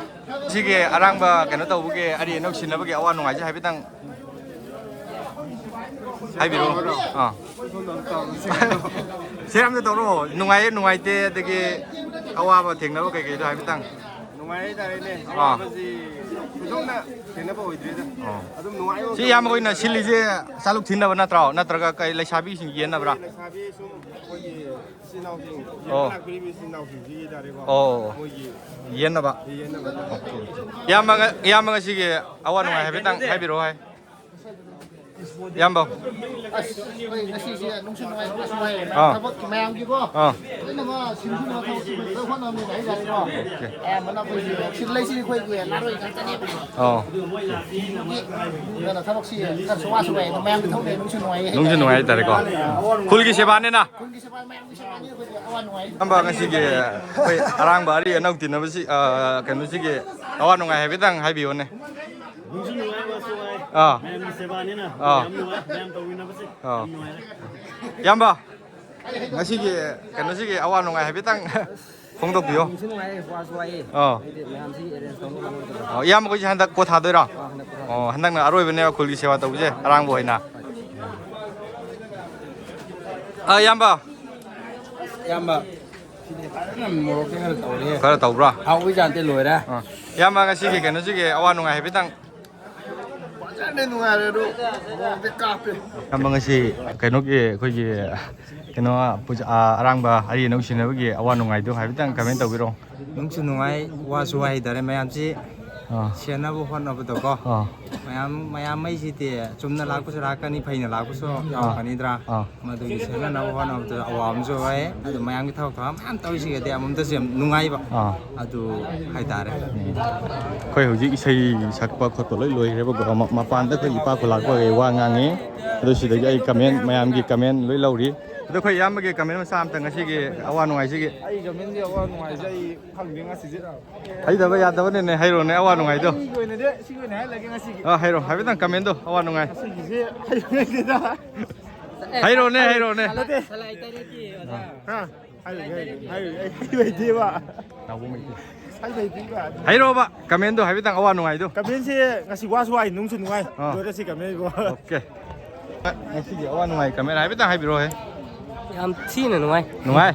ꯁꯤꯒꯤ ꯑꯔꯥꯡꯕ ꯀꯩꯅꯣ ꯇꯧꯕꯒꯤ, ꯑꯔꯤ ꯑꯅꯧ ꯁꯤꯟꯅꯕꯒꯤ ꯑꯋꯥ ꯅꯨꯡꯉꯥꯏꯁꯦ ꯍꯥꯏꯐꯦꯠꯇꯪ ꯍꯥꯏꯕꯤꯔꯛꯑꯣ꯫ ꯑꯥ꯫ ꯁꯦ, ꯑꯝꯇ ꯇꯧꯔꯛꯑꯣ꯫ ꯅꯨꯡꯉꯥꯏꯌꯦ, ꯅꯨꯡꯉꯥꯏꯇꯦ, ꯑꯗꯒꯤ ꯑꯋꯥꯕ ꯊꯦꯡꯅꯕ ꯀꯩꯀꯩꯗꯣ ꯍꯥꯏꯐꯦꯠꯇꯪ꯫ ꯅꯨꯡꯉꯥꯏ ꯍꯥꯏꯇꯥꯔꯦꯅꯦ꯫ ꯑꯥ꯫ ꯑꯋꯥꯕꯁꯤ ꯊꯣꯏꯗꯣꯛꯅ ꯊꯦꯡꯅꯕ ꯑꯣꯏꯗ꯭ꯔꯤꯗ꯫ ꯑꯣ꯫ ꯑꯗꯨꯝ ꯅꯨꯡꯉꯥꯏꯕ ꯁꯤ ꯏꯌꯥꯝꯕ ꯍꯣꯏꯅ ꯁꯤꯜꯂꯤꯁꯦ ꯆꯥꯂꯨꯛ ꯊꯤꯟꯅꯕ ꯅꯠꯇ꯭ꯔꯣ? ꯅꯠꯇ꯭ꯔꯒ ꯀꯩ ꯂꯩꯁꯥꯕꯤꯁꯤꯡ ꯌꯦꯟꯅꯕ꯭ꯔꯥ? ꯂꯩꯁꯥꯕꯤ ꯁꯨꯝ ꯑꯩꯈꯣꯏꯒꯤ ꯏꯆꯤꯜ ꯏꯅꯥꯎꯁꯤꯡ, ꯑꯣ꯫ ꯂꯥꯛꯄꯤꯔꯤꯕ ꯏꯆꯤꯜ ꯏꯅꯥꯎꯁꯤꯡꯁꯤꯒꯤ ꯍꯥꯏꯇꯥꯔꯦꯀꯣ꯫ ꯑꯣ꯫ ꯃꯣꯏꯒꯤ ꯌꯦꯟꯅꯕ? ꯌꯦꯟꯅꯕ꯫ ꯏꯌꯥꯝꯕ ꯉ-, ꯏꯌꯥꯝꯕ ꯉꯁꯤꯒꯤ ꯑꯋꯥ ꯅꯨꯡꯉꯥꯏ ꯍꯥꯏꯐꯦꯠꯇꯪ ꯍꯥꯏꯕꯤꯔꯛꯑꯣ ꯍꯥꯏ꯫ ꯏꯌꯥꯝꯕ꯫ ꯑꯁ, ꯑꯩꯈꯣꯏ ꯉꯁꯤꯁꯦ ꯅꯨꯡꯁꯨ ꯅꯨꯡꯉꯥꯏ, ꯅꯨꯡꯁꯨ ꯅꯨꯡꯉꯥꯏ꯫ ꯑꯥ꯫ ꯊꯕꯛ ꯃꯌꯥꯝꯒꯤꯀꯣ꯫ ꯑꯥ꯫ ꯂꯣꯏꯅꯃꯛ ꯁꯤꯟꯕ ꯊꯕꯛꯁꯤ ꯐꯖꯅ ꯍꯣꯠꯅꯕꯅꯤꯅ ꯍꯥꯏꯇꯥꯔꯦꯀꯣ꯫ ꯑꯣꯀꯦ꯫ ꯑꯌꯥꯝꯕꯅ ꯑꯩꯈꯣꯏꯒꯤ ꯁꯤꯜꯂꯤꯁꯤ ꯑꯩꯈꯣꯏꯒꯤ ꯅꯍꯥꯔꯣꯜ ꯉꯥꯛꯇꯅꯦꯕ꯫ ꯑꯣ꯫ ꯑꯗꯨꯅ ꯊꯕꯛꯁꯤ ꯈꯔꯁꯨ ꯋꯥꯁꯨ ꯋꯥꯏ, ꯑꯗꯣ ꯃꯌꯥꯝꯒꯤ ꯊꯕꯛꯅꯦ ꯅꯨꯡꯁꯨ ꯅꯨꯡꯉꯥꯏ ꯅꯨꯡꯁꯨ ꯍꯥꯏꯇꯥꯔꯦ꯫ ꯅꯨꯡꯉꯥꯏ ꯍꯥꯏꯇꯥꯔꯦꯀꯣ꯫ ꯈꯨꯜꯒꯤ ꯁꯦꯕꯥꯅꯤꯅ꯫ ꯈꯨꯜꯒꯤ ꯁꯦꯕꯥ ꯃꯌꯥꯝꯒꯤ ꯁꯦꯕꯥꯅꯤ ꯑꯩꯈꯣꯏꯗꯤ ꯑꯋꯥ ꯅꯨꯡꯉꯥꯏ꯫ ꯏꯌꯥꯝꯕ, ꯉꯁꯤꯒꯤ ꯑꯩꯈꯣꯏ ꯑꯔꯥꯡꯕ ꯑꯔꯤ ꯑꯅꯧ ꯇꯤꯟꯅꯕꯁꯤ, ꯑ, ꯀꯩꯅꯣꯁꯤꯒꯤ ꯑꯋꯥ ꯅꯨꯡꯉꯥꯏ ꯍꯥꯏꯐꯦꯠꯇꯪ ꯍꯥꯏꯕꯤꯌꯨꯅꯦ꯫ ꯅꯨꯡꯁꯨ ꯅꯨꯡꯉꯥꯏ, ꯋꯥꯁꯨ ꯋꯥꯏ꯫ ꯑꯥ꯫ ꯃꯌꯥꯝꯒꯤ ꯁꯦꯕꯥꯅꯤꯅ ꯑꯥ꯫ ꯌꯥꯝ ꯅꯨꯡꯉꯥꯏ, ꯃꯌꯥꯝ ꯇꯧꯃꯤꯟꯅꯕꯁꯦ ꯑꯥ꯫ ꯌꯥꯝ ꯅꯨꯡꯉꯥꯏꯔꯦ꯫ ꯏꯌꯥꯝꯕ, ꯉꯁꯤꯒꯤ ꯀꯩꯅꯣꯁꯤꯒꯤ ꯑꯋꯥ ꯅꯨꯡꯉꯥꯏ ꯍꯥꯏꯐꯦꯠꯇꯪ꯫ ꯐꯣꯡꯗꯣꯛꯄꯤꯌꯣ꯫ ꯅꯨꯡꯁꯨ ꯅꯨꯡꯉꯥꯏꯌꯦ, ꯋꯥꯁꯨ ꯋꯥꯏꯌꯦ꯫ ꯑꯥ꯫ ꯍꯥꯏꯗꯤ ꯃꯌꯥꯝꯁꯤ arrange ꯇꯧꯅꯕ ꯍꯣꯠꯅꯕꯗ꯫ ꯑꯣ, ꯏꯌꯥꯝꯕ ꯈꯣꯏꯁꯦ ꯍꯟꯗꯛ ꯀꯣ ꯊꯥꯗꯣꯏꯔꯣ? ꯑꯥ, ꯍꯟꯗꯛ ꯀꯣ ꯊꯥꯗꯣꯏꯅꯦ꯫ ꯑꯣ, ꯍꯟꯗꯛꯅ ꯑꯔꯣꯏꯕꯅꯦꯕ ꯈꯨꯜꯒꯤ ꯁꯦꯕꯥ ꯇꯧꯕꯁꯦ, ꯑꯔꯥꯡꯕ ꯑꯣꯏꯅ꯫ ꯑꯥ, ꯏꯌꯥꯝꯕ꯫ ꯏꯌꯥꯝꯕ, ꯁꯤꯗꯤ ꯐꯖꯅ ꯃꯣꯔꯣꯛꯁꯦ ꯈꯔ ꯇꯧꯔꯦ꯫ ꯈꯔ ꯇꯧꯕ꯭ꯔꯥ? ꯍꯥꯎꯕꯩ ꯆꯥꯡꯗꯤ ꯂꯣꯏꯔꯦ꯫ ꯑꯥ꯫ ꯏꯌꯥꯝꯕ, ꯉꯁꯤꯒꯤ ꯀꯩꯅꯣꯁꯤꯒꯤ ꯑꯋꯥ ꯅꯨꯡꯉꯥꯏ ꯍꯥꯏꯐꯦꯠꯇꯪ꯫ ꯐꯖꯅ ꯅꯨꯡꯉꯥꯏꯔꯦ ꯑꯗꯣ, ꯃꯣꯔꯣꯛꯇꯤ ꯀꯥꯞꯄꯦ꯫ ꯏꯌꯥꯝꯕ, ꯉꯁꯤ ꯀꯩꯅꯣꯒꯤ, ꯑꯩꯈꯣꯏꯒꯤ ꯀꯩꯅꯣ, ꯄꯨꯖꯥ, ꯑꯥ, ꯑꯔꯥꯡꯕ ꯑꯔꯤ ꯑꯅꯧ ꯁꯤꯟꯅꯕꯒꯤ ꯑꯋꯥ ꯅꯨꯡꯉꯥꯏꯗꯣ ꯍꯥꯏꯐꯦꯠꯇꯪ comment ꯇꯧꯕꯤꯔꯛꯑꯣ꯫ ꯅꯨꯡꯁꯨ ꯅꯨꯡꯉꯥꯏ, ꯋꯥꯁꯨ ꯋꯥꯏ ꯍꯥꯏꯇꯥꯔꯦ ꯃꯌꯥꯝꯁꯤ꯫ ꯑꯥ꯫ ꯁꯦꯟꯅꯕ ꯍꯣꯠꯅꯕꯗꯀꯣ꯫ ꯑꯥ꯫ ꯃꯌꯥꯝ, ꯃꯌꯥꯝ ꯃꯩꯁꯤꯗꯤ ꯆꯨꯝꯅ ꯂꯥꯛꯄꯁꯨ ꯂꯥꯛꯀꯅꯤ, ꯐꯩꯅ ꯂꯥꯛꯄꯁꯨ ꯑꯥ꯫ ꯌꯥꯎꯔꯛꯀꯅꯤꯗ꯭ꯔꯥ? ꯑꯥ꯫ ꯃꯗꯨꯒꯤ ꯁꯦꯟꯅꯅꯕ ꯍꯣꯠꯅꯕꯗ ꯑꯋꯥꯕꯁꯨ ꯑꯣꯏ꯫ ꯑꯗꯨ ꯃꯌꯥꯝꯒꯤ ꯊꯕꯛ ꯊꯧꯔꯝ ꯃꯌꯥꯝ ꯇꯧꯔꯤꯁꯤꯒꯗꯤ ꯑꯃꯔꯣꯝꯗꯁꯨ ꯌꯥꯝ ꯅꯨꯡꯉꯥꯏꯕ꯫ ꯑꯥ꯫ ꯑꯗꯨ ꯍꯥꯏꯇꯥꯔꯦ꯫ ꯎꯝ꯫ ꯑꯩꯈꯣꯏ ꯍꯧꯖꯤꯛ ꯏꯁꯩ ꯁꯛꯄ ꯈꯣꯠꯄ ꯂꯣꯏ ꯂꯣꯏꯈ꯭ꯔꯦꯕꯀꯣ꯫ ꯃ-, ꯃꯄꯥꯟꯗ ꯑꯩꯈꯣꯏ ꯏꯄꯥ ꯈꯨꯂꯥꯛꯄꯈꯩ ꯋꯥ ꯉꯥꯡꯉꯤ꯫ ꯑꯗꯨ ꯁꯤꯗꯒꯤ ꯑꯩ comment, ꯃꯌꯥꯝꯒꯤ comment ꯂꯣꯏ ꯂꯧꯔꯤ꯫ ꯑꯗꯣ ꯑꯩꯈꯣꯏ ꯏꯌꯥꯝꯕꯒꯤ comment ꯃꯆꯥ ꯑꯝꯇ ꯉꯁꯤꯒꯤ ꯑꯋꯥ ꯅꯨꯡꯉꯥꯏꯁꯤꯒꯤ꯫ ꯑꯩ commentꯁꯦ ꯑꯋꯥ ꯅꯨꯡꯉꯥꯏꯁꯦ ꯑꯩ ꯈꯪꯗꯦ ꯉꯁꯤꯁꯦ꯫ ꯍꯩꯗꯕ ꯌꯥꯗꯕꯅꯤꯅꯦ, ꯍꯥꯏꯔꯣꯅꯦ ꯑꯋꯥ ꯅꯨꯡꯉꯥꯏꯗꯣ꯫ ꯑꯩꯒꯤ ꯑꯣꯏꯅꯗꯤ ꯁꯤꯒꯤ ꯑꯣꯏꯅ ꯍꯥꯏꯔꯒꯦ ꯉꯁꯤꯒꯤ꯫ ꯑꯥ, ꯍꯥꯏꯔꯣ꯫ ꯍꯥꯏꯐꯦꯠꯇꯪ commentꯗꯣ, ꯑꯋꯥ ꯅꯨꯡꯉꯥꯏ꯫ ꯉꯁꯤꯒꯤꯁꯦ ꯍꯩꯕ ꯂꯩꯇꯦꯗ꯫ ꯍꯥꯏꯔꯣꯅꯦ, ꯍꯥꯏꯔꯣꯅꯦ꯫ ꯅꯠꯇꯦ꯫ ꯍꯥ? ꯍꯥꯏꯔꯣꯏꯒꯦ, ꯍꯥꯏꯔꯣꯏꯒꯦ, ꯍꯥꯏꯔꯣꯏꯒꯦ, ꯑꯩ ꯍꯩꯕ ꯍꯩꯇꯦꯕ꯫ ꯍꯩꯕ ꯍꯩꯇꯦꯕ꯫ ꯍꯥꯏꯔꯣꯕ, commentꯗꯣ ꯍꯥꯏꯐꯦꯠꯇꯪ ꯑꯋꯥ ꯅꯨꯡꯉꯥꯏꯗꯣ꯫ Commentꯁꯦ ꯉꯁꯤ ꯋꯥꯁꯨ ꯋꯥꯏ, ꯅꯨꯡꯁꯨ ꯅꯨꯡꯉꯥꯏ꯫ ꯑꯥ꯫ ꯂꯣꯏꯔꯦ ꯁꯤ commentꯕꯨ꯫ Okay꯫ ꯉꯁꯤꯒꯤ ꯑꯋꯥ ꯅꯨꯡꯉꯥꯏ comment ꯍꯥꯏꯐꯦꯠꯇꯪ ꯍꯥꯏꯕꯤꯔꯛꯑꯣꯍꯦ꯫ ꯌꯥꯝ ꯊꯤꯅ ꯅꯨꯡꯉꯥꯏ꯫ ꯅꯨꯡꯉꯥꯏ?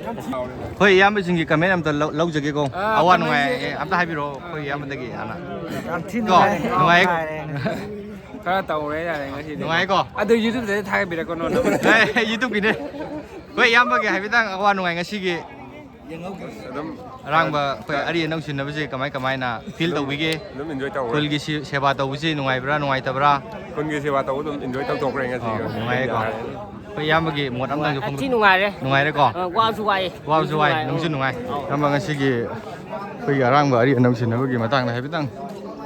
ꯑꯩꯈꯣꯏ ꯏꯌꯥꯝꯕꯁꯤꯡꯒꯤ comment ꯑꯝꯇ ꯂꯧ-, ꯂꯧꯖꯒꯦꯀꯣ꯫ ꯑꯥ, ꯑꯋꯥ ꯅꯨꯡꯉꯥꯏ commentꯁꯦ ꯑꯝꯇ ꯍꯥꯏꯕꯤꯔꯛꯑꯣ ꯑꯩꯈꯣꯏ ꯏꯌꯥꯝꯕꯗꯒꯤ ꯍꯥꯟꯅ꯫ ꯌꯥꯝ ꯊꯤꯅ ꯀꯣ, ꯅꯨꯡꯉꯥꯏ꯫ ꯅꯨꯡꯉꯥꯏ? ꯅꯨꯡꯉꯥꯏꯔꯦ ꯉꯁꯤ꯫ ꯈꯔ ꯇꯧꯔꯦ ꯌꯥꯔꯦ ꯉꯁꯤꯗꯤ꯫ ꯅꯨꯡꯉꯥꯏꯀꯣ? ꯑꯗꯨ YouTubeꯇꯗꯤ ꯊꯥꯒꯠꯄꯤꯔꯛꯀꯅꯣ꯫ ꯑꯦ, YouTubeꯀꯤꯅꯦ꯫ ꯍꯣꯏ, ꯏꯌꯥꯝꯕꯒꯤ ꯍꯥꯏꯐꯦꯠꯇꯪ ꯑꯋꯥ ꯅꯨꯡꯉꯥꯏ ꯉꯁꯤꯒꯤ꯫ ꯑꯗꯨꯝ ꯑꯔꯥꯡꯕ ꯑꯩꯈꯣꯏ ꯑꯔꯤ ꯑꯅꯧ ꯁꯤꯟꯅꯕꯁꯦ ꯀꯃꯥꯏ ꯀꯃꯥꯏꯅ feel ꯑꯗꯨꯝ, ꯇꯧꯕꯤꯒꯦ? ꯑꯗꯨꯝ enjoy ꯇꯧꯔꯦ꯫ ꯈꯨꯜꯒꯤ ꯁꯤ-, ꯁꯦꯕꯥ ꯇꯧꯕꯁꯤ ꯅꯨꯡꯉꯥꯏꯕ꯭ꯔꯥ, ꯅꯨꯡꯉꯥꯏꯇꯕ꯭ꯔꯥ? ꯈꯨꯜꯒꯤ ꯁꯦꯕꯥ ꯇꯧꯕ ꯑꯗꯨꯝ enjoy ꯇꯧꯊꯣꯛꯈ꯭ꯔꯦ ꯉꯁꯤꯒꯤ꯫ ꯑꯣ, ꯅꯨꯡꯉꯥꯏꯌꯦꯀꯣ? ꯌꯥꯔꯦ꯫ ꯑꯩꯈꯣꯏ ꯏꯌꯥꯝꯕꯒꯤ ꯃꯣꯠ ꯑꯝꯇꯪꯁꯨ ꯐꯣꯡ-, ꯊꯤ ꯅꯨꯡꯉꯥꯏꯔꯦ꯫ ꯅꯨꯡꯉꯥꯏꯔꯦꯀꯣ? ꯑ, ꯋꯥꯁꯨ ꯋꯥꯏ꯫ ꯋꯥꯁꯨ ꯋꯥꯏ, ꯅꯨꯡꯁꯨ ꯅꯨꯡꯉꯥꯏ꯫ ꯏꯌꯥꯝꯕ, ꯉꯁꯤꯒꯤ ꯑꯩꯈꯣꯏꯒꯤ ꯑꯔꯥꯡꯕ ꯑꯔꯤ ꯑꯅꯧ ꯁꯤꯟꯅꯕꯒꯤ ꯃꯇꯥꯡꯗ ꯍꯥꯏꯐꯦꯠꯇꯪ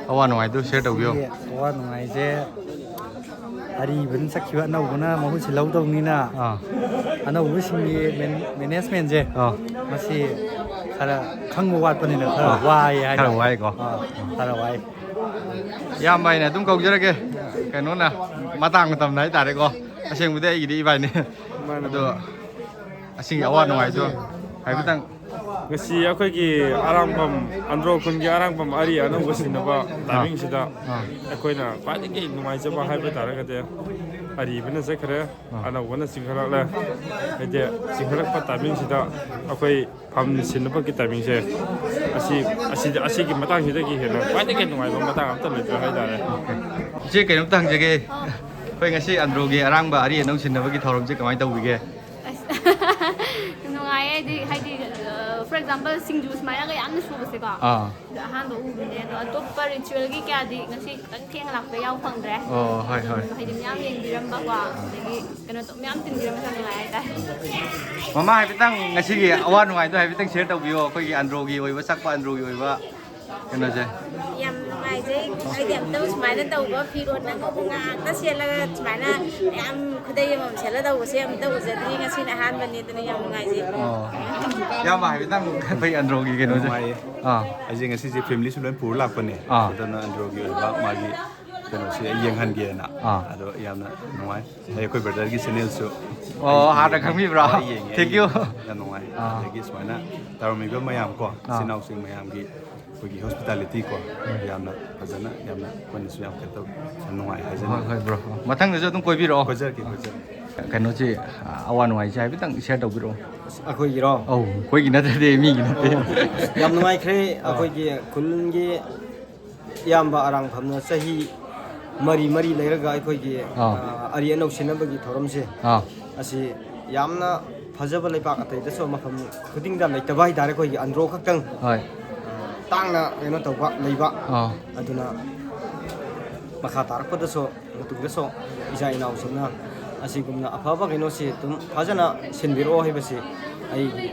ꯑꯋꯥ ꯅꯨꯡꯉꯥꯏꯗꯨ share ꯇꯧꯕꯤꯌꯣ꯫ ꯉꯁꯤꯒꯤ ꯑꯋꯥ ꯅꯨꯡꯉꯥꯏꯁꯦ ꯑꯔꯤꯕꯅ ꯆꯠꯈꯤꯕ, ꯑꯅꯧꯕꯅ ꯃꯍꯨꯠ ꯁꯤꯜꯍꯧꯗꯧꯅꯤꯅ ꯑꯥ꯫ ꯑꯅꯧꯕꯁꯤꯡꯒꯤ ꯃꯦꯟ-, managementꯁꯦ ꯑꯥ꯫ ꯃꯁꯤ ꯈꯔ ꯈꯪꯕ ꯋꯥꯠꯄꯅꯤꯅ ꯈꯔ ꯑꯥ꯫ ꯋꯥꯏ ꯈꯔ ꯍꯥꯏꯇꯥꯔꯦ꯫ ꯋꯥꯏꯀꯣ? ꯑꯥ, ꯈꯔ ꯋꯥꯏ꯫ ꯏꯌꯥꯝꯕ ꯑꯩꯅ ꯑꯗꯨꯝ ꯀꯧꯖꯔꯒꯦ꯫ ꯀꯩꯅꯣꯅ ꯃꯇꯥꯡ ꯃꯇꯝꯗ ꯍꯥꯏꯇꯥꯔꯦꯀꯣ꯫ ꯑꯁꯦꯡꯕꯗꯤ ꯑꯩꯒꯤꯗꯤ ꯏꯕꯥꯏꯅꯦ꯫ ꯃꯥꯅꯦ, ꯑꯗꯣ ꯃꯥꯅꯦ꯫ ꯑꯁꯤꯒꯤ ꯑꯋꯥ ꯅꯨꯡꯉꯥꯏꯁꯨ ꯍꯥꯏꯐꯦꯠꯇꯪ꯫ ꯉꯁꯤ ꯑꯩꯈꯣꯏꯒꯤ ꯑꯔꯥꯡꯕꯝ, ꯑꯟꯗ꯭ꯔꯣ ꯈꯨꯟꯒꯤ ꯑꯔꯥꯡꯕꯝ ꯑꯔꯤ ꯑꯅꯧꯕ ꯁꯤꯟꯅꯕ ꯇꯥꯏꯃꯤꯡꯁꯤꯗ ꯑꯥ꯫ ꯑꯩꯈꯣꯏꯅ ꯈ꯭ꯋꯥꯏꯗꯒꯤ ꯅꯨꯡꯉꯥꯏꯖꯕ ꯍꯥꯏꯕ ꯇꯥꯔꯒꯗꯤ ꯑꯔꯤꯕꯅ ꯆꯠꯈ꯭ꯔꯦ, ꯑꯥ꯫ ꯑꯅꯧꯕꯅ ꯆꯤꯡꯈꯠꯂꯛꯂꯦ꯫ ꯍꯥꯏꯗꯤ ꯆꯤꯡꯈꯠꯂꯛꯄ ꯇꯥꯏꯃꯤꯡꯁꯤꯗ ꯑꯩꯈꯣꯏ ꯐꯝ ꯁꯤꯟꯅꯕꯒꯤ ꯇꯥꯏꯃꯤꯡꯁꯦ ꯑꯁꯤ, ꯑꯁꯤꯗ, ꯑꯁꯤꯒꯤ ꯃꯇꯥꯡꯁꯤꯗꯒꯤ ꯍꯦꯟꯅ ꯈ꯭ꯋꯥꯏꯗꯒꯤ ꯅꯨꯡꯉꯥꯏꯕ ꯃꯇꯥꯡ ꯑꯝꯇ ꯂꯩꯇ꯭ꯔꯦ ꯍꯥꯏꯇꯥꯔꯦ꯫ ꯏꯆꯦ, ꯀꯩꯅꯣꯝꯇ ꯍꯪꯖꯒꯦ꯫ ꯑꯩꯈꯣꯏ ꯉꯁꯤ ꯑꯟꯗ꯭ꯔꯣꯒꯤ ꯑꯔꯥꯡꯕ ꯑꯔꯤ ꯑꯅꯧ ꯁꯤꯟꯅꯕꯒꯤ ꯊꯧꯔꯝꯁꯦ ꯀꯃꯥꯏꯅ ꯇꯧꯕꯤꯒꯦ? ꯑꯁ, ꯅꯨꯡꯉꯥꯏꯌꯦ꯫ ꯍꯥꯏꯗꯤ, ꯍꯥꯏꯗꯤ, ꯑ, for example, ꯁꯤꯡꯖꯨ ꯁꯨꯃꯥꯏꯅꯒ ꯌꯥꯝꯅ ꯁꯨꯕꯁꯦꯀꯣ꯫ ꯑꯥ꯫ ꯑꯗꯣ ꯑꯍꯥꯟꯕ ꯎꯕꯅꯦ꯫ ꯑꯗꯣ ꯑꯇꯣꯞꯄ ritualꯒꯤ ꯀꯌꯥꯗꯤ ꯉꯁꯤ ꯈꯤꯇꯪ ꯊꯦꯡꯅ ꯂꯥꯛꯄ ꯌꯥꯎ ꯐꯪꯗ꯭ꯔꯦ꯫ ꯑꯣ, ꯍꯣꯏ, ꯍꯣꯏ꯫ ꯑꯗꯨꯝ ꯍꯥꯏꯗꯤ ꯃꯌꯥꯝ ꯌꯦꯡꯕꯤꯔꯝꯕꯀꯣ꯫ ꯑꯗꯒꯤ ꯀꯩꯅꯣ ꯇꯧ-, ꯃꯌꯥꯝ ꯇꯤꯟꯕꯤꯔꯝꯕꯁꯦ ꯌꯥꯝ ꯅꯨꯡꯉꯥꯏ ꯍꯥꯏꯇꯥꯔꯦ꯫ ꯃꯃꯥ, ꯍꯥꯏꯐꯦꯠꯇꯪ ꯉꯁꯤꯒꯤ ꯑꯋꯥ ꯅꯨꯡꯉꯥꯏꯗꯣ ꯍꯥꯏꯐꯦꯠꯇꯪ share ꯇꯧꯕꯤꯌꯣ, ꯑꯩꯈꯣꯏꯒꯤ ꯑꯟꯗ꯭ꯔꯣꯒꯤ ꯑꯣꯏꯕ, ꯆꯛꯄ ꯑꯟꯗ꯭ꯔꯣꯒꯤ ꯑꯣꯏꯕ ꯀꯩꯅꯣꯁꯦ꯫ ꯌꯥꯝ ꯅꯨꯡꯉꯥꯏꯖꯩ꯫ ꯑꯩꯗꯤ ꯑꯝꯇꯪ ꯁꯨꯃꯥꯏꯅ ꯇꯧꯕ ꯐꯤꯔꯣꯟ ꯑꯉꯧꯕ ꯉꯥꯛꯇ ꯁꯦꯠꯂꯒ ꯁꯨꯃꯥꯏꯅ ꯃꯌꯥꯝ ꯈꯨꯗꯩ ꯑꯃꯃꯝ ꯁꯦꯠꯂ ꯇꯧꯕꯁꯦ ꯑꯝꯇ ꯎꯖꯗ꯭ꯔꯤ꯫ ꯉꯁꯤꯅ ꯑꯍꯥꯟꯕꯅꯤ, ꯑꯗꯨꯅ ꯌꯥꯝ ꯅꯨꯡꯉꯥꯏꯖꯩ꯫ ꯑꯣ꯫ ꯏꯌꯥꯝꯕ, ꯍꯥꯏꯐꯦꯠꯇꯪ ꯑꯩꯈꯣꯏ ꯑꯟꯗ꯭ꯔꯣꯒꯤ ꯀꯩꯅꯣꯁꯦ꯫ ꯅꯨꯡꯉꯥꯏꯌꯦ꯫ ꯑꯥ꯫ ꯑꯩꯁꯦ ꯉꯁꯤꯁꯦ familyꯁꯨ ꯂꯣꯏ ꯄꯨꯔ ꯂꯥꯛꯄꯅꯦ꯫ ꯑꯥ꯫ ꯑꯗꯨꯅ ꯑꯟꯗ꯭ꯔꯣꯒꯤ ꯑꯣꯏꯕ ꯃꯥꯒꯤ ꯀꯩꯅꯣꯁꯦ ꯑꯩ ꯌꯦꯡꯍꯟꯒꯦꯅ꯫ ꯑꯥ꯫ ꯑꯗꯣ ꯌꯥꯝꯅ ꯅꯨꯡꯉꯥꯏ꯫ ꯑꯩ ꯑꯩꯈꯣꯏ brotherꯒꯤ channelꯁꯨ ꯑꯣ, ꯑꯩ ꯍꯥꯟꯅ ꯌꯦꯡꯉꯦ꯫ ꯈꯪꯕꯤꯕ꯭ꯔꯥ? ꯑꯩ ꯌꯦꯡꯉꯦ, Thank ꯑꯩ you꯫ ꯌꯥꯝ ꯅꯨꯡꯉꯥꯏ꯫ ꯑꯥ꯫ ꯑꯗꯒꯤ ꯁꯨꯃꯥꯏꯅ ꯇꯧꯔꯝꯃꯤꯕ ꯃꯌꯥꯝ ꯀꯣ, ꯑꯥ꯫ ꯏꯆꯤꯟ ꯏꯅꯥꯎꯁꯤꯡ ꯃꯌꯥꯝꯒꯤ ꯑꯩꯈꯣꯏꯒꯤ hospitalityꯀꯣ, ꯎꯝ꯫ ꯌꯥꯝꯅ ꯐꯖꯅ, ꯌꯥꯝꯅ ꯑꯩꯈꯣꯏꯅꯁꯨ ꯌꯥꯝ ꯀꯩꯅꯣ ꯇꯧ-, ꯌꯥꯝ ꯅꯨꯡꯉꯥꯏ ꯍꯥꯏꯖꯅꯤꯡꯉꯤ꯫ ꯍꯣꯏ, ꯍꯣꯏ, bro꯫ ꯃꯊꯪꯗꯁꯨ ꯑꯗꯨꯝ ꯀꯣꯏꯕꯤꯔꯛꯑꯣ꯫ ꯀꯣꯏꯖꯔꯛꯀꯦ, ꯀꯣꯏꯖꯔꯛꯀꯦ꯫ ꯀꯩꯅꯣꯁꯤ, ꯑꯋꯥ ꯅꯨꯡꯉꯥꯏꯁꯤ ꯍꯥꯏꯐꯦꯠꯇꯪ share ꯇꯧꯕꯤꯔꯛꯑꯣ꯫ ꯑꯁ, ꯑꯩꯈꯣꯏꯒꯤꯔꯣ? ꯑꯧ, ꯑꯩꯈꯣꯏꯒꯤ ꯅꯠꯇ꯭ꯔꯗꯤ ꯃꯤꯒꯤ ꯅꯠꯇꯦ꯫ ꯑꯣ, ꯌꯥꯝ ꯅꯨꯡꯉꯥꯏꯈ꯭ꯔꯦ꯫ ꯑꯥ꯫ ꯑꯩꯈꯣꯏꯒꯤ ꯈꯨꯜꯒꯤ ꯏꯌꯥꯝꯕ ꯑꯔꯥꯡꯐꯝꯅ ꯆꯍꯤ ꯃꯔꯤ ꯃꯔꯤ ꯂꯩꯔꯒ ꯑꯩꯈꯣꯏꯒꯤ, ꯑꯥ꯫ ꯑ, ꯑꯔꯤ ꯑꯅꯧ ꯁꯤꯟꯅꯕꯒꯤ ꯊꯧꯔꯝꯁꯦ, ꯑꯥ꯫ ꯑꯁꯤ ꯌꯥꯝꯅ ꯐꯖꯕ, ꯂꯩꯄꯥꯛ ꯑꯇꯩꯗꯁꯨ ꯃꯐꯝ ꯈꯨꯗꯤꯡꯗ ꯂꯩꯇꯕ ꯍꯥꯏꯇꯥꯔꯦ, ꯑꯩꯈꯣꯏꯒꯤ ꯑꯟꯗ꯭ꯔꯣ ꯈꯛꯇꯪ, ꯍꯣꯏ꯫ ꯑ, ꯇꯥꯡꯅ ꯀꯩꯅꯣ ꯇꯧꯕ, ꯂꯩꯕ꯫ ꯑꯥ꯫ ꯑꯗꯨꯅ ꯃꯈꯥ ꯇꯥꯔꯛꯄꯗꯁꯨ, ꯃꯇꯨꯡꯗꯁꯨ ꯏꯆꯥ ꯏꯅꯥꯎꯁꯤꯡꯅ ꯑꯁꯤꯒꯨꯝꯅ ꯑꯐꯕ ꯀꯩꯅꯣꯁꯤ ꯑꯗꯨꯝ ꯐꯖꯅ ꯁꯤꯟꯕꯤꯔꯛꯑꯣ ꯍꯥꯏꯕꯁꯤ ꯑꯩꯒꯤ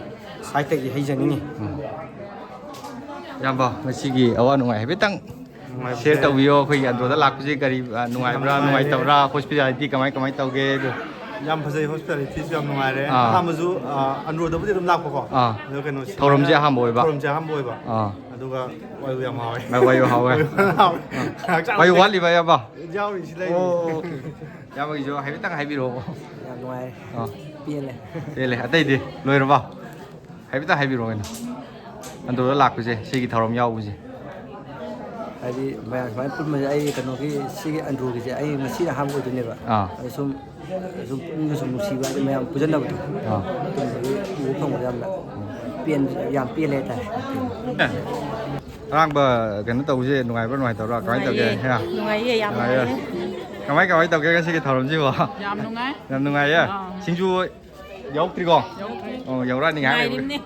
sideꯇꯒꯤ ꯍꯥꯏꯖꯅꯤꯡꯉꯤ꯫ ꯎꯝ꯫ ꯏꯌꯥꯝꯕ, ꯉꯁꯤꯒꯤ ꯑꯋꯥ ꯅꯨꯡꯉꯥꯏ ꯍꯥꯏꯐꯦꯠꯇꯪ ꯅꯨꯡꯉꯥꯏꯕꯁꯦ share ꯇꯧꯕꯤꯌꯣ꯫ ꯑꯩꯈꯣꯏꯒꯤ ꯑꯟꯗ꯭ꯔꯣꯗ ꯂꯥꯛꯄꯁꯦ ꯀꯔꯤ, ꯑ, ꯌꯥꯝ ꯅꯨꯡꯉꯥꯏꯕ꯭ꯔꯥ, ꯅꯨꯡꯉꯥꯏꯔꯦ꯫ ꯅꯨꯡꯉꯥꯏꯇꯕ꯭ꯔꯥ? Hospitality ꯀꯃꯥꯏ, ꯀꯃꯥꯏ ꯇꯧꯒꯦ ꯑꯗꯨ? ꯌꯥꯝ ꯐꯖꯩ, hospitalityꯁꯨ ꯌꯥꯝ ꯅꯨꯡꯉꯥꯏꯔꯦ꯫ ꯑꯥ꯫ ꯑꯍꯥꯟꯕꯁꯨ, ꯑ, ꯑꯟꯗ꯭ꯔꯣꯗꯕꯨꯗꯤ ꯑꯗꯨꯝ ꯂꯥꯛꯄꯀꯣ꯫ ꯑꯥ꯫ ꯑꯗꯣ ꯀꯩꯅꯣ, ꯊꯧꯔꯝꯁꯦ ꯁꯨꯃꯥꯏꯅ ꯑꯍꯥꯟꯕ ꯑꯣꯏꯕ꯫ ꯊꯧꯔꯝꯁꯦ ꯑꯍꯥꯟꯕ ꯑꯣꯏꯕ꯫ ꯑꯥ꯫ ꯑꯗꯨꯒ ꯋꯥꯏꯕꯨ ꯌꯥꯝ ꯍꯥꯎꯋꯦ꯫ ꯅꯪ ꯋꯥꯏꯕꯨ ꯍꯥꯎꯋꯦ꯫ ꯋꯥꯏꯕꯨ ꯍꯥꯎꯋꯦ꯫ ꯍꯛꯆꯥꯡ ꯋꯥꯏꯕꯨ ꯋꯥꯠꯂꯤꯕ, ꯏꯌꯥꯝꯕ? ꯌꯥꯎꯔꯤ, ꯁꯤ ꯂꯩꯔꯤ꯫ ꯑꯣ, ꯑꯣ, ꯑꯣ꯫ ꯏꯌꯥꯝꯕꯒꯤꯁꯨ ꯍꯥꯏꯐꯦꯠꯇꯪ ꯍꯥꯏꯕꯤꯔꯛꯑꯣ꯫ ꯌꯥꯝ ꯅꯨꯡꯉꯥꯏ꯫ ꯑꯥ꯫ ꯄꯦꯜꯂꯦ꯫ ꯄꯦꯜꯂꯦ꯫ ꯑꯇꯩꯗꯤ ꯂꯣꯏꯔꯕ? ꯍꯥꯏꯐꯦꯠꯇ ꯍꯥꯏꯕꯤꯔꯛꯑꯣ ꯀꯩꯅꯣ, ꯑꯟꯗ꯭ꯔꯣꯗ ꯂꯥꯛꯄꯁꯦ, ꯁꯤꯒꯤ ꯊꯧꯔꯝ ꯌꯥꯎꯕꯁꯦ꯫ ꯍꯥꯏꯗꯤ ꯃꯌꯥꯝ ꯁꯨꯃꯥꯏꯅ ꯄꯨꯟꯕꯁꯦ, ꯑꯩ ꯀꯩꯅꯣꯒꯤ ꯁꯤꯒꯤ ꯑꯟꯗ꯭ꯔꯣꯒꯤꯁꯦ ꯑꯩ ꯉꯁꯤꯅ ꯑꯍꯥꯟꯕ ꯑꯣꯏꯗꯣꯏꯅꯦꯕ꯫ ꯑꯥ꯫ ꯑꯗ ꯁꯨꯝ ꯁꯨꯝ ꯄꯨꯛꯅꯤꯡꯗ ꯁꯨꯝ ꯅꯨꯡꯁꯤꯕ ꯍꯥꯏꯗꯤ ꯃꯌꯥꯝ ꯄꯨꯟꯖꯟꯅꯕꯗꯣ, ꯑꯥ꯫ ꯑꯗꯨꯝꯕꯒꯤ ꯎꯕ ꯐꯪꯕꯗ ꯌꯥꯝꯅ ꯄꯦꯟ ꯌꯥꯝ ꯄꯦꯜꯂꯦ ꯍꯥꯏꯇꯥꯔꯦ꯫ ꯑꯔꯥꯡꯕ ꯀꯩꯅꯣ ꯇꯧꯕꯁꯦ ꯅꯨꯡꯉꯥꯏꯕ꯭ꯔꯥ ꯅꯨꯡꯉꯥꯏꯇꯕ꯭ꯔꯥ, ꯀꯃꯥꯏꯅ ꯇꯧꯒꯦ? ꯅꯨꯡꯉꯥꯏꯌꯦ꯫ ꯍꯥ? ꯅꯨꯡꯉꯥꯏꯌꯦ, ꯌꯥꯝ ꯅꯨꯡꯉꯥꯏꯌꯦ꯫ ꯅꯨꯡꯉꯥꯏꯌꯦ꯫ ꯀꯃꯥꯏ ꯀꯃꯥꯏ ꯇꯧꯒꯦ ꯉꯁꯤꯒꯤ ꯊꯧꯔꯝꯁꯤꯕꯣ? ꯌꯥꯝ ꯅꯨꯡꯉꯥꯏ꯫ ꯌꯥꯝ ꯅꯨꯡꯉꯥꯏꯌꯦ꯫ ꯑꯥ꯫ ꯁꯤꯡꯖꯨ ꯌꯥꯎꯔꯛꯇ꯭ꯔꯤꯀꯣ? ꯌꯥꯎꯔꯛꯇ꯭ꯔꯤ꯫ ꯑꯣ, ꯌꯧꯔꯛꯑꯅꯤ ꯉꯥꯏꯍꯥꯛ ꯂꯩꯕ꯫ ꯉꯥꯏꯔꯤꯕꯅꯤ꯫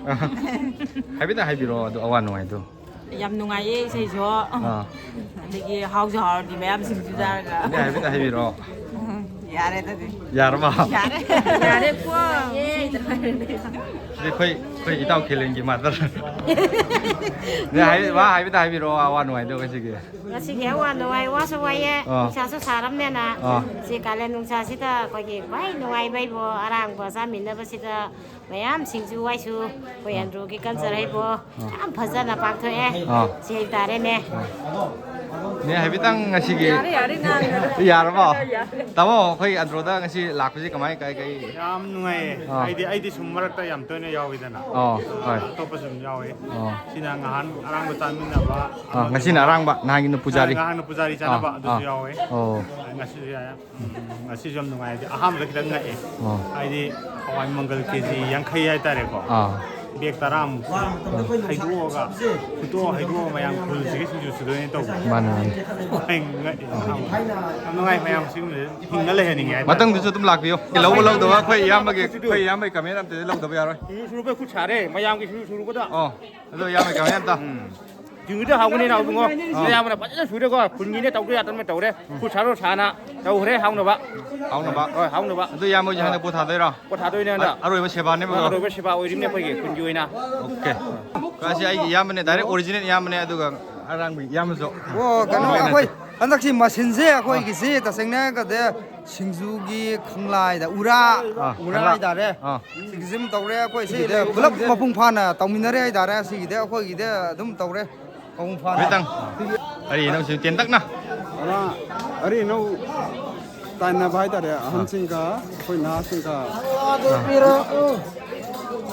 ꯍꯥꯏꯐꯦꯠꯇ ꯍꯥꯏꯕꯤꯔꯛꯑꯣ ꯑꯗꯨ ꯑꯋꯥ ꯅꯨꯡꯉꯥꯏꯗꯣ꯫ ꯌꯥꯝ ꯅꯨꯡꯉꯥꯏꯌꯦ ꯏꯁꯩꯁꯨ꯫ ꯑꯥ꯫ ꯑꯗꯒꯤ ꯍꯥꯎꯁꯨ ꯍꯥꯎꯔꯗꯤ ꯃꯌꯥꯝ ꯁꯤꯡꯖꯨ ꯆꯥꯔꯒ꯫ ꯑꯗꯨꯗꯤ ꯍꯥꯏꯐꯦꯠꯇ ꯍꯥꯏꯕꯤꯔꯛꯑꯣ꯫ ꯌꯥꯔꯦ ꯑꯗꯨꯗꯤ꯫ ꯌꯥꯔꯕ? ꯌꯥꯔꯦ꯫ ꯌꯥꯔꯦꯀꯣ꯫ ꯑꯗꯨꯗꯤ ꯑꯩꯈꯣꯏ ꯑꯩꯈꯣꯏ ꯏꯇꯥꯎ ꯈꯦꯂꯦꯟꯒꯤ ꯃꯥꯗꯔ꯫ ꯑꯗꯨꯗꯤ ꯍꯥꯏ-, ꯋꯥ ꯍꯥꯏꯐꯦꯠꯇ ꯍꯥꯏꯕꯤꯔꯛꯑꯣ, ꯑꯋꯥ ꯅꯨꯡꯉꯥꯏꯗꯣ ꯉꯁꯤꯒꯤ꯫ ꯉꯁꯤꯒꯤ ꯑꯋꯥ ꯅꯨꯡꯉꯥꯏ ꯋꯥꯁꯨ ꯋꯥꯏꯌꯦ, ꯑꯥ꯫ ꯅꯨꯡꯁꯥꯁꯨ ꯁꯥꯔꯝꯅꯦꯅ꯫ ꯑꯥ꯫ ꯁꯤ ꯀꯥꯂꯦꯟ ꯅꯨꯡꯁꯥꯁꯤꯗ ꯑꯩꯈꯣꯏꯒꯤ ꯈ꯭ꯋꯥꯏ ꯅꯨꯡꯉꯥꯏꯕ ꯍꯥꯏꯕꯨ ꯑꯔꯥꯡꯕ ꯆꯥꯃꯤꯟꯅꯕꯁꯤꯗ ꯃꯌꯥꯝ ꯁꯤꯡꯖꯨ ꯋꯥꯏꯁꯨ ꯑꯩꯈꯣꯏ ꯑꯟꯗ꯭ꯔꯣꯒꯤ ꯀꯜꯆꯔ ꯍꯥꯏꯕꯨ ꯌꯥꯝ ꯐꯖꯅ ꯄꯥꯡꯊꯣꯛꯑꯦ꯫ ꯑꯥ꯫ ꯁꯤ ꯍꯥꯏꯇꯥꯔꯦꯅꯦ꯫ ꯅꯦ ꯍꯥꯏꯐꯦꯠꯇꯪ ꯉꯁꯤꯒꯤ ꯌꯥꯔꯦ, ꯌꯥꯔꯦ, ꯉꯥꯡꯉꯦ꯫ ꯌꯥꯔꯕꯣ? ꯌꯥꯔꯦ꯫ ꯇꯥꯃꯣ, ꯑꯩꯈꯣꯏ ꯑꯟꯗ꯭ꯔꯣꯗ ꯉꯁꯤ ꯂꯥꯛꯄꯁꯤ ꯀꯃꯥꯏ ꯀꯩ ꯀꯩ? ꯌꯥꯝ ꯅꯨꯡꯉꯥꯏꯌꯦ꯫ ꯑꯥ꯫ ꯍꯥꯏꯗꯤ ꯑꯩꯗꯤ ꯁꯨꯝ ꯃꯔꯛꯇ ꯌꯥꯝ ꯇꯣꯏꯅ ꯌꯥꯎꯋꯤꯗꯅ꯫ ꯑꯣ, ꯍꯣꯏ꯫ ꯑꯇꯣꯞꯄꯁꯨ ꯑꯗꯨꯝ ꯌꯥꯎꯋꯦ꯫ ꯑꯣ꯫ ꯁꯤꯅ ꯉꯍꯥꯟ ꯑꯔꯥꯡꯕ ꯆꯥꯃꯤꯟꯅꯕ꯫ ꯑꯥ, ꯉꯁꯤꯅ ꯑꯔꯥꯡꯕ, ꯅꯍꯥꯟꯒꯤꯅ ꯄꯨꯖꯥꯔꯤ꯫ ꯉꯍꯥꯟꯅ ꯄꯨꯖꯥꯔꯤ ꯆꯥꯅꯕ ꯑꯥ, ꯑꯗꯨꯁꯨ ꯑꯥ꯫ ꯌꯥꯎꯋꯦ꯫ ꯑꯣ꯫ ꯉꯁꯤꯁꯨ ꯌꯥꯏ꯫ ꯎꯝ, ꯉꯁꯤꯁꯨ ꯌꯥꯝ ꯅꯨꯡꯉꯥꯏ꯫ ꯍꯥꯏꯗꯤ ꯑꯍꯥꯟꯕꯗ ꯈꯤꯇꯪ ꯉꯛꯑꯦ꯫ ꯑꯣ꯫ ꯍꯥꯏꯗꯤ ꯍꯋꯥꯏ ꯃꯪꯒꯜ ꯀꯦ ꯖꯤ ꯌꯥꯡꯈꯩ ꯍꯥꯏꯇꯥꯔꯦꯀꯣ꯫ ꯑꯥ꯫ ꯕꯦꯒ ꯇꯔꯥꯃꯨꯛ ꯍꯩꯗꯣꯛꯑꯒ, ꯐꯨꯠꯇꯣꯛꯑ ꯍꯩꯗꯣꯛꯑꯒ ꯃꯌꯥꯝ ꯈꯨꯜꯁꯤꯒꯤ ꯁꯤꯡꯖꯨ ꯁꯨꯗꯣꯏꯅꯦ ꯇꯧꯕ꯫ ꯃꯥꯅꯦ, ꯃꯥꯅꯦ꯫ ꯍꯣꯏ, ꯉꯛꯑꯦ꯫ ꯌꯥꯝ ꯅꯨꯡꯉꯥꯏ꯫ ꯃꯌꯥꯝ ꯁꯤꯒꯨꯝꯕꯁꯦ ꯍꯤꯡꯅ ꯂꯩꯍꯟꯅꯤꯡꯉꯦ ꯍꯥꯏꯇꯥꯔꯦ꯫ ꯃꯊꯪꯗꯁꯨ ꯑꯗꯨꯝ ꯂꯥꯛꯄꯤꯌꯨ꯫ ꯂꯧꯕ ꯂꯧꯗꯕ ꯑꯩꯈꯣꯏ ꯏꯌꯥꯝꯕꯒꯤ, ꯑꯩꯈꯣꯏ ꯏꯌꯥꯝꯕꯒꯤ ꯀꯃꯦꯟ ꯑꯝꯇꯗꯤ ꯂꯧꯗꯕ ꯌꯥꯔꯣꯏ꯫ ꯁꯤꯡꯖꯨ ꯁꯨꯔꯨꯕꯩ ꯈꯨꯠ ꯁꯥꯔꯦ, ꯃꯌꯥꯝꯒꯤ ꯁꯤꯡꯖꯨ ꯁꯨꯔꯨꯕꯗ꯫ ꯑꯣ, ꯑꯗꯣ ꯏꯌꯥꯝꯕꯒꯤ ꯀꯃꯦꯟ ꯑꯝꯇ꯫ ꯁꯤꯡꯖꯨꯗ ꯍꯥꯎꯕꯅꯤꯅ ꯏꯕꯨꯡꯉꯣ꯫ ꯅꯌꯥꯝꯕꯅ ꯐꯖꯅ ꯁꯨꯔꯦꯀꯣ꯫ ꯈꯨꯟꯒꯤꯅꯦ ꯇꯧꯗ ꯌꯥꯗꯕ ꯇꯧꯔꯦ꯫ ꯈꯨꯠ ꯁꯥꯔꯣ ꯁꯥꯅ ꯇꯧꯈ꯭ꯔꯦ ꯍꯥꯎꯅꯕ꯫ ꯍꯥꯎꯅꯕ꯫ ꯍꯣꯏ, ꯍꯥꯎꯅꯕ꯫ ꯑꯗꯨ ꯏꯌꯥꯝꯕ ꯍꯣꯏꯁꯦ ꯍꯟꯗꯛ ꯄꯣꯠ ꯊꯥꯗꯣꯏꯔꯣ? ꯄꯣꯠ ꯊꯥꯗꯣꯏꯅꯦ ꯍꯟꯗꯛ꯫ ꯑꯔꯣꯏꯕ ꯁꯦꯕꯥꯅꯦꯕꯀꯣ꯫ ꯑꯔꯣꯏꯕ ꯁꯦꯕꯥ ꯑꯣꯏꯔꯤꯕꯅꯦ ꯑꯩꯈꯣꯏꯒꯤ ꯈꯨꯟꯒꯤ ꯑꯣꯏꯅ꯫ ꯑꯣꯀꯦ꯫ ꯀꯥꯁꯤ ꯑꯩꯒꯤ ꯏꯌꯥꯝꯕꯅꯦ, ꯗꯥꯏꯔꯦꯛ ꯑꯣꯔꯤꯖꯤꯅꯦꯜ ꯏꯌꯥꯝꯕꯅꯦ, ꯑꯗꯨꯒ ꯑꯔꯥꯡꯕꯤ ꯏꯌꯥꯝꯕꯁꯨ꯫ ꯑꯣ, ꯀꯩꯅꯣ, ꯑꯩꯈꯣꯏ ꯍꯟꯗꯛꯁꯤ ꯃꯁꯤꯟꯁꯦ ꯑꯩꯈꯣꯏꯒꯤꯁꯤ ꯇꯁꯦꯡꯅ ꯍꯥꯏꯔꯒꯗꯤ ꯁꯤꯡꯖꯨꯒꯤ ꯈꯣꯡꯂꯥꯏꯗ ꯎꯔꯥ, ꯑꯥ, ꯎꯔꯥ ꯈꯣꯡꯂꯥ-, ꯍꯥꯏꯇꯥꯔꯦ꯫ ꯑꯥ꯫ ꯁꯤꯒꯤꯁꯤ ꯑꯗꯨꯝ ꯇꯧꯔꯦ, ꯑꯩꯈꯣꯏ ꯁꯤꯒꯤꯗꯤ ꯄꯨꯂꯞ ꯃꯄꯨꯡ ꯐꯥꯅ ꯇꯧꯃꯤꯟꯅꯔꯦ ꯍꯥꯏꯇꯥꯔꯦ꯫ ꯁꯤꯒꯤꯗꯤ ꯑꯩꯈꯣꯏꯒꯤꯗꯤ ꯑꯗꯨꯝ ꯇꯧꯔꯦ ꯃꯄꯨꯡ ꯐꯥꯅ꯫ ꯈꯤꯇꯪ ꯑꯔꯤ ꯅꯪꯁꯨ ꯇꯦꯟꯇꯛꯅ꯫ ꯑꯔꯥ-, ꯑꯔꯤ ꯑꯅꯧ ꯇꯥꯏꯅꯕ ꯍꯥꯏꯇꯥꯔꯦ, ꯑꯍꯟꯁꯤꯡꯒ ꯑꯩꯈꯣꯏ ꯅꯍꯥꯁꯤꯡꯒ꯫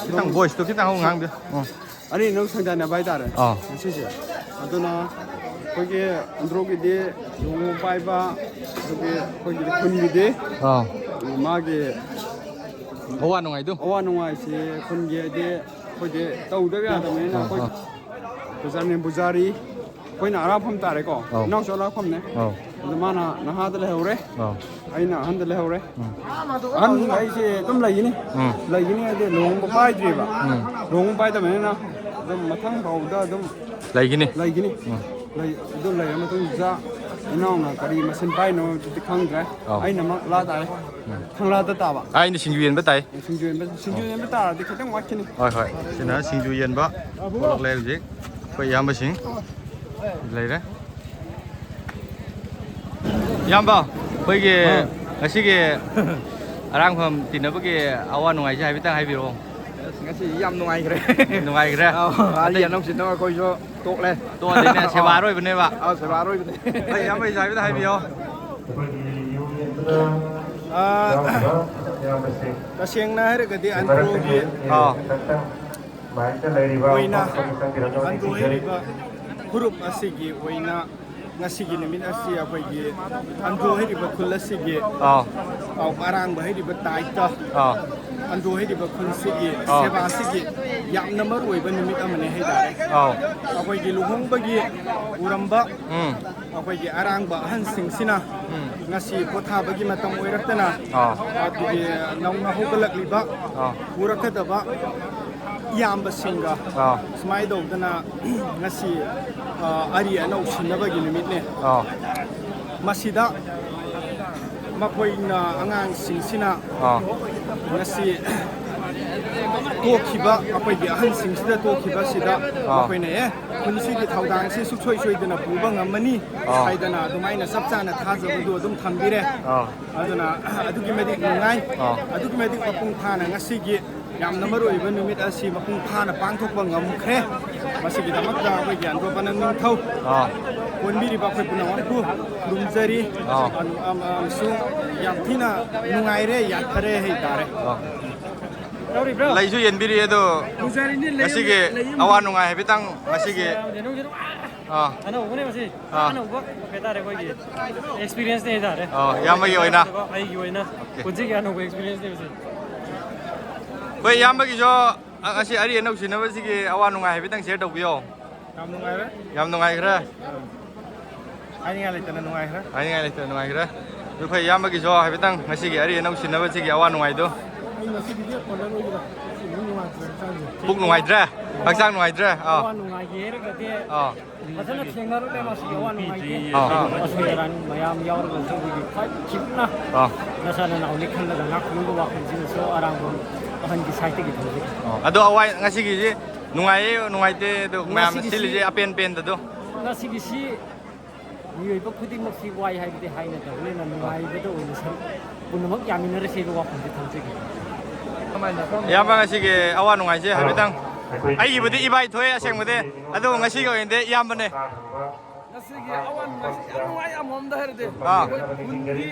ꯈꯤꯇꯪ ꯚꯣꯏꯁꯇꯣ ꯈꯤꯇꯪ ꯍꯧ ꯉꯥꯡꯕꯤꯌꯨ꯫ ꯎꯝ꯫ ꯑꯅꯤ ꯅꯪ ꯁꯪꯗꯥꯅꯕ ꯍꯥꯏꯇꯥꯔꯦ꯫ ꯑꯥ꯫ ꯉꯁꯤꯁꯦ꯫ ꯑꯗꯨꯅ ꯑꯩꯈꯣꯏꯒꯤ ꯑꯟꯗ꯭ꯔꯣꯒꯤꯗꯤ ꯂꯨꯍꯣꯡꯕ ꯄꯥꯏꯕ, ꯑꯗꯨꯒꯤ ꯑꯩꯈꯣꯏꯒꯤ ꯈꯨꯟꯒꯤꯗꯤ ꯑꯥ꯫ ꯃꯥꯒꯤ ꯑꯋꯥ ꯅꯨꯡꯉꯥꯏꯗꯨ꯫ ꯑꯋꯥ ꯅꯨꯡꯉꯥꯏꯁꯤ ꯈꯨꯟꯒꯤ ꯍꯥꯏꯗꯤ ꯑꯩꯈꯣꯏꯗꯤ ꯇꯧꯗꯕ ꯌꯥꯗꯕꯅꯤꯅ ꯑꯥ, ꯑꯩꯈꯣꯏ ꯑꯥ꯫ ꯄꯨꯖꯥꯔꯤ ꯄꯨꯖꯥꯔꯤ ꯑꯩꯈꯣꯏꯅ ꯑꯔꯥꯞꯐꯝ ꯇꯥꯔꯦꯀꯣ꯫ ꯑꯧ꯫ ꯏꯅꯥꯎꯁꯨ ꯑꯔꯥꯞꯐꯝꯅꯦ꯫ ꯑꯧ꯫ ꯑꯗꯨ ꯃꯥꯅ ꯅꯍꯥꯗ ꯂꯩꯍꯧꯔꯦ꯫ ꯑꯧ꯫ ꯑꯩꯅ ꯑꯍꯟꯗ ꯂꯩꯍꯧꯔꯦ꯫ ꯎꯝ꯫ ꯑꯍꯟ ꯑꯩꯁꯦ ꯑꯗꯨꯝ ꯂꯩꯒꯅꯤ꯫ ꯎꯝ꯫ ꯂꯩꯒꯅꯤ ꯍꯥꯏꯗꯤ ꯂꯨꯍꯣꯡꯕ ꯄꯥꯏꯗ꯭ꯔꯤꯕ꯫ ꯎꯝ꯫ ꯂꯨꯍꯣꯡꯕ ꯄꯥꯏꯗꯕꯅꯤꯅ ꯑꯗꯨꯝ ꯃꯊꯪ ꯐꯥꯎꯗ ꯑꯗꯨꯝ ꯂꯩꯒꯅꯤ꯫ ꯂꯩꯒꯅꯤ꯫ ꯎꯝ꯫ ꯂꯩ-, ꯑꯗꯨ ꯂꯩꯔ ꯃꯇꯨꯡꯁꯤꯗ ꯏꯅꯥꯎꯅ ꯀꯔꯤ ꯃꯁꯤꯟ ꯄꯥꯏꯅꯣ ꯑꯗꯨꯗꯤ ꯈꯪꯗ꯭ꯔꯦ꯫ ꯑꯧ꯫ ꯑꯩꯅꯃꯛ ꯂꯥ ꯇꯥꯔꯦ꯫ ꯎꯝ꯫ ꯈꯪꯂꯥꯗ ꯇꯥꯕ꯫ ꯑꯩꯅ ꯁꯤꯡꯖꯨ ꯌꯦꯟꯕ ꯇꯥꯏ꯫ ꯁꯤꯡꯖꯨ ꯌꯦꯟꯕ, ꯁꯤꯡꯖꯨ ꯌꯦꯟꯕ ꯇꯥꯔꯗꯤ ꯈꯤꯇꯪ ꯋꯥꯠꯈꯤꯅꯤ꯫ ꯍꯣꯏ, ꯍꯣꯏ꯫ ꯁꯤꯅ ꯁꯤꯡꯖꯨ ꯌꯦꯟꯕ ꯊꯣꯛꯂꯛꯂꯦ ꯍꯧꯖꯤꯛ꯫ ꯑꯩꯈꯣꯏ ꯏꯌꯥꯝꯕꯁꯤꯡ ꯂꯩꯔꯦ꯫ ꯏꯌꯥꯝꯕ, ꯑꯩꯈꯣꯏꯒꯤ ꯑꯥ꯫ ꯉꯁꯤꯒꯤ ꯑꯔꯥꯡꯐꯝ ꯇꯤꯟꯅꯕꯒꯤ ꯑꯋꯥ ꯅꯨꯡꯉꯥꯏꯁꯦ ꯍꯥꯏꯐꯦꯠꯇꯪ ꯍꯥꯏꯕꯤꯔꯛꯑꯣ꯫ ꯑꯁ, ꯉꯁꯤꯗꯤ ꯌꯥꯝ ꯅꯨꯡꯉꯥꯏꯈ꯭ꯔꯦ꯫ ꯅꯨꯡꯉꯥꯏꯈ꯭ꯔꯦ꯫ ꯑꯧ, ꯑꯔꯤ ꯑꯇꯩ ꯑꯅꯧ ꯁꯤꯟꯅꯕ ꯑꯩꯈꯣꯏꯁꯨ ꯇꯣꯛꯂꯦ꯫ ꯇꯣꯛꯑꯗꯣꯏꯅꯦ, ꯁꯦꯕꯥ ꯑꯔꯣꯏꯕꯅꯦꯕ꯫ ꯑꯧ, ꯁꯦꯕꯥ ꯑꯔꯣꯏꯕꯅꯦ꯫ ꯍꯣꯏ, ꯏꯌꯥꯝꯕ ꯏꯆꯥꯒꯤꯗ ꯍꯥꯏꯕꯤꯌꯣ꯫ ꯑꯥ, ꯇꯁꯦꯡꯅ ꯍꯥꯏꯔꯒꯗꯤ ꯑꯟꯗ꯭ꯔꯣꯒꯤ ꯑꯥ꯫ ꯑꯣꯏꯅ ꯑꯟꯗ꯭ꯔꯣ ꯍꯥꯏꯔꯤꯕ ꯐꯨꯔꯨꯞ ꯑꯁꯤꯒꯤ ꯑꯣꯏꯅ ꯉꯁꯤꯒꯤ ꯅꯨꯃꯤꯠ ꯑꯁꯤ ꯑꯩꯈꯣꯏꯒꯤ ꯑꯟꯗ꯭ꯔꯣ ꯍꯥꯏꯔꯤꯕ ꯈꯨꯜ ꯑꯁꯤꯒꯤ ꯑꯥ꯫ ꯑꯔꯥꯡꯕ ꯍꯥꯏꯔꯤꯕ ꯇꯥꯏꯠꯇ ꯑꯥ꯫ ꯑꯟꯗ꯭ꯔꯣ ꯍꯥꯏꯔꯤꯕ ꯈꯨꯟꯁꯤꯒꯤ ꯑꯥ꯫ ꯁꯦꯕꯥꯁꯤꯒꯤ ꯌꯥꯝꯅ ꯃꯔꯨ ꯑꯣꯏꯕ ꯅꯨꯃꯤꯠ ꯑꯃꯅꯤ ꯍꯥꯏꯇꯥꯔꯦ꯫ ꯑꯥꯎ꯫ ꯑꯩꯈꯣꯏꯒꯤ ꯂꯨꯍꯣꯡꯕꯒꯤ ꯎꯔꯝꯕ ꯎꯝ꯫ ꯑꯩꯈꯣꯏꯒꯤ ꯑꯔꯥꯡꯕ ꯑꯍꯟꯁꯤꯡꯁꯤꯅ ꯎꯝ꯫ ꯉꯁꯤ ꯄꯣꯊꯥꯕꯒꯤ ꯃꯇꯝ ꯑꯣꯏꯔꯛꯇꯅ ꯑꯥ꯫ ꯑꯗꯨꯒꯤ ꯅꯧꯅ ꯍꯧꯒꯠꯂꯛꯂꯤꯕ ꯑꯥ꯫ ꯄꯨꯔꯛꯀꯗꯕ ꯏꯌꯥꯝꯕꯁꯤꯡꯒ ꯑꯥ꯫ ꯁꯨꯃꯥꯏꯅ ꯇꯧꯗꯅ ꯉꯁꯤ, ꯑ, ꯑꯔꯤ ꯑꯅꯧ ꯁꯤꯟꯅꯕꯒꯤ ꯅꯨꯃꯤꯠꯅꯦ꯫ ꯑꯥ꯫ ꯃꯁꯤꯗ ꯃꯈꯣꯏꯅ, ꯑꯉꯥꯡꯁꯤꯡꯁꯤꯅ ꯑꯥ꯫ ꯉꯁꯤ ꯇꯣꯛꯈꯤꯕ, ꯑꯩꯈꯣꯏꯒꯤ ꯑꯍꯟꯁꯤꯡꯁꯤꯗ ꯇꯣꯛꯈꯤꯕꯁꯤꯗ ꯑꯥ꯫ ꯃꯈꯣꯏꯅ, "ꯑꯦ, ꯈꯨꯟꯁꯤꯒꯤ ꯊꯧꯗꯥꯡꯁꯤ ꯁꯨꯡꯁꯣꯏ ꯁꯣꯏꯗꯅ ꯄꯨꯕ ꯉꯝꯃꯅꯤ" ꯑꯥ꯫ ꯍꯥꯏꯗꯅ ꯑꯗꯨꯃꯥꯏꯅ ꯆꯞ ꯆꯥꯅ ꯊꯥꯖꯕꯗꯨ ꯑꯗꯨꯝ ꯊꯝꯕꯤꯔꯦ꯫ ꯑꯥ꯫ ꯑꯗꯨꯅ ꯑꯗꯨꯛꯀꯤ ꯃꯇꯤꯛ ꯅꯨꯡꯉꯥꯏ꯫ ꯑꯥ꯫ ꯑꯗꯨꯛꯀꯤ ꯃꯇꯤꯛ ꯃꯄꯨꯡ ꯐꯥꯅ ꯉꯁꯤꯒꯤ ꯌꯥꯝꯅ ꯃꯔꯨ ꯑꯣꯏꯕ ꯅꯨꯃꯤꯠ ꯑꯁꯤ ꯃꯄꯨꯡ ꯐꯥꯅ ꯄꯥꯡꯊꯣꯛꯄ ꯉꯝꯈ꯭ꯔꯦ꯫ ꯃꯁꯤꯒꯤꯗꯃꯛꯇ ꯑꯩꯈꯣꯏꯒꯤ ꯑꯟꯗ꯭ꯔꯣ ꯄꯅꯪ ꯅꯤꯡꯊꯧ ꯑꯥ꯫ ꯀꯣꯟꯕꯤꯔꯤꯕ ꯑꯩꯈꯣꯏ ꯄꯨꯝꯅꯃꯛꯄꯨ ꯈꯨꯔꯨꯝꯖꯔꯤ꯫ ꯑꯥ꯫ ꯑꯝ-, ꯑꯝ-, ꯑꯃꯁꯨꯡ ꯌꯥꯝ ꯊꯤꯅ ꯅꯨꯡꯉꯥꯏꯔꯦ, ꯌꯥꯊꯔꯦ ꯍꯥꯏꯇꯥꯔꯦ꯫ ꯑꯥ꯫ ꯇꯧꯔꯤꯕ꯭ꯔꯣ? ꯂꯩꯁꯨ ꯌꯦꯟꯕꯤꯔꯤ ꯑꯗꯣ, ꯂꯨꯖꯔꯤꯅꯤ, ꯂꯩ ꯉꯁꯤꯒꯤ ꯂꯩ ꯑꯃ ꯑꯋꯥ ꯅꯨꯡꯉꯥꯏ ꯍꯥꯏꯐꯦꯠꯇꯪ ꯉꯁꯤꯒꯤ꯫ ꯑꯁ, ꯌꯥꯝ ꯅꯨꯡꯁꯤꯔꯕ꯫ ꯑꯥ꯫ ꯑꯅꯧꯕꯅꯦ ꯃꯁꯤ꯫ ꯑꯥ꯫ ꯑꯅꯧꯕ ꯍꯥꯏꯇꯥꯔꯦ, ꯑꯩꯈꯣꯏꯒꯤ experience ꯅꯦ ꯍꯥꯏꯇꯥꯔꯦ꯫ ꯑꯥ, ꯏꯌꯥꯝꯕꯒꯤ ꯑꯣꯏꯅ꯫ ꯑꯩꯒꯤ ꯑꯣꯏꯅ꯫ Okay꯫ ꯄꯨꯟꯁꯤꯒꯤ ꯑꯅꯧꯕ experience ꯅꯦ ꯃꯁꯤ꯫ ꯑꯩꯈꯣꯏ ꯏꯌꯥꯝꯕꯒꯤꯁꯨ, ꯑ, ꯉꯁꯤ ꯑꯔꯤ ꯑꯅꯧ ꯁꯤꯟꯅꯕꯁꯤꯒꯤ ꯑꯋꯥ ꯅꯨꯡꯉꯥꯏ ꯍꯥꯏꯐꯦꯠꯇꯪ share ꯇꯧꯕꯤꯌꯣ꯫ ꯌꯥꯝ ꯅꯨꯡꯉꯥꯏꯔꯦ꯫ ꯌꯥꯝ ꯅꯨꯡꯉꯥꯏꯈ꯭ꯔꯦ꯫ ꯍꯥꯏꯅꯤꯡꯉꯥꯏ ꯂꯩꯇꯅ ꯅꯨꯡꯉꯥꯏꯈ꯭ꯔꯦ꯫ ꯍꯥꯏꯅꯤꯡꯉꯥꯏ ꯂꯩꯇꯅ ꯅꯨꯡꯉꯥꯏꯈ꯭ꯔꯦ꯫ ꯑꯗꯨ ꯑꯩꯈꯣꯏ ꯏꯌꯥꯝꯕꯒꯤꯁꯨ ꯍꯥꯏꯐꯦꯠꯇꯪ ꯉꯁꯤꯒꯤ ꯑꯔꯤ ꯑꯅꯧ ꯁꯤꯟꯅꯕꯁꯤꯒꯤ ꯑꯋꯥ ꯅꯨꯡꯉꯥꯏꯗꯣ꯫ ꯑꯩ ꯉꯁꯤꯒꯤꯗꯤ ꯑꯣꯄꯅꯔ ꯑꯣꯏꯒꯗ꯭ꯔꯥ? ꯉꯁꯤ ꯅꯨꯡꯉꯥꯏꯇ꯭ꯔꯦ ꯍꯛꯆꯥꯡꯁꯦ꯫ ꯄꯨꯛ ꯅꯨꯡꯉꯥꯏꯇ꯭ꯔꯦ? ꯍꯛꯆꯥꯡ ꯅꯨꯡꯉꯥꯏꯇ꯭ꯔꯦ? ꯑꯥ꯫ ꯑꯋꯥ ꯅꯨꯡꯉꯥꯏꯒꯤ ꯍꯥꯏꯔꯒꯗꯤ ꯑꯥ꯫ ꯐꯖꯅ ꯊꯦꯡꯅꯔꯨꯔꯦ ꯉꯁꯤꯒꯤ ꯑꯋꯥ ꯅꯨꯡꯉꯥꯏꯒꯤ꯫ ꯑꯥ꯫ ꯑꯁꯣꯏ ꯑꯔꯥꯟ ꯃꯌꯥꯝ ꯌꯥꯎꯔꯒꯁꯨ ꯑꯩꯈꯣꯏꯒꯤ ꯈ꯭ꯋꯥꯏ ꯈꯤꯛꯅ ꯑꯥ꯫ ꯅꯁꯥ ꯅꯅꯥꯎꯅꯤ ꯈꯜꯂꯒ ꯉꯥꯛꯄꯤꯌꯨ ꯋꯥꯈꯜꯁꯤꯅꯁꯨ ꯑꯔꯥꯡꯕ ꯑꯍꯟꯒꯤ side ꯇꯒꯤ ꯊꯝꯖꯒꯦ꯫ ꯑꯣ꯫ ꯑꯗꯣ ꯑꯋꯥꯏ ꯉꯁꯤꯒꯤꯁꯤ ꯅꯨꯡꯉꯥꯏꯌꯦ ꯅꯨꯡꯉꯥꯏꯇꯦ ꯑꯗꯣ ꯃꯌꯥꯝꯅ ꯉꯁꯤꯒꯤꯁꯤ ꯁꯤꯜꯂꯤꯁꯦ ꯑꯄꯦꯟ ꯄꯦꯟꯗꯗꯣ꯫ ꯉꯁꯤꯒꯤꯁꯤ ꯃꯤꯑꯣꯏꯕ ꯈꯨꯗꯤꯡꯃꯛꯁꯤ ꯋꯥꯏ ꯍꯥꯏꯕꯗꯤ ꯍꯥꯏꯅꯗꯕꯅꯤꯅ ꯅꯨꯡꯉꯥꯏꯕꯗ ꯑꯣꯏꯅ ꯁꯔꯨꯛ ꯄꯨꯝꯅꯃꯛ ꯌꯥꯃꯤꯟꯅꯔꯁꯦꯅ ꯋꯥꯐꯝꯁꯤ ꯊꯝꯖꯒꯦ꯫ ꯏꯌꯥꯝꯕ ꯉꯁꯤꯒꯤ ꯑꯋꯥ ꯅꯨꯡꯉꯥꯏꯁꯦ ꯍꯥꯏꯐꯦꯠꯇꯪ꯫ ꯑꯩꯒꯤꯕꯨꯗꯤ ꯏꯕꯥꯏ ꯊꯣꯛꯑꯦ ꯑꯁꯦꯡꯕꯗꯤ, ꯑꯗꯨꯕꯨ ꯉꯁꯤꯒꯤ ꯑꯣꯏꯅꯗꯤ ꯏꯌꯥꯝꯕꯅꯦ꯫ ꯉꯁꯤꯒꯤ ꯑꯋꯥ ꯅꯨꯡꯉꯥꯏꯁꯤ ꯌꯥꯝ ꯅꯨꯡꯉꯥꯏ ꯑꯃꯔꯣꯝꯗ ꯍꯥꯏꯔꯗꯤ꯫ ꯑꯥ꯫ ꯑꯩꯈꯣꯏ ꯈꯨꯟꯒꯤ,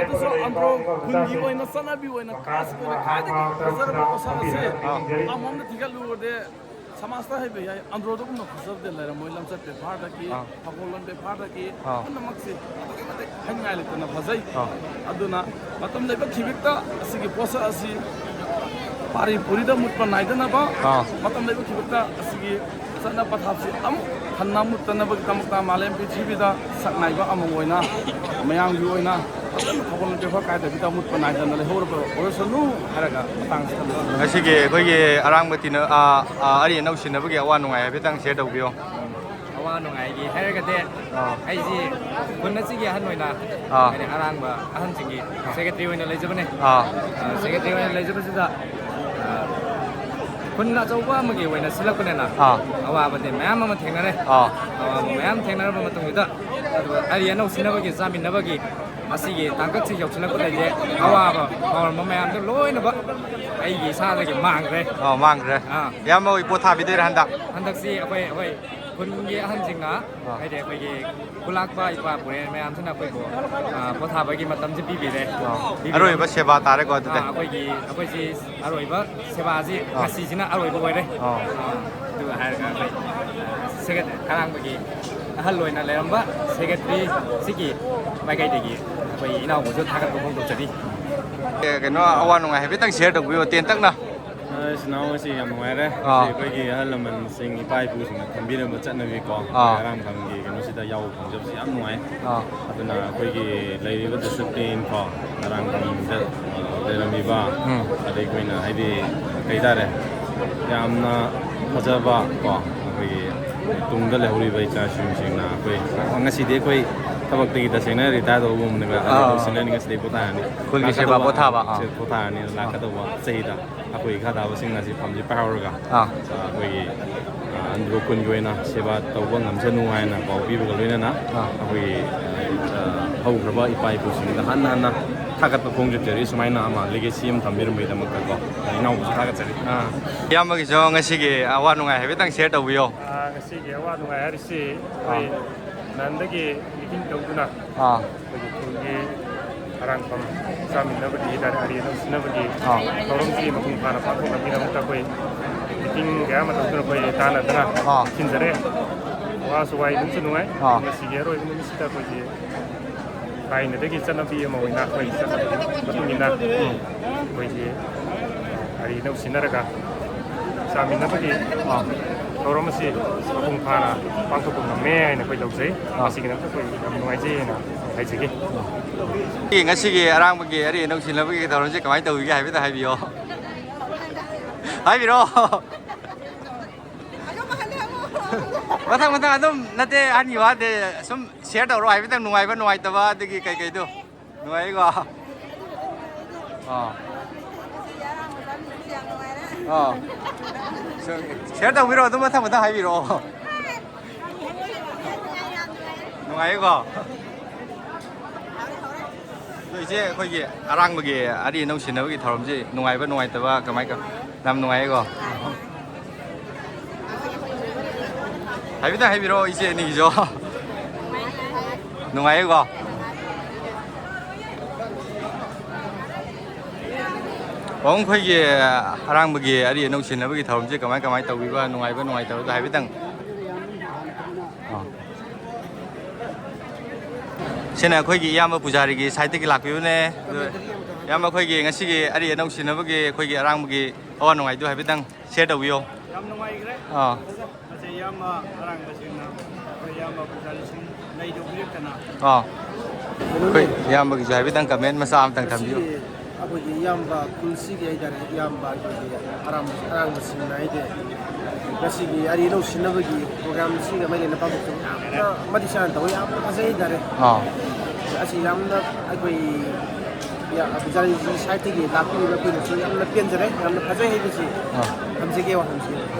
ꯑꯗꯨꯁꯨ ꯑꯟꯗ꯭ꯔꯣ ꯈꯨꯟꯒꯤ ꯑꯣꯏꯅ ꯆꯠꯅꯕꯤ ꯑꯣꯏꯅ ꯀ꯭ꯂꯥꯁꯀꯤ ꯑꯣꯏꯅ ꯈ꯭ꯋꯥꯏꯗꯒꯤ ꯐꯖꯔꯕ ꯄꯣꯠꯁꯛ ꯑꯁꯤ ꯑꯥ꯫ ꯑꯃꯔꯣꯝꯗ ꯊꯤꯒꯠꯂꯨꯔꯗꯤ ꯁꯃꯥꯖꯇ ꯍꯥꯏꯕ ꯌꯥꯏ, ꯑꯟꯗ꯭ꯔꯣꯗꯒꯨꯝꯕ ꯐꯖꯕꯗꯤ ꯂꯩꯔꯝꯃꯣꯏ꯫ ꯂꯝꯆꯠ ꯕꯦꯕꯥꯔꯗꯒꯤ, ꯑꯥ꯫ ꯊꯧꯒꯜꯂꯣꯟ ꯕꯦꯕꯥꯔꯗꯒꯤ ꯑꯥ꯫ ꯄꯨꯝꯅꯃꯛꯁꯤ ꯑꯗꯨꯛꯀꯤ ꯃꯇꯤꯛ ꯍꯥꯏꯅꯤꯡꯉꯥꯏ ꯂꯩꯇꯅ ꯐꯖꯩ꯫ ꯑꯥ꯫ ꯑꯗꯨꯅ ꯃꯇꯝ ꯂꯩꯕ ꯈꯤꯕꯤꯛꯇ ꯑꯁꯤꯒꯤ ꯄꯣꯠꯁꯛ ꯑꯁꯤ ꯄꯥꯔꯤ ꯄꯨꯔꯤꯗ ꯃꯨꯠꯄ ꯅꯥꯏꯗꯅꯕ, ꯑꯥ꯫ ꯃꯇꯝ ꯂꯩꯕ ꯈꯤꯕꯤꯛꯇ ꯑꯁꯤꯒꯤ ꯆꯠꯅ ꯄꯊꯥꯞꯁꯤ ꯑꯃꯨꯛ ꯍꯟꯅ ꯃꯨꯠꯇꯅꯕꯒꯤꯗꯃꯛꯇ ꯃꯥꯂꯦꯝ ꯄ꯭ꯔꯤꯊꯤꯕꯤꯗ ꯁꯛ ꯅꯥꯏꯕ ꯑꯃ ꯑꯣꯏꯅ ꯃꯌꯥꯝꯒꯤ ꯑꯣꯏꯅ ꯐꯖꯅ ꯊꯧꯒꯜ ꯕꯦꯕꯥꯔ ꯀꯥꯏꯗꯕꯤꯗ ꯃꯨꯠꯄ ꯅꯥꯏꯗꯅ ꯂꯩꯍꯧꯔꯕ ꯑꯣꯏꯔꯁꯅꯨ ꯍꯥꯏꯔꯒ ꯃꯇꯥꯡꯁꯤꯗ ꯂꯣꯏꯁꯤꯟꯖꯔꯒꯦ꯫ ꯉꯁꯤꯒꯤ ꯑꯩꯈꯣꯏꯒꯤ ꯑꯔꯥꯡꯕ ꯇꯤꯟꯅ-, ꯑꯥ, ꯑꯥ, ꯑꯔꯤ ꯑꯅꯧ ꯁꯤꯟꯅꯕꯒꯤ ꯑꯋꯥ ꯅꯨꯡꯉꯥꯏ ꯍꯥꯏꯐꯦꯠꯇꯪ share ꯇꯧꯕꯤꯌꯣ꯫ ꯑꯋꯥ ꯅꯨꯡꯉꯥꯏꯒꯤ ꯍꯥꯏꯔꯒꯗꯤ ꯑꯥ꯫ ꯑꯩꯁꯤ ꯈꯨꯟ ꯑꯁꯤꯒꯤ ꯑꯍꯟ ꯑꯣꯏꯅ ꯑꯥ꯫ ꯍꯥꯏꯗꯤ ꯑꯔꯥꯡꯕ ꯑꯍꯟꯁꯤꯡꯒꯤ secretary ꯑꯣꯏꯅ ꯂꯩꯖꯕꯅꯦ꯫ ꯑꯥ꯫ ꯑ, secretary ꯑꯣꯏꯅ ꯂꯩꯖꯕꯁꯤꯗ, ꯑ, ꯈꯨꯟ ꯑꯆꯧꯕ ꯑꯃꯒꯤ ꯑꯣꯏꯅ ꯁꯤꯜꯂꯛꯄꯅꯤꯅ ꯑꯥ꯫ ꯑꯋꯥꯕꯗꯤ ꯃꯌꯥꯝ ꯑꯃ ꯊꯦꯡꯅꯔꯦ꯫ ꯑꯥ꯫ ꯑꯋꯥꯕ ꯃꯌꯥꯝ ꯊꯦꯡꯅꯔꯕ ꯃꯇꯨꯡꯁꯤꯗ, ꯑꯗꯨꯒ ꯑꯔꯤ ꯑꯅꯧ ꯁꯤꯟꯅꯕꯒꯤ, ꯆꯥꯃꯤꯟꯅꯕꯒꯤ ꯃꯁꯤꯒꯤ ꯇꯥꯡꯀꯛꯁꯤ ꯌꯧꯁꯤꯜꯂꯛꯄꯗꯒꯤ ꯑꯋꯥꯕ ꯐꯥꯎꯔꯝꯕ ꯃꯌꯥꯝꯗꯣ ꯂꯣꯏꯅꯃꯛ ꯑꯩꯒꯤ ꯏꯁꯥꯗꯒꯤ ꯃꯥꯡꯈ꯭ꯔꯦ꯫ ꯑꯥ, ꯃꯥꯡꯈ꯭ꯔꯦ꯫ ꯑꯥ꯫ ꯏꯌꯥꯝꯕ ꯍꯣꯏ ꯄꯣꯠ ꯊꯥꯕꯤꯗꯣꯏꯔꯥ ꯍꯟꯗꯛ? ꯍꯟꯗꯛꯁꯤ ꯑꯩꯈꯣꯏ, ꯑꯩꯈꯣꯏ ꯈꯨꯟꯒꯤ ꯑꯍꯟꯁꯤꯡꯅ, ꯑꯥ꯫ ꯍꯥꯏꯗꯤ ꯑꯩꯈꯣꯏꯒꯤ ꯈꯨꯂꯥꯛꯄ ꯏꯄꯥ ꯄꯨꯔꯦꯜ ꯃꯌꯥꯝꯁꯤꯅ ꯑꯩꯈꯣꯏꯕꯨ, ꯑꯥ, ꯄꯣꯊꯥꯕꯒꯤ ꯃꯇꯝꯁꯦ ꯄꯤꯕꯤꯔꯦ꯫ ꯑꯥ꯫ ꯄꯤꯕꯤꯔꯦ꯫ ꯑꯔꯣꯏꯕ ꯁꯦꯕꯥ ꯇꯥꯔꯦꯀꯣ ꯑꯗꯨꯗꯤ꯫ ꯑꯥ, ꯑꯩꯈꯣꯏꯒꯤ, ꯑꯩꯈꯣꯏꯁꯤ ꯑꯔꯣꯏꯕ ꯁꯦꯕꯥꯁꯤ ꯑꯥ꯫ ꯉꯁꯤꯁꯤꯅ ꯑꯔꯣꯏꯕ ꯑꯣꯏꯔꯦ꯫ ꯑꯥ꯫ ꯑꯥ, ꯑꯗꯨꯒ ꯍꯥꯏꯔꯒ ꯑꯩꯈꯣꯏ, ꯑꯥ, ꯁꯦꯀ꯭ꯔꯦ-, ꯑꯔꯥꯡꯕꯒꯤ ꯑꯍꯜ ꯑꯣꯏꯅ ꯂꯩꯔꯝꯕ ꯁꯦꯀ꯭ꯔꯦꯇꯔꯤꯁꯤꯒꯤ ꯃꯥꯏꯀꯩꯗꯒꯤ ꯑꯩꯈꯣꯏ ꯏꯅꯥꯎꯕꯨꯁꯨ ꯊꯥꯒꯠꯄ ꯐꯣꯡꯗꯣꯛꯆꯔꯤ꯫ ꯑꯦ, ꯀꯩꯅꯣ, ꯑꯋꯥ ꯅꯨꯡꯉꯥꯏ ꯍꯥꯏꯐꯦꯠꯇꯪ ꯁꯤꯌꯔ ꯇꯧꯕꯤꯌꯣ, ꯇꯦꯟꯇꯛꯅ꯫ ꯑꯁ, ꯏꯅꯥꯎ, ꯉꯁꯤ ꯌꯥꯝ ꯅꯨꯡꯉꯥꯏꯔꯦ꯫ ꯑꯥ꯫ ꯉꯁꯤ ꯑꯩꯈꯣꯏꯒꯤ ꯑꯍꯜ ꯂꯃꯟꯁꯤꯡ, ꯏꯄꯥ ꯏꯄꯨꯁꯤꯡꯅ ꯊꯝꯕꯤꯔꯝꯕ ꯆꯠꯅꯕꯤꯀꯣ, ꯑꯥ꯫ ꯑꯩꯈꯣꯏ ꯑꯔꯥꯡꯕꯝꯒꯤ ꯀꯩꯅꯣꯁꯤꯗ ꯌꯥꯎꯕ ꯐꯪꯖꯕꯁꯤ ꯌꯥꯝ ꯅꯨꯡꯉꯥꯏ꯫ ꯑꯥ꯫ ꯑꯗꯨꯅ ꯑꯩꯈꯣꯏꯒꯤ ꯂꯩꯔꯤꯕ ꯗꯤꯁꯤꯄ꯭ꯂꯤꯟ ꯀꯣ, ꯑꯔꯥꯡꯕꯝꯗ, ꯑ, ꯂꯩꯔꯝꯃꯤꯕ, ꯎꯝ꯫ ꯑꯗꯩ ꯑꯩꯈꯣꯏꯅ ꯍꯥꯏꯗꯤ ꯀꯩ ꯇꯥꯔꯦ, ꯌꯥꯝꯅ ꯐꯖꯕ ꯀꯣ, ꯑꯩꯈꯣꯏꯒꯤ ꯇꯨꯡꯗ ꯂꯩꯍꯧꯔꯤꯕ ꯏꯆꯥꯁꯤꯡꯁꯤꯡꯅ ꯑꯩꯈꯣꯏ ꯉꯁꯤꯗꯤ ꯑꯩꯈꯣꯏ ꯊꯕꯛꯇꯒꯤ ꯇꯁꯦꯡꯅ ꯔꯤꯇꯥꯌꯔ ꯇꯧꯕꯒꯨꯝꯕꯅꯦꯕ꯫ ꯑꯥ꯫ ꯑꯗꯨ ꯁꯤꯅꯅꯤ ꯉꯁꯤꯗꯤ ꯄꯣꯊꯥꯔꯅꯤ꯫ ꯈꯨꯜꯒꯤ ꯁꯦꯕꯥ ꯂꯥꯛꯀꯗꯧꯕ, ꯄꯣꯊꯥꯕ, ꯑꯥ꯫ ꯁꯦ-, ꯄꯣꯊꯥꯔꯅꯤ꯫ ꯑꯥ꯫ ꯂꯥꯛꯀꯗꯧꯕ ꯆꯍꯤꯗ ꯑꯩꯈꯣꯏ ꯏꯈꯥ ꯊꯥꯕꯁꯤꯡ ꯑꯁꯤ ꯐꯝꯁꯤ ꯄꯥꯏꯍꯧꯔꯒ, ꯑꯥ꯫ ꯑ, ꯑꯩꯈꯣꯏꯒꯤ, ꯑ, ꯑꯟꯗ꯭ꯔꯣ ꯈꯨꯟꯒꯤ ꯑꯣꯏꯅ ꯁꯦꯕꯥ ꯇꯧꯕ ꯉꯝꯁꯅꯨ ꯍꯥꯏꯅ ꯄꯥꯎ ꯄꯤꯕꯒ ꯂꯣꯏꯅꯅ, ꯑꯥ꯫ ꯑꯩꯈꯣꯏꯒꯤ, ꯑ, ꯍꯧꯈ꯭ꯔꯕ ꯏꯄꯥ ꯏꯄꯨꯁꯤꯡꯗ ꯍꯟꯅ ꯍꯟꯅ ꯊꯥꯒꯠꯄ ꯐꯣꯡꯖꯠꯆꯔꯤ꯫ ꯁꯨꯃꯥꯏꯅ ꯑꯃ ꯂꯤꯒꯦꯁꯤ ꯑꯃ ꯊꯝꯕꯤꯔꯝꯕꯒꯤꯗꯃꯛꯇꯀꯣ, ꯏꯅꯥꯎꯕꯨꯁꯨ ꯊꯥꯒꯠꯆꯔꯤ꯫ ꯑꯥ꯫ ꯏꯌꯥꯝꯕꯒꯤꯁꯨ ꯉꯁꯤꯒꯤ ꯑꯋꯥ ꯅꯨꯡꯉꯥꯏ ꯍꯥꯏꯐꯦꯠꯇꯪ ꯁꯤꯌꯔ ꯇꯧꯕꯤꯌꯣ꯫ ꯑꯥ, ꯉꯁꯤꯒꯤ ꯑꯋꯥ ꯅꯨꯡꯉꯥꯏ ꯍꯥꯏꯔꯤꯁꯤ ꯑꯩꯈꯣꯏ ꯑꯥ꯫ ꯅꯍꯥꯟꯗꯒꯤ ꯃꯤꯇꯤꯡ ꯇꯧꯗꯨꯅ ꯑꯥ꯫ ꯑꯩꯈꯣꯏꯒꯤ ꯈꯨꯜꯒꯤ ꯑꯔꯥꯡꯐꯝ ꯆꯥꯃꯤꯟꯅꯕꯒꯤ ꯍꯥꯏꯇꯥꯔꯦ, ꯑꯔꯤ ꯑꯅꯧ ꯁꯤꯟꯅꯕꯒꯤ ꯑꯥ꯫ ꯊꯧꯔꯝꯁꯤ ꯃꯄꯨꯡ ꯐꯥꯅ ꯄꯥꯡꯊꯣꯛꯅꯕꯒꯤꯗꯃꯛꯇ ꯑꯩꯈꯣꯏ ꯃꯤꯇꯤꯡ ꯀꯌꯥ ꯑꯃ ꯇꯧꯗꯨꯅ ꯑꯩꯈꯣꯏ ꯇꯥꯟꯅꯗꯅ ꯑꯥ꯫ ꯁꯤꯟꯖꯔꯦ꯫ ꯋꯥꯁꯨ ꯋꯥꯏ, ꯅꯨꯡꯁꯨ ꯅꯨꯡꯉꯥꯏ꯫ ꯑꯥ꯫ ꯉꯁꯤꯒꯤ ꯑꯔꯣꯏꯕ ꯅꯨꯃꯤꯠꯁꯤꯗ ꯑꯩꯈꯣꯏꯒꯤ ꯊꯥꯏꯅꯗꯒꯤ ꯆꯠꯅꯕꯤ ꯑꯃ ꯑꯣꯏꯅ ꯑꯩꯈꯣꯏꯒꯤ ꯆꯠꯅꯕꯤꯒꯤ ꯃꯇꯨꯡ ꯏꯟꯅ ꯎꯝ꯫ ꯑꯩꯈꯣꯏꯒꯤ ꯑꯔꯤ ꯑꯅꯧ ꯁꯤꯟꯅꯔꯒ ꯆꯥꯃꯤꯟꯅꯕꯒꯤ ꯑꯥ꯫ ꯊꯧꯔꯝ ꯑꯁꯤ ꯃꯄꯨꯡ ꯐꯥꯅ ꯄꯥꯡꯊꯣꯛꯄ ꯉꯝꯃꯦ ꯍꯥꯏꯅ ꯑꯩꯈꯣꯏ ꯂꯧꯖꯩ꯫ ꯑꯥ꯫ ꯃꯁꯤꯒꯤꯗꯃꯛꯇ ꯑꯩꯈꯣꯏ ꯌꯥꯝ ꯅꯨꯡꯉꯥꯏꯖꯩ ꯍꯥꯏꯅ ꯍꯥꯏꯖꯒꯦ꯫ ꯑꯦ, ꯉꯁꯤꯒꯤ ꯑꯔꯥꯡꯕꯒꯤ ꯑꯔꯤ ꯑꯅꯧ ꯁꯤꯟꯅꯕꯒꯤ ꯊꯧꯔꯝꯁꯦ ꯀꯃꯥꯏꯅ ꯇꯧꯈꯤꯒꯦ ꯍꯥꯏꯐꯦꯠꯇ ꯍꯥꯏꯕꯤꯌꯣ꯫ ꯍꯥꯏꯕꯤꯔꯣ꯫ ꯃꯊꯪ ꯃꯊꯪ ꯑꯗꯨꯝ ꯅꯠꯇꯦ, ꯑꯍꯟꯒꯤ ꯋꯥꯗꯦ, ꯁꯨꯝ ꯁꯤꯌꯔ ꯇꯧꯔꯣ ꯍꯥꯏꯐꯦꯠꯇꯪ, ꯅꯨꯡꯉꯥꯏꯕ ꯅꯨꯡꯉꯥꯏꯇꯕ ꯑꯗꯒꯤ ꯀꯩꯀꯩꯗꯣ꯫ ꯅꯨꯡꯉꯥꯏꯀꯣ? ꯑꯥ꯫ ꯑꯥ꯫ ꯁꯤꯌꯔ ꯇꯧꯕꯤꯔꯣ, ꯑꯗꯨꯝ ꯃꯊꯪ ꯃꯊꯪ ꯍꯥꯏꯕꯤꯔꯛꯑꯣ꯫ ꯅꯨꯡꯉꯥꯏꯌꯦꯀꯣ? ꯑꯗꯣ ꯏꯆꯦ, ꯑꯩꯈꯣꯏꯒꯤ ꯑꯔꯥꯡꯕꯒꯤ ꯑꯔꯤ ꯑꯅꯧ ꯁꯤꯟꯅꯕꯒꯤ ꯊꯧꯔꯝꯁꯤ ꯅꯨꯡꯉꯥꯏꯕ ꯅꯨꯡꯉꯥꯏꯇꯕ ꯀꯃꯥꯏ ꯀ-, ꯌꯥꯝ ꯅꯨꯡꯉꯥꯏꯌꯦꯀꯣ? ꯍꯥꯏꯐꯦꯠꯇꯪ ꯍꯥꯏꯕꯤꯔꯛꯑꯣ, ꯏꯆꯦ ꯑꯅꯤꯒꯤꯁꯨ꯫ ꯅꯨꯡꯉꯥꯏꯌꯦꯀꯣ? ꯄꯥꯕꯨꯡ, ꯑꯩꯈꯣꯏꯒꯤ ꯑꯔꯥꯡꯕꯒꯤ ꯑꯔꯤ ꯑꯅꯧ ꯁꯤꯟꯅꯕꯒꯤ ꯊꯧꯔꯝꯁꯦ ꯀꯃꯥꯏ ꯀꯃꯥꯏ ꯇꯧꯕꯤꯕ, ꯅꯨꯡꯉꯥꯏꯕ ꯅꯨꯡꯉꯥꯏꯇꯕꯗꯣ ꯍꯥꯏꯐꯦꯠꯇꯪ꯫ ꯑꯥ꯫ ꯁꯤꯅ ꯑꯩꯈꯣꯏꯒꯤ ꯏꯌꯥꯝꯕ ꯄꯨꯖꯥꯔꯤꯒꯤ ꯁꯥꯏꯠꯇꯒꯤ ꯂꯥꯛꯄꯤꯕꯅꯦ꯫ ꯑꯗꯨ ꯏꯌꯥꯝꯕ, ꯑꯩꯈꯣꯏꯒꯤ ꯉꯁꯤꯒꯤ ꯑꯔꯤ ꯑꯅꯧ ꯁꯤꯟꯅꯕꯒꯤ ꯑꯩꯈꯣꯏꯒꯤ ꯑꯔꯥꯡꯕꯒꯤ ꯑꯋꯥ ꯅꯨꯡꯉꯥꯏꯗꯨ ꯍꯥꯏꯐꯦꯠꯇꯪ ꯁꯤꯌꯔ ꯇꯧꯕꯤꯌꯣ꯫ ꯌꯥꯝ ꯅꯨꯡꯉꯥꯏꯈ꯭ꯔꯦ꯫ ꯑꯥ꯫ ꯃꯁꯤ ꯏꯌꯥꯝꯕ ꯑꯔꯥꯡꯕꯁꯤꯡꯅ ꯑꯩꯈꯣꯏ ꯏꯌꯥꯝꯕ ꯄꯨꯖꯥꯔꯤꯁꯤꯡ ꯂꯩꯗꯨ ꯄꯤꯔꯛꯇꯅ꯫ ꯑꯥ꯫ ꯑꯩꯈꯣꯏ ꯏꯌꯥꯝꯕꯒꯤꯁꯨ ꯍꯥꯏꯐꯦꯠꯇꯪ ꯀꯃꯦꯟ ꯃꯆꯥ ꯑꯃꯇꯪ ꯊꯝꯕꯤꯌꯨ꯫ ꯉꯁꯤꯒꯤ ꯑꯩꯈꯣꯏꯒꯤ ꯏꯌꯥꯝꯕ ꯈꯨꯜꯁꯤꯒꯤ ꯍꯥꯏꯇꯥꯔꯦ, ꯏꯌꯥꯝꯕ ꯑꯩꯈꯣꯏꯒꯤ ꯑꯔꯥꯡꯕ, ꯑꯔꯥꯡꯕꯁꯤꯡꯅ ꯍꯥꯏꯗꯤ ꯉꯁꯤꯒꯤ ꯑꯔꯤ ꯑꯅꯧ ꯁꯤꯟꯅꯕꯒꯤ ꯄ꯭ꯔꯣꯒ꯭ꯔꯥꯝꯁꯤꯒ ꯃꯔꯤ ꯂꯩꯅꯕ ꯄꯥꯡꯊꯣꯛꯄꯁꯤ ꯌꯥꯝꯅ ꯃꯇꯤꯛ ꯆꯥꯅ ꯇꯧꯋꯤ, ꯌꯥꯝꯅ ꯐꯖꯩ ꯍꯥꯏꯇꯥꯔꯦ꯫ ꯑꯥ꯫ ꯑꯁꯤ ꯌꯥꯝꯅ ꯑꯩꯈꯣꯏ ꯄꯨꯖꯥꯔꯤꯒꯤ ꯁꯥꯏꯠꯇꯒꯤ ꯂꯥꯛꯄꯤꯔꯤꯕ ꯑꯩꯈꯣꯏꯅꯁꯨ ꯌꯥꯝꯅ ꯄꯦꯟꯖꯔꯦ, ꯌꯥꯝꯅ ꯐꯖꯩ ꯍꯥꯏꯕꯁꯤ ꯑꯥ꯫ ꯊꯝꯖꯒꯦ ꯋꯥꯐꯝꯁꯤ꯫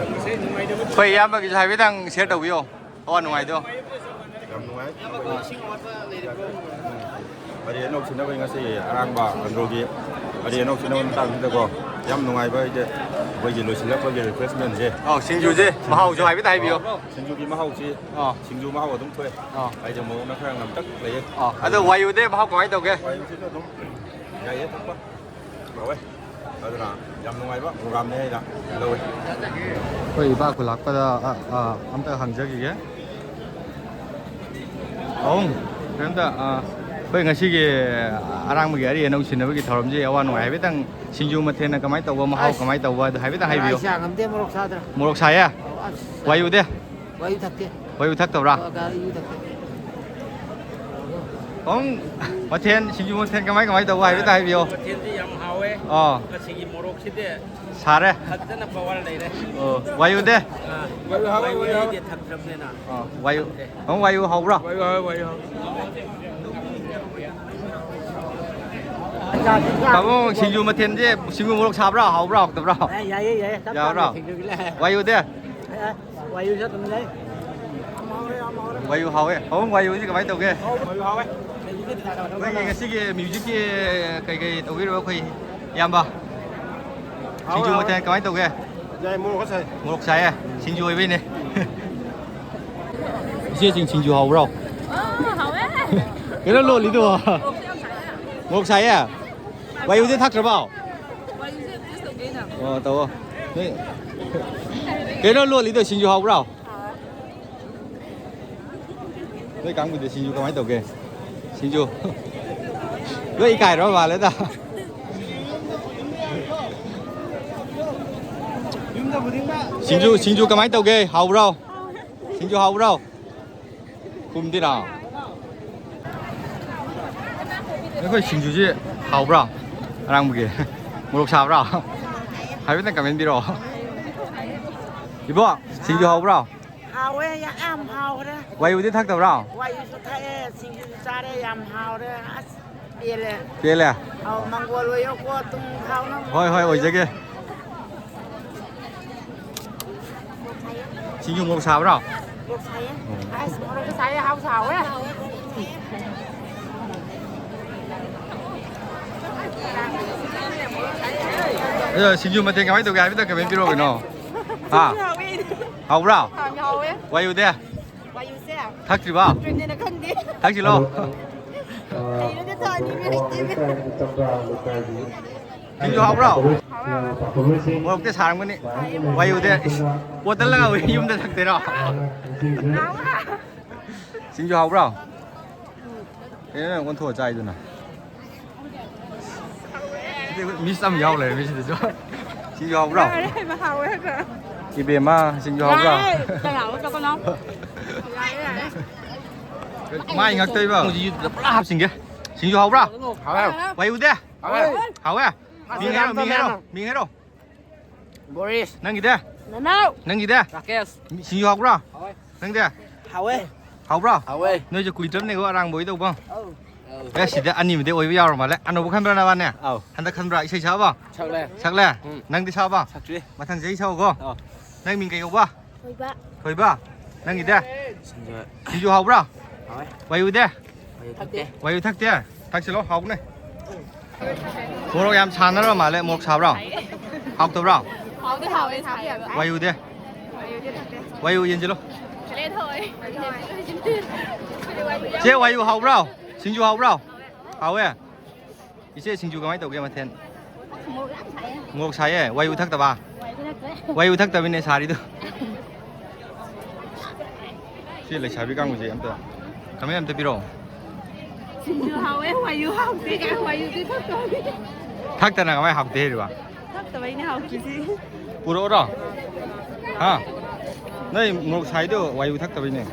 ꯑꯩꯈꯣꯏ ꯏꯌꯥꯝꯕꯒꯤꯁꯨ ꯍꯥꯏꯐꯦꯠꯇꯪ ꯁꯤꯌꯔ ꯇꯧꯕꯤꯌꯣ꯫ ꯑꯋꯥ ꯅꯨꯡꯉꯥꯏꯗꯣ꯫ ꯌꯥꯝ ꯅꯨꯡꯉꯥꯏ꯫ ꯑꯔꯤ ꯑꯅꯧ ꯁꯤꯟꯅꯕꯒꯤ ꯉꯁꯤ ꯑꯔꯥꯡꯕ ꯑꯟꯗ꯭ꯔꯣꯒꯤ ꯑꯔꯤ ꯑꯅꯧ ꯁꯤꯟꯅꯕꯒꯤ ꯃꯇꯥꯡꯁꯤꯗꯀꯣ, ꯌꯥꯝ ꯅꯨꯡꯉꯥꯏꯕ ꯍꯥꯏꯗꯤ ꯑꯩꯈꯣꯏꯒꯤ ꯂꯣꯏꯁꯤꯜꯂꯛꯄꯒꯤ ꯔꯤꯐ꯭ꯔꯦꯁꯃꯦꯟꯁꯦ꯫ ꯑꯧ, ꯁꯤꯡꯖꯨꯁꯦ ꯃꯍꯥꯎꯁꯨ ꯍꯥꯏꯐꯦꯠ ꯍꯥꯏꯕꯤꯌꯣ꯫ ꯑꯣ, ꯁꯤꯡꯖꯨꯒꯤ ꯃꯍꯥꯎꯁꯤ ꯑꯣ꯫ ꯁꯤꯡꯖꯨ ꯃꯍꯥꯎ ꯑꯗꯨꯝ ꯊꯣꯛꯑꯦ꯫ ꯑꯣ꯫ ꯍꯥꯏꯗꯤ ꯃꯣꯔꯣꯛꯅ ꯈꯔ ꯉꯝꯇꯛ ꯂꯩꯌꯦ꯫ ꯑꯣ, ꯑꯗꯣ ꯋꯥꯌꯨꯗꯤ ꯃꯍꯥꯎ ꯀꯃꯥꯏꯅ ꯇꯧꯒꯦ? ꯋꯥꯌꯨꯁꯤꯁꯨ ꯑꯗꯨꯝ ꯌꯥꯏꯌꯦ ꯊꯛꯄ꯫ ꯍꯥꯎꯋꯦ꯫ ꯑꯗꯨꯅ ꯌꯥꯝ ꯅꯨꯡꯉꯥꯏꯕ ꯄ꯭ꯔꯣꯒ꯭ꯔꯥꯝꯅꯦ ꯍꯥꯏꯅ ꯂꯧꯋꯦ꯫ ꯑꯩꯈꯣꯏ ꯏꯄꯥ ꯈꯨꯂꯥꯛꯄꯗ, ꯑ, ꯑ, ꯑꯝꯇ ꯍꯪꯖꯈꯤꯒꯦ꯫ ꯑꯍꯨꯝ, ꯀꯩꯝꯇ, ꯑ, ꯑꯩꯈꯣꯏ ꯉꯁꯤꯒꯤ ꯑꯔꯥꯡꯕꯒꯤ ꯑꯔꯤ ꯑꯅꯧ ꯁꯤꯟꯅꯕꯒꯤ ꯊꯧꯔꯝꯁꯤ ꯑꯋꯥ ꯅꯨꯡꯉꯥꯏ ꯍꯥꯏꯐꯦꯠꯇꯪ, ꯁꯤꯡꯖꯨ ꯃꯊꯦꯜꯅ ꯀꯃꯥꯏꯅ ꯇꯧꯕ, ꯃꯍꯥꯎ ꯑꯁ꯫ ꯀꯃꯥꯏꯅ ꯇꯧꯕ, ꯑꯗꯨ ꯍꯥꯏꯐꯦꯠꯇꯪ ꯍꯥꯏꯕꯤꯌꯨ꯫ ꯑꯩ ꯆꯥ ꯉꯝꯗꯦ, ꯃꯣꯔꯣꯛ ꯆꯥꯗ꯭ꯔꯦ꯫ ꯃꯣꯔꯣꯛ ꯁꯥꯏꯌꯦ? ꯑꯧ, ꯑꯁ꯫ ꯋꯥꯌꯨꯗꯦ? ꯋꯥꯌꯨ ꯊꯛꯇꯦ꯫ ꯋꯥꯌꯨ ꯊꯛꯇꯕ꯭ꯔꯥ? ꯑ, ꯀ-, ꯌꯨ ꯊꯛꯇꯦ꯫ ꯑꯍꯨꯝ, ꯃꯊꯦꯜ, ꯁꯤꯡꯖꯨ ꯃꯊꯦꯜ ꯀꯃꯥꯏ ꯀꯃꯥꯏ ꯇꯧꯕ ꯍꯥꯏꯐꯦꯠꯇ ꯍꯥꯏꯕꯤꯌꯣ꯫ ꯃꯊꯦꯜꯗꯤ ꯌꯥꯝ ꯍꯥꯎꯋꯦ꯫ ꯑꯥ꯫ ꯉꯁꯤꯒꯤ ꯃꯣꯔꯣꯛꯁꯤꯗꯤ ꯁꯥꯔꯦ꯫ ꯐꯖꯅ ꯄꯋꯥꯔ ꯂꯩꯔꯦ꯫ ꯑꯣ, ꯋꯥꯌꯨꯗꯤ? ꯑꯥ, ꯋꯥꯌꯨ ꯍꯥꯎꯋꯦ, ꯋꯥꯌꯨ ꯍꯥꯎꯋꯦ꯫ ꯋꯥꯌꯨꯗꯤ ꯊꯛꯇ꯭ꯔꯕꯅꯤꯅ꯫ ꯑꯣ, ꯋꯥꯌꯨ꯫ ꯊꯛꯇꯦ꯫ ꯑꯍꯨꯝ, ꯋꯥꯌꯨ ꯍꯥꯎꯕ꯭ꯔꯥ? ꯋꯥꯌꯨ ꯍꯥꯎꯋꯦ, ꯋꯥꯌꯨ ꯍꯥꯎꯋꯦ꯫ ꯄꯥꯕꯨꯡ, ꯁꯤꯡꯖꯨ ꯃꯊꯦꯜꯁꯦ, ꯁꯤꯡꯖꯨ ꯃꯣꯔꯣꯛ ꯁꯥꯕ꯭ꯔꯥ? ꯍꯥꯎꯕ꯭ꯔꯥ? ꯍꯥꯎꯇꯕ꯭ꯔꯥ? ꯑꯦ, ꯌꯥꯏꯌꯦ, ꯌꯥꯏꯌꯦ, ꯆꯞ ꯌꯥꯕ꯭ꯔꯥ? ꯆꯥꯔꯦ, ꯁꯤꯡꯖꯨꯒꯤ ꯂꯩ꯫ ꯋꯥꯌꯨꯗꯤ? ꯑꯦ, ꯋꯥꯌꯨꯁꯨ ꯑꯗꯨꯝ ꯂꯩ꯫ ꯋꯥꯌꯨ ꯍꯥꯎꯋꯦ꯫ ꯄꯥꯕꯨꯡ, ꯋꯥꯌꯨꯁꯤ ꯀꯃꯥꯏꯅ ꯇꯧꯒꯦ? ꯋꯥꯌꯨ ꯍꯥꯎꯋꯦ꯫ ꯑꯩꯈꯣꯏꯒꯤ ꯉꯁꯤꯒꯤ ꯃ꯭ꯌꯨꯖꯤꯛꯀꯤ ꯀꯩꯀꯩ ꯇꯧꯕꯤꯔꯤꯕ ꯑꯩꯈꯣꯏ ꯏꯌꯥꯝꯕ? ꯍꯥꯎꯋꯦ, ꯁꯤꯡꯖꯨ ꯍꯥꯎꯋꯦ꯫ ꯃꯊꯦꯜ ꯀꯃꯥꯏꯅ ꯇꯧꯒꯦ? ꯌꯥꯏ, ꯃꯣꯔꯣꯛ ꯈꯔ ꯁꯥꯏ꯫ ꯃꯣꯔꯣꯛ ꯁꯥꯏꯌꯦ? ꯁꯤꯡꯖꯨ ꯑꯣꯏꯕꯩꯅꯦ꯫ ꯏꯆꯦꯁꯤꯡ, ꯁꯤꯡꯖꯨ ꯍꯥꯎꯕ꯭ꯔꯣ? ꯀꯩꯅꯣ ꯂꯣꯜꯂꯤꯗꯨꯕꯣ? ꯃꯣꯔꯣꯛ ꯁꯥꯏꯌꯦ? ꯋꯥꯏꯌꯨꯗꯤ ꯊꯛꯇ꯭ꯔꯕꯣ? ꯑꯣ, ꯇꯧꯋꯣ꯫ ꯅꯣꯏ ꯀꯩꯅꯣ ꯂꯣꯜꯂꯤꯗꯣ, ꯁꯤꯡꯖꯨ ꯍꯥꯎꯕ꯭ꯔꯣ? ꯅꯣꯏ ꯀꯥꯡꯕꯨꯗꯤ ꯁꯤꯡꯖꯨ ꯀꯃꯥꯏꯅ ꯇꯧꯒꯦ? ꯁꯤꯡꯖꯨ꯫ ꯂꯣꯏ ꯏꯀꯥꯏꯔꯕ ꯃꯥꯜꯂꯦꯗ꯫ ꯁꯤꯡꯖꯨ, ꯁꯤꯡꯖꯨ ꯀꯃꯥꯏꯅ ꯇꯧꯒꯦ? ꯍꯥꯎꯕ꯭ꯔꯣ? ꯁꯤꯡꯖꯨ ꯍꯥꯎꯕ꯭ꯔꯣ? ꯈꯨꯝꯗꯦꯅ꯫ ꯑꯩꯈꯣꯏ ꯁꯤꯡꯖꯨꯁꯤ ꯍꯥꯎꯕ꯭ꯔꯣ? ꯑꯔꯥꯡꯕꯒꯤ ꯃꯣꯔꯣꯛ ꯁꯥꯕ꯭ꯔꯣ? ꯍꯥꯏꯐꯦꯠꯇꯪ ꯀꯃꯦꯟ ꯄꯤꯔꯛꯑꯣ꯫ ꯏꯕꯣ, ꯁꯤꯡꯖꯨ ꯍꯥꯎꯕ꯭ꯔꯣ? ꯍꯥꯎꯋꯦ, ꯌꯥ-, ꯌꯥꯝ ꯍꯥꯎꯈ꯭ꯔꯦ꯫ ꯋꯥꯏꯌꯨꯗꯤ ꯊꯛꯇꯕ꯭ꯔꯣ? ꯋꯥꯏꯌꯨꯁꯨ ꯊꯛꯑꯦ, ꯁꯤꯡꯖꯨꯁꯨ ꯆꯥꯔꯦ, ꯌꯥꯝ ꯍꯥꯎꯔꯦ꯫ ꯑꯁ, ꯄꯦꯜꯂꯦ꯫ ꯄꯦꯜꯂꯦ? ꯑꯧ, ꯃꯪꯒꯣꯜ ꯑꯣꯏꯌꯣꯀꯣ, ꯇꯨꯡ ꯍꯥꯎꯅ ꯍꯣꯏ, ꯍꯣꯏ, ꯃꯪꯒꯣꯜ ꯑꯣꯏꯌꯣ꯫ ꯑꯣꯏꯖꯒꯦ꯫ ꯁꯤꯡꯖꯨ ꯃꯣꯔꯣꯛ ꯁꯥꯕ꯭ꯔꯣ? ꯃꯣꯔꯣꯛ ꯁꯥꯏꯌꯦ꯫ ꯑꯁ, ꯃꯣꯔꯣꯛꯁꯨ ꯁꯥꯏꯌꯦ, ꯍꯥꯎꯁꯨ ꯍꯥꯎꯋꯦ꯫ ꯑꯗꯣ ꯁꯤꯡꯖꯨ ꯃꯊꯦꯜ ꯀꯃꯥꯏꯅ ꯇꯧꯒꯦ ꯍꯥꯏꯐꯦꯠꯇꯪ ꯀꯃꯦꯟ ꯄꯤꯔꯛꯑꯣ ꯀꯩꯅꯣ꯫ ꯍꯥ? ꯁꯤꯡꯖꯨ ꯍꯥꯎꯋꯦ꯫ ꯍꯥꯎꯕ꯭ꯔꯣ? ꯍꯥꯎꯋꯦ, ꯍꯥꯎꯋꯦ꯫ ꯋꯥꯏꯌꯨꯗꯦ? ꯋꯥꯏꯌꯨꯁꯦ? ꯊꯛꯇ꯭ꯔꯤꯕꯣ? ꯊꯛꯇ꯭ꯔꯤꯅꯦꯅ ꯈꯪꯗꯦ꯫ ꯊꯛꯁꯤꯜꯂꯣ꯫ ꯍꯩꯔꯗꯤ ꯊꯛꯑꯅꯤ, ꯃꯤ ꯂꯩꯇꯦ꯫ ꯁꯤꯡꯖꯨ ꯍꯥꯎꯕ꯭ꯔꯣ? ꯍꯥꯎꯋꯦ, ꯍꯥꯎꯋꯦ꯫ ꯃꯣꯔꯣꯛꯇꯤ ꯁꯥꯔꯝꯒꯅꯤ꯫ ꯋꯥꯏꯌꯨꯗꯦ? ꯏꯁ, ꯕꯣꯇꯜ ꯂꯪꯉ ꯌꯨꯝꯗ ꯊꯛꯇꯣꯏꯔꯣ? ꯁꯤꯡꯖꯨ ꯍꯥꯎꯕ꯭ꯔꯣ? ꯀꯩꯅꯣ ꯅꯪ ꯑꯣꯟꯊꯣꯛꯑ ꯆꯥꯏꯗꯨꯅ? ꯃꯤꯁ ꯑꯃ ꯌꯥꯎ ꯂꯩꯔꯝꯃꯤ ꯁꯤꯗꯁꯨ꯫ ꯁꯤꯡꯖꯨ ꯍꯥꯎꯕ꯭ꯔꯣ? ꯌꯥꯔꯦ, ꯍꯩꯃ, ꯍꯥꯎꯋꯦ ꯍꯥꯏꯕ꯫ ꯏꯕꯦꯝꯃ, ꯁꯤꯡꯖꯨ ꯍꯥꯎꯕ꯭ꯔꯣ? ꯌꯥꯔꯦ, ꯀꯅꯥꯅꯣ ꯆꯠꯀꯅꯣ? ꯌꯥꯔꯦ, ꯌꯥꯔꯦ꯫ ꯃꯥꯏ ꯉꯛꯇꯣꯏꯕ꯫ ꯃꯣꯏꯁꯦ ꯌꯨꯇꯨꯕꯇ ꯄꯨꯔꯥ ꯍꯥꯞꯆꯤꯟꯒꯦ꯫ ꯁꯤꯡꯖꯨ ꯍꯥꯎꯕ꯭ꯔꯣ? ꯍꯥꯎꯋꯦ꯫ ꯋꯥꯏꯌꯨꯗꯦ? ꯍꯥꯎꯋꯦ꯫ ꯍꯥꯎꯋꯦ? ꯃꯤꯡ ꯍꯥꯏꯔꯣ, ꯃꯤꯡ ꯍꯥꯏꯔꯣ, ꯃꯤꯡ ꯍꯥꯏꯔꯣ꯫ ꯕꯣꯔꯤꯁ꯫ ꯅꯪꯒꯤꯗꯤ? ꯅꯅꯥꯎ꯫ ꯅꯪꯒꯤꯗꯤ? ꯔꯥꯀꯦꯁ꯫ ꯁꯤꯡꯖꯨ ꯍꯥꯎꯕ꯭ꯔꯣ? ꯍꯥꯎꯋꯦ꯫ ꯅꯪꯗꯤ? ꯍꯥꯎꯋꯦ꯫ ꯍꯥꯎꯕ꯭ꯔꯣ? ꯍꯥꯎꯋꯦ꯫ ꯅꯣꯏꯁꯨ ꯀꯨꯏꯗ꯭ꯔꯕꯅꯦꯀꯣ ꯑꯔꯥꯡꯕ ꯑꯣꯏꯗꯧꯕ꯫ ꯑꯧ꯫ ꯑꯦ, ꯁꯤꯗ ꯑꯅꯤꯃꯗꯤ ꯑꯣꯏꯕ ꯌꯥꯎꯔ ꯃꯥꯜꯂꯦ꯫ ꯑꯅꯧꯕ ꯈꯟꯕ꯭ꯔꯥ ꯅꯕꯥꯅꯦ? ꯑꯧ꯫ ꯍꯟꯗꯛ ꯈꯟꯕ꯭ꯔꯥ? ꯏꯁꯩ ꯁꯛꯑꯕꯣ? ꯁꯛꯂꯦ꯫ ꯁꯛꯂꯦ? ꯎꯝ꯫ ꯅꯪꯗꯤ ꯁꯛꯑꯕꯣ? ꯁꯛꯇ꯭ꯔꯤ꯫ ꯃꯊꯪ ꯆꯍꯤ ꯁꯛꯎꯀꯣ꯫ ꯑꯧ꯫ ꯅꯪ ꯃꯤꯡ ꯀꯩ ꯀꯧꯕ? ꯊꯣꯏꯕ꯫ ꯊꯣꯏꯕ? ꯅꯪꯒꯤꯗꯤ? ꯁꯤꯡꯖꯣꯏ꯫ ꯁꯤꯡꯖꯨ ꯍꯥꯎꯕ꯭ꯔꯥ? ꯍꯥꯎꯋꯦ꯫ ꯋꯥꯏꯌꯨꯗꯦ? ꯋꯥꯏꯌꯨ ꯊꯛꯇꯦ꯫ ꯋꯥꯏꯌꯨ ꯊꯛꯇꯦ? ꯊꯛꯁꯤꯜꯂꯣ, ꯍꯥꯎꯕꯅꯦ꯫ ꯃꯣꯔꯣꯛ ꯌꯥꯝ ꯁꯥꯟꯅꯔꯕ ꯃꯥꯜꯂꯦ꯫ ꯃꯣꯔꯣꯛ ꯁꯥꯕ꯭ꯔꯣ? ꯍꯥꯎꯇꯕ꯭ꯔꯣ? ꯍꯥꯎꯗꯤ ꯍꯥꯎꯋꯦ, ꯁꯥꯕ ꯌꯥꯕ꯫ ꯋꯥꯏꯌꯨꯗꯦ? ꯋꯥꯏꯌꯨꯗꯦ ꯊꯛꯇꯦ꯫ ꯋꯥꯏꯌꯨ ꯌꯦꯟꯁꯤꯜꯂꯣ꯫ ꯆꯦ, ꯋꯥꯌꯨ ꯍꯥꯎꯕ꯭ꯔꯣ? ꯁꯤꯡꯖꯨ ꯍꯥꯎꯕ꯭ꯔꯣ? ꯍꯥꯎꯋꯦ꯫ ꯏꯆꯦ, ꯁꯤꯡꯖꯨ ꯀꯃꯥꯏꯅ ꯇꯧꯒꯦ ꯃꯊꯦꯜ? ꯃꯣꯔꯣꯛ ꯌꯥꯝ ꯁꯥꯏꯌꯦ꯫ ꯃꯣꯔꯣꯛ ꯁꯥꯏꯌꯦ? ꯋꯥꯌꯨ ꯊꯛꯇꯕ? ꯋꯥꯌꯨ ꯊꯛꯇ꯭ꯔꯦ꯫ ꯋꯥꯌꯨ ꯊꯛꯇꯕꯅꯦ ꯁꯥꯔꯤꯗꯣ꯫ ꯁꯤ ꯂꯩꯁꯥꯕꯤ ꯀꯥꯡꯕꯨꯁꯦ ꯑꯝꯇ comment ꯑꯝꯇ ꯄꯤꯔꯛꯑꯣ꯫ ꯁꯤꯡꯖꯨ ꯍꯥꯎꯋꯦ, ꯋꯥꯌꯨ ꯍꯥꯎꯇꯦ ꯀꯥꯏ, ꯋꯥꯌꯨꯗꯤ ꯊꯛꯇꯕꯅꯤ꯫ ꯊꯛꯇꯅ ꯀꯃꯥꯏꯅ ꯍꯥꯎꯇꯦ ꯍꯥꯏꯔꯤꯕ? ꯊꯛꯇꯕꯩꯅꯦ ꯍꯥꯎꯇ꯭ꯔꯤꯁꯤ꯫ ꯄꯨꯔꯛꯑꯣꯔꯣ? ꯍꯥ? ꯅꯣꯏ ꯃꯣꯔꯣꯛ ꯁꯥꯏꯗꯣ ꯋꯥꯌꯨ ꯊꯛꯇꯕꯩꯅꯦ꯫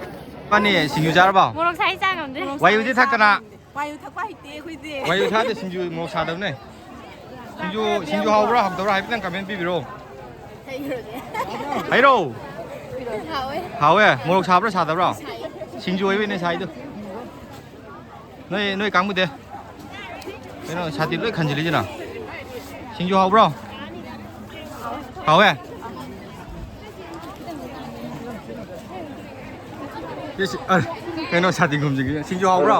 ꯃꯥꯅꯦ, ꯁꯤꯡꯖꯨ ꯆꯥꯔꯕꯣ? ꯃꯣꯔꯣꯛ ꯁꯥꯏ ꯆꯥ ꯉꯝꯗꯦ꯫ ꯋꯥꯌꯨꯗꯤ ꯊꯛꯇꯅ꯫ ꯋꯥꯌꯨ ꯊꯛꯄ ꯍꯩꯇꯦ ꯑꯩꯈꯣꯏꯗꯤ꯫ ꯋꯥꯌꯨ ꯊꯛꯇꯦ, ꯁꯤꯡꯖꯨ ꯃꯣꯔꯣꯛ ꯁꯥꯗꯕꯅꯦ꯫ ꯁꯤꯡꯖꯨ, ꯁꯤꯡꯖꯨ ꯍꯥꯎꯕ꯭ꯔꯥ ꯍꯥꯎꯇꯕ꯭ꯔꯥ ꯍꯥꯏꯐꯦꯠꯇꯪ comment ꯄꯤꯕꯤꯔꯣ꯫ ꯍꯩꯔꯣꯅꯦ꯫ ꯍꯩꯔꯣ꯫ ꯍꯥꯎꯋꯦ꯫ ꯍꯥꯎꯋꯦ? ꯃꯣꯔꯣꯛ ꯁꯥꯕ꯭ꯔꯥ ꯁꯥꯗꯕ꯭ꯔꯥ? ꯁꯥꯏ꯫ ꯁꯤꯡꯖꯨ ꯑꯣꯏꯕꯩꯅꯦ ꯁꯥꯏꯗꯣ꯫ ꯅꯣꯏ, ꯅꯣꯏ ꯀꯥꯡꯕꯨꯗꯤ? ꯀꯩꯅꯣ ꯁꯥꯇꯤꯟ ꯂꯣꯏ ꯈꯟꯖꯤꯜꯂꯤꯁꯤꯅ? ꯁꯤꯡꯖꯨ ꯍꯥꯎꯕ꯭ꯔꯣ? ꯍꯥꯎꯋꯦ? ꯁꯤ, ꯁꯤ, ꯑ, ꯀꯩꯅꯣ ꯁꯥꯇꯤꯟ ꯈꯨꯝꯖꯤꯟꯒꯤ ꯁꯤꯡꯖꯨ ꯍꯥꯎꯕ꯭ꯔꯣ?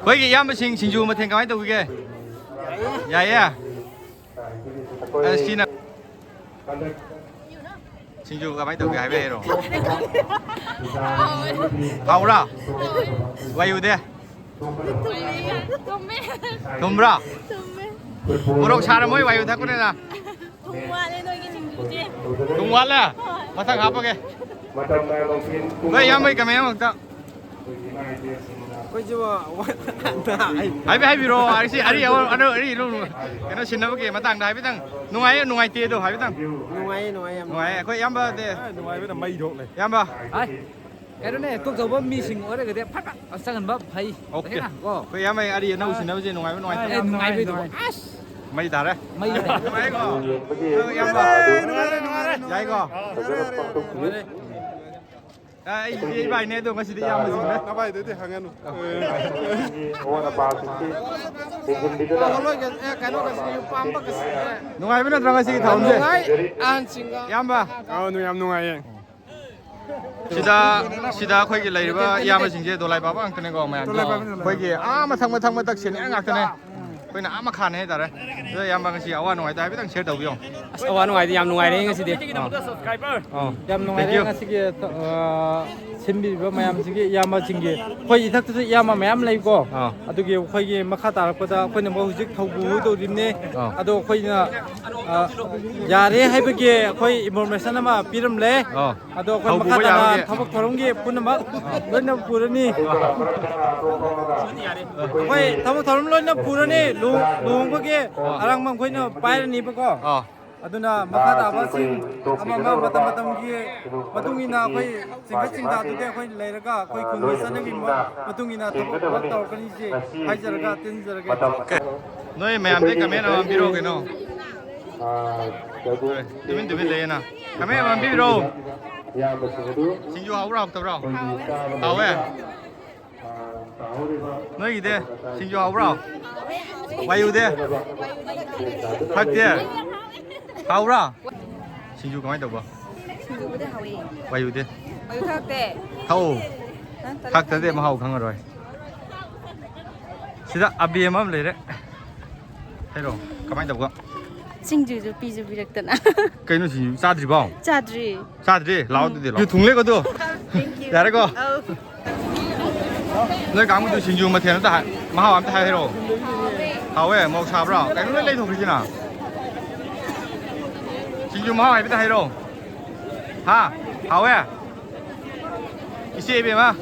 ꯑꯩꯈꯣꯏꯒꯤ ꯏꯌꯥꯝꯕꯁꯤꯡ ꯁꯤꯡꯖꯨ ꯃꯊꯦꯜ ꯀꯃꯥꯏꯅ ꯇꯧꯈꯤꯒꯦ? ꯌꯥꯏꯌꯦ? ꯑ, ꯁꯤꯅ ꯁꯤꯡꯖꯨ ꯀꯃꯥꯏꯅ ꯇꯧꯒꯦ ꯍꯥꯏꯕ ꯍꯩꯔꯣ? ꯍꯥꯎꯕ꯭ꯔꯥ? ꯋꯥꯌꯨꯗꯦ? ꯊꯨꯝꯕ꯭ꯔꯥ? ꯃꯣꯔꯣꯛ ꯁꯥꯔꯝꯃꯣꯏ ꯋꯥꯌꯨ ꯊꯛꯄꯅꯤꯅ꯫ ꯊꯨꯝ ꯋꯥꯠꯂꯦ ꯅꯣꯏꯒꯤ ꯁꯤꯡꯖꯨꯁꯦ꯫ ꯊꯨꯝ ꯋꯥꯠꯂꯦ? ꯃꯊꯪ ꯍꯥꯞꯄꯒꯦ꯫ ꯅꯣꯏ ꯏꯌꯥꯝꯕꯩ comment ꯑꯃꯈꯛꯇ꯫ ꯑꯩꯈꯣꯏꯁꯨ ꯍꯥꯏꯕꯤ ꯍꯥꯏꯕꯤꯔꯣ꯫ ꯑꯩꯁꯤ ꯑꯔꯤ ꯑꯔꯤ ꯑꯔꯤ ꯀꯩꯅꯣ ꯁꯤꯟꯅꯕꯒꯤ ꯃꯇꯥꯡꯗ ꯍꯥꯏꯐꯦꯠꯇꯪ ꯅꯨꯡꯉꯥꯏꯌꯦ ꯅꯨꯡꯉꯥꯏꯇꯦ ꯑꯗꯣ ꯍꯥꯏꯐꯦꯠꯇꯪ꯫ ꯅꯨꯡꯉꯥꯏꯌꯦ, ꯅꯨꯡꯉꯥꯏꯌꯦ, ꯌꯥꯝ ꯅꯨꯡꯉꯥꯏꯌꯦ꯫ ꯑꯩꯈꯣꯏ ꯏꯌꯥꯝꯕꯗꯤ꯫ ꯑ, ꯅꯨꯡꯉꯥꯏꯕꯅ ꯃꯩ ꯊꯣꯛꯂꯦ꯫ ꯏꯌꯥꯝꯕ꯫ ꯍꯥꯏ꯫ ꯀꯩꯅꯣꯅꯦ, ꯇꯣꯛ ꯇꯧꯕ ꯃꯤꯁꯤꯡ ꯑꯣꯏꯔꯒꯗꯤ ꯐꯠ ꯐꯠ ꯆꯪꯍꯟꯕ ꯐꯩ꯫ OK꯫ ꯐꯖꯅ ꯀꯣ꯫ ꯑꯩꯈꯣꯏ ꯏꯌꯥꯝꯕ ꯑꯔꯤ ꯑꯅꯧ ꯁꯤꯟꯅꯕꯁꯦ ꯅꯨꯡꯉꯥꯏꯕ ꯅꯨꯡꯉꯥꯏꯇꯕ? ꯑꯦ, ꯅꯨꯡꯉꯥꯏꯕꯩꯗꯨꯕꯨ꯫ ꯑꯁ! ꯃꯩ ꯇꯥꯔꯦ꯫ ꯃꯩ ꯇꯥꯔꯦ꯫ ꯅꯨꯡꯉꯥꯏꯀꯣ? ꯌꯦꯡꯕꯒꯤ ꯑ, ꯏꯌꯥꯝꯕ꯫ ꯅꯨꯡꯉꯥꯏꯔꯦ, ꯅꯨꯡꯉꯥꯏꯔꯦ, ꯅꯨꯡꯉꯥꯏꯔꯦ꯫ ꯌꯥꯏꯀꯣ? ꯐꯖꯅ ꯄꯥꯡꯊꯣꯛꯄꯤꯌꯨ꯫ ꯑ, ꯑꯩ, ꯑꯩ ꯏꯕꯥꯏꯅꯦ ꯑꯗꯣ ꯉꯁꯤꯗꯤ ꯏꯌꯥꯝꯕꯁꯤꯡꯅꯦ꯫ ꯅꯚꯥꯏꯗꯨꯗꯤ ꯍꯪꯉꯅꯨ꯫ ꯑꯩꯈꯣꯏꯒꯤ ꯑꯋꯥꯠ ꯑꯄꯥꯁꯤꯡꯁꯤ ꯌꯦꯡꯁꯤꯟꯕꯤꯗꯨꯅ ꯅꯨꯡꯉꯥꯏꯕ ꯅꯠꯇ꯭ꯔꯣ ꯉꯁꯤꯒꯤ ꯊꯧꯔꯝꯁꯦ? ꯅꯨꯡꯉꯥꯏ, ꯑꯍꯟꯁꯤꯡꯒ꯫ ꯏꯌꯥꯝꯕ꯫ ꯑꯥ, ꯌꯥꯝ ꯅꯨꯡꯉꯥꯏꯌꯦ꯫ ꯁꯤꯗ, ꯁꯤꯗ ꯑꯩꯈꯣꯏꯒꯤ ꯂꯩꯔꯤꯕ ꯏꯌꯥꯝꯕꯁꯤꯡꯁꯦ ꯗꯣꯂꯥꯏ ꯄꯥꯕ ꯉꯥꯛꯇꯅꯦꯀꯣ ꯃꯌꯥꯝꯗꯣ꯫ ꯗꯣꯂꯥꯏ ꯄꯥꯕꯅꯦ, ꯗꯣꯂꯥꯏ ꯑꯩꯈꯣꯏꯒꯤ ꯑꯥ ꯃꯊꯛ, ꯃꯊꯛ, ꯃꯊꯛ senior ꯉꯥꯛꯇꯅꯦ꯫ ꯑꯩꯈꯣꯏꯅ ꯑꯥ ꯃꯈꯥꯅꯦ ꯍꯥꯏꯇꯥꯔꯦ꯫ ꯑꯗꯣ ꯏꯌꯥꯝꯕ ꯉꯁꯤ ꯑꯋꯥ ꯅꯨꯡꯉꯥꯏꯗꯣ ꯍꯥꯏꯐꯦꯠꯇꯪ ꯁꯤꯌꯔ ꯇꯧꯕꯤꯌꯣ꯫ ꯑꯁ, ꯑꯋꯥ ꯅꯨꯡꯉꯥꯏꯗꯤ ꯌꯥꯝ ꯅꯨꯡꯉꯥꯏꯔꯦ ꯉꯁꯤꯗꯤ꯫ ꯑꯥ꯫ ꯌꯥꯝ Thank ꯅꯨꯡꯉꯥꯏꯔꯦ you. ꯉꯁꯤꯒꯤ ꯑ, ꯁꯤꯟꯕꯤꯔꯤꯕ ꯃꯌꯥꯝꯁꯤꯒꯤ ꯏꯌꯥꯝꯕꯁꯤꯡꯒꯤ, ꯑꯩꯈꯣꯏ ꯏꯊꯛꯇꯁꯨ ꯏꯌꯥꯝꯕ ꯃꯌꯥꯝ ꯂꯩꯀꯣ꯫ ꯑꯥ꯫ ꯑꯗꯨꯒꯤ ꯑꯩꯈꯣꯏꯒꯤ ꯃꯈꯥ ꯇꯥꯔꯛꯄꯗ ꯑꯩꯈꯣꯏꯅ ꯃꯣꯏ ꯍꯧꯖꯤꯛ ꯊꯧꯕꯨꯗꯧꯔꯤꯕꯅꯤ꯫ ꯑꯥ꯫ ꯑꯗꯣ ꯑꯩꯈꯣꯏꯅ ꯑ, ꯌꯥꯔꯦ ꯍꯥꯏꯕꯒꯤ ꯑꯩꯈꯣꯏ ꯏꯟꯐꯣꯔꯃꯦꯁꯟ ꯑꯃ ꯄꯤꯔꯝꯂꯦ꯫ ꯑꯥ꯫ ꯑꯗꯣ ꯑꯩꯈꯣꯏ ꯊꯧꯕꯨꯕ ꯃꯈꯥ ꯇꯥꯅ ꯌꯥꯕꯒꯤ꯫ ꯊꯕꯛ ꯊꯧꯔꯝꯒꯤ ꯄꯨꯝꯅꯃꯛ ꯂꯣꯏꯅ ꯄꯨꯔꯅꯤ꯫ ꯑꯩꯈꯣꯏ ꯊꯕꯛ ꯊꯧꯔꯝ ꯂꯣꯏꯅ ꯄꯨꯔꯅꯤ꯫ ꯂꯨꯍꯣꯡ- ꯂꯨꯍꯣꯡꯕꯒꯤ ꯑꯔꯥꯡꯕ ꯑꯩꯈꯣꯏꯅ ꯄꯥꯏꯔꯅꯤꯕꯀꯣ꯫ ꯑꯥ꯫ ꯑꯗꯨꯅ ꯃꯈꯥ ꯇꯥꯕꯁꯤꯡ ꯑꯃ ꯑꯃ ꯃꯇꯝ ꯃꯇꯝꯒꯤ ꯃꯇꯨꯡ ꯏꯟꯅ ꯑꯩꯈꯣꯏ ꯆꯤꯡꯈꯠ ꯆꯤꯡꯊꯗꯨꯗꯤ ꯑꯩꯈꯣꯏ ꯂꯩꯔꯒ ꯑꯩꯈꯣꯏ ꯈꯨꯟꯒꯤ ꯆꯠꯅꯕꯤ ꯃꯇꯨꯡ ꯏꯟꯅ ꯊꯕꯛ ꯊꯕꯛ ꯇꯧꯔꯛꯀꯅꯤꯁꯦ ꯍꯥꯏꯖꯔꯒ ꯇꯤꯟꯖꯔꯒꯦ꯫ ꯅꯣꯏ ꯃꯌꯥꯝꯗꯩ ꯀꯃꯦꯟ ꯑꯃ ꯄꯤꯔꯛꯑꯣ ꯀꯩꯅꯣ꯫ ꯇꯨꯃꯤꯟ ꯇꯨꯃꯤꯟ ꯂꯩꯌꯦꯅ꯫ ꯀꯃꯦꯟ ꯑꯃ ꯄꯤꯕꯤꯔꯛꯑꯣ꯫ ꯁꯤꯡꯖꯨ ꯍꯥꯎꯕ꯭ꯔꯣ ꯍꯥꯎꯇꯕ꯭ꯔꯣ? ꯍꯥꯎꯋꯦ꯫ ꯅꯣꯏꯒꯤꯗꯤ ꯁꯤꯡꯖꯨ ꯍꯥꯎꯕ꯭ꯔꯣ? ꯋꯥꯏꯌꯨꯗꯤ? ꯊꯛꯇꯦ? ꯍꯥꯎꯕ꯭ꯔꯣ? ꯁꯤꯡꯖꯨ ꯀꯃꯥꯏꯅ ꯇꯧꯕ? ꯁꯤꯡꯖꯨꯕꯨꯗꯤ ꯍꯥꯎꯋꯤ꯫ ꯋꯥꯏꯌꯨꯗꯤ? ꯃꯌꯨ ꯊꯛꯇꯦ꯫ ꯊꯛꯑꯣ꯫ ꯅꯪ ꯇꯜꯂꯦ꯫ ꯊꯛꯇꯗꯤ ꯃꯍꯥꯎ ꯈꯪꯉꯔꯣꯏ꯫ ꯁꯤꯗ ꯑꯕꯦꯝ ꯑꯃ ꯂꯩꯔꯦ꯫ ꯍꯥꯏꯔꯣ, ꯀꯃꯥꯏꯅ ꯇꯧꯕ? ꯁꯤꯡꯖꯨꯁꯨ ꯄꯤꯁꯨ ꯄꯤꯔꯛꯇꯅ꯫ ꯀꯩꯅꯣ ꯁꯤꯡꯖꯨ ꯆꯥꯗ꯭ꯔꯤꯕꯣ? ꯆꯥꯗ꯭ꯔꯤ꯫ ꯆꯥꯗ꯭ꯔꯤ? ꯂꯥꯛꯑꯣ ꯑꯗꯨꯗꯤ ꯂꯥꯛꯑꯣ꯫ ꯁꯤꯡꯖꯨ ꯊꯨꯡꯂꯦꯀꯣ ꯑꯗꯣ? Thank you. ꯌꯥꯔꯦꯀꯣ? ꯑꯧ꯫ ꯅꯣꯏ ꯀꯥꯡꯕꯨꯗꯨ ꯁꯤꯡꯖꯨ ꯃꯊꯦꯜ ꯑꯝꯇ ꯍꯥꯏ-, ꯃꯍꯥꯎ ꯑꯝꯇ ꯍꯥꯏꯔꯛꯑꯣ꯫ ꯍꯥꯎꯋꯦ? ꯃꯣꯔꯣꯛ ꯁꯥꯕ꯭ꯔꯣ? ꯀꯩꯅꯣ ꯂꯣꯏ ꯂꯩꯊꯣꯛꯈ꯭ꯔꯤꯁꯤꯅ? ꯁꯤꯡꯖꯨ ꯃꯍꯥꯎ ꯍꯥꯏꯐꯦꯠꯇ ꯍꯥꯏꯔꯛꯑꯣ꯫ ꯍꯥ? ꯍꯥꯎꯋꯦ? ꯏꯆꯦ ꯏꯕꯦꯝꯃ,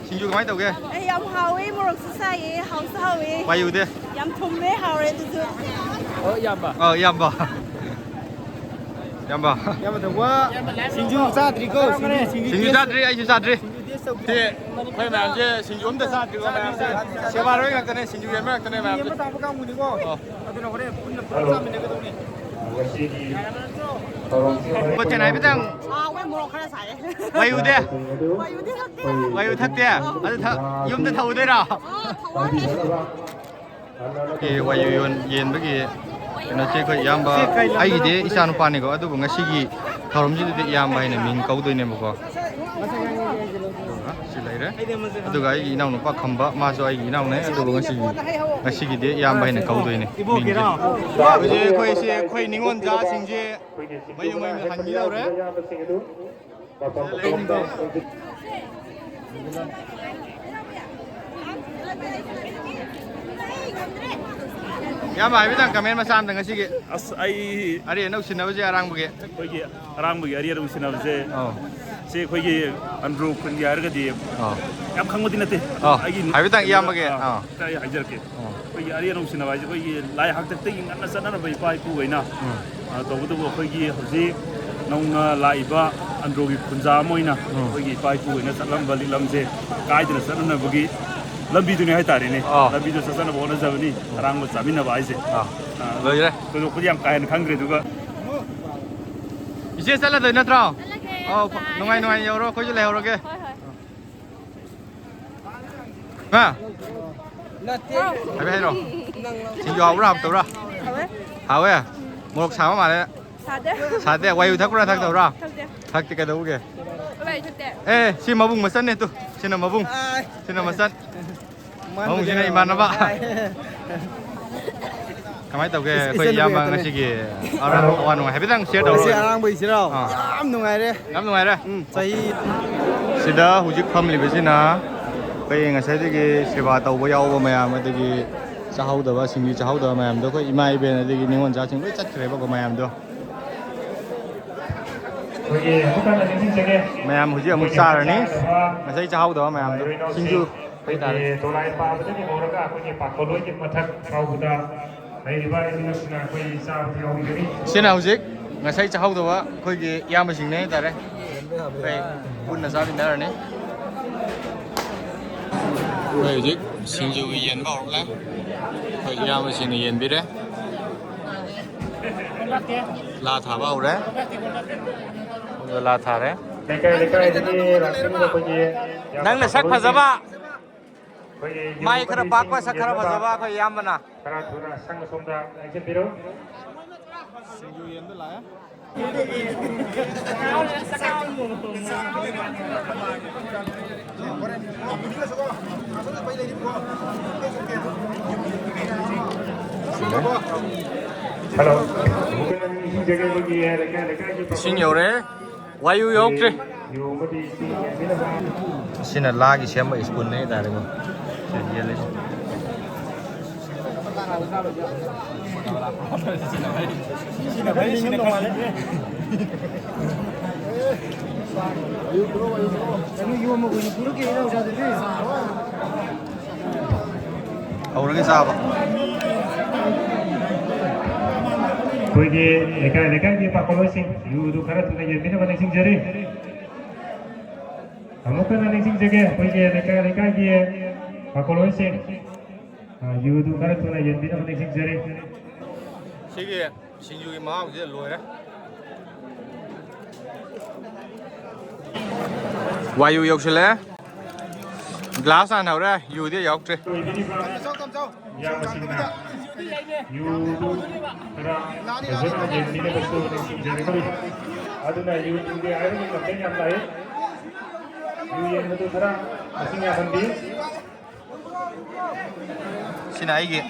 ꯁꯤꯡꯖꯨ ꯀꯃꯥꯏꯅ ꯇꯧꯒꯦ? ꯑꯦ, ꯌꯥꯝ ꯍꯥꯎꯋꯦ, ꯃꯣꯔꯣꯛꯁꯨ ꯁꯥꯏꯌꯦ, ꯍꯥꯎꯁꯨ ꯍꯥꯎꯋꯦ꯫ ꯋꯥꯏꯌꯨꯗꯤ? ꯌꯥꯝ ꯊꯨꯝꯃꯦ, ꯍꯥꯎꯔꯦ ꯑꯗꯨꯁꯨ꯫ ꯑꯣ, ꯏꯌꯥꯝꯕ꯫ ꯑꯣ, ꯏꯌꯥꯝꯕ꯫ ꯏꯌꯥꯝꯕ꯫ ꯌꯥꯝ ꯃꯊꯛ ꯋꯥ ꯁꯤꯡꯖꯨ ꯆꯥꯗ꯭ꯔꯤꯀꯣ꯫ ꯁꯤꯡꯖꯨ ꯁꯤꯡꯖꯨ ꯁꯤꯡꯖꯨ taste ꯆꯥꯗ꯭ꯔꯤ, ꯑꯩꯁꯨ ꯆꯥꯗ꯭ꯔꯤ꯫ ꯁꯤꯡꯖꯨ taste ꯇꯧꯒꯦ꯫ ꯁꯤ ꯑꯩꯈꯣꯏ ꯃꯌꯥꯝꯁꯦ ꯁꯤꯡꯖꯨ ꯑꯝꯇ ꯆꯥꯗ꯭ꯔꯤꯕ ꯃꯌꯥꯝꯁꯦ꯫ ꯁꯦꯕꯥ ꯂꯣꯏ ꯉꯥꯛꯇꯅꯦ, ꯁꯤꯡꯖꯨ ꯌꯦꯟꯕ ꯉꯥꯛꯇꯅꯦ ꯃꯌꯥꯝꯁꯦ꯫ ꯌꯦꯟꯕ ꯇꯥꯕ ꯀꯥꯡꯕꯨꯅꯤꯀꯣ꯫ ꯑꯣ꯫ ꯑꯗꯨꯅ ꯍꯣꯔꯦꯟ ꯄꯨꯟꯅ ꯄꯨꯂꯞ ꯆꯥꯃꯤꯟꯅꯒꯗꯧꯅꯤ꯫ ꯃꯆꯦꯟ ꯍꯥꯏꯐꯦꯠꯇꯪ꯫ ꯍꯥꯎꯋꯦ, ꯃꯣꯔꯣꯛ ꯈꯔ ꯁꯥꯏꯌꯦ꯫ ꯋꯥꯏꯌꯨꯗꯤ? ꯋꯥꯏꯌꯨꯗꯤ ꯊꯛꯇꯦ꯫ ꯋꯥꯏꯌꯨ ꯊꯛꯇꯦ? ꯑꯗꯨ ꯊꯛ-, ꯌꯨꯝꯗ ꯊꯛꯎꯗꯣꯏꯔꯣ? ꯑꯥ, ꯊꯛꯑꯣꯏ꯫ ꯑꯦ, ꯋꯥꯏꯌꯨ ꯌꯣꯟ-, ꯌꯦꯟꯕꯒꯤ ꯀꯩꯅꯣꯁꯦ ꯑꯩꯈꯣꯏ ꯏꯌꯥꯝꯕ, ꯁꯤ ꯀꯩ ꯂꯝꯗꯅꯣ ꯑꯩꯒꯤꯗꯤ ꯄꯨꯗꯣꯏꯁꯦ? ꯏꯆꯥ ꯅꯨꯄꯥꯅꯤꯀꯣ, ꯑꯗꯨꯕꯨ ꯉꯁꯤꯒꯤ ꯊꯧꯔꯝꯁꯤꯗꯗꯤ ꯏꯌꯥꯝꯕ ꯍꯥꯏꯅ ꯃꯤꯡ ꯀꯧꯗꯣꯏꯅꯦꯕꯀꯣ꯫ ꯑꯗꯨꯒ ꯁꯤ ꯂꯩꯔꯦ꯫ ꯑꯗꯨꯒ ꯑꯩꯒꯤ ꯏꯅꯥꯎꯅꯨꯄꯥ ꯈꯝꯕ, ꯃꯥꯁꯨ ꯑꯩꯒꯤ ꯏꯅꯥꯎꯅꯦ꯫ ꯑꯗꯨꯕꯨ ꯉꯁꯤꯒꯤ, ꯉꯁꯤꯒꯤꯗꯤ ꯏꯌꯥꯝꯕ ꯍꯥꯏꯅ ꯀꯧꯗꯣꯏꯅꯦ ꯃꯤꯡꯁꯦ꯫ ꯍꯧꯖꯤꯛ ꯑꯩꯈꯣꯏꯁꯦ, ꯑꯩꯈꯣꯏ ꯅꯤꯉꯣꯜ ꯃꯆꯥꯁꯤꯡꯁꯦ ꯃꯌꯨꯝ ꯃꯌꯨꯝꯗ ꯍꯟꯈꯤꯗꯧꯔꯦ꯫ ꯏꯌꯥꯝꯕ, ꯍꯥꯏꯐꯦꯠꯇꯪ ꯀꯃꯦꯟ ꯃꯆꯥ ꯑꯝꯇ ꯉꯁꯤꯒꯤ ꯑꯁ, ꯑꯩ ꯑꯔꯤ ꯑꯅꯧ ꯁꯤꯟꯅꯕꯁꯦ ꯑꯔꯥꯡꯕꯒꯤ꯫ ꯑꯩꯈꯣꯏꯒꯤ ꯑꯔꯥꯡꯕꯒꯤ ꯑꯔꯤ ꯑꯔꯧ ꯁꯤꯟꯅꯕꯁꯦ, ꯑꯧ꯫ ꯁꯤ ꯑꯩꯈꯣꯏꯒꯤ ꯑꯟꯗ꯭ꯔꯣ ꯈꯨꯟꯒꯤ ꯍꯥꯏꯔꯒꯗꯤ ꯑꯧ꯫ ꯌꯥꯝ ꯈꯪꯕꯗꯤ ꯅꯠꯇꯦ꯫ ꯑꯧ, ꯑꯩꯒꯤ ꯍꯥꯏꯐꯦꯠꯇꯪ ꯏꯌꯥꯝꯕꯒꯤ, ꯑꯥ, ꯑꯧ꯫ ꯑꯩ ꯍꯥꯏꯖꯔꯛꯀꯦ꯫ ꯑꯣ꯫ ꯑꯩꯈꯣꯏꯒꯤ ꯑꯔꯤ ꯑꯅꯧ ꯁꯤꯟꯅꯕ ꯍꯥꯏꯁꯦ ꯑꯩꯈꯣꯏꯒꯤ ꯂꯥꯏ ꯍꯥꯛꯇꯛꯇꯒꯤ ꯉꯟꯅ ꯆꯠꯅꯔꯕ ꯏꯄꯥ ꯏꯄꯨꯈꯩꯅ, ꯎꯝ꯫ ꯑ, ꯇꯧꯕꯇꯕꯨ ꯑꯩꯈꯣꯏꯒꯤ ꯍꯧꯖꯤꯛ ꯅꯧꯅ ꯂꯥꯛꯏꯕ ꯑꯟꯗ꯭ꯔꯣꯒꯤ ꯈꯨꯟꯖꯥ ꯑꯃ ꯑꯣꯏꯅ ꯎꯝ꯫ ꯑꯩꯈꯣꯏꯒꯤ ꯏꯄꯥ ꯏꯄꯨꯈꯩꯅ ꯆꯠꯂꯝꯕ ꯂꯤꯛꯂꯝꯁꯦ ꯀꯥꯏꯗꯅ ꯆꯠꯅꯅꯕꯒꯤ ꯂꯝꯕꯤꯗꯨꯅꯤ ꯍꯥꯏꯇꯥꯔꯦꯅꯦ꯫ ꯑꯣ꯫ ꯂꯝꯕꯤꯗꯣ ꯆꯠꯆꯅꯕ ꯍꯣꯠꯅꯖꯕꯅꯤ꯫ ꯎꯝ꯫ ꯑꯔꯥꯡꯕ ꯆꯥꯃꯤꯟꯅꯕ ꯍꯥꯏꯁꯦ꯫ ꯑꯥ꯫ ꯑ, ꯂꯣꯏꯔꯦ꯫ ꯊꯣꯏꯗꯣꯛꯄꯗꯤ ꯌꯥꯝ ꯀꯥ ꯍꯦꯟꯅ ꯈꯪꯗ꯭ꯔꯦ꯫ ꯑꯗꯨꯒ ꯏꯆꯦ ꯆꯠꯂꯗꯣꯏ ꯅꯠꯇ꯭ꯔꯣ? ꯆꯠꯂꯒꯦ꯫ ꯑꯧ, ꯕꯥꯏ꯫ ꯅꯨꯡꯉꯥꯏ ꯅꯨꯡꯉꯥꯏꯅ ꯌꯧꯔꯣ, ꯑꯩꯈꯣꯏꯁꯨ ꯂꯩꯍꯧꯔꯒꯦ꯫ ꯍꯣꯏ, ꯍꯣꯏ꯫ ꯍꯥ? ꯅꯠꯇꯦ꯫ ꯍꯥꯏꯕ ꯍꯥꯏꯔꯣ? ꯅꯪ ꯂꯧ꯫ ꯁꯤꯡꯖꯨ ꯍꯥꯎꯕ꯭ꯔꯥ ꯍꯥꯎꯇꯕ꯭ꯔꯥ? ꯍꯥꯎꯋꯦ꯫ ꯍꯥꯎꯋꯦ? ꯃꯣꯔꯣꯛ ꯁꯥꯕ ꯃꯥꯜꯂꯦ꯫ ꯁꯥꯗꯦ꯫ ꯁꯥꯗꯦ? ꯋꯥꯌꯨ ꯊꯛꯄ꯭ꯔꯥ ꯊꯛꯇꯕ꯭ꯔꯥ? ꯊꯛꯇꯦ꯫ ꯊꯛꯇꯦ ꯀꯩꯗꯧꯕꯒꯦ? ꯍꯣꯏ, ꯊꯛꯇꯦ꯫ ꯑꯦ, ꯁꯤ ꯃꯕꯨꯡ ꯃꯆꯟꯅꯦ ꯇꯨ꯫ ꯁꯤꯅ ꯃꯕꯨꯡ꯫ ꯑꯥꯏ꯫ ꯁꯤꯅ ꯃꯆꯟ꯫ ꯃꯕꯨꯡꯁꯤꯅ ꯏꯃꯥꯟꯅꯕ꯫ ꯀꯃꯥꯏꯅ ꯇꯧꯒꯦ? ꯏꯆ-, ꯑꯩꯈꯣꯏ ꯏꯆꯟꯅꯨꯄꯤ ꯏꯌꯥꯝꯕ ꯉꯥꯛꯇꯅꯦ꯫ ꯉꯁꯤꯒꯤ ꯑꯋꯥ-, ꯑꯋꯥ ꯅꯨꯡꯉꯥꯏ ꯍꯥꯏꯐꯦꯠꯇꯪ share ꯉꯁꯤ ꯇꯧꯔꯣ꯫ ꯑꯔꯥꯡꯕꯒꯤꯁꯤꯔꯣ? ꯑꯥ꯫ ꯌꯥꯝ ꯅꯨꯡꯉꯥꯏꯔꯦ꯫ ꯌꯥꯝ ꯅꯨꯡꯉꯥꯏꯔꯦ? ꯎꯝ, ꯆꯍꯤ ꯁꯤꯗ ꯍꯧꯖꯤꯛ ꯐꯝꯂꯤꯕꯁꯤꯅ ꯑꯩꯈꯣꯏ ꯉꯁꯥꯏꯗꯒꯤ ꯁꯦꯕꯥ ꯇꯧꯕ ꯌꯥꯎꯕ ꯃꯌꯥꯝ, ꯑꯗꯒꯤ ꯆꯥꯍꯧꯗꯕ, ꯁꯤꯡꯕꯤ ꯆꯥꯍꯧꯗꯕ ꯃꯌꯥꯝꯗꯣ ꯑꯩꯈꯣꯏ ꯏꯃꯥ ꯏꯕꯦꯟ ꯑꯗꯒꯤ ꯅꯤꯉꯣꯜ ꯃꯆꯥꯁꯤꯡ ꯂꯣꯏ ꯆꯠꯈ꯭ꯔꯦꯕꯀꯣ ꯃꯌꯥꯝꯗꯣ꯫ ꯑꯩꯈꯣꯏꯒꯤ ꯑꯃꯨꯛ ꯍꯟꯅ ꯅꯤꯡꯁꯤꯡꯖꯒꯦ꯫ ꯃꯌꯥꯝ ꯍꯧꯖꯤꯛ ꯑꯃꯨꯛ ꯑꯩꯈꯣꯏꯒꯤ ꯆꯥꯔꯅꯤ꯫ ꯆꯥꯒꯗꯕ ꯉꯁꯥꯏ ꯆꯥꯍꯧꯗꯕ ꯃꯌꯥꯝꯗꯣ꯫ ꯂꯥꯏꯔꯣꯏ ꯏꯅꯥꯎꯁꯤꯡ ꯁꯤꯡꯖꯨ ꯍꯥꯏꯇꯥꯔꯦ꯫ ꯑꯩꯈꯣꯏꯒꯤ ꯗꯣꯂꯥꯏ ꯄꯥꯕꯗꯒꯤ ꯍꯧꯔꯒ ꯑꯩꯈꯣꯏꯒꯤ ꯄꯥꯈꯣꯟꯂꯣꯏꯒꯤ ꯃꯊꯛ ꯐꯥꯎꯕꯗ ꯂꯩꯔꯤꯕ ꯏꯃꯨꯡꯁꯤꯡꯅ ꯑꯩꯈꯣꯏ ꯆꯥꯕꯗ ꯌꯥꯎꯕꯤꯒꯅꯤ꯫ ꯁꯤꯅ ꯍꯧꯖꯤꯛ ꯉꯁꯥꯏ ꯆꯥꯍꯧꯗꯕ ꯑꯩꯈꯣꯏꯒꯤ ꯏꯌꯥꯝꯕꯁꯤꯡꯅꯦ ꯍꯥꯏꯇꯥꯔꯦ꯫ ꯑꯩꯈꯣꯏ ꯄꯨꯟꯅ ꯆꯥꯃꯤꯟꯅꯔꯅꯤ꯫ ꯑꯩꯈꯣꯏ ꯍꯧꯖꯤꯛ ꯁꯤꯡꯖꯨꯒꯤ ꯌꯦꯟꯕ ꯍꯧꯔꯛꯂꯦ꯫ ꯑꯩꯈꯣꯏ ꯏꯌꯥꯝꯕꯁꯤꯡꯅ ꯌꯦꯟꯕꯤꯔꯦ꯫ ꯂꯥ ꯊꯥꯕ ꯍꯧꯔꯦ꯫ ꯂꯥ ꯊꯥꯔꯦ꯫ ꯂꯩꯀꯥꯏ ꯂꯩꯀꯥꯏꯗꯒꯤ ꯂꯥꯛꯄꯤꯔꯤꯕ ꯑꯩꯈꯣꯏꯒꯤ ꯅꯪꯅ ꯁꯛ ꯐꯖꯕ꯫ ꯑꯩꯈꯣꯏꯒꯤ ꯃꯥꯏ ꯈꯔ ꯄꯥꯛꯄ, ꯁꯛ ꯈꯔ ꯐꯖꯕ ꯑꯩꯈꯣꯏ ꯏꯌꯥꯝꯕꯅ꯫ ꯈꯔ ꯊꯨꯅ ꯑꯁꯪ ꯑꯁꯣꯝꯗ ꯂꯦꯡꯁꯤꯟꯕꯤꯔꯣ꯫ ꯁꯤꯡꯖꯨ ꯌꯦꯟꯕ ꯂꯥꯛꯑꯦ꯫ ꯍꯜꯂꯣ꯫ ꯏꯁꯤꯡ ꯌꯧꯔꯦ꯫ ꯋꯥꯏꯌꯨ ꯌꯧꯔꯛꯇ꯭ꯔꯦ꯫ ꯑꯁꯤꯅ ꯂꯥꯒꯤ ꯁꯦꯝꯕ ꯁ꯭ꯄꯨꯟꯅꯦ ꯍꯥꯏꯇꯥꯔꯦꯀꯣ꯫ ꯁꯤ ꯌꯦꯜꯂꯤꯁꯦ꯫ ꯍꯧꯔꯒ ꯆꯥꯕ꯫ ꯑꯩꯈꯣꯏꯒꯤ ꯂꯩꯀꯥꯏ ꯂꯩꯀꯥꯏꯒꯤ ꯄꯥꯈꯪꯂꯣꯏꯁꯤꯡ ꯌꯨꯗꯨ ꯈꯔ ꯊꯨꯅ ꯌꯦꯟꯕꯤꯅꯕ ꯅꯤꯡꯁꯤꯡꯖꯔꯤ꯫ ꯑꯃꯨꯛ ꯍꯟꯅ ꯅꯤꯡꯁꯤꯡꯖꯒꯦ, ꯑꯩꯈꯣꯏꯒꯤ ꯂꯩꯀꯥꯏ ꯂꯩꯀꯥꯏꯒꯤ ꯄꯥꯈꯪꯂꯣꯏꯁꯤꯡ, ꯑ, ꯌꯨꯗꯨ ꯈꯔ ꯊꯨꯅ ꯌꯦꯟꯕꯤꯅꯕ ꯅꯤꯡꯁꯤꯡꯖꯔꯤ꯫ ꯁꯤꯒꯤ ꯁꯤꯡꯖꯨꯒꯤ ꯃꯍꯥꯎꯁꯤꯗ ꯂꯣꯏꯔꯦ꯫ ꯋꯥꯌꯨ ꯌꯧꯁꯤꯜꯂꯛꯑꯦ꯫ ꯒ꯭ꯂꯥꯁ ꯍꯥꯟꯅ ꯍꯧꯔꯦ, ꯌꯨꯗꯤ ꯌꯥꯎꯔꯛꯇ꯭ꯔꯦ꯫ ꯏꯌꯥꯝꯕꯁꯤꯡꯅ ꯌꯨꯗꯨ ꯈꯔ ꯐꯖꯅ ꯌꯦꯡꯕꯤꯅꯕꯁꯨ ꯅꯤꯡꯁꯤꯡꯖꯔꯤ꯫ ꯑꯗꯨꯅ ꯌꯨ ꯌꯦꯡꯒꯦ ꯍꯥꯏꯕꯒꯤ complaint ꯌꯥꯝ ꯂꯥꯛꯏ꯫ ꯌꯨ ꯌꯦꯡꯕꯗꯨ ꯈꯔ ꯃꯁꯤꯡ ꯌꯥꯝꯍꯟꯕꯤꯌꯨ꯫ ꯁꯤꯅ ꯑꯩꯒꯤ꯫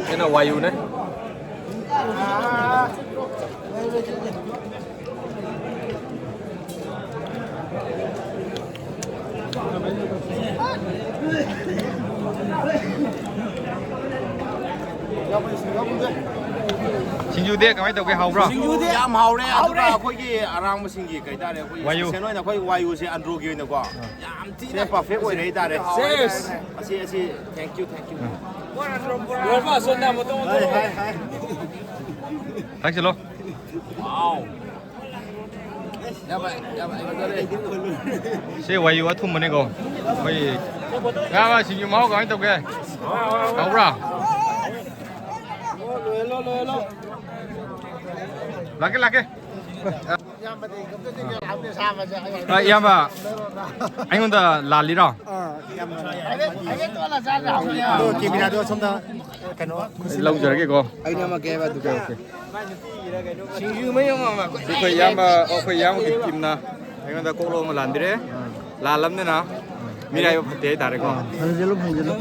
ꯁꯤꯅ ꯋꯥꯌꯨꯅꯦ꯫ ꯁꯤꯡꯖꯨꯗꯤ ꯀꯃꯥꯏꯅ ꯇꯧꯒꯦ? ꯍꯥꯎꯕ꯭ꯔꯣ? ꯁꯤꯡꯖꯨꯗꯤ ꯌꯥꯝ ꯍꯥꯎꯔꯦ, ꯑꯗꯨꯒ ꯍꯥꯎꯔꯦ꯫ ꯑꯩꯈꯣꯏꯒꯤ ꯑꯔꯥꯡꯕꯁꯤꯡꯒꯤ ꯀꯩ ꯍꯥꯏꯇꯥꯔꯦ, ꯑꯩꯈꯣꯏꯒꯤ ꯋꯥꯌꯨ꯫ ꯁꯦꯟ ꯑꯣꯏꯅ ꯑꯩꯈꯣꯏ ꯋꯥꯌꯨꯁꯦ ꯑꯟꯗ꯭ꯔꯣꯒꯤ ꯑꯣꯏꯅꯀꯣ, ꯌꯥꯝ ꯊꯤꯅ ꯄꯔꯐꯦꯛ ꯑꯣꯏꯔꯦ ꯍꯥꯏꯇꯥꯔꯦ꯫ Cheers! ꯑꯁꯤ, ꯑꯁꯤ, thank you, thank you. High, high, high. ꯊꯛꯁꯤꯜꯂꯣ꯫ Wow. ꯁꯤ ꯋꯥꯌꯨ ꯑꯊꯨꯝꯕꯅꯤꯀꯣ꯫ ꯑꯩꯈꯣꯏ ꯉꯥ ꯁꯤꯡꯖꯨ ꯃꯍꯥꯎ ꯀꯃꯥꯏꯅ ꯇꯧꯒꯦ? ꯍꯥꯎꯕ꯭ꯔꯥ? ꯂꯥꯛꯀꯦ, ꯂꯥꯛꯀꯦ꯫ ꯑ, ꯏꯌꯥꯝꯕ, ꯑꯩꯉꯣꯟꯗ ꯂꯥꯜꯂꯤꯔꯣ? ꯑꯗꯣ ꯀꯦꯃꯦꯔꯥꯗꯣ ꯁꯣꯝꯗ ꯀꯩꯅꯣ ꯂꯧꯖꯔꯒꯦꯀꯣ꯫ ꯑꯩꯅ ꯑꯃ ꯀꯩ ꯍꯥꯏꯕ ꯑꯗꯨꯒ꯫ Okay, okay. ꯁꯤꯡꯖꯨ ꯃꯩ ꯑꯃ ꯑꯃ꯫ ꯁꯤ ꯑꯩꯈꯣꯏ ꯏꯌꯥꯝꯕ, ꯑꯩꯈꯣꯏ ꯏꯌꯥꯝꯕꯒꯤ ꯇꯤꯝꯅ ꯑꯩꯉꯣꯟꯗ ꯀꯣꯛꯂꯣ ꯑꯃ ꯂꯥꯟꯕꯤꯔꯦ꯫ ꯂꯥꯜꯂꯝꯅꯤꯅ ꯃꯤꯔꯥꯏꯕ ꯐꯠꯇꯦ ꯍꯥꯏꯇꯥꯔꯦꯀꯣ꯫ ꯐꯪꯖꯜꯂꯨ, ꯐꯪꯖꯜꯂꯨ꯫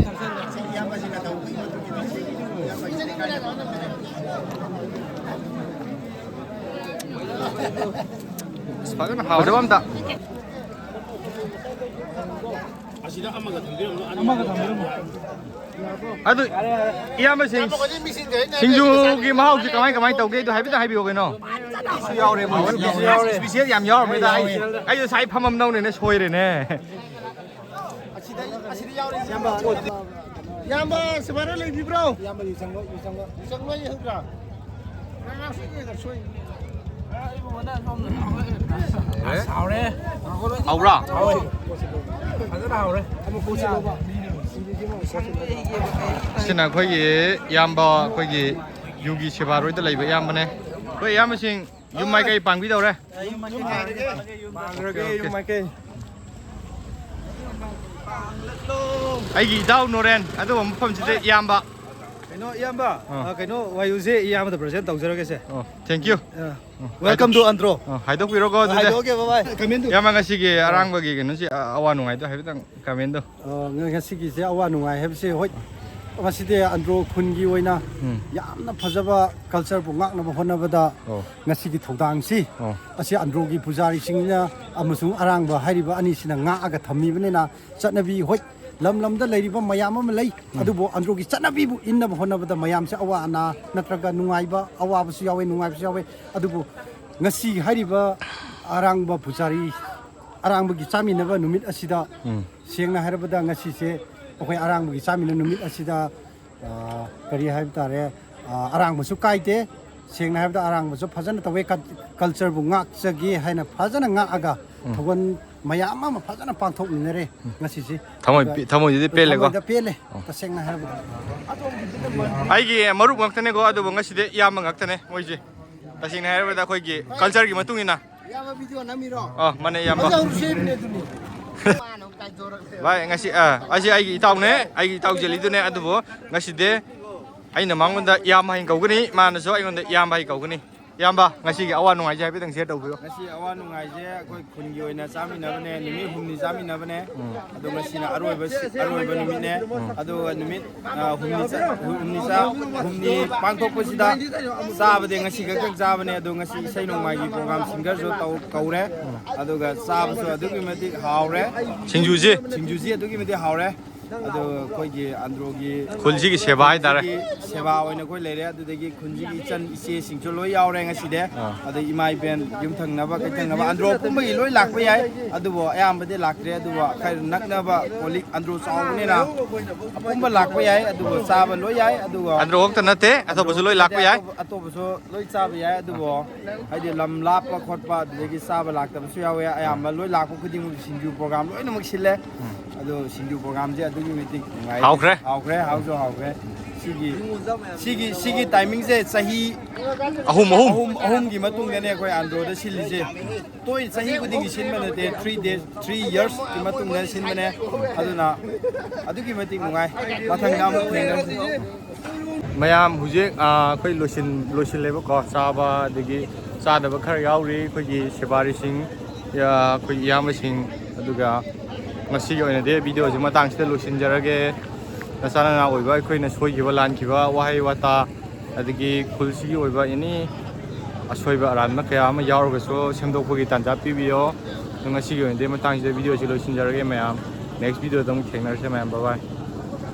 ꯑꯁ, ꯐꯖꯅ ꯍꯥꯎꯔꯦ꯫ ꯐꯖꯕ ꯑꯝꯇ꯫ ꯑꯗꯨ ꯏꯌꯥꯝꯕꯁꯤꯡ, ꯁꯤꯡꯖꯨꯒꯤ ꯃꯍꯥꯎꯁꯤ ꯀꯃꯥꯏ ꯀꯃꯥꯏ ꯇꯧꯒꯦ? ꯑꯗꯨ ꯍꯥꯏꯐꯦꯠꯇꯪ ꯍꯥꯏꯕꯤꯌꯣ ꯀꯩꯅꯣ꯫ ꯌꯥꯎꯔꯦ, ꯃꯣꯏ ꯏꯁꯄꯤꯁꯦꯜ ꯌꯥꯎꯔꯦ꯫ ꯏꯁꯄꯤꯁꯦꯜ ꯌꯥꯝ ꯌꯥꯎꯔꯝꯃꯦꯗ꯫ ꯑꯩ, ꯑꯩꯁꯨ ꯉꯁꯥꯏ ꯐꯝꯃꯝꯗꯧꯅꯤꯅꯦ, ꯁꯣꯏꯔꯦꯅꯦ꯫ ꯑꯁꯤꯗ, ꯑꯁꯤꯗ ꯌꯥꯎꯔꯦ, ꯏꯌꯥꯝꯕ꯫ ꯏꯌꯥꯝꯕ, ꯁꯨꯃꯥꯏꯅ ꯂꯩꯕꯤꯕ꯭ꯔꯣ? ꯏꯌꯥꯝꯕ, ꯌꯨ ꯆꯪꯕ, ꯌꯨ ꯆꯪꯕ꯫ ꯌꯨ ꯆꯪꯕ ꯌꯦꯡꯕ꯭ꯔꯥ? ꯍꯥꯎꯔꯦ꯫ ꯍꯥꯎꯕ꯭ꯔꯥ? ꯍꯥꯎꯋꯦ꯫ ꯐꯖꯅ ꯍꯥꯎꯔꯦ꯫ ꯁꯤꯅ ꯑꯩꯈꯣꯏꯒꯤ ꯏꯌꯥꯝꯕ, ꯑꯩꯈꯣꯏꯒꯤ ꯌꯨꯒꯤ ꯁꯦꯕꯥꯔꯣꯏꯗ ꯂꯩꯕ ꯏꯌꯥꯝꯕꯅꯦ꯫ ꯑꯩꯈꯣꯏ ꯏꯌꯥꯝꯕꯁꯤꯡ ꯌꯨꯝ ꯃꯥꯏꯀꯩ ꯄꯥꯡꯕꯤꯗꯧꯔꯦ꯫ ꯌꯨꯝ ꯃꯥꯏꯀꯩ꯫ ꯄꯥꯡꯈ꯭ꯔꯒꯦ, ꯌꯨꯝ ꯃꯥꯏꯀꯩ꯫ ꯑꯩꯒꯤ ꯏꯇꯥꯎ ꯅꯣꯔꯦꯟ, ꯑꯗꯨꯒꯨꯝꯕ ꯃꯐꯝꯁꯤꯗ ꯏꯌꯥꯝꯕ꯫ ꯀꯩꯅꯣ, ꯏꯌꯥꯝꯕ, ꯑꯥ꯫ ꯑ, ꯀꯩꯅꯣ, ꯋꯥꯌꯨꯁꯦ ꯏꯌꯥꯝꯕꯗ present ꯇꯧꯖꯔꯒꯦꯁꯦ꯫ ꯑꯣ, thank you꯫ ꯑ, ꯑꯣ, welcome to Andro꯫ ꯑꯣ, ꯍꯥꯏꯗꯣꯛꯄꯤꯔꯣꯀꯣ ꯑꯗꯨꯗꯤ꯫ ꯍꯥꯏꯗꯣꯛꯑꯒꯦ, bye bye꯫ ꯏꯌꯥꯝꯕ, ꯉꯁꯤꯒꯤ ꯑꯔꯥꯡꯕꯒꯤ ꯀꯩꯅꯣꯁꯤ, ꯑ-, ꯑꯋꯥ ꯅꯨꯡꯉꯥꯏꯗꯣ ꯍꯥꯏꯐꯦꯠꯇꯪ comment ꯇꯣ꯫ ꯑ, ꯉ-, ꯉꯁꯤꯒꯤꯁꯦ ꯑꯋꯥ ꯅꯨꯡꯉꯥꯏ ꯍꯥꯏꯕꯁꯦ, ꯍꯣꯏ, ꯃꯁꯤꯗꯤ ꯑꯟꯗ꯭ꯔꯣ ꯈꯨꯟꯒꯤ ꯑꯣꯏꯅ ꯎꯝ꯫ ꯌꯥꯝꯅ ꯐꯖꯕ culture ꯕꯨ ꯉꯥꯛꯅꯕ ꯍꯣꯠꯅꯕꯗ ꯑꯣ꯫ ꯉꯁꯤꯒꯤ ꯊꯧꯗꯥꯡꯁꯤ ꯑꯣ꯫ ꯑꯁꯤ ꯑꯟꯗ꯭ꯔꯣꯒꯤ ꯄꯨꯖꯥꯔꯤꯁꯤꯡꯅ ꯑꯃꯁꯨꯡ ꯑꯔꯥꯡꯕ ꯍꯥꯏꯔꯤꯕ ꯑꯅꯤꯁꯤꯅ ꯉꯥꯛꯑꯒ ꯊꯝꯃꯤꯕꯅꯤꯅ ꯆꯠꯅꯕꯤ, ꯍꯣꯏ, ꯂꯝ ꯂꯝꯗ ꯂꯩꯔꯤꯕ ꯃꯌꯥꯝ ꯑꯃ ꯂꯩ, ꯎꯝ꯫ ꯑꯗꯨꯕꯨ ꯑꯟꯗ꯭ꯔꯣꯒꯤ ꯆꯠꯅꯕꯤꯕꯨ ꯏꯟꯅꯕ ꯍꯣꯠꯅꯕꯗ ꯃꯌꯥꯝꯁꯦ ꯑꯋꯥ ꯑꯅꯥ ꯅꯠꯇ꯭ꯔꯒ ꯅꯨꯡꯉꯥꯏꯕ, ꯑꯋꯥꯕꯁꯨ ꯌꯥꯎꯋꯦ, ꯅꯨꯡꯉꯥꯏꯕꯁꯨ ꯌꯥꯎꯋꯦ꯫ ꯑꯗꯨꯕꯨ ꯉꯁꯤ ꯍꯥꯏꯔꯤꯕ ꯑꯔꯥꯡꯕ ꯄꯨꯖꯥꯔꯤ, ꯑꯔꯥꯡꯕꯒꯤ ꯆꯥꯃꯤꯟꯅꯕ ꯅꯨꯃꯤꯠ ꯑꯁꯤꯗ, ꯎꯝ꯫ ꯁꯦꯡꯅ ꯍꯥꯏꯔꯕꯗ ꯉꯁꯤꯁꯦ ꯑꯩꯈꯣꯏ ꯑꯔꯥꯡꯕꯒꯤ ꯆꯥꯃꯤꯟꯅꯕ ꯅꯨꯃꯤꯠ ꯑꯁꯤꯗ, ꯑ, ꯀꯔꯤ ꯍꯥꯏꯕ ꯇꯥꯔꯦ, ꯑ, ꯑꯔꯥꯡꯕꯁꯨ ꯀꯥꯏꯗꯦ꯫ ꯁꯦꯡꯅ ꯍꯥꯏꯔꯕꯗ ꯑꯔꯥꯡꯕꯁꯨ ꯐꯖꯅ ꯇꯧꯋꯦ꯫ ꯀꯜ-, culture ꯕꯨ ꯉꯥꯛꯆꯒꯦ ꯍꯥꯏꯅ ꯐꯖꯅ ꯉꯥꯛꯑꯒ ꯎꯝ꯫ ꯊꯧꯒꯜ ꯃꯌꯥꯝ ꯑꯃ ꯐꯖꯅ ꯄꯥꯡꯊꯣꯛꯃꯤꯟꯅꯔꯦ ꯉꯁꯤꯁꯤ꯫ ꯊꯃꯣꯏ ꯑꯗꯨꯒ ꯄꯤ-, ꯊꯃꯣꯏꯗꯗꯤ ꯄꯦꯜꯂꯦꯀꯣ? ꯊꯃꯣꯏꯗ ꯄꯦꯜꯂꯦ, ꯑꯣ꯫ ꯇꯁꯦꯡꯅ ꯍꯥꯏꯔꯕꯗ꯫ ꯑꯩꯒꯤ ꯃꯔꯨꯞ ꯉꯥꯛꯇꯅꯦꯀꯣ, ꯑꯗꯨꯕꯨ ꯉꯁꯤꯗꯤ ꯏꯌꯥꯝꯕ ꯉꯥꯛꯇꯅꯦ ꯃꯣꯏꯁꯦ꯫ ꯇꯁꯦꯡꯅ ꯍꯥꯏꯔꯕꯗ ꯑꯩꯈꯣꯏꯒꯤ culture ꯒꯤ ꯃꯇꯨꯡ ꯏꯟꯅ꯫ ꯏꯌꯥꯝꯕ video ꯅꯝꯃꯤꯔꯣ? ꯑ, ꯃꯥꯅꯦ, ꯏꯌꯥꯝꯕ꯫ ꯐꯖꯍꯧꯔꯤ ꯁꯦꯝꯃꯤꯅꯦ ꯑꯗꯨꯅꯤ꯫ ꯚꯥꯏ, ꯉꯁꯤ, ꯑ, ꯑꯁꯤ ꯑꯩꯒꯤ ꯏꯇꯥꯎꯅꯦ, ꯑꯩꯒꯤ ꯏꯇꯥꯎ ꯖꯦꯂꯤꯗꯨꯅꯦ, ꯑꯗꯨꯕꯨ ꯉꯁꯤꯗꯤ ꯑꯩꯅ ꯃꯉꯣꯟꯗ ꯏꯌꯥꯝꯕ ꯍꯥꯏꯅ ꯀꯧꯒꯅꯤ, ꯃꯥꯅꯁꯨ ꯑꯩꯉꯣꯟꯗ ꯏꯌꯥꯝꯕ ꯍꯥꯏꯅ ꯀꯧꯒꯅꯤ꯫ ꯏꯌꯥꯝꯕ, ꯉꯁꯤꯒꯤ ꯑꯋꯥ ꯅꯨꯡꯉꯥꯏꯁꯦ ꯍꯥꯏꯐꯦꯠꯇꯪ ꯁꯤꯌꯔ ꯇꯧꯕꯤꯌꯨ꯫ ꯉꯁꯤ ꯑꯋꯥ ꯅꯨꯡꯉꯥꯏꯁꯦ ꯑꯩꯈꯣꯏ ꯈꯨꯟꯒꯤ ꯑꯣꯏꯅ ꯆꯥꯃꯤꯟꯅꯕꯅꯦ, ꯅꯨꯃꯤꯠ ꯍꯨꯝꯅꯤ ꯆꯥꯃꯤꯟꯅꯕꯅꯦ꯫ ꯑꯗꯣ ꯉꯁꯤꯅ ꯑꯔꯣꯏꯕ ꯑꯔꯣꯏꯕ ꯅꯨꯃꯤꯠꯅꯦ꯫ ꯑꯗꯨꯒ ꯅꯨꯃꯤꯠ ꯑ, ꯍꯨꯝꯅꯤ ꯆꯥ- ꯍꯨꯝꯅꯤ ꯆꯥ- ꯍꯨꯝꯅꯤ ꯄꯥꯡꯊꯣꯛꯄꯁꯤꯗ ꯆꯥꯕꯗꯤ ꯉꯁꯤ ꯈꯛꯇꯪ ꯆꯥꯕꯅꯦ꯫ ꯑꯗꯣ ꯉꯁꯤ ꯏꯁꯩ ꯅꯣꯡꯃꯥꯏꯒꯤ ꯄ꯭ꯔꯣꯒ꯭ꯔꯥꯝ ꯁꯤꯡꯒꯔꯁꯨ ꯇꯧ ꯀꯧꯔꯦ꯫ ꯑꯗꯨꯒ ꯆꯥꯕꯁꯨ ꯑꯗꯨꯛꯀꯤ ꯃꯇꯤꯛ ꯍꯥꯎꯔꯦ꯫ ꯁꯤꯡꯖꯨꯁꯤ ꯁꯤꯡꯖꯨꯁꯤ ꯑꯗꯨꯛꯀꯤ ꯃꯇꯤꯛ ꯍꯥꯎꯔꯦ꯫ ꯑꯗꯣ ꯑꯩꯈꯣꯏꯒꯤ ꯑꯟꯗ꯭ꯔꯣꯒꯤ ꯈꯨꯜꯁꯤꯒꯤ ꯁꯦꯕꯥ ꯍꯥꯏꯇꯥꯔꯦ꯫ ꯁꯦꯕꯥ ꯑꯣꯏꯅ ꯑꯩꯈꯣꯏ ꯂꯩꯔꯦ꯫ ꯑꯗꯨꯗꯒꯤ ꯈꯨꯟꯁꯤꯒꯤ ꯏꯆꯟ ꯏꯆꯦꯁꯤꯡꯁꯨ ꯂꯣꯏ ꯌꯥꯎꯔꯦ ꯉꯁꯤꯗꯤ꯫ ꯑꯗꯩ ꯏꯃꯥ ꯏꯕꯦꯟ, ꯌꯨꯝꯊꯪꯅꯕ ꯀꯩꯊꯪꯅꯕ, ꯑꯟꯗ꯭ꯔꯣ ꯄꯨꯝꯕꯒꯤ ꯂꯣꯏ ꯂꯥꯛꯄ ꯌꯥꯏ꯫ ꯑꯗꯨꯕꯨ ꯑꯌꯥꯝꯕꯗꯤ ꯂꯥꯛꯇ꯭ꯔꯦ꯫ ꯑꯗꯨꯕꯨ ꯈꯔ ꯅꯛꯅꯕ ꯀꯣꯂꯤꯛ ꯑꯟꯗ꯭ꯔꯣ ꯆꯥꯎꯕꯅꯤꯅ ꯑꯄꯨꯝꯕ ꯂꯥꯛꯄ ꯌꯥꯏ꯫ ꯑꯗꯨꯕꯨ ꯆꯥꯕ ꯂꯣꯏ ꯌꯥꯏ꯫ ꯑꯗꯨꯒ ꯑꯟꯗ꯭ꯔꯣ ꯈꯛꯇ ꯅꯠꯇꯦ, ꯑꯇꯣꯞꯄꯁꯨ ꯂꯣꯏ ꯂꯥꯛꯄ ꯌꯥꯏ꯫ ꯑꯇꯣꯞꯄꯁꯨ ꯂꯣꯏ ꯆꯥꯕ ꯌꯥꯏ꯫ ꯑꯗꯨꯕꯨ ꯍꯥꯏꯗꯤ ꯂꯝ ꯂꯥꯞꯄ ꯈꯣꯠꯄ ꯑꯗꯨꯗꯒꯤ ꯆꯥꯕ ꯂꯥꯛꯇꯕꯁꯨ ꯌꯥꯎꯋꯦ꯫ ꯑꯌꯥꯝꯕ ꯂꯣꯏ ꯂꯥꯛꯄ ꯈꯨꯗꯤꯡꯃꯛ ꯁꯤꯡꯖꯨ ꯄ꯭ꯔꯣꯒ꯭ꯔꯥꯝ ꯂꯣꯏꯅꯃꯛ ꯁꯤꯜꯂꯦ꯫ ꯑꯗꯣ ꯁꯤꯡꯖꯨ ꯄ꯭ꯔꯣꯒ꯭ꯔꯥꯝꯁꯦ ꯑꯗꯨꯛꯀꯤ ꯃꯇꯤꯛ ꯅꯨꯡꯉꯥꯏ꯫ ꯍꯥꯎꯈ꯭ꯔꯦ꯫ ꯍꯥꯎꯈ꯭ꯔꯦ, ꯍꯥꯎꯁꯨ ꯍꯥꯎꯈ꯭ꯔꯦ꯫ ꯁꯤꯒꯤ ꯁꯤꯒꯤ ꯁꯤꯒꯤ ꯇꯥꯏꯃꯤꯡꯁꯦ ꯆꯍꯤ ꯑꯍꯨꯝ ꯑꯍꯨꯝ꯫ ꯑꯍꯨꯝ ꯑꯍꯨꯝꯒꯤ ꯃꯇꯨꯡꯗꯅꯦ ꯑꯩꯈꯣꯏ ꯑꯟꯗ꯭ꯔꯣꯗ ꯁꯤꯜꯂꯤꯁꯦ꯫ ꯇꯣꯏꯅ ꯆꯍꯤ ꯈꯨꯗꯤꯡꯒꯤ ꯁꯤꯟꯕ ꯅꯠꯇꯦ, ꯊ꯭ꯔꯤ ꯗꯦꯖ ꯊ꯭ꯔꯤ ꯌꯔꯁꯀꯤ ꯃꯇꯨꯡꯗ ꯁꯤꯟꯕꯅꯦ꯫ ꯑꯗꯨꯅ ꯑꯗꯨꯛꯀꯤ ꯃꯇꯤꯛ ꯅꯨꯡꯉꯥꯏ꯫ ꯃꯊꯪꯗ ꯑꯃꯨꯛ ꯊꯦꯡꯅꯁꯤ꯫ ꯃꯌꯥꯝ ꯍꯧꯖꯤꯛ ꯑ, ꯑꯩꯈꯣꯏ ꯂꯣꯏꯁꯤꯟ ꯂꯣꯏꯁꯤꯜꯂꯦꯕꯀꯣ꯫ ꯆꯥꯕ ꯑꯗꯒꯤ ꯆꯥꯗꯕ ꯈꯔ ꯌꯥꯎꯔꯤ ꯑꯩꯈꯣꯏꯒꯤ ꯁꯦꯕꯥꯔꯤꯁꯤꯡ, ꯑ, ꯑꯩꯈꯣꯏ ꯏꯌꯥꯝꯕꯁꯤꯡ꯫ ꯑꯗꯨꯒ ꯉꯁꯤꯒꯤ ꯑꯣꯏꯅꯗꯤ ꯚꯤꯗꯤꯑꯣꯁꯤ ꯃꯇꯥꯡꯁꯤꯗ ꯂꯣꯏꯁꯤꯟꯖꯔꯒꯦ꯫ ꯅꯆꯥ ꯅꯅꯥꯎ ꯑꯣꯏꯕ ꯑꯩꯈꯣꯏꯅ ꯁꯣꯏꯈꯤꯕ ꯂꯥꯟꯈꯤꯕ ꯋꯥꯍꯩ ꯋꯥꯇꯥ ꯑꯗꯒꯤ ꯈꯨꯜꯁꯤꯒꯤ ꯑꯣꯏꯕ ꯑꯦꯅꯤ ꯑꯁꯣꯏꯕ ꯑꯔꯥꯟꯕ ꯀꯌꯥ ꯑꯃ ꯌꯥꯎꯔꯒꯁꯨ ꯁꯦꯝꯗꯣꯛꯄꯒꯤ ꯇꯥꯟꯖꯥ ꯄꯤꯕꯤꯌꯣ꯫ ꯑꯗꯣ ꯉꯁꯤꯒꯤ ꯑꯣꯏꯅꯗꯤ ꯃꯇꯥꯡꯁꯤꯗ ꯚꯤꯗꯤꯑꯣꯁꯤ ꯂꯣꯏꯁꯤꯟꯖꯔꯒꯦ ꯃꯌꯥꯝ꯫ ꯅꯦꯛꯁ ꯚꯤꯗꯤꯑꯣꯗ ꯑꯃꯨꯛ ꯊꯦꯡꯅꯔꯁꯦ ꯃꯌꯥꯝ꯫ ꯕꯥꯏ ꯕꯥꯏ꯫